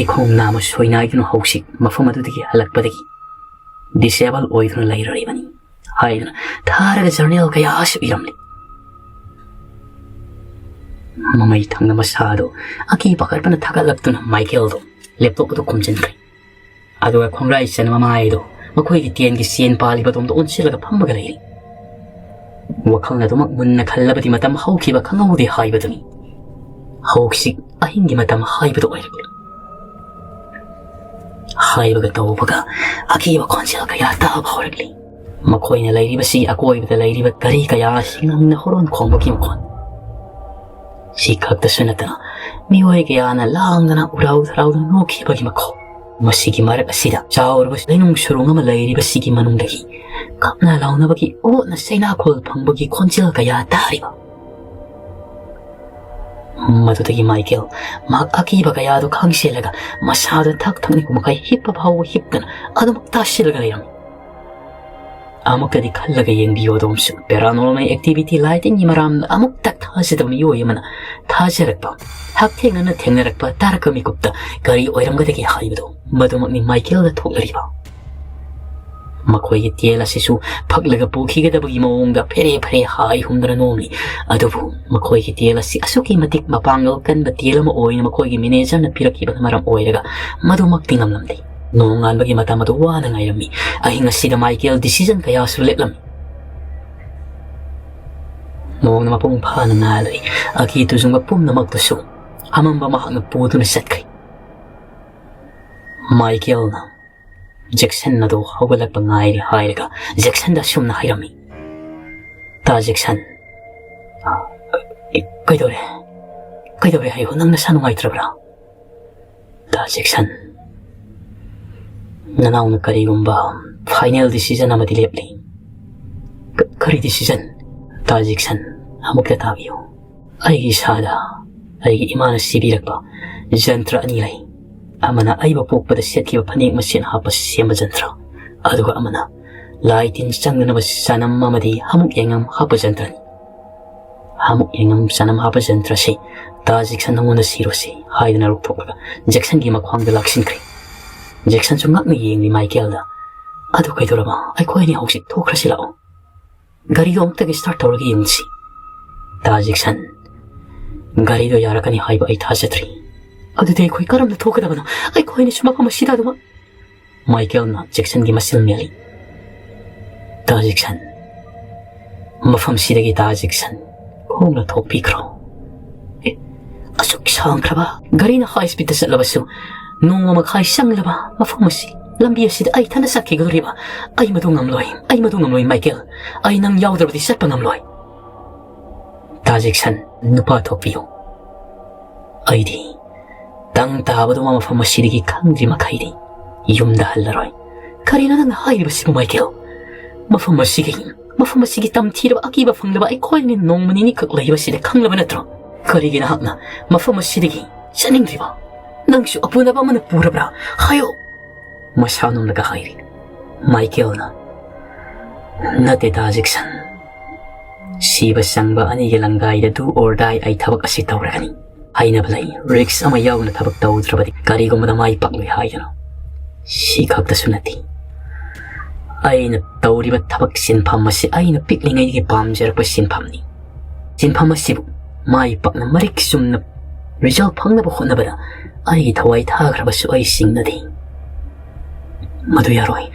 ꯏꯈꯣꯡ ꯅꯥꯝꯃ ꯁꯣꯏꯅꯥꯏꯗꯨꯅ ꯍꯧꯖꯤꯛ ꯃꯐꯝ ꯑꯗꯨꯗꯒꯤ ꯍꯜꯂꯛꯄꯗꯒꯤ ꯗꯤꯁꯦꯕꯜ ꯑꯣꯏꯗꯨꯅ ꯂꯩꯔꯔꯤꯕꯅꯤ" ꯍꯥꯏꯗꯨꯅ ꯊꯥꯔꯒ ꯖꯔꯅꯦꯜ ꯀꯌꯥꯁꯨ ꯏꯔꯝꯂꯤ꯫ ꯃꯃꯩ ꯊꯪꯅ ꯃꯁꯥꯗꯣ ꯑꯀꯤ ꯄꯥꯈꯠꯄꯅ ꯊꯥꯒꯠꯂꯛꯇꯨꯅ ꯃꯥꯏꯀꯦꯜꯗꯣ ꯂꯦꯞꯇꯣꯞ ꯑꯗꯨ ꯈꯨꯝꯖꯤꯟꯈ꯭ꯔꯦ꯫ ꯑꯗꯨꯒ ꯈꯣꯡꯒ꯭ꯔꯥꯏ ꯆꯟꯕ ꯃꯃꯥꯏꯗꯣ ꯃꯈꯣꯏꯒꯤ ꯇꯦꯟꯒꯤ ꯆꯦꯟ ꯄꯥꯜꯂꯤꯕ ꯑꯗꯣꯝꯗ ꯑꯣꯟꯁꯤꯜꯂꯒ ꯐꯝꯃꯒ ꯂꯩꯔꯤ꯫ ꯋꯥꯈꯜꯅ ꯑꯗꯨꯃꯛ ꯃꯨꯟꯅ ꯈꯜꯂꯕꯗꯤ ꯃꯇꯝ ꯍꯧꯈꯤꯕ ꯈꯪꯍꯧꯗꯦ ꯍꯥꯏꯕꯗꯨꯅꯤ꯫ ꯍꯧꯖꯤꯛ ꯑꯍꯤꯡꯒꯤ ꯃꯇꯝ ꯍꯥꯏꯕꯗꯨ ꯑꯣꯏꯔꯛꯂꯤ꯫ ꯍꯥꯏꯕꯒ ꯇꯧꯕꯒ ꯑꯀꯤꯕ ꯈꯣꯟꯖꯦꯜ ꯀꯌꯥ ꯇꯥꯕ ꯍꯧꯔꯛꯂꯤ꯫ ꯃꯈꯣꯏꯅ ꯂꯩꯔꯤꯕꯁꯤ ꯑꯀꯣꯏꯕꯗ ꯂꯩꯔꯤꯕ ꯒꯥꯔꯤ ꯀꯌꯥ ꯑꯁꯤ ꯉꯪꯅ ꯍꯣꯔꯣꯟ ꯈꯣꯡꯕꯒꯤ ꯃꯈꯣꯟ꯫ ꯁꯤ ꯈꯛꯇꯁꯨ ꯅꯠꯇꯅ ꯃꯤꯑꯣꯏ ꯀꯌꯥꯅ ꯂꯥꯡꯗꯅ ꯎꯔꯥꯎ ꯊꯔꯥꯎꯗꯨꯅ ꯅꯣꯛꯈꯤꯕꯒꯤ ꯃꯈꯣꯜ꯫ ꯃꯁꯤꯒꯤ ꯃꯔꯛ ꯑꯁꯤꯗ ꯆꯥꯎꯔꯕ ꯂꯩꯅꯨꯡ ꯁꯨꯔꯨꯡ ꯑꯃ ꯂꯩꯔꯤꯕꯁꯤꯒꯤ ꯃꯅꯨꯡꯗꯒꯤ ꯀꯞꯅ ꯂꯥꯎꯅꯕꯒꯤ ꯑꯣꯠꯅ ꯆꯩꯅꯥꯈꯣꯜ ꯐꯪꯕꯒꯤ ꯈꯣꯟꯖꯦꯜ ꯀꯌꯥ ꯇꯥꯔꯤꯕ꯫ ꯃꯗꯨꯗꯒꯤ ꯃꯥꯏꯀꯦꯜ ꯃꯍꯥꯛ ꯑꯀꯤꯕ ꯀꯌꯥꯗꯨ ꯈꯥꯡꯁꯦꯜꯂꯒ ꯃꯁꯥꯗꯨ ꯊꯛ ꯊꯛꯅꯤꯡꯕ ꯃꯈꯩ ꯍꯤꯞꯄ ꯐꯥꯎꯕ ꯍꯤꯞꯇꯅ ꯑꯗꯨꯃꯛ ꯇꯥꯁꯤꯜꯂꯒ ꯂꯩꯔꯝꯃꯤ꯫ ꯑꯃꯨꯛꯇꯗꯤ ꯈꯜꯂꯒ ꯌꯦꯡꯕꯤꯌꯨ ꯑꯗꯣꯝꯁꯨ, paranormal activity ꯂꯥꯏꯇꯤꯟꯒꯤ ꯃꯔꯝꯗ ꯑꯃꯨꯛꯇ ꯊꯥꯖꯗꯕ ꯃꯤꯑꯣꯏ ꯑꯃꯅ ꯊꯥꯖꯔꯛꯄ, ꯍꯛꯊꯦꯡꯅꯅ ꯊꯦꯡꯅꯔꯛꯄ, ꯇꯥꯔꯛꯄ ꯃꯤꯀꯨꯞꯇ ꯀꯔꯤ ꯑꯣꯏꯔꯝꯒꯗꯒꯦ ꯍꯥꯏꯕꯗꯨ, ꯃꯗꯨꯃꯛꯅꯤ ꯃꯥꯏꯀꯦꯜꯗ ꯊꯣꯛꯂꯔꯤꯕ꯫ ꯃꯈꯣꯏꯒꯤ ꯇꯦꯜ ꯑꯁꯤꯁꯨ ꯐꯛꯂꯒ ꯄꯨꯈꯤꯒꯗꯕꯒꯤ ꯃꯑꯣꯡꯗ ꯐꯦꯔꯦ ꯐꯦꯔꯦ ꯍꯥꯏ ꯍꯨꯝꯗꯅ ꯅꯣꯝꯂꯤ꯫ ꯑꯗꯨꯕꯨ ꯃꯈꯣꯏꯒꯤ ꯇꯦꯜ ꯑꯁꯤ ꯑꯁꯨꯛꯀꯤ ꯃꯇꯤꯛ ꯃꯄꯥꯡꯒꯜ ꯀꯟꯕ ꯇꯦꯜ ꯑꯃ ꯑꯣꯏꯅ ꯃꯈꯣꯏꯒꯤ ꯃꯦꯅꯦꯖꯔꯅ ꯄꯤꯔꯛꯈꯤꯕꯅ ꯃꯔꯝ ꯑꯣꯏꯔꯒ ꯃꯗꯨꯃꯛꯇꯤ ꯉꯝꯂꯝꯗꯦ꯫ ꯅꯣꯡꯉꯥꯟꯕꯒꯤ ꯃꯇꯝ ꯑꯗꯨ ꯋꯥꯅ ꯉꯥꯏꯔꯝꯃꯤ꯫ ꯑꯍꯤꯡ ꯑꯁꯤꯗ ꯃꯥꯏꯀꯦꯜ decision ꯀꯌꯥꯁꯨ ꯂꯦꯞꯂꯝꯃꯤ꯫ ꯅꯣꯡꯅ ꯃꯄꯨꯡ ꯐꯥꯅ ꯉꯥꯜꯂꯤ꯫ ꯑꯀꯤ ꯇꯨꯖꯨꯡꯕ ꯄꯨꯝꯅꯃꯛꯇꯨꯁꯨ ꯑꯃꯝꯕ ꯃꯍꯥꯛꯅ ꯄꯨꯗꯨꯅ ꯆꯠꯈ꯭ꯔꯦ꯫ ꯃꯥꯏꯀꯦꯜꯅ ꯖꯦꯛꯁꯟ ꯑꯗꯨ ꯍꯧꯒꯠꯂꯛꯄ ꯉꯥꯏꯔꯤ ꯍꯥꯏꯔꯒ ꯖꯦꯛꯁꯟꯗ ꯑꯁꯨꯝꯅ ꯍꯥꯏꯔꯝꯃꯤ, "ꯇꯥ ꯖꯦꯛꯁꯟ, ꯀꯩꯗꯧꯔꯦ? ꯀꯩꯗꯧꯔꯦ ꯍꯥꯏꯌꯨ, ꯅꯪ ꯅꯁꯥ ꯅꯨꯡꯉꯥꯏꯇ꯭ꯔꯕ꯭ꯔꯥ?" "ꯇꯥ ꯖꯦꯛꯁꯟ, ꯅꯅꯥꯎꯅ ꯀꯔꯤꯒꯨꯝꯕ final decision ꯑꯃꯗꯤ ꯂꯦꯞꯂꯤ꯫" "ꯀ-, ꯀꯔꯤ decision?" "ꯇꯥ ꯖꯦꯛꯁꯟ, ꯑꯃꯨꯛꯇ ꯇꯥꯕꯤꯌꯨ꯫ ꯑꯩꯒꯤ ꯏꯁꯥꯗ ꯑꯩꯒꯤ ꯏꯃꯥꯅ ꯁꯤꯕꯤꯔꯛꯄ ꯖꯟꯇ꯭ꯔ ꯑꯅꯤ ꯂꯩ꯫ ꯑꯃꯅ ꯑꯩꯕꯨ ꯄꯣꯛꯄꯗ ꯁꯦꯠꯈꯤꯕ ꯐꯅꯦꯛ ꯃꯁꯦꯟ ꯍꯥꯞꯄ ꯁꯦꯝꯕ ꯖꯟꯇ꯭ꯔ, ꯑꯗꯨꯒ ꯑꯃꯅ ꯂꯥꯏ ꯇꯤꯟ ꯆꯪꯗꯅꯕ ꯆꯅꯝ ꯑꯃꯗꯤ ꯍꯥꯃꯨꯛ ꯌꯦꯡꯉꯝ ꯍꯥꯞꯄ ꯖꯟꯇ꯭ꯔꯅꯤ꯫ ꯍꯥꯃꯨꯛ ꯌꯦꯡꯉꯝ ꯆꯅꯝ ꯍꯥꯞꯄ ꯖꯟꯇ꯭ꯔꯁꯤ ꯇꯥ ꯖꯦꯛꯁꯟ ꯅꯉꯣꯟꯗ ꯁꯤꯔꯣꯁꯤ ꯍꯥꯏꯗꯨꯅ ꯂꯧꯊꯣꯛꯂꯒ ꯖꯦꯛꯁꯟꯒꯤ ꯃꯈ꯭ꯋꯥꯡꯗ ꯂꯥꯛꯁꯤꯟꯈ꯭ꯔꯦ꯫" ꯖꯦꯛꯁꯟꯁꯨ ꯉꯛꯅ ꯌꯦꯡꯂꯤ ꯃꯥꯏꯀꯦꯜꯗ꯫ "ꯑꯗꯨ ꯀꯩꯗꯧꯔꯕ? ꯑꯩꯈꯣꯏ ꯑꯅꯤ ꯍꯧꯖꯤꯛ ꯊꯣꯛꯈ꯭ꯔꯁꯤ ꯂꯥꯛꯑꯣ꯫ ꯒꯥꯔꯤꯗꯣ ꯑꯃꯨꯛꯇꯒ start ꯇꯧꯔꯒ ꯌꯦꯡꯁꯤ꯫" "ꯇꯥ ꯖꯦꯛꯁꯟ, ꯒꯥꯔꯤꯗꯣ ꯌꯥꯔꯛꯀꯅꯤ ꯍꯥꯏꯕ ꯑꯩ ꯊꯥꯖꯗ꯭ꯔꯤ꯫" "ꯑꯗꯨꯗꯤ ꯑꯩꯈꯣꯏ ꯀꯔꯝꯅ ꯊꯣꯛꯀꯗꯕꯅꯣ? ꯑꯩꯈꯣꯏ ꯑꯅꯤꯁꯨ ꯃꯐꯝ ꯑꯁꯤꯗ ꯑꯗꯨꯃꯛ..." ꯃꯥꯏꯀꯦꯜꯅ ꯖꯦꯛꯁꯟꯒꯤ ꯃꯁꯤꯜ ꯃꯦꯜꯂꯤ꯫ "ꯇꯥ ꯖꯦꯛꯁꯟ, ꯃꯐꯝꯁꯤꯗꯒꯤ ꯇꯥ ꯖꯦꯛꯁꯟ ꯈꯣꯡꯅ ꯊꯣꯛꯄꯤꯈ꯭ꯔꯣ꯫" "ꯑꯦ, ꯑꯁꯨꯛ ꯁꯥꯡꯈ꯭ꯔꯕ, ꯒꯥꯔꯤꯅ high speedꯇ ꯆꯠꯂꯕꯁꯨ ꯅꯣꯡꯃ ꯃꯈꯥꯏ ꯆꯪꯂꯕ ꯃꯐꯝ ꯑꯁꯤ, ꯂꯝꯕꯤ ꯑꯁꯤꯗ ꯑꯩ ꯏꯊꯟꯇ ꯆꯠꯈꯤꯒꯗꯧꯔꯤꯕ? ꯑꯩ ꯃꯗꯨ ꯉꯝꯂꯣꯏ, ꯑꯩ ꯃꯗꯨ ꯉꯝꯂꯣꯏ ꯃꯥꯏꯀꯦꯜ꯫ ꯑꯩ ꯅꯪ ꯌꯥꯎꯗ꯭ꯔꯕꯗꯤ ꯆꯠꯄ ꯉꯝꯂꯣꯏ꯫" "ꯇꯥ ꯖꯦꯛꯁꯟ, ꯅꯨꯄꯥ ꯊꯣꯛꯄꯤꯌꯨ꯫" ꯑꯩꯗꯤ ꯇꯪ ꯇꯥꯕꯗꯨꯃ ꯃꯐꯝ ꯑꯁꯤꯗꯒꯤ ꯈꯪꯗ꯭ꯔꯤ ꯃꯈꯩꯗꯤ ꯌꯨꯝꯗ ꯍꯜꯂꯔꯣꯏ꯫ ꯀꯔꯤꯅꯣ ꯅꯪꯅ ꯍꯥꯏꯔꯤꯕꯁꯤꯕꯨ, ꯃꯥꯏꯀꯦꯜ? ꯃꯐꯝ ꯑꯁꯤꯒꯤ, ꯃꯐꯝ ꯑꯁꯤꯒꯤ ꯇꯝꯊꯤꯔꯕ ꯑꯀꯤꯕ ꯐꯪꯂꯕ ꯑꯩꯈꯣꯏꯅ ꯅꯣꯡꯃ ꯅꯤꯅꯤꯈꯛ ꯂꯩꯕꯁꯤꯗ ꯈꯪꯂꯕ ꯅꯠꯇ꯭ꯔꯣ? ꯀꯔꯤꯒꯤ ꯅꯍꯥꯛꯅ ꯃꯐꯝ ꯑꯁꯤꯗꯒꯤ ꯆꯠꯅꯤꯡꯗ꯭ꯔꯤꯕ? ꯅꯪꯁꯨ ꯑꯄꯨꯅꯕ ꯑꯃꯅ ꯄꯨꯔꯕ꯭ꯔꯥ? ꯍꯥꯏꯌꯣ꯫ ꯃꯁꯥ ꯅꯣꯝꯂꯒ ꯍꯥꯏꯔꯤ ꯃꯥꯏꯀꯦꯜꯅ꯫ ꯅꯠꯇꯦ ꯇꯥ ꯖꯦꯛꯁꯟ, ꯁꯤꯕ ꯆꯪꯕ ꯑꯅꯤꯒꯤ ꯂꯪꯗꯥꯏꯗ do or die ꯑꯩ ꯊꯕꯛ ꯑꯁꯤ ꯇꯧꯔꯒꯅꯤ꯫ ꯍꯥꯏꯅꯕ ꯂꯩ, ꯔꯤꯛꯁ ꯑꯃ ꯌꯥꯎꯅ ꯊꯕꯛ ꯇꯧꯗ꯭ꯔꯕꯗꯤ ꯀꯔꯤꯒꯨꯝꯕꯗ ꯃꯥꯏ ꯄꯥꯛꯂꯣꯏ ꯍꯥꯏꯗꯅ꯫ ꯁꯤ ꯈꯛꯇꯁꯨ ꯅꯠꯇꯦ, ꯑꯩꯅ ꯇꯧꯔꯤꯕ ꯊꯕꯛ ꯁꯤꯟꯐꯝ ꯑꯁꯤ ꯑꯩꯅ ꯄꯤꯛꯂꯤꯉꯩꯗꯒꯤ ꯄꯥꯝꯖꯔꯛꯄ ꯁꯤꯟꯐꯝꯅꯤ꯫ ꯁꯤꯟꯐꯝ ꯑꯁꯤꯕꯨ ꯃꯥꯏ ꯄꯥꯛꯅ ꯃꯔꯤꯛ ꯆꯨꯝꯅ ꯔꯤꯖꯜ ꯐꯪꯅꯕ ꯍꯣꯠꯅꯕꯗ ꯑꯩꯒꯤ ꯊꯋꯥꯏ ꯊꯥꯈ꯭ꯔꯕꯁꯨ ꯑꯩ ꯁꯤꯡꯅꯗꯦ꯫ ꯃꯗꯨ ꯌꯥꯔꯣꯏ,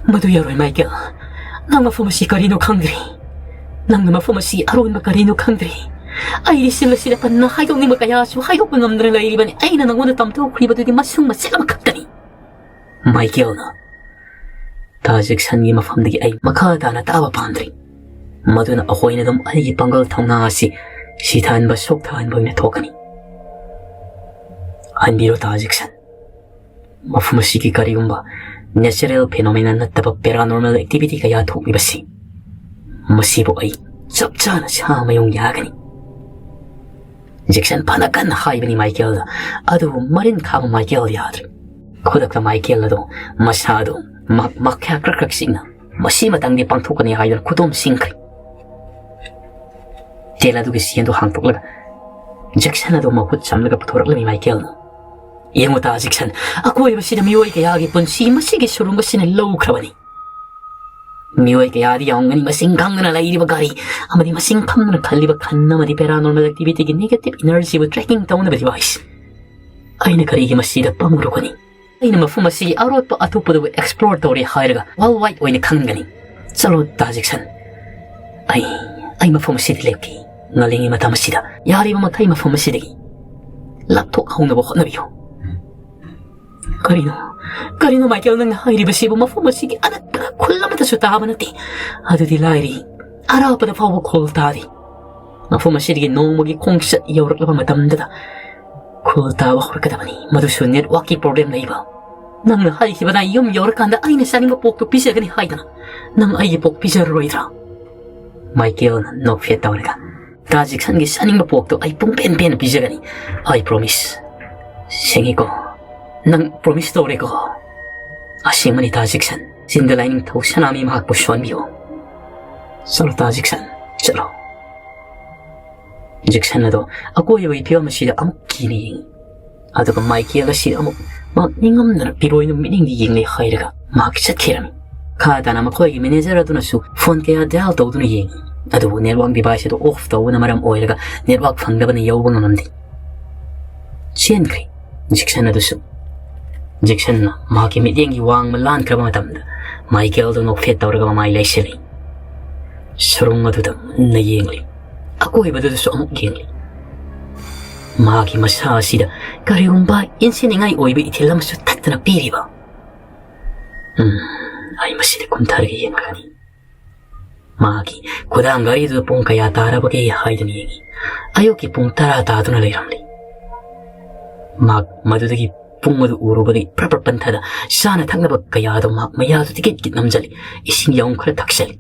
ꯃꯗꯨ ꯌꯥꯔꯣꯏ, ꯃꯥꯏꯀꯦꯜ꯫ ꯅꯪ ꯃꯐꯝ ꯑꯁꯤ ꯀꯔꯤꯅꯣ ꯈꯪꯗ꯭ꯔꯤ꯫ ꯅꯪꯅ ꯃꯐꯝ ꯑꯁꯤ ꯑꯔꯣꯟꯕ ꯀꯔꯤꯅꯣ ꯈꯪꯗ꯭ꯔꯤ꯫ ꯑꯩ ꯂꯤꯁꯤꯡ ꯑꯁꯤꯗ ꯄꯟꯅ ꯍꯥꯏꯗꯣꯛꯅꯤꯡꯕ ꯀꯌꯥꯁꯨ ꯍꯥꯏꯗꯣꯛꯄ ꯉꯝꯗꯅ ꯂꯩꯔꯤꯕꯅꯤ꯫ ꯑꯩꯅ ꯅꯉꯣꯟꯗ ꯇꯝꯊꯣꯛꯈ꯭ꯔꯤꯕꯗꯨꯗꯤ ꯃꯁꯨꯡ ꯃꯆꯦꯠ ꯑꯃꯈꯛꯇꯅꯤ꯫ ꯃꯥꯏꯀꯦꯜꯅ ꯇꯥ ꯖꯦꯛꯁꯟꯒꯤ ꯃꯐꯝꯗꯒꯤ ꯑꯩ ꯃꯈꯥ ꯇꯥꯅ ꯇꯥꯕ ꯄꯥꯝꯗ꯭ꯔꯤ꯫ ꯃꯗꯨꯅ ꯑꯩꯈꯣꯏꯅ ꯑꯗꯨꯝ ꯑꯩꯒꯤ ꯄꯥꯡꯒꯜ ꯊꯧꯅꯥ ꯑꯁꯤ ꯁꯤꯊꯍꯟꯕ, ꯁꯣꯛꯊꯍꯟꯕ ꯑꯣꯏꯅ ꯊꯣꯛꯀꯅꯤ꯫ ꯍꯟꯕꯤꯔꯣ ꯇꯥ ꯖꯦꯛꯁꯟ, ꯃꯐꯝ ꯑꯁꯤꯒꯤ ꯀꯔꯤꯒꯨꯝꯕ natural phenomena ꯅꯠꯇꯕ paranormal activity ꯀꯌꯥ ꯊꯣꯛꯂꯤꯕꯁꯤ, ꯃꯁꯤꯕꯨ ꯑꯩ ꯆꯞ ꯆꯥꯅ ꯁꯥ ꯃꯌꯨꯡ ꯌꯥꯒꯅꯤ꯫ ꯖꯦꯛꯁꯟ ꯐꯅ ꯀꯟꯅ ꯍꯥꯏꯕꯅꯤ ꯃꯥꯏꯀꯦꯜꯗ, ꯑꯗꯨꯕꯨ ꯃꯔꯤꯟ ꯈꯥꯕ ꯃꯥꯏꯀꯦꯜ ꯌꯥꯗ꯭ꯔꯦ꯫ ꯈꯨꯗꯛꯇ ꯃꯥꯏꯀꯦꯜ ꯑꯗꯨ ꯃꯁꯥꯗꯨ ꯃ-, ꯃꯈ꯭ꯌꯥ ꯀ꯭ꯔꯛ ꯀ꯭ꯔꯛ ꯆꯤꯛꯅ ꯃꯁꯤ ꯃꯇꯥꯡꯗꯤ ꯄꯥꯡꯊꯣꯛꯀꯅꯤ ꯍꯥꯏꯗꯨꯅ ꯈꯨꯗꯣꯝ ꯁꯤꯡꯈ꯭ꯔꯦ꯫ ꯇꯦꯜ ꯑꯗꯨꯒꯤ ꯆꯦꯟꯗꯨ ꯍꯥꯡꯗꯣꯛꯂꯒ ꯖꯦꯛꯁꯟ ꯑꯗꯨ ꯃꯈꯨꯠ ꯆꯝꯂꯒ ꯄꯨꯊꯣꯔꯛꯂꯝꯃꯤ ꯃꯥꯏꯀꯦꯜꯅ꯫ ꯌꯦꯡꯉꯨ ꯇꯥ ꯖꯦꯛꯁꯟ, ꯑꯀꯣꯏꯕꯁꯤꯗ ꯃꯤꯑꯣꯏ ꯀꯌꯥꯒꯤ ꯄꯨꯟꯁꯤ ꯃꯁꯤꯒꯤ ꯁꯨꯔꯨꯡ ꯑꯁꯤꯅ ꯂꯧꯈ꯭ꯔꯕꯅꯤ꯫ ꯃꯤꯑꯣꯏ ꯀꯌꯥꯗꯤ ꯌꯥꯎꯔꯝꯒꯅꯤ ꯃꯁꯤꯡ ꯈꯪꯗꯅ ꯂꯩꯔꯤꯕ ꯒꯥꯔꯤ ꯑꯃꯗꯤ ꯃꯁꯤꯡ ꯈꯪꯗꯅ ꯈꯜꯂꯤꯕ ꯈꯟ ꯑꯃꯗꯤ paranormal activity ꯒꯤ negative energy ꯕꯨ tracking ꯇꯧꯅꯕ device꯫ ꯑꯩꯅ ꯀꯔꯤꯒꯤ ꯃꯁꯤꯗ ꯄꯪꯂꯨꯒꯅꯤ? ꯑꯩꯅ ꯃꯐꯝ ꯑꯁꯤꯒꯤ ꯑꯔꯣꯠꯄ ꯑꯇꯣꯞꯄꯗꯕꯨ explore ꯇꯧꯔꯦ ꯍꯥꯏꯔꯒ world wide ꯑꯣꯏꯅ ꯈꯪꯒꯅꯤ꯫ ꯆꯠꯂꯣ ꯇꯥ ꯖꯦꯛꯁꯟ꯫ ꯑꯩ, ꯑꯩ ꯃꯐꯝ ꯑꯁꯤꯗ ꯂꯦꯞꯀꯦ꯫ ꯉꯜꯂꯤꯉꯩ ꯃꯇꯝ ꯑꯁꯤꯗ ꯌꯥꯔꯤꯕ ꯃꯈꯩ ꯃꯐꯝ ꯑꯁꯤꯗꯒꯤ ꯂꯥꯞꯊꯣꯛꯍꯧꯅꯕ ꯍꯣꯠꯅꯕꯤꯌꯨ꯫ ꯀꯔꯤꯅꯣ? ꯀꯔꯤꯅꯣ ꯃꯥꯏꯀꯦꯜ ꯅꯪꯅ ꯍꯥꯏꯔꯤꯕꯁꯤꯕꯨ? ꯃꯐꯝ ꯑꯁꯤꯒꯤ ꯑꯅꯛꯄꯗ ꯈꯨꯜ ꯑꯃꯠꯇꯁꯨ ꯇꯥꯕ ꯅꯠꯇꯦ꯫ ꯑꯗꯨꯗꯤ ꯂꯥꯏꯔꯤ, ꯑꯔꯥꯞꯄꯗ ꯐꯥꯎꯕ ꯈꯨꯜ ꯇꯥꯔꯤ꯫ ꯃꯐꯝ ꯑꯁꯤꯗꯒꯤ ꯅꯣꯡꯃꯒꯤ ꯈꯣꯡꯆꯠ ꯌꯧꯔꯛꯂꯕ ꯃꯇꯝꯗꯨꯗ ꯈꯨꯜ ꯇꯥꯕ ꯍꯧꯔꯛꯀꯗꯕꯅꯤ, ꯃꯗꯨꯁꯨ networkꯀꯤ problem ꯂꯩꯕ꯫ ꯅꯪꯅ ꯍꯥꯏꯈꯤꯕꯗ ꯌꯨꯝ ꯌꯧꯔꯀꯥꯟꯗ ꯑꯩꯅ ꯆꯥꯅꯤꯡꯕ ꯄꯣꯛꯇꯨ ꯄꯤꯖꯒꯅꯤ ꯍꯥꯏꯗꯅ ꯅꯪ ꯑꯩꯒꯤ ꯄꯣꯛ ꯄꯤꯖꯔꯔꯣꯏꯗ꯭ꯔꯥ? ꯃꯥꯏꯀꯦꯜꯅ ꯅꯣꯛꯐꯦꯠ ꯇꯧꯔꯒ, ꯇꯥ ꯖꯦꯛꯁꯟꯒꯤ ꯆꯥꯅꯤꯡꯕ ꯄꯣꯛꯇꯨ ꯑꯩ ꯄꯨꯡ ꯄꯦꯟ ꯄꯦꯟꯅ ꯄꯤꯖꯒꯅꯤ꯫ I promise꯫ ꯁꯦꯡꯉꯤꯀꯣ? ꯅꯪ promise ꯇꯧꯔꯦꯀꯣ? ꯑꯁꯦꯡꯕꯅꯤ ꯇꯥ ꯖꯦꯛꯁꯟ꯫ ꯆꯤꯟꯗ ꯂꯥꯏꯅꯤꯡꯊꯧ ꯁꯅꯥꯃꯍꯤ ꯃꯍꯥꯛꯄꯨ ꯁꯣꯟꯕꯤꯌꯨ꯫ ꯆꯠꯂꯣ ꯇꯥ ꯖꯦꯛꯁꯟ, ꯆꯠꯂꯣ꯫ ꯖꯦꯛꯁꯟ ꯑꯗꯣ ꯑꯀꯣꯏꯕꯒꯤ ꯐꯤꯕꯝ ꯑꯁꯤꯗ ꯑꯃꯨꯛ ꯀꯤꯅ ꯌꯦꯡꯉꯤ꯫ ꯑꯗꯨꯒ ꯃꯥꯏꯀꯦꯜ ꯑꯁꯤ ꯑꯃꯨꯛ ꯃꯍꯥꯛ ꯅꯤꯡꯉꯝꯗꯅ ꯄꯤꯔꯣꯏꯅ ꯃꯤꯠꯌꯦꯡꯗ ꯌꯦꯡꯂꯦ ꯍꯥꯏꯔꯒ ꯃꯍꯥꯛ ꯆꯠꯈꯤꯔꯝꯃꯤ꯫ ꯈꯥ ꯇꯥꯅ ꯃꯈꯣꯏꯒꯤ manager ꯑꯗꯨꯅꯁꯨ phone ꯀꯌꯥ dial ꯇꯧꯗꯨꯅ ꯌꯦꯡꯉꯤ, ꯑꯗꯨꯕꯨ network device ꯑꯗꯨ off ꯇꯧꯕꯅ ꯃꯔꯝ ꯑꯣꯏꯔꯒ network ꯐꯪꯗꯕꯅ ꯌꯧꯕ ꯉꯝꯂꯝꯗꯦ꯫ ꯆꯦꯟꯈ꯭ꯔꯦ ꯖꯦꯛꯁꯟ ꯑꯗꯨꯁꯨ꯫ ꯖꯦꯛꯁꯟꯅ ꯃꯍꯥꯛꯀꯤ ꯃꯤꯠꯌꯦꯡꯒꯤ ꯋꯥꯡꯃ ꯂꯥꯟꯈ꯭ꯔꯕ ꯃꯇꯝꯗ ꯃꯥꯏꯀꯦꯜꯗꯨ ꯅꯣꯛꯐꯦꯠ ꯇꯧꯔꯒ ꯃꯃꯥꯏ ꯂꯩꯁꯤꯜꯂꯤ꯫ ꯁꯨꯔꯨꯡ ꯑꯗꯨꯗ ꯃꯨꯟꯅ ꯌꯦꯡꯂꯤ꯫ ꯑꯀꯣꯏꯕꯗꯨꯗꯁꯨ ꯑꯃꯨꯛ ꯌꯦꯡꯂꯤ꯫ ꯃꯍꯥꯛꯀꯤ ꯃꯁꯥ ꯑꯁꯤꯗ ꯀꯔꯤꯒꯨꯝꯕ ꯏꯟꯁꯤꯟꯅꯤꯡꯉꯥꯏ ꯑꯣꯏꯕ ꯏꯊꯤꯜ ꯑꯃꯁꯨ ꯊꯠꯇꯅ ꯄꯤꯔꯤꯕ꯫ ꯎꯝ, ꯑꯩ ꯃꯁꯤꯗ ꯀꯨꯝꯊꯔꯒ ꯌꯦꯡꯂꯒꯅꯤ꯫ ꯃꯍꯥꯛꯀꯤ ꯈꯨꯗꯥꯡ ꯘꯔꯤꯗꯨꯗ ꯄꯨꯡ ꯀꯌꯥ ꯇꯥꯔꯕꯒꯦ ꯍꯥꯏꯗꯨꯅ ꯌꯦꯡꯉꯤ꯫ ꯑꯌꯨꯛꯀꯤ ꯄꯨꯡ ꯇꯔꯥ ꯇꯥꯗꯨꯅ ꯂꯩꯔꯝꯂꯤ꯫ ꯃꯍꯥꯛ ꯃꯗꯨꯗꯒꯤ ꯄꯨꯡ ꯑꯗꯨ ꯎꯔꯨꯕꯗꯒꯤ ꯄ꯭ꯔꯞ ꯄ꯭ꯔꯞ ꯄꯟꯊꯗ ꯆꯥꯅ ꯊꯛꯅꯕ ꯀꯌꯥꯗꯣ ꯃꯍꯥꯛ ꯃꯌꯥꯗꯨ ꯇꯤꯀꯤꯠ ꯀꯤꯠ ꯅꯝꯖꯜꯂꯤ꯫ ꯏꯁꯤꯡ ꯌꯥꯎꯝ ꯈꯔ ꯊꯛꯆꯜꯂꯤ꯫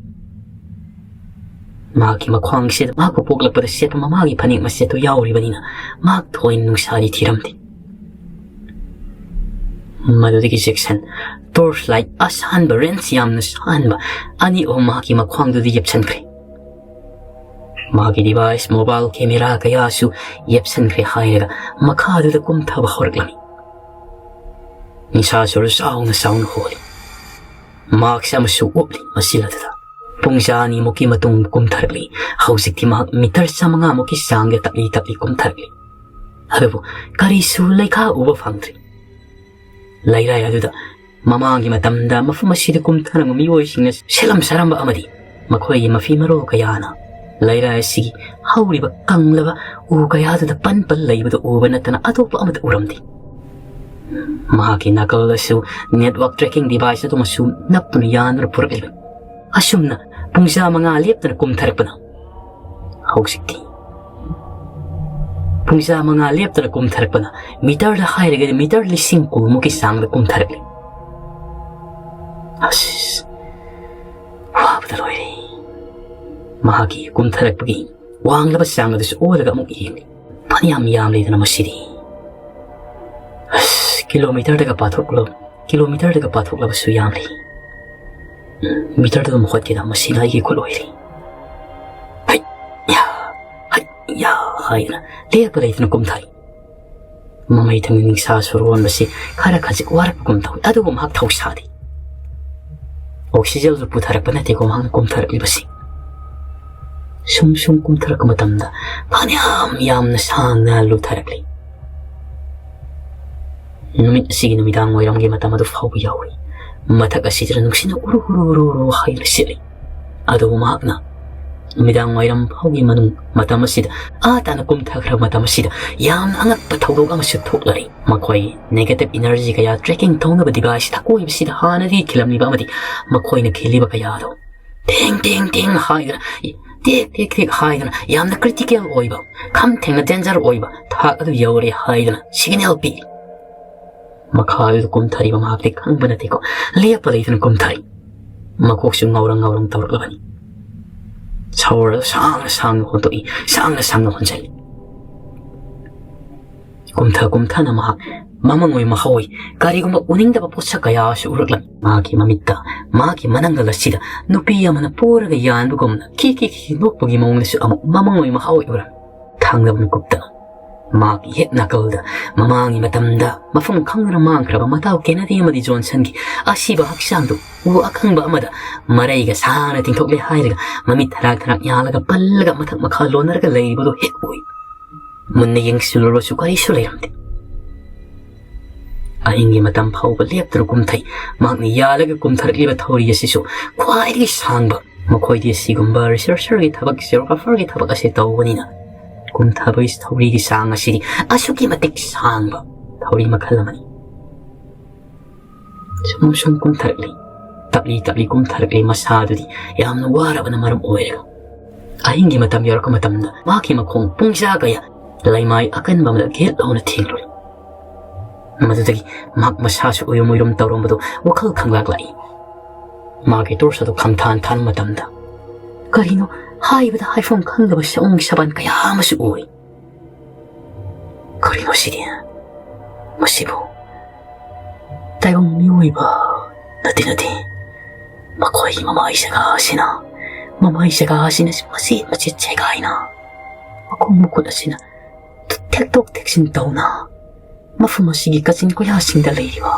ꯃꯍꯥꯛꯀꯤ ꯃꯈ꯭ꯋꯥꯡꯁꯤꯗ ꯃꯍꯥꯛꯄꯨ ꯄꯣꯛꯂꯛꯄꯗ ꯁꯦꯠꯄ ꯃꯃꯥꯒꯤ ꯐꯅꯦꯛ ꯃꯆꯦꯠꯇꯨ ꯌꯥꯎꯔꯤꯕꯅꯤꯅ ꯃꯍꯥꯛ ꯊꯣꯏꯅ ꯅꯨꯡꯁꯥꯗꯤ ꯊꯤꯔꯝꯗꯦ꯫ ꯃꯗꯨꯗꯒꯤ ꯖꯦꯛꯁꯟ torch light ꯑꯁꯥꯟꯕ, range ꯌꯥꯝꯅ ꯁꯥꯟꯕ ꯑꯅꯤ ꯑꯍꯨꯝ ꯃꯍꯥꯛꯀꯤ ꯃꯈ꯭ꯋꯥꯡꯗꯨꯗ ꯌꯦꯞꯁꯟꯈ꯭ꯔꯦ꯫ ꯃꯍꯥꯛꯀꯤ device, mobile camera ꯀꯌꯥꯁꯨ ꯌꯦꯞꯁꯟꯈ꯭ꯔꯦ ꯍꯥꯏꯔꯒ ꯃꯈꯥꯗꯨꯗ ꯀꯨꯝꯊꯕ ꯍꯧꯔꯛꯂꯝꯃꯤ꯫ ꯅꯤꯁꯥ ꯁꯣꯔ ꯆꯥꯎꯅ ꯆꯥꯎꯅ ꯍꯣꯜꯂꯤ꯫ Mask ꯑꯃꯁꯨ ꯎꯞꯂꯤ ꯃꯆꯤꯜ ꯑꯗꯨꯗ꯫ ꯄꯨꯡ ꯆꯥ ꯑꯅꯤꯃꯨꯛꯀꯤ ꯃꯇꯨꯡ ꯀꯨꯝꯊꯔꯛꯂꯤ꯫ ꯍꯧꯖꯤꯛꯇꯤ ꯃꯍꯥꯛ meter ꯆꯥꯃꯉꯥꯃꯨꯛꯀꯤ ꯆꯥꯡꯗ ꯇꯞꯂꯤ ꯇꯞꯂꯤ ꯀꯨꯝꯊꯔꯛꯂꯤ꯫ ꯑꯗꯨꯕꯨ ꯀꯔꯤꯁꯨ ꯂꯩꯈꯥ ꯎꯕ ꯐꯪꯗ꯭ꯔꯤ꯫ ꯂꯩꯔꯥꯏ ꯑꯗꯨꯗ ꯃꯃꯥꯡꯒꯤ ꯃꯇꯝꯗ ꯃꯐꯝ ꯑꯁꯤꯗ ꯀꯨꯝꯊꯔꯝꯕ ꯃꯤꯑꯣꯏꯁꯤꯡꯅ ꯁꯦꯠꯂꯝ ꯁꯥꯔꯝꯕ ꯑꯃꯗꯤ ꯃꯈꯣꯏꯒꯤ ꯃꯐꯤ ꯃꯔꯣꯜ ꯀꯌꯥꯅ ꯂꯩꯔꯥꯏ ꯑꯁꯤꯒꯤ ꯍꯧꯔꯤꯕ ꯀꯪꯂꯕ ꯎ ꯀꯌꯥꯗꯨꯗ ꯄꯟ ꯄꯟ ꯂꯩꯕꯗꯨ ꯎꯕ ꯅꯠꯇꯅ ꯑꯇꯣꯞꯄ ꯑꯃꯠꯇ ꯎꯔꯝꯗꯦ꯫ ꯃꯍꯥꯛꯀꯤ ꯅꯥꯀꯜꯗꯁꯨ network tracking device ꯑꯗꯨꯃꯁꯨ ꯅꯞꯇꯨꯅ ꯌꯥꯟꯗꯨꯅ ꯄꯨꯔꯛꯂꯤꯕꯅꯤ꯫ ꯑꯁꯨꯝꯅ ꯄꯨꯡ ꯆꯥ ꯃꯉꯥ ꯂꯦꯞꯇꯅ ꯀꯨꯝꯊꯔꯛꯄꯅ ꯍꯧꯖꯤꯛꯇꯤ ꯄꯨꯡꯖꯥ ꯃꯉꯥ ꯂꯦꯞꯇꯅ ꯀꯨꯝꯊꯔꯛꯄꯅ ꯃꯤꯇꯔꯗ ꯍꯥꯏꯔꯒꯗꯤ ꯃꯤꯇꯔ ꯂꯤꯁꯤꯡ ꯀꯨꯟꯃꯨꯛꯀꯤ ꯆꯥꯡꯗ ꯀꯨꯝꯊꯔꯛꯂꯤ꯫ ꯑꯁ, ꯋꯥꯕꯗ ꯂꯣꯏꯔꯦ꯫ ꯃꯍꯥꯛꯀꯤ ꯀꯨꯝꯊꯔꯛꯄꯒꯤ ꯋꯥꯡꯂꯕ ꯆꯥꯡ ꯑꯗꯨꯁꯨ ꯑꯣꯜꯂꯒ ꯑꯃꯨꯛ ꯌꯦꯡꯂꯤ꯫ ꯐꯅꯌꯥꯝ ꯌꯥꯝꯂꯦꯗꯅ ꯃꯁꯤꯗꯤ꯫ ꯑꯁ, ꯀꯤꯂꯣꯃꯤꯇꯔꯗꯒ ꯄꯥꯊꯣꯛꯂꯣ, ꯀꯤꯂꯣꯃꯤꯇꯔꯗꯒ ꯄꯥꯊꯣꯛꯂꯕꯁꯨ ꯌꯥꯝꯂꯤ꯫ ꯎꯝ, ꯃꯤꯇꯔꯗꯨ ꯑꯗꯨꯝ ꯍꯣꯠꯈꯤꯗ, ꯃꯁꯤꯅ ꯑꯩꯒꯤ ꯈꯨꯠ ꯑꯣꯏꯔꯤ꯫ ꯍꯩ ꯌꯥ, ꯍꯩ ꯌꯥ ꯍꯥꯏꯗꯅ ꯂꯦꯞꯄ ꯂꯩꯇꯅ ꯀꯨꯝꯊꯔꯤ꯫ ꯃꯃꯩ ꯊꯪꯅ ꯅꯤꯡꯁꯥ ꯁꯣꯔ ꯍꯣꯟꯕꯁꯤ ꯈꯔ ꯈꯖꯤꯛ ꯋꯥꯔꯛꯄꯒꯨꯝ ꯇꯧꯏ, ꯑꯗꯨꯕꯨ ꯃꯍꯥꯛ ꯊꯧꯁꯥꯗꯦ꯫ ꯑꯣꯛꯁꯤꯖꯦꯟꯁꯨ ꯄꯨꯊꯔꯛꯄ ꯅꯠꯇꯦꯀꯣ ꯃꯍꯥꯛꯅ ꯀꯨꯝꯊꯔꯛꯂꯤꯕꯁꯤ꯫ ꯁꯨꯝ ꯁꯨꯝ ꯀꯨꯝꯊꯔꯛꯄ ꯃꯇꯝꯗ ꯐꯅꯌꯥꯝ ꯌꯥꯝꯅ ꯁꯥꯡꯅ ꯂꯨꯊꯔꯛꯂꯤ꯫ ꯅꯨꯃꯤꯠ ꯑꯁꯤꯒꯤ ꯅꯨꯃꯤꯗꯥꯡ ꯋꯥꯏꯔꯝꯒꯤ ꯃꯇꯝ ꯑꯗꯨ ꯐꯥꯎꯕ ꯌꯥꯎꯔꯤ꯫ ꯃꯊꯛ ꯑꯁꯤꯗ ꯅꯨꯡꯁꯤꯠꯅ ꯎꯔꯨ ꯎꯔꯨ ꯎꯔꯨ ꯎꯔꯨ ꯍꯥꯏꯅ ꯁꯤꯠꯂꯤ꯫ ꯑꯗꯨꯕꯨ ꯃꯍꯥꯛꯅ ꯅꯨꯃꯤꯗꯥꯡ ꯋꯥꯏꯔꯝ ꯐꯥꯎꯒꯤ ꯃꯅꯨꯡ ꯃꯇꯝ ꯑꯁꯤꯗ, ꯑꯥ ꯇꯥꯅ ꯀꯨꯝꯊꯈ꯭ꯔꯕ ꯃꯇꯝ ꯑꯁꯤꯗ ꯌꯥꯝꯅ ꯑꯉꯛꯄ ꯊꯧꯗꯣꯛ ꯑꯃꯁꯨ ꯊꯣꯛꯂꯔꯤ꯫ ꯃꯈꯣꯏ negative energy ꯀꯌꯥ tracking ꯇꯧꯅꯕ device ꯑꯀꯣꯏꯕꯁꯤꯗ ꯍꯥꯟꯅꯗꯒꯤ ꯈꯤꯜꯂꯝꯂꯤꯕ ꯑꯃꯗꯤ ꯃꯈꯣꯏꯅ ꯈꯤꯜꯂꯤꯕ ꯀꯌꯥ ꯑꯗꯨ ꯇꯦꯡ ꯇꯦꯡ ꯇꯦꯡ ꯍꯥꯏꯗꯨꯅ, ꯇꯦꯛ ꯇꯦꯛ ꯇꯦꯛ ꯍꯥꯏꯗꯨꯅ ꯌꯥꯝꯅ critical ꯑꯣꯏꯕ, ꯈꯝ ꯊꯦꯡꯅ danger ꯑꯣꯏꯕ ꯊꯥꯛ ꯑꯗꯨ ꯌꯧꯔꯦ ꯍꯥꯏꯗꯨꯅ signal ꯄꯤ꯫ ꯃꯈꯥ ꯑꯗꯨꯗ ꯀꯨꯝꯊꯔꯤꯕ ꯃꯍꯥꯛꯇꯤ ꯈꯪꯕ ꯅꯠꯇꯦꯀꯣ, ꯂꯦꯞꯄ ꯂꯩꯇꯅ ꯀꯨꯝꯊꯔꯤ꯫ ꯃꯀꯣꯛꯁꯨ ꯉꯥꯎꯔꯪ ꯉꯥꯎꯔꯪ ꯇꯧꯔꯛꯂꯕꯅꯤ꯫ ꯁꯣꯔ ꯁꯥꯡꯅ ꯁꯥꯡꯅ ꯍꯣꯟꯗꯣꯛꯏ, ꯁꯥꯡꯅ ꯁꯥꯡꯅ ꯍꯣꯟꯖꯜꯂꯤ꯫ ꯀꯨꯝꯊ ꯀꯨꯝꯊꯅ ꯃꯍꯥꯛ ꯃꯃꯪ ꯑꯣꯏ ꯃꯍꯥꯎ ꯑꯣꯏ ꯀꯔꯤꯒꯨꯝꯕ ꯎꯅꯤꯡꯗꯕ ꯄꯣꯠꯁꯛ ꯀꯌꯥꯁꯨ ꯎꯔꯛꯂꯝꯃꯤ꯫ ꯃꯍꯥꯛꯀꯤ ꯃꯃꯤꯠꯇ, ꯃꯍꯥꯛꯀꯤ ꯃꯅꯪꯒꯜ ꯑꯁꯤꯗ ꯅꯨꯄꯤ ꯑꯃꯅ ꯄꯣꯔꯒ ꯌꯥꯟꯕꯒꯨꯝꯅ ꯈꯤ ꯈꯤ ꯈꯤ ꯅꯣꯛꯄꯒꯤ ꯃꯑꯣꯡꯗꯁꯨ ꯑꯃꯨꯛ ꯃꯃꯪ ꯑꯣꯏ ꯃꯍꯥꯎ ꯑꯣꯏ ꯎꯔꯝꯃꯤ꯫ ꯊꯥꯡꯗꯕ ꯃꯤꯀꯨꯞꯇ ꯃꯍꯥꯛꯀꯤ ꯍꯦꯛ ꯅꯥꯀꯜꯗ ꯃꯃꯥꯡꯒꯤ ꯃꯇꯝꯗ ꯃꯐꯝ ꯈꯪꯗꯅ ꯃꯥꯡꯈ꯭ꯔꯕ ꯃꯇꯥꯎ ꯀꯦꯅꯦꯗꯤ ꯑꯃꯗꯤ ꯖꯣꯟꯁꯟꯒꯤ ꯑꯁꯤꯕ ꯍꯛꯆꯥꯡꯗꯨ ꯎ ꯑꯀꯪꯕ ꯑꯃꯗ ꯃꯔꯩꯒ ꯁꯥꯡꯅ ꯇꯤꯡꯊꯣꯛꯂꯦ ꯍꯥꯏꯔꯒ ꯃꯃꯤꯠ ꯊꯔꯥꯛ ꯊꯔꯥꯛ ꯌꯥꯜꯂꯒ ꯄꯜꯂꯒ ꯃꯊꯛ ꯃꯈꯥ ꯂꯣꯟꯅꯔꯒ ꯂꯩꯔꯤꯕꯗꯨ ꯍꯦꯛ ꯎꯏ꯫ ꯃꯨꯟꯅ ꯌꯦꯡꯁꯤꯜꯂꯨꯔꯕꯁꯨ ꯀꯔꯤꯁꯨ ꯂꯩꯔꯝꯗꯦ꯫ ꯑꯍꯤꯡꯒꯤ ꯃꯇꯝ ꯐꯥꯎꯕ ꯂꯦꯞꯇꯅ ꯀꯨꯝꯊꯩ꯫ ꯃꯍꯥꯛꯅ ꯌꯥꯜꯂꯒ ꯀꯨꯝꯊꯔꯛꯂꯤꯕ ꯊꯧꯔꯤ ꯑꯁꯤꯁꯨ ꯈ꯭ꯋꯥꯏꯗꯒꯤ ꯁꯥꯡꯕ꯫ ꯃꯈꯣꯏꯗꯤ ꯑꯁꯤꯒꯨꯝꯕ researcherꯒꯤ ꯊꯕꯛ, geographerꯒꯤ ꯊꯕꯛ ꯑꯁꯤ ꯇꯧꯕꯅꯤꯅ ꯀꯨꯝꯊꯕꯒꯤ ꯊꯧꯔꯤꯒꯤ ꯆꯥꯡ ꯑꯁꯤꯗꯤ ꯑꯁꯨꯛꯀꯤ ꯃꯇꯤꯛ ꯁꯥꯡꯕ ꯊꯧꯔꯤ ꯃꯈꯜ ꯑꯃꯅꯤ꯫ ꯁꯨꯝ ꯁꯨꯝ ꯀꯨꯝꯊꯔꯛꯂꯤ꯫ ꯇꯞꯂꯤ ꯇꯞꯂꯤ ꯀꯨꯝꯊꯔꯛꯂꯤ꯫ ꯃꯁꯥꯗꯨꯗꯤ ꯌꯥꯝꯅ ꯋꯥꯔꯕꯅ ꯃꯔꯝ ꯑꯣꯏꯔꯒ ꯑꯍꯤꯡꯒꯤ ꯃꯇꯝ ꯌꯧꯔꯛꯄ ꯃꯇꯝꯗ ꯃꯍꯥꯛꯀꯤ ꯃꯈꯣꯡ ꯄꯨꯡꯖꯥ ꯀꯌꯥ ꯂꯩꯃꯥꯏ ꯑꯀꯟꯕ ꯑꯃꯗ ꯒꯦꯠ ꯂꯥꯎꯅ ꯊꯦꯡꯂꯨꯔꯦ꯫ ꯃꯗꯨꯗꯒꯤ ꯃꯍꯥꯛ ꯃꯁꯥꯁꯨ ꯎꯏꯔꯨꯝ ꯎꯏꯔꯨꯝ ꯇꯧꯔꯝꯕꯗꯨ ꯋꯥꯈꯜ ꯈꯪꯂꯛꯂꯛꯏ꯫ ꯃꯥꯒꯤ ꯇꯣꯔꯁ ꯑꯗꯨ ꯈꯝꯊꯥꯟ ꯊꯥꯟꯕ ꯃꯇꯝꯗ ꯀꯔꯤꯅꯣ ꯍꯥꯏꯕꯗ ꯍꯥꯏꯐꯝ ꯈꯪꯗꯕ ꯁꯑꯣꯡ ꯁꯕꯥꯟ ꯀꯌꯥ ꯑꯃꯁꯨ ꯎꯔꯤ꯫ ꯀꯔꯤꯅꯣ ꯁꯤꯗꯤ? ꯃꯁꯤꯕꯨ ꯇꯥꯏꯕꯪ ꯃꯤꯑꯣꯏꯕ ꯅꯠꯇꯦ, ꯅꯠꯇꯦ꯫ ꯃꯈꯣꯏꯒꯤ ꯃꯃꯥꯏ ꯖꯒꯥ ꯑꯁꯤꯅ, ꯃꯃꯥꯏ ꯖꯒꯥ ꯑꯁꯤꯅ ꯃꯆꯦꯠ ꯃꯆꯦꯠ ꯁꯦꯒꯥꯏꯅ, ꯃꯈꯣꯡ ꯃꯈꯨꯠ ꯑꯁꯤꯅ ꯊꯦꯛꯇꯣꯛ ꯊꯦꯛꯆꯤꯟ ꯇꯧꯅ ꯃꯐꯝ ꯑꯁꯤꯒꯤ ꯀꯥꯆꯤꯟ ꯀꯣꯏꯂꯥꯁꯤꯡꯗ ꯂꯩꯔꯤꯕ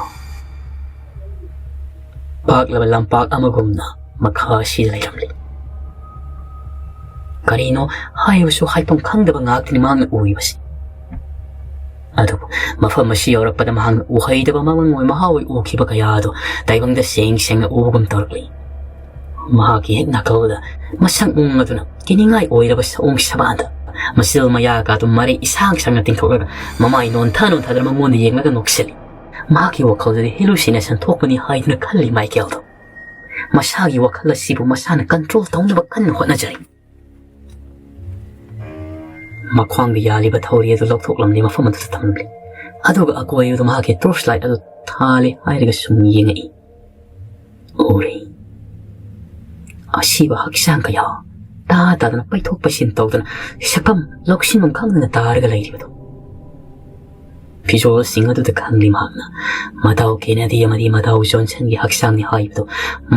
ꯄꯥꯛꯂꯕ ꯂꯝꯄꯥꯛ ꯑꯃꯒꯨꯝꯅ ꯃꯈꯥ ꯑꯁꯤꯗ ꯂꯩꯔꯝꯂꯤ꯫ ꯀꯔꯤꯅꯣ ꯍꯥꯏꯕꯁꯨ ꯍꯥꯏꯐꯝ ꯈꯪꯗꯕ ꯉꯥꯛꯇꯅꯤ ꯃꯍꯥꯛꯅ ꯎꯔꯤꯕꯁꯤ꯫ ꯑꯗꯨꯕꯨ ꯃꯐꯝ ꯑꯁꯤ ꯌꯧꯔꯛꯄꯗ ꯃꯍꯥꯛꯅ ꯎꯍꯩꯗꯕ ꯃꯃꯪ ꯑꯣꯏ ꯃꯍꯥ ꯑꯣꯏ ꯎꯈꯤꯕ ꯀꯌꯥ ꯑꯗꯨ ꯇꯥꯏꯕꯪꯗ ꯁꯦꯡ ꯁꯦꯡꯅ ꯎꯕꯒꯨꯝ ꯇꯧꯔꯛꯂꯤ꯫ ꯃꯍꯥꯛꯀꯤ ꯍꯦꯛ ꯅꯥꯀꯜꯗ ꯃꯁꯛ ꯃꯑꯣꯡ ꯑꯗꯨꯅ ꯀꯤꯅꯤꯡꯉꯥꯏ ꯑꯣꯏꯔꯕ ꯁꯑꯣꯡ ꯁꯕꯥꯟꯗ ꯃꯆꯤꯜ ꯃꯌꯥ ꯀꯥꯗꯨ ꯃꯔꯩ ꯏꯁꯥꯡ ꯁꯥꯡꯅ ꯇꯤꯡꯊꯣꯛꯂꯒ ꯃꯃꯥꯏ ꯅꯣꯟꯊ ꯅꯣꯟꯊꯗꯨꯅ ꯃꯉꯣꯟꯗ ꯌꯦꯡꯂꯒ ꯅꯣꯛꯁꯤꯜꯂꯤ꯫ ꯃꯍꯥꯛꯀꯤ ꯋꯥꯈꯜꯗꯗꯤ ꯍꯦꯂꯨꯁꯤꯅꯦꯁꯟ ꯊꯣꯛꯄꯅꯤ ꯍꯥꯏꯗꯨꯅ ꯈꯜꯂꯤ ꯃꯥꯏꯀꯦꯜꯗꯣ꯫ ꯃꯁꯥꯒꯤ ꯋꯥꯈꯜ ꯑꯁꯤꯕꯨ ꯃꯁꯥꯅ ꯀꯟꯇ꯭ꯔꯣꯜ ꯇꯧꯅꯕ ꯀꯟꯅ ꯍꯣꯠꯅꯖꯔꯤ꯫ ꯃꯈ꯭ꯋꯥꯡꯗ ꯌꯥꯜꯂꯤꯕ ꯊꯧꯔꯤ ꯑꯗꯨ ꯂꯧꯊꯣꯛꯂꯝꯂꯤ, ꯃꯐꯝ ꯑꯗꯨꯗ ꯊꯝꯂꯝꯂꯤ꯫ ꯑꯗꯨꯒ ꯑꯀꯣꯏꯕꯗ ꯃꯍꯥꯛꯀꯤ ꯇꯣꯔꯆ ꯂꯥꯏꯠ ꯑꯗꯨ ꯊꯥꯜꯂꯤ ꯍꯥꯏꯔꯒ ꯁꯨꯝ ꯌꯦꯡꯉꯛꯏ꯫ ꯎꯔꯦ꯫ ꯑꯁꯤꯕ ꯍꯛꯆꯥꯡ ꯀꯌꯥ ꯇꯥ ꯇꯥꯗꯅ ꯄꯩꯊꯣꯛ ꯄꯩꯁꯤꯟ ꯇꯧꯗꯨꯅ ꯁꯛꯐꯝ ꯂꯧꯁꯤꯟꯐꯝ ꯈꯪꯗꯅ ꯇꯥꯔꯒ ꯂꯩꯔꯤꯕꯗꯨ꯫ ꯐꯤꯖꯣꯜꯁꯤꯡ ꯑꯗꯨꯗ ꯈꯪꯂꯤ ꯃꯍꯥꯛꯅ ꯃꯇꯥꯎ ꯀꯦꯅꯦꯗꯤ ꯑꯃꯗꯤ ꯃꯇꯥꯎ ꯖꯣꯟꯁꯟꯒꯤ ꯍꯛꯆꯥꯡꯅꯤ ꯍꯥꯏꯕꯗꯨ꯫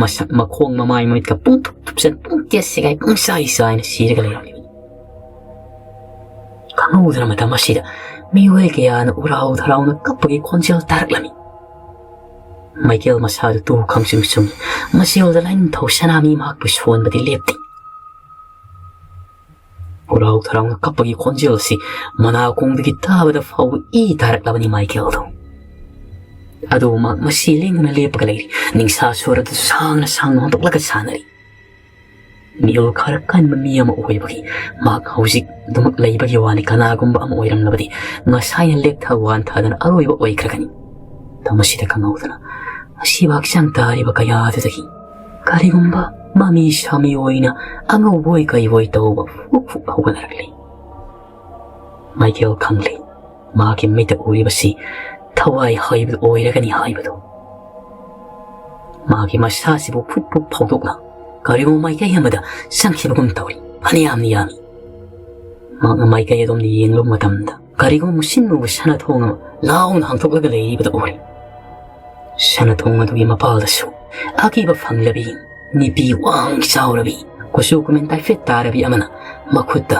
ꯃꯁꯛ ꯃꯈꯣꯡ ꯃꯃꯥꯏ ꯃꯃꯤꯠꯀ ꯄꯨꯡꯊꯨꯞ ꯊꯨꯞꯆꯟ ꯄꯨꯡꯇꯦꯠ ꯁꯦꯒꯥꯏ ꯄꯨꯡꯆꯥꯏ ꯆꯥꯏꯅ ꯁꯤꯔꯒ ꯂꯩꯔꯝꯂꯤꯕꯅꯤ꯫ ꯈꯪꯍꯧꯗꯅ ꯃꯇꯝ ꯑꯁꯤꯗ ꯃꯤꯑꯣꯏ ꯀꯌꯥꯅ ꯎꯔꯥꯎ ꯊꯔꯥꯎꯅ ꯀꯞꯄꯒꯤ ꯈꯣꯟꯖꯦꯜ ꯇꯥꯔꯛꯂꯝꯃꯤ꯫ Michael ꯃꯁꯥꯗꯨ two ꯈꯪꯁꯨꯝ ꯁꯨꯝꯃꯤ꯫ ꯃꯆꯦꯜꯗ ꯂꯥꯏꯅꯤꯡꯊꯧ ꯁꯅꯥꯃꯤ ꯃꯍꯥꯛꯄꯨ ꯁꯣꯟꯕꯗꯤ ꯂꯦꯞꯇꯦ꯫ ꯎꯔꯥꯎ ꯊꯔꯥꯎꯅ ꯀꯞꯄꯒꯤ ꯈꯣꯟꯖꯦꯜ ꯑꯁꯤ ꯃꯅꯥꯀꯣꯡꯗꯒꯤ ꯇꯥꯕꯗ ꯐꯥꯎꯕ ꯏ ꯇꯥꯔꯛꯂꯕꯅꯤ ꯃꯥꯏꯀꯦꯜꯗꯣ꯫ ꯑꯗꯨꯕꯨ ꯃꯍꯥꯛ ꯃꯁꯤ ꯂꯦꯡꯗꯅ ꯂꯦꯞꯄꯒ ꯂꯩꯔꯤ꯫ ꯅꯤꯡꯁꯥ ꯁꯣꯔ ꯑꯗꯨ ꯁꯥꯡꯅ ꯁꯥꯡꯅ ꯍꯣꯟꯗꯣꯛꯂꯒ ꯁꯥꯟꯅꯔꯤ꯫ ꯃꯤꯑꯣꯏ ꯈꯔ ꯀꯟꯕ ꯃꯤ ꯑꯃ ꯑꯣꯏꯕꯒꯤ ꯃꯍꯥꯛ ꯍꯧꯖꯤꯛ ꯑꯗꯨꯃꯛ ꯂꯩꯕꯒꯤ ꯋꯥꯅꯤ꯫ ꯀꯅꯥꯒꯨꯝꯕ ꯑꯃ ꯑꯣꯏꯔꯝꯂꯕꯗꯤ ꯉꯁꯥꯏꯅ ꯂꯦꯛꯊ ꯋꯥꯟꯊꯗꯅ ꯑꯔꯣꯏꯕ ꯑꯣꯏꯈ꯭ꯔꯒꯅꯤ꯫ ꯃꯇꯝ ꯑꯁꯤꯗ ꯈꯪꯍꯧꯗꯅ ꯑꯁꯤꯕ ꯍꯛꯆꯥꯡ ꯇꯥꯔꯤꯕ ꯀꯌꯥ ꯑꯗꯨꯗꯒꯤ ꯀꯔꯤꯒꯨꯝꯕ ꯃꯃꯤ ꯁꯥꯃꯤ ꯑꯣꯏꯅ ꯑꯉꯧꯕ ꯑꯣꯏ ꯀꯩ ꯑꯣꯏ ꯇꯧꯕ ꯐꯨꯛ ꯐꯨꯛ ꯍꯧꯒꯠꯅꯔꯛꯂꯤ꯫ ꯃꯥꯏꯀꯦꯜ ꯈꯪꯂꯤ, ꯃꯍꯥꯛꯀꯤ ꯃꯤꯠꯇ ꯎꯔꯤꯕꯁꯤ ꯊꯋꯥꯏ ꯍꯥꯏꯕꯗꯨ ꯑꯣꯏꯔꯒꯅꯤ ꯍꯥꯏꯕꯗꯨ꯫ ꯃꯍꯥꯛꯀꯤ ꯃꯁꯥꯁꯤꯕꯨ ꯐꯨꯠ ꯐꯨꯠ ꯐꯥꯎꯗꯣꯛꯅ ꯀꯔꯤꯒꯨꯝꯕ ꯃꯥꯏꯀꯩ ꯑꯃꯗ ꯆꯪꯈꯤꯕꯒꯨꯝ ꯇꯧꯔꯤ꯫ ꯐꯅꯌꯥꯝꯅ ꯌꯥꯝꯃꯤ꯫ ꯃꯍꯥꯛꯅ ꯃꯥꯏꯀꯩ ꯑꯗꯣꯝꯗ ꯌꯦꯡꯂꯨꯕ ꯃꯇꯝꯗ ꯀꯔꯤꯒꯨꯝꯕ ꯃꯨꯁꯤꯟ ꯃꯨꯕ ꯁꯅꯥ ꯊꯣꯡ ꯑꯃ ꯂꯥꯎꯅ ꯍꯥꯡꯗꯣꯛꯂꯒ ꯂꯩꯔꯤꯕꯗꯨ ꯎꯔꯤ꯫ ꯁꯅꯥ ꯊꯣꯡ ꯑꯗꯨꯒꯤ ꯃꯄꯥꯜꯗꯁꯨ ꯑꯀꯤꯕ ꯐꯪꯂꯕꯤ ꯅꯨꯄꯤ ꯋꯥꯡ ꯆꯥꯎꯔꯕꯤ, ꯀꯨꯆꯨ ꯀꯨꯃꯦꯟ ꯇꯥꯏꯐꯦꯠ ꯇꯥꯔꯕꯤ ꯑꯃꯅ ꯃꯈꯨꯠꯇ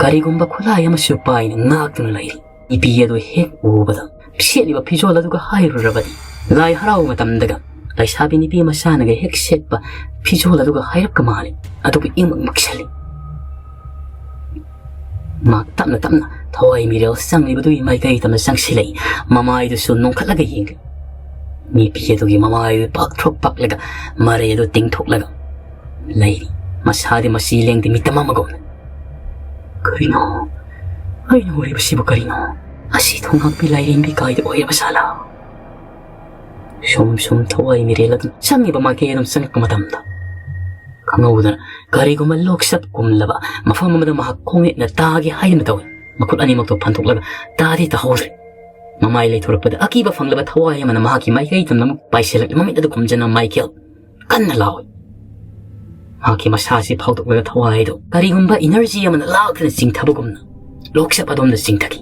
ꯀꯔꯤꯒꯨꯝꯕ ꯈꯨꯠꯂꯥꯏ ꯑꯃꯁꯨ ꯄꯥꯏꯅ ꯉꯥꯛꯇꯨꯅ ꯂꯩꯔꯤ꯫ ꯅꯨꯄꯤ ꯑꯗꯨ ꯍꯦꯛ ꯎꯕꯗ ꯁꯦꯠꯂꯤꯕ ꯐꯤꯖꯣꯜ ꯑꯗꯨꯒ ꯍꯥꯏꯔꯨꯔꯕꯗꯤ ꯂꯥꯏ ꯍꯔꯥꯎꯕ ꯃꯇꯝꯗꯒ ꯂꯩꯁꯥꯕꯤ ꯅꯨꯄꯤ ꯃꯆꯥꯅꯒ ꯍꯦꯛ ꯁꯦꯠꯄ ꯐꯤꯖꯣꯜ ꯑꯗꯨꯒ ꯍꯥꯏꯔꯞꯀ ꯃꯥꯜꯂꯤ꯫ ꯑꯗꯨꯕꯨ ꯏꯪꯃꯛ ꯃꯛꯁꯤꯜꯂꯤ꯫ ꯃꯍꯥꯛ ꯇꯞꯅ ꯇꯞꯅ ꯊꯋꯥꯏ ꯃꯤꯔꯦꯜ ꯆꯪꯂꯤꯕꯗꯨꯒꯤ ꯃꯥꯏꯀꯩ ꯇꯝꯅ ꯆꯪꯁꯤꯜꯂꯛꯏ꯫ ꯃꯃꯥꯏꯗꯨꯁꯨ ꯅꯣꯡꯈꯠꯂꯒ ꯌꯦꯡꯂꯤ꯫ ꯅꯨꯄꯤ ꯑꯗꯨꯒꯤ ꯃꯃꯥꯏꯗꯨ ꯄꯥꯛꯊ꯭ꯔꯣꯛ ꯄꯥꯛꯂꯒ ꯃꯔꯩ ꯑꯗꯨ ꯇꯤꯡꯊꯣꯛꯂꯒ ꯂꯩꯔꯤ꯫ ꯃꯁꯥꯗꯤ ꯃꯆꯤ ꯂꯦꯡꯗꯦ, ꯃꯤꯇꯝ ꯑꯃꯒꯨꯝꯅ꯫ "ꯀꯔꯤꯅꯣ? ꯑꯩꯅ ꯎꯔꯤꯕꯁꯤꯕꯨ ꯀꯔꯤꯅꯣ? ꯑꯁꯤ ꯊꯣꯡꯍꯥꯛꯄꯤ ꯂꯥꯏꯔꯦꯝꯕꯤ ꯀꯥꯏꯗ ꯑꯣꯏꯔꯕ ꯖꯥꯠꯂꯥ?" ꯁꯨꯝ ꯁꯨꯝ ꯊꯋꯥꯏ ꯃꯤꯔꯦꯜ ꯑꯗꯨꯝ ꯆꯪꯉꯤꯕ ꯃꯥꯏꯀꯩ ꯑꯗꯨꯝ ꯆꯪꯂꯛꯄ ꯃꯇꯝꯗ ꯈꯪꯍꯧꯗꯅ ꯀꯔꯤꯒꯨꯝꯕ ꯂꯣꯛꯆꯠ ꯀꯨꯝꯂꯕ ꯃꯐꯝ ꯑꯃꯗ ꯃꯍꯥꯛ ꯈꯣꯡꯅꯦꯠꯅ ꯇꯥꯒꯦ ꯍꯥꯏꯗꯨꯅ ꯇꯧꯏ꯫ ꯃꯈꯨꯠ ꯑꯅꯤꯃꯛꯇꯣ ꯐꯟꯗꯣꯛꯂꯒ ꯇꯥꯗꯤ ꯇꯥꯍꯧꯗ꯭ꯔꯦ꯫ ꯃꯃꯥꯏ ꯂꯩꯊꯣꯔꯛꯄꯗ ꯑꯀꯤꯕ ꯐꯪꯂꯕ ꯊꯋꯥꯏ ꯑꯃꯅ ꯃꯍꯥꯛꯀꯤ ꯃꯥꯏꯀꯩ ꯇꯝꯅ ꯑꯃꯨꯛ ꯄꯥꯏꯁꯤꯜꯂꯛꯂꯦ꯫ ꯃꯃꯤꯠ ꯑꯗꯨ ꯈꯨꯝꯖꯅ ꯃꯥꯏꯀꯦꯜ ꯀꯟꯅ ꯂꯥꯎꯏ꯫ ꯃꯍꯥꯛꯀꯤ ꯃꯁꯥꯁꯤ ꯐꯥꯎꯗꯣꯛꯂꯒ ꯊꯋꯥꯏ ꯑꯗꯨ ꯀꯔꯤꯒꯨꯝꯕ ꯏꯅꯔꯖꯤ ꯑꯃꯅ ꯂꯥꯛꯇꯨꯅ ꯆꯤꯡꯊꯕꯒꯨꯝꯅ ꯂꯣꯛꯆꯞ ꯑꯗꯣꯝꯗ ꯆꯤꯡꯊꯈꯤ꯫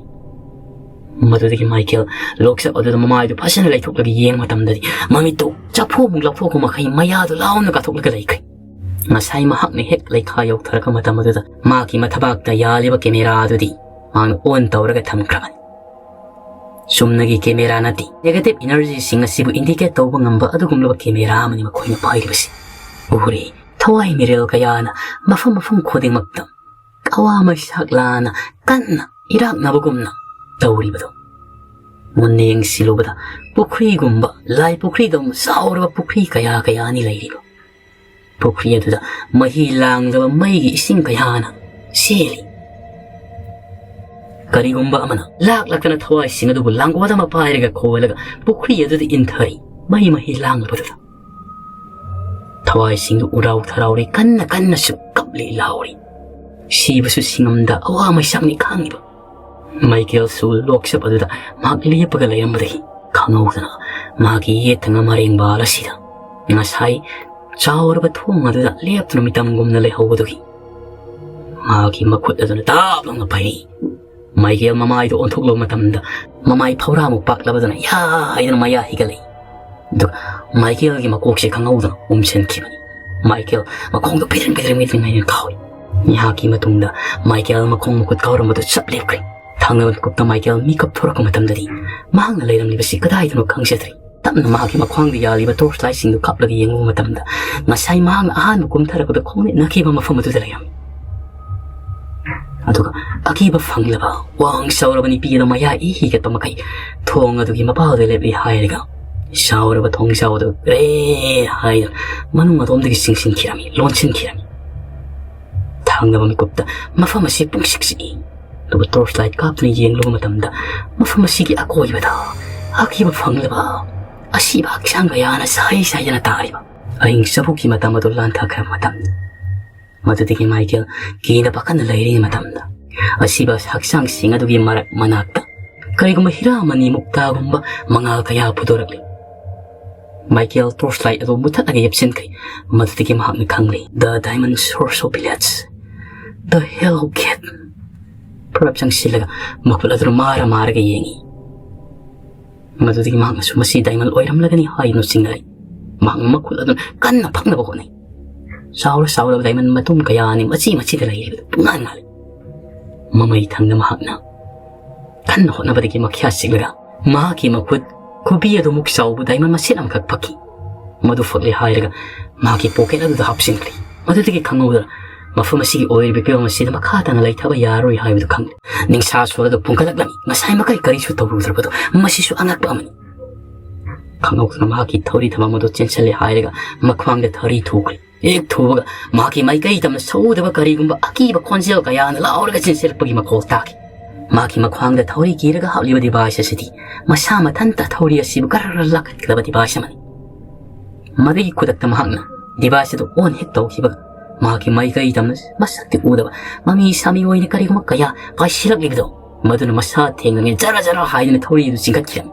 ꯃꯗꯨꯗꯒꯤ ꯃꯥꯏꯀꯦꯜ ꯂꯣꯛꯆꯞ ꯑꯗꯨꯗ ꯃꯃꯥꯏꯗꯨ ꯐꯖꯅ ꯂꯩꯊꯣꯛꯂꯒ ꯌꯦꯡꯕ ꯃꯇꯝꯗꯗꯤ ꯃꯃꯤꯠꯇꯨ ꯆꯐꯨ ꯑꯃꯨꯛ ꯂꯧꯊꯣꯛꯄ ꯃꯈꯩ ꯃꯌꯥꯗꯨ ꯂꯥꯎꯅ ꯀꯥꯊꯣꯛꯂꯒ ꯂꯩꯈ꯭ꯔꯦ꯫ ꯉꯁꯥꯏ ꯃꯍꯥꯛꯅ ꯍꯦꯛ ꯂꯩꯈꯥ ꯌꯧꯊꯔꯛꯄ ꯃꯇꯝ ꯑꯗꯨꯗ ꯃꯍꯥꯛꯀꯤ ꯃꯊꯕꯥꯛꯇ ꯌꯥꯜꯂꯤꯕ ꯀꯦꯃꯦꯔꯥ ꯑꯗꯨꯗꯤ ꯃꯍꯥꯛꯅ ꯑꯣꯟ ꯇꯧꯔꯒ ꯊꯝꯈ꯭ꯔꯕꯅꯤ꯫ ꯆꯨꯝꯅꯒꯤ ꯀꯦꯃꯦꯔꯥ ꯅꯠꯇꯦ꯫ ꯅꯦꯒꯦꯇꯤꯚ ꯏꯅꯔꯖꯤꯁꯤꯡ ꯑꯁꯤꯕꯨ ꯏꯟꯗꯤꯀꯦꯠ ꯇꯧꯕ ꯉꯝꯕ ꯑꯗꯨꯒꯨꯝꯂꯕ ꯀꯦꯃꯦꯔꯥ ꯑꯃꯅꯤ ꯃꯈꯣꯏꯅ ꯄꯥꯏꯔꯤꯕꯁꯤ꯫ ꯎꯔꯦ, ꯊꯋꯥꯏ ꯃꯤꯔꯦꯜ ꯀꯌꯥꯅ ꯃꯐꯝ ꯃꯐꯝ ꯈꯨꯗꯤꯡꯃꯛꯇ ꯑꯋꯥ ꯃꯩꯁꯥꯛ ꯂꯥꯅ ꯀꯟꯅ ꯏꯔꯥꯛꯅꯕꯒꯨꯝꯅ ꯇꯧꯔꯤꯕꯗꯨ꯫ ꯃꯨꯟꯅ ꯌꯦꯡꯁꯤꯜꯂꯨꯕꯗ ꯄꯨꯈ꯭ꯔꯤꯒꯨꯝꯕ, ꯂꯥꯏ ꯄꯨꯈ꯭ꯔꯤꯗꯧꯅ ꯆꯥꯎꯔꯕ ꯄꯨꯈ꯭ꯔꯤ ꯀꯌꯥ ꯀꯌꯥꯅꯤ ꯂꯩꯔꯤꯕ꯫ ꯄꯨꯈ꯭ꯔꯤ ꯑꯗꯨꯗ ꯃꯍꯤ ꯂꯥꯡꯂꯕ ꯃꯩꯒꯤ ꯏꯁꯤꯡ ꯀꯌꯥꯅ ꯆꯦꯜꯂꯤ꯫ ꯀꯔꯤꯒꯨꯝꯕ ꯑꯃꯅ ꯂꯥꯛꯂꯛꯇꯅ ꯊꯋꯥꯏꯁꯤꯡ ꯑꯗꯨꯕꯨ ꯂꯥꯡꯒꯣꯜ ꯑꯃ ꯄꯥꯏꯔꯒ ꯈꯣꯜꯂꯒ ꯄꯨꯈ꯭ꯔꯤ ꯑꯗꯨꯗ ꯏꯟꯊꯔꯤ꯫ ꯃꯩ ꯃꯍꯤ ꯂꯥꯡꯂꯕꯗꯨꯗ ꯊꯋꯥꯏꯁꯤꯡꯗꯨ ꯎꯔꯥꯎ ꯊꯔꯥꯎꯔꯤ, ꯀꯟꯅ ꯀꯟꯅꯁꯨ ꯀꯞꯂꯤ ꯂꯥꯎꯔꯤ꯫ ꯁꯤꯕꯁꯨ ꯁꯤꯉꯝꯗ ꯑꯋꯥ ꯃꯩꯁꯥꯛꯅꯤ ꯈꯥꯡꯉꯤꯕ꯫ ꯃꯥꯏꯀꯦꯜꯁꯨ ꯂꯣꯛꯁꯞ ꯑꯗꯨꯗ ꯃꯍꯥꯛ ꯂꯦꯞꯄꯒ ꯂꯩꯔꯝꯕꯗꯒꯤ ꯈꯪꯍꯧꯗꯅ ꯃꯍꯥꯛꯀꯤ ꯌꯦꯠ ꯊꯪꯕ ꯃꯔꯦꯡꯕꯥꯜ ꯑꯁꯤꯗ ꯉꯁꯥꯏ ꯆꯥꯎꯔꯕ ꯊꯣꯡ ꯑꯗꯨꯗ ꯂꯦꯞꯇꯨꯅ ꯃꯤꯇꯝꯒꯨꯝꯅ ꯂꯩꯍꯧꯕꯗꯨꯒꯤ ꯃꯍꯥꯛꯀꯤ ꯃꯈꯨꯠ ꯑꯗꯨꯅ ꯇꯥꯞ ꯂꯥꯎꯅ ꯄꯥꯏꯔꯛꯏ꯫ ꯃꯥꯏꯀꯦꯜ ꯃꯃꯥꯏꯗꯨ ꯑꯣꯟꯊꯣꯛꯂꯕ ꯃꯇꯝꯗ ꯃꯃꯥꯏ ꯐꯧꯔꯥꯃꯨꯛ ꯄꯥꯛꯂꯕꯗꯨꯅ ꯌꯥ ꯍꯥꯏꯗꯨꯅ ꯃꯌꯥ ꯍꯤꯒꯠꯂꯛꯏ꯫ ꯑꯗꯨꯒ ꯃꯥꯏꯀꯦꯜꯒꯤ ꯃꯀꯣꯛꯁꯦ ꯈꯪꯍꯧꯗꯅ ꯎꯝꯁꯤꯟꯈꯤꯕꯅꯤ꯫ ꯃꯥꯏꯀꯦꯜ ꯃꯈꯣꯡꯗꯣ ꯄꯤꯗ꯭ꯔꯤꯡ ꯄꯤꯗ꯭ꯔꯤꯡ ꯄꯤꯗ꯭ꯔꯤꯡ ꯍꯥꯏꯅ ꯀꯥꯎꯏ꯫ ꯉꯥꯏꯍꯥꯛꯀꯤ ꯃꯇꯨꯡꯗ ꯃꯥꯏꯀꯦꯜ ꯃꯈꯣꯡ ꯃꯈꯨꯠ ꯀꯥꯎꯔꯝꯕꯗꯨ ꯆꯞ ꯂꯦꯞꯈ꯭ꯔꯦ꯫ ꯊꯪꯅꯕ ꯃꯤꯀꯨꯞꯇ ꯃꯥꯏꯀꯦꯜ ꯃꯤꯀꯞ ꯊꯣꯔꯛꯄ ꯃꯇꯝꯗꯗꯤ ꯃꯍꯥꯛꯅ ꯂꯩꯔꯝꯂꯤꯕꯁꯤ ꯀꯗꯥꯏꯗꯅꯣ ꯈꯪꯖꯗ꯭ꯔꯦ꯫ ꯇꯞꯅ ꯃꯍꯥꯛꯀꯤ ꯃꯈ꯭ꯋꯥꯡꯗ ꯌꯥꯜꯂꯤꯕ ꯇꯣꯔꯆ ꯂꯥꯏꯠꯁꯤꯡꯗꯨ ꯀꯥꯞꯂꯒ ꯌꯦꯡꯂꯨꯕ ꯃꯇꯝꯗ ꯉꯁꯥꯏ ꯃꯍꯥꯛꯅ ꯑꯍꯥꯟꯕ ꯀꯨꯝꯊꯔꯛꯄꯗ ꯈꯣꯡꯅꯦꯠꯅꯈꯤꯕ ꯃꯐꯝ ꯑꯗꯨꯗ ꯂꯩꯔꯝꯃꯤ꯫ ꯑꯗꯨꯒ ꯑꯀꯤꯕ ꯐꯪꯂꯕ ꯋꯥꯡ ꯆꯥꯎꯔꯕ ꯅꯨꯄꯤ ꯑꯗꯨ ꯃꯌꯥ ꯏ ꯍꯤꯒꯠꯄ ꯃꯈꯩ ꯊꯣꯡ ꯑꯗꯨꯒꯤ ꯃꯄꯥꯜꯗ ꯂꯦꯞꯂꯤ ꯍꯥꯏꯔꯒ ꯆꯥꯎꯔꯕ ꯊꯣꯡꯖꯥꯎ ꯑꯗꯨ ꯔꯦ ꯍꯥꯏꯗꯨꯅ ꯃꯅꯨꯡ ꯑꯗꯣꯝꯗꯒꯤ ꯆꯤꯡꯁꯤꯟꯈꯤꯔꯝꯃꯤ, ꯂꯣꯟꯁꯤꯟꯈꯤꯔꯝꯃꯤ꯫ ꯊꯪꯅꯕ ꯃꯤꯀꯨꯞꯇ ꯃꯐꯝ ꯑꯁꯤ ꯄꯨꯡꯁꯤꯛ ꯁꯤꯛꯏ꯫ ꯑꯗꯨꯒ ꯇꯣꯔꯆ ꯂꯥꯏꯠ ꯀꯥꯞꯇꯨꯅ ꯌꯦꯡꯂꯨꯕ ꯃꯇꯝꯗ ꯃꯐꯝ ꯑꯁꯤꯒꯤ ꯑꯀꯣꯏꯕꯗ ꯑꯀꯤꯕ ꯐꯪꯂꯕ ꯑꯁꯤꯕ ꯍꯛꯆꯥꯡ ꯀꯌꯥꯅ ꯁꯥꯏ ꯁꯥꯏꯗꯅ ꯇꯥꯔꯤꯕ꯫ ꯑꯍꯤꯡ ꯆꯕꯨꯛꯀꯤ ꯃꯇꯝ ꯑꯗꯨ ꯂꯥꯟꯊꯈ꯭ꯔꯕ ꯃꯇꯝꯅꯤ꯫ ꯃꯗꯨꯗꯒꯤ ꯃꯥꯏꯀꯦꯜ ꯀꯤꯅ ꯄꯥꯈꯠꯅ ꯂꯩꯔꯤꯉꯩ ꯃꯇꯝꯗ ꯑꯁꯤꯕ ꯍꯛꯆꯥꯡꯁꯤꯡ ꯑꯗꯨꯒꯤ ꯃꯔꯛ ꯃꯅꯥꯛꯇ ꯀꯔꯤꯒꯨꯝꯕ ꯍꯤꯔꯥ ꯃꯅꯤ ꯃꯨꯛꯇꯥꯒꯨꯝꯕ ꯃꯉꯥꯜ ꯀꯌꯥ ꯐꯨꯗꯣꯔꯛꯂꯤ꯫ ꯃꯥꯏꯀꯦꯜ ꯇꯣꯔꯆ ꯂꯥꯏꯠ ꯑꯗꯨ ꯃꯨꯊꯠꯂꯒ ꯌꯦꯞꯁꯤꯟꯈ꯭ꯔꯦ꯫ ꯃꯗꯨꯗꯒꯤ ꯃꯍꯥꯛꯅ ꯈꯪꯂꯦ, "The diamond source of village, the hell gate." ꯄꯨꯂꯞ ꯆꯪꯁꯤꯜꯂꯒ ꯃꯈꯨꯠ ꯑꯗꯨ ꯃꯥꯔ ꯃꯥꯔꯒ ꯌꯦꯡꯉꯤ꯫ ꯃꯗꯨꯗꯒꯤ ꯃꯍꯥꯛꯅꯁꯨ ꯃꯁꯤ ꯗꯥꯏꯃꯟ ꯑꯣꯏꯔꯝꯂꯒꯅꯤ ꯍꯥꯏꯗꯨꯅ ꯆꯤꯡꯅꯔꯤ꯫ ꯃꯍꯥꯛꯅ ꯃꯈꯨꯠ ꯑꯗꯨꯅ ꯀꯟꯅ ꯐꯛꯅꯕ ꯍꯣꯠꯅꯩ꯫ ꯆꯥꯎꯔ ꯆꯥꯎꯔꯕ ꯗꯥꯏꯃꯟ ꯃꯇꯨꯝ ꯀꯌꯥꯅꯤ ꯃꯆꯤ ꯃꯆꯤꯗ ꯂꯩꯔꯤꯕꯗꯨ ꯄꯨꯡꯉꯥꯟ ꯉꯥꯜꯂꯤ꯫ ꯃꯃꯩ ꯊꯪꯗ ꯃꯍꯥꯛꯅ ꯀꯟꯅ ꯍꯣꯠꯅꯕꯗꯒꯤ ꯃꯈ꯭ꯌꯥ ꯆꯤꯛꯂꯒ ꯃꯍꯥꯛꯀꯤ ꯃꯈꯨꯠ ꯈꯨꯕꯤ ꯑꯗꯨꯃꯨꯛ ꯆꯥꯎꯕ ꯗꯥꯏꯃꯟ ꯃꯆꯦꯠ ꯑꯃꯈꯛ ꯐꯛꯈꯤ꯫ ꯃꯗꯨ ꯐꯛꯂꯦ ꯍꯥꯏꯔꯒ ꯃꯍꯥꯛꯀꯤ ꯄꯣꯀꯦꯠ ꯑꯗꯨꯗ ꯍꯥꯞꯆꯤꯟꯈ꯭ꯔꯦ꯫ ꯃꯗꯨꯗꯒꯤ ꯈꯪꯍꯧꯗꯅ ꯃꯐꯝ ꯑꯁꯤꯒꯤ ꯑꯣꯏꯔꯤꯕ ꯐꯤꯕꯝ ꯑꯁꯤꯗ ꯃꯈꯥ ꯇꯥꯅ ꯂꯩꯊꯕ ꯌꯥꯔꯣꯏ ꯍꯥꯏꯕꯗꯨ ꯈꯪꯂꯦ꯫ ꯅꯤꯡꯁꯥ ꯁꯣꯔ ꯑꯗꯨ ꯐꯨꯝꯒꯠꯂꯛꯂꯝꯃꯤ꯫ ꯉꯁꯥꯏ ꯃꯈꯩ ꯀꯔꯤꯁꯨ ꯇꯧꯔꯨꯗ꯭ꯔꯕꯗꯨ ꯃꯁꯤꯁꯨ ꯑꯉꯛꯄ ꯑꯃꯅꯤ꯫ ꯈꯪꯍꯧꯗꯅ ꯃꯍꯥꯛꯀꯤ ꯊꯧꯔꯤ ꯊꯝꯐꯝ ꯑꯗꯨ ꯆꯦꯟꯁꯤꯜꯂꯦ ꯍꯥꯏꯔꯒ ꯃꯈ꯭ꯋꯥꯡꯗ ꯊꯧꯔꯤ ꯊꯨꯈ꯭ꯔꯦ꯫ ꯍꯦꯛ ꯊꯨꯕꯒ ꯃꯍꯥꯛꯀꯤ ꯃꯥꯏꯀꯩ ꯇꯝꯅ ꯁꯧꯒꯗꯕ ꯀꯔꯤꯒꯨꯝꯕ ꯑꯀꯤꯕ ꯈꯣꯟꯖꯦꯜ ꯀꯌꯥꯅ ꯂꯥꯎꯔꯒ ꯆꯦꯟꯁꯤꯜꯂꯛꯄꯒꯤ ꯃꯈꯣꯜ ꯇꯥꯈꯤ꯫ ꯃꯍꯥꯛꯀꯤ ꯃꯈ꯭ꯋꯥꯡꯗ ꯊꯧꯔꯤ ꯀꯤꯔꯒ ꯍꯥꯞꯂꯤꯕ ꯗꯤꯚꯥꯏꯁ ꯑꯁꯤꯗꯤ ꯃꯁꯥ ꯃꯊꯟꯇ ꯊꯧꯔꯤ ꯑꯁꯤꯕꯨ ꯒꯔ ꯒꯔ ꯂꯥꯛꯀꯠꯀꯗꯕ ꯗꯤꯚꯥꯏꯁ ꯑꯃꯅꯤ꯫ ꯃꯗꯨꯒꯤ ꯈꯨꯗꯛꯇ ꯃꯍꯥꯛꯅ ꯗꯤꯚꯥꯏꯁ ꯑꯗꯨ ꯑꯣꯟ ꯍꯦꯛ ꯇꯧꯈꯤꯕꯒ ꯃꯍꯥꯛꯀꯤ ꯃꯥꯏꯀꯩ ꯇꯝꯅ ꯃꯁꯛꯇꯤ ꯎꯗꯕ ꯃꯃꯤ ꯁꯥꯃꯤ ꯑꯣꯏꯅ ꯀꯔꯤꯒꯨꯝꯕ ꯀꯌꯥ ꯄꯥꯏꯁꯤꯜꯂꯛꯂꯤꯕꯗꯨ ꯃꯗꯨꯅ ꯃꯁꯥ ꯊꯦꯡꯅꯉꯩ ꯖꯔ ꯖꯔ ꯍꯥꯏꯗꯨꯅ ꯊꯧꯔꯤ ꯑꯗꯨ ꯆꯤꯡꯈꯠꯈꯤꯔꯝꯃꯤ꯫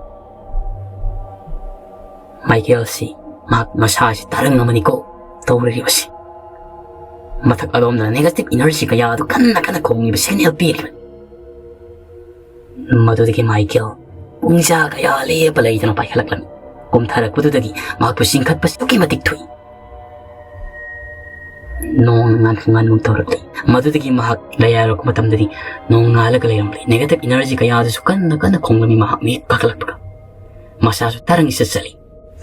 ꯃꯥꯏꯀꯦꯜꯁꯤ ꯃꯍꯥꯛ ꯃꯁꯥꯁꯤ ꯇꯔꯪ ꯑꯃꯅꯤꯀꯣ ꯇꯧꯔꯤꯕꯁꯤ꯫ ꯃꯊꯛ ꯑꯗꯣꯝꯗꯅ negative energy ꯀꯌꯥ ꯑꯗꯨ ꯀꯟꯅ ꯀꯟꯅ ꯈꯣꯡꯂꯤꯕ signal ꯄꯤꯔꯤꯕꯅꯤ꯫ ꯃꯗꯨꯗꯒꯤ ꯃꯥꯏꯀꯦꯜ ꯄꯨꯡꯖꯥ ꯀꯌꯥ ꯂꯦꯞꯄ ꯂꯩꯇꯅ ꯄꯥꯏꯈꯠꯂꯛꯂꯝꯃꯤ꯫ ꯀꯨꯝꯊꯔꯛꯄꯗꯨꯗꯒꯤ ꯃꯍꯥꯛꯄꯨ ꯆꯤꯡꯈꯠꯄꯁꯤ ꯑꯗꯨꯛꯀꯤ ꯃꯇꯤꯛ ꯊꯨꯏ꯫ ꯅꯣꯡꯅ ꯉꯥꯟꯐꯝ ꯉꯥꯟꯐꯝ ꯇꯧꯔꯛꯂꯤ꯫ ꯃꯗꯨꯗꯒꯤ ꯃꯍꯥꯛ ꯂꯩꯌꯥꯏꯔꯛꯄ ꯃꯇꯝꯗꯗꯤ ꯅꯣꯡ ꯉꯥꯜꯂꯒ ꯂꯩꯔꯝꯂꯤ꯫ Negative energy ꯀꯌꯥꯗꯨꯁꯨ ꯀꯟꯅ ꯀꯟꯅ ꯈꯣꯡꯂꯝꯃꯤ꯫ ꯃꯍꯥꯛ ꯃꯤꯠ ꯄꯥꯡꯈꯠꯂꯛꯄꯒ ꯃꯁꯥꯁꯨ ꯇꯔꯪ ꯏꯆꯠ ꯆꯠꯂꯤ꯫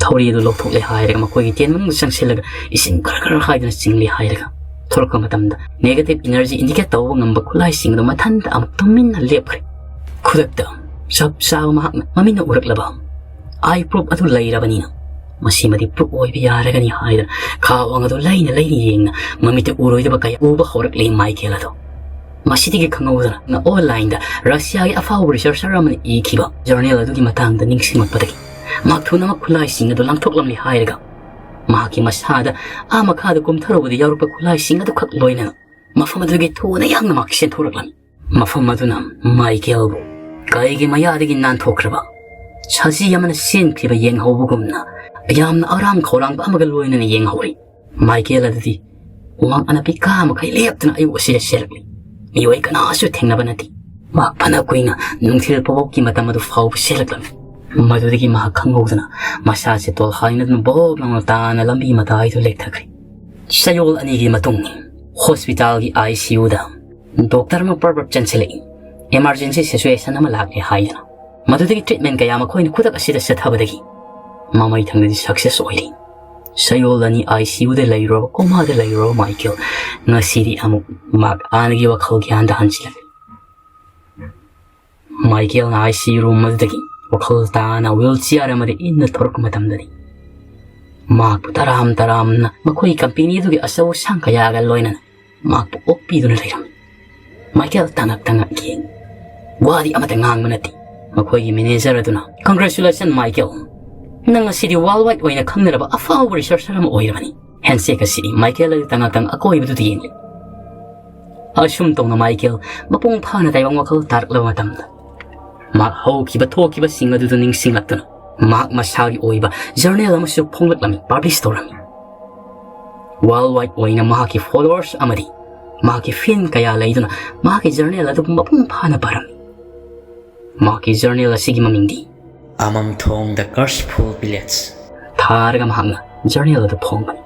ꯊꯧꯔꯤ ꯑꯗꯨ ꯂꯧꯊꯣꯛꯂꯦ ꯍꯥꯏꯔꯒ ꯃꯈꯣꯏꯒꯤ tent ꯃꯅꯨꯡꯗ ꯆꯪꯁꯤꯜꯂꯒ ꯏꯁꯤꯡ ꯈꯔ ꯈꯔ ꯍꯥꯏꯗꯨꯅ ꯆꯤꯡꯂꯦ ꯍꯥꯏꯔꯒ ꯊꯣꯔꯛꯄ ꯃꯇꯝꯗ negative energy indicate ꯇꯧꯕ ꯉꯝꯕ ꯈꯨꯠꯂꯥꯏꯁꯤꯡ ꯑꯗꯨ ꯃꯊꯟꯇ ꯑꯃꯨꯛ ꯇꯨꯃꯤꯟꯅ ꯂꯦꯞꯈ꯭ꯔꯦ꯫ ꯈꯨꯗꯛꯇ ꯆꯞ ꯆꯥꯕ ꯃꯍꯥꯛꯅ ꯃꯃꯤꯠꯅ ꯎꯔꯛꯂꯕ eye proof ꯑꯗꯨ ꯂꯩꯔꯕꯅꯤꯅ ꯃꯁꯤꯃꯗꯤ proof ꯑꯣꯏꯕ ꯌꯥꯔꯒꯅꯤ ꯍꯥꯏꯗꯨꯅ ꯈꯥ ꯋꯥꯡ ꯑꯗꯨ ꯂꯩꯅ ꯂꯩꯅ ꯌꯦꯡꯅ ꯃꯃꯤꯠꯇ ꯎꯔꯣꯏꯗꯕ ꯀꯌꯥ ꯎꯕ ꯍꯧꯔꯛꯂꯤ ꯃꯥꯏꯀꯦꯜ ꯑꯗꯣ꯫ ꯃꯁꯤꯗꯒꯤ ꯈꯪꯍꯧꯗꯅ online ꯗ ꯔꯁꯤꯌꯥꯒꯤ ꯑꯐꯥꯎꯕ researcher ꯑꯃꯅ ꯏꯈꯤꯕ journal ꯑꯗꯨꯒꯤ ꯃꯇꯥꯡꯗ ꯅꯤꯡꯁꯤꯡꯂꯛꯄꯗꯒꯤ ꯃꯍꯥꯛ ꯊꯨꯅꯃꯛ ꯈꯨꯠꯂꯥꯏꯁꯤꯡ ꯑꯗꯨ ꯂꯪꯊꯣꯛꯂꯝꯂꯤ ꯍꯥꯏꯔꯒ ꯃꯍꯥꯛꯀꯤ ꯃꯁꯥꯗ ꯑꯥ ꯃꯈꯥꯗ ꯀꯨꯝꯊꯔꯨꯕꯗ ꯌꯥꯎꯔꯛꯄ ꯈꯨꯠꯂꯥꯏꯁꯤꯡ ꯑꯗꯨꯈꯛ ꯂꯣꯏꯅꯅ ꯃꯐꯝ ꯑꯗꯨꯗꯒꯤ ꯊꯨꯅ ꯌꯥꯡꯅ ꯃꯍꯥꯛ ꯆꯦꯟꯊꯣꯔꯛꯂꯝꯃꯤ꯫ ꯃꯐꯝ ꯑꯗꯨꯅ ꯃꯥꯏꯀꯦꯜꯕꯨ ꯀꯩꯒꯤ ꯃꯌꯥꯗꯒꯤ ꯅꯥꯟꯊꯣꯛꯈ꯭ꯔꯕ ꯁꯖꯤ ꯑꯃꯅ ꯆꯦꯟꯈ꯭ꯔꯤꯕ ꯌꯦꯡꯍꯧꯕꯒꯨꯝꯅ ꯌꯥꯝꯅ ꯑꯔꯥꯝ ꯈꯧꯔꯥꯡꯕ ꯑꯃꯒ ꯂꯣꯏꯅꯅ ꯌꯦꯡꯍꯧꯔꯤ꯫ ꯃꯥꯏꯀꯦꯜ ꯑꯗꯨꯗꯤ ꯎꯃꯪ ꯑꯅꯥꯄꯤ ꯀꯥ ꯃꯈꯩ ꯂꯦꯞꯇꯅ ꯑꯌꯨꯛ ꯑꯁꯤꯗ ꯆꯦꯜꯂꯛꯂꯤ꯫ ꯃꯤꯑꯣꯏ ꯀꯅꯥꯁꯨ ꯊꯦꯡꯅꯕ ꯅꯠꯇꯦ꯫ ꯃꯍꯥꯛ ꯐꯅ ꯀꯨꯏꯅ ꯅꯨꯡꯊꯤꯜ ꯐꯥꯎꯕꯒꯤ ꯃꯇꯝ ꯑꯗꯨ ꯐꯥꯎꯕ ꯆꯦꯜꯂꯛꯂꯝꯃꯤ꯫ ꯃꯗꯨꯗꯒꯤ ꯃꯍꯥꯛ ꯈꯪꯍꯧꯗꯅ ꯃꯁꯥꯁꯦ ꯇꯣꯜꯍꯥꯏꯅꯗꯨꯅ ꯕꯣꯕ ꯂꯥꯎꯅ ꯇꯥꯅ ꯂꯝꯕꯤ ꯃꯇꯥꯏꯗꯨ ꯂꯦꯛꯊꯈ꯭ꯔꯦ꯫ ꯆꯌꯣꯜ ꯑꯅꯤꯒꯤ ꯃꯇꯨꯡ hospital ꯒꯤ I C U the doctor ꯑꯃ ꯄ꯭ꯔꯞ ꯄ꯭ꯔꯞ ꯆꯪꯁꯤꯜꯂꯛꯏ꯫ Emergency situation ꯑꯃ ꯂꯥꯛꯂꯦ ꯍꯥꯏꯗꯅ꯫ ꯃꯗꯨꯗꯒꯤ treatment ꯀꯌꯥ ꯃꯈꯣꯏꯅ ꯈꯨꯗꯛ ꯑꯁꯤꯗ ꯆꯠꯊꯕꯗꯒꯤ ꯃꯃꯩ ꯊꯪꯗꯗꯤ success ꯑꯣꯏꯔꯤ꯫ ꯆꯌꯣꯜ ꯑꯅꯤ I C U ꯗ ꯂꯩꯔꯨꯔꯕ, coma ꯗ ꯂꯩꯔꯨꯔꯕ ꯃꯥꯏꯀꯦꯜ ꯉꯁꯤꯗꯤ ꯑꯃꯨꯛ ꯃꯍꯥꯛ ꯍꯥꯟꯅꯒꯤ ꯋꯥꯈꯜ ꯒ꯭ꯌꯥꯟꯗ ꯍꯟꯖꯤꯜꯂꯛꯂꯦ꯫ ꯃꯥꯏꯀꯦꯜꯅ I C U room ꯑꯗꯨꯗꯒꯤ ꯋꯥꯈꯜ ꯇꯥꯅ wheelchair ꯑꯃꯗ ꯏꯟꯅ ꯊꯣꯔꯛꯄ ꯃꯇꯝꯗꯗꯤ ꯃꯍꯥꯛꯄꯨ ꯇꯔꯥꯝ ꯇꯔꯥꯝꯅ ꯃꯈꯣꯏꯒꯤ company ꯑꯗꯨꯒꯤ ꯑꯆꯧ ꯑꯁꯥꯡ ꯀꯌꯥꯒ ꯂꯣꯏꯅꯅ ꯃꯍꯥꯛꯄꯨ ꯑꯣꯛꯄꯤꯗꯨꯅ ꯂꯩꯔꯝꯃꯤ꯫ ꯃꯥꯏꯀꯦꯜ ꯇꯉꯛ ꯇꯉꯛ ꯌꯦꯡ ꯋꯥꯗꯤ ꯑꯃꯠꯇ ꯉꯥꯡꯕ ꯅꯠꯇꯦ꯫ ꯃꯈꯣꯏꯒꯤ manager ꯑꯗꯨꯅ, "Congratulations, ꯃꯥꯏꯀꯦꯜ, ꯅꯪ ꯉꯁꯤꯗꯤ worldwide ꯑꯣꯏꯅ ꯈꯪꯅꯔꯕ ꯑꯐꯥꯎꯕ researcher ꯑꯃ ꯑꯣꯏꯔꯕꯅꯤ꯫" Handshake ꯑꯁꯤꯗꯤ ꯃꯥꯏꯀꯦꯜ ꯑꯗꯨ ꯇꯉꯛ ꯇꯉꯛ ꯑꯀꯣꯏꯕꯗꯨꯗ ꯌꯦꯡꯂꯤ꯫ ꯑꯁꯨꯝ ꯇꯧꯅ ꯃꯥꯏꯀꯦꯜ ꯃꯄꯨꯡ ꯐꯥꯅ ꯇꯥꯏꯕꯪ ꯋꯥꯈꯜ ꯇꯥꯔꯛꯂꯕ ꯃꯇꯝꯗ, ꯃꯍꯥꯛ ꯍꯧꯈꯤꯕ ꯊꯣꯛꯈꯤꯕꯁꯤꯡ ꯑꯗꯨꯗ ꯅꯤꯡꯁꯤꯡꯂꯛꯇꯨꯅ ꯃꯍꯥꯛ ꯃꯁꯥꯒꯤ ꯑꯣꯏꯕ ꯖꯔꯅꯦꯜ ꯑꯃꯁꯨ ꯐꯣꯡꯂꯛꯂꯝꯃꯤ, ꯄꯕ꯭ꯂꯤꯁ ꯇꯧꯔꯝꯃꯤ꯫ ꯋꯥꯔꯜ ꯋꯥꯏꯗ ꯑꯣꯏꯅ ꯃꯍꯥꯛꯀꯤ ꯐꯣꯂꯣꯋꯔꯁ ꯑꯃꯗꯤ ꯃꯍꯥꯛꯀꯤ ꯐꯦꯟ ꯀꯌꯥ ꯂꯩꯗꯨꯅ ꯃꯍꯥꯛꯀꯤ ꯖꯔꯅꯦꯜ ꯑꯗꯨꯕꯨ ꯃꯄꯨꯡ ꯐꯥꯅ ꯄꯥꯔꯝꯃꯤ꯫ ꯃꯍꯥꯛꯀꯤ ꯖꯔꯅꯦꯜ ꯑꯁꯤꯒꯤ ꯃꯃꯤꯡꯗꯤ ꯑꯃꯝ ꯊꯣꯡ ꯗ ꯀꯔꯁꯐꯨꯜ ꯚꯤꯂꯦꯖ ꯊꯥꯔꯒ ꯃꯍꯥꯛꯅ ꯖꯔꯅꯦꯜ ꯑꯗꯨ ꯐꯣꯡꯕꯅꯤ꯫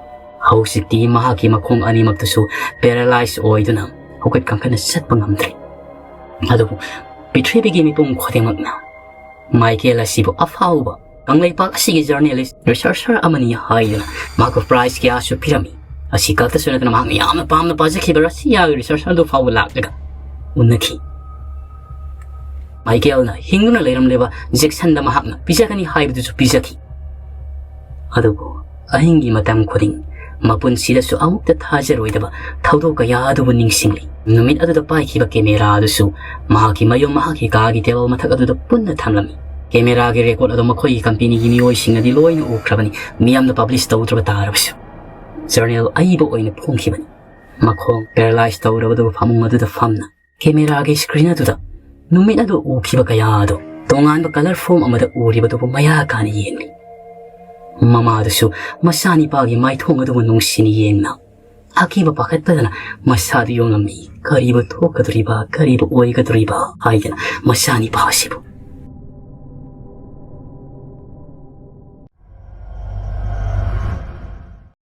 ꯍꯧꯖꯤꯛꯇꯤ ꯃꯍꯥꯛꯀꯤ ꯃꯈꯣꯡ ꯑꯅꯤꯃꯛꯇꯨꯁꯨ ꯄꯦꯔꯥꯂꯥꯏꯁ ꯑꯣꯏꯗꯨꯅ ꯍꯧꯒꯠ ꯀꯥꯡꯈꯠꯅ ꯆꯠꯄ ꯉꯝꯗ꯭ꯔꯦ꯫ ꯑꯗꯨꯕꯨ ꯄ꯭ꯔꯤꯊꯤꯕꯤꯒꯤ ꯃꯤꯄꯨꯝ ꯈꯨꯗꯤꯡꯃꯛꯅ ꯃꯥꯏꯀꯦꯜ ꯑꯁꯤꯕꯨ ꯑꯐꯥꯎꯕ ꯀꯪꯂꯩꯄꯥꯛ ꯑꯁꯤꯒꯤ ꯖꯔꯅꯦꯂꯤꯁ, ꯔꯤꯁꯔꯆꯔ ꯑꯃꯅꯤ ꯍꯥꯏꯗꯨꯅ ꯃꯍꯥꯛꯄꯨ ꯄ꯭ꯔꯥꯏꯖ ꯀꯌꯥꯁꯨ ꯄꯤꯔꯝꯃꯤ꯫ ꯑꯁꯤ ꯈꯛꯇꯁꯨ ꯅꯠꯇꯅ ꯃꯍꯥꯛꯅ ꯌꯥꯝꯅ ꯄꯥꯝꯅ ꯄꯥꯖꯈꯤꯕ ꯔꯁꯤꯌꯥꯒꯤ ꯔꯤꯁꯔꯆꯔ ꯑꯗꯨ ꯐꯥꯎꯕ ꯂꯥꯛꯂꯒ ꯎꯅꯈꯤ꯫ ꯃꯥꯏꯀꯦꯜꯅ ꯍꯤꯡꯗꯨꯅ ꯂꯩꯔꯝꯂꯤꯕ ꯖꯦꯛꯁꯟꯗ ꯃꯍꯥꯛꯅ ꯄꯤꯖꯒꯅꯤ ꯍꯥꯏꯕꯗꯨꯁꯨ ꯄꯤꯖꯈꯤ꯫ ꯑꯗꯨꯕꯨ ꯑꯍꯤꯡꯒꯤ ꯃꯇꯝ ꯈꯨꯗꯤꯡ ꯃꯄꯨꯟꯁꯤꯗꯁꯨ ꯑꯃꯨꯛꯇ ꯊꯥꯖꯔꯣꯏꯗꯕ ꯊꯧꯗꯣꯛ ꯀꯌꯥ ꯑꯗꯨꯕꯨ ꯅꯤꯡꯁꯤꯡꯂꯤ꯫ ꯅꯨꯃꯤꯠ ꯑꯗꯨꯗ ꯄꯥꯏꯈꯤꯕ ꯀꯦꯃꯦꯔꯥ ꯑꯗꯨꯁꯨ ꯃꯍꯥꯛꯀꯤ ꯃꯌꯨꯝ, ꯃꯍꯥꯛꯀꯤ ꯀꯥꯒꯤ ꯇꯦꯕꯜ ꯃꯊꯛ ꯑꯗꯨꯗ ꯄꯨꯟꯅ ꯊꯝꯂꯝꯃꯤ꯫ ꯀꯦꯃꯦꯔꯥꯒꯤ ꯔꯦꯀꯣꯔꯗ ꯑꯗꯨ ꯃꯈꯣꯏꯒꯤ ꯀꯝꯄꯦꯅꯤꯒꯤ ꯃꯤꯑꯣꯏꯁꯤꯡꯅꯗꯤ ꯂꯣꯏꯅ ꯎꯈ꯭ꯔꯕꯅꯤ, ꯃꯤꯌꯥꯝꯅ ꯄꯕ꯭ꯂꯤꯁ ꯇꯧꯗ꯭ꯔꯕ ꯇꯥꯔꯕꯁꯨ꯫ ꯖꯔꯅꯦꯜ ꯑꯏꯕ ꯑꯣꯏꯅ ꯐꯣꯡꯈꯤꯕꯅꯤ꯫ ꯃꯈꯣꯡ ꯄꯦꯔꯥꯂꯥꯏꯁ ꯇꯧꯔꯕꯗꯨ ꯐꯃꯨꯡ ꯑꯗꯨꯗ ꯐꯝꯅ ꯀꯦꯃꯦꯔꯥꯒꯤ ꯁ꯭ꯀ꯭ꯔꯤꯟ ꯑꯗꯨꯗ ꯅꯨꯃꯤꯠ ꯑꯗꯨ ꯎꯈꯤꯕ ꯀꯌꯥ ꯑꯗꯨ ꯇꯣꯉꯥꯟꯕ ꯀꯂꯔ ꯐꯣꯝ ꯑꯃꯗ ꯎꯔꯤꯕꯗꯨꯕꯨ ꯃꯌꯥ ꯀꯥꯅ ꯌꯦꯡꯂꯤ꯫ ꯃꯃꯥꯗꯨꯁꯨ ꯃꯆꯥꯅꯤꯄꯥꯒꯤ ꯃꯥꯏꯊꯣꯡ ꯑꯗꯨꯕꯨ ꯅꯨꯡꯁꯤꯅ ꯌꯦꯡꯅ ꯑꯀꯤꯕ ꯄꯥꯈꯠꯄꯗꯅ ꯃꯁꯥꯗꯨ ꯌꯣꯡꯂꯝꯃꯤ꯫ ꯀꯔꯤꯕꯨ ꯊꯣꯛꯀꯗꯧꯔꯤꯕ, ꯀꯔꯤꯕꯨ ꯑꯣꯏꯒꯗꯧꯔꯤꯕ ꯍꯥꯏꯗꯅ ꯃꯆꯥꯅꯤꯄꯥ ꯑꯁꯤꯕꯨ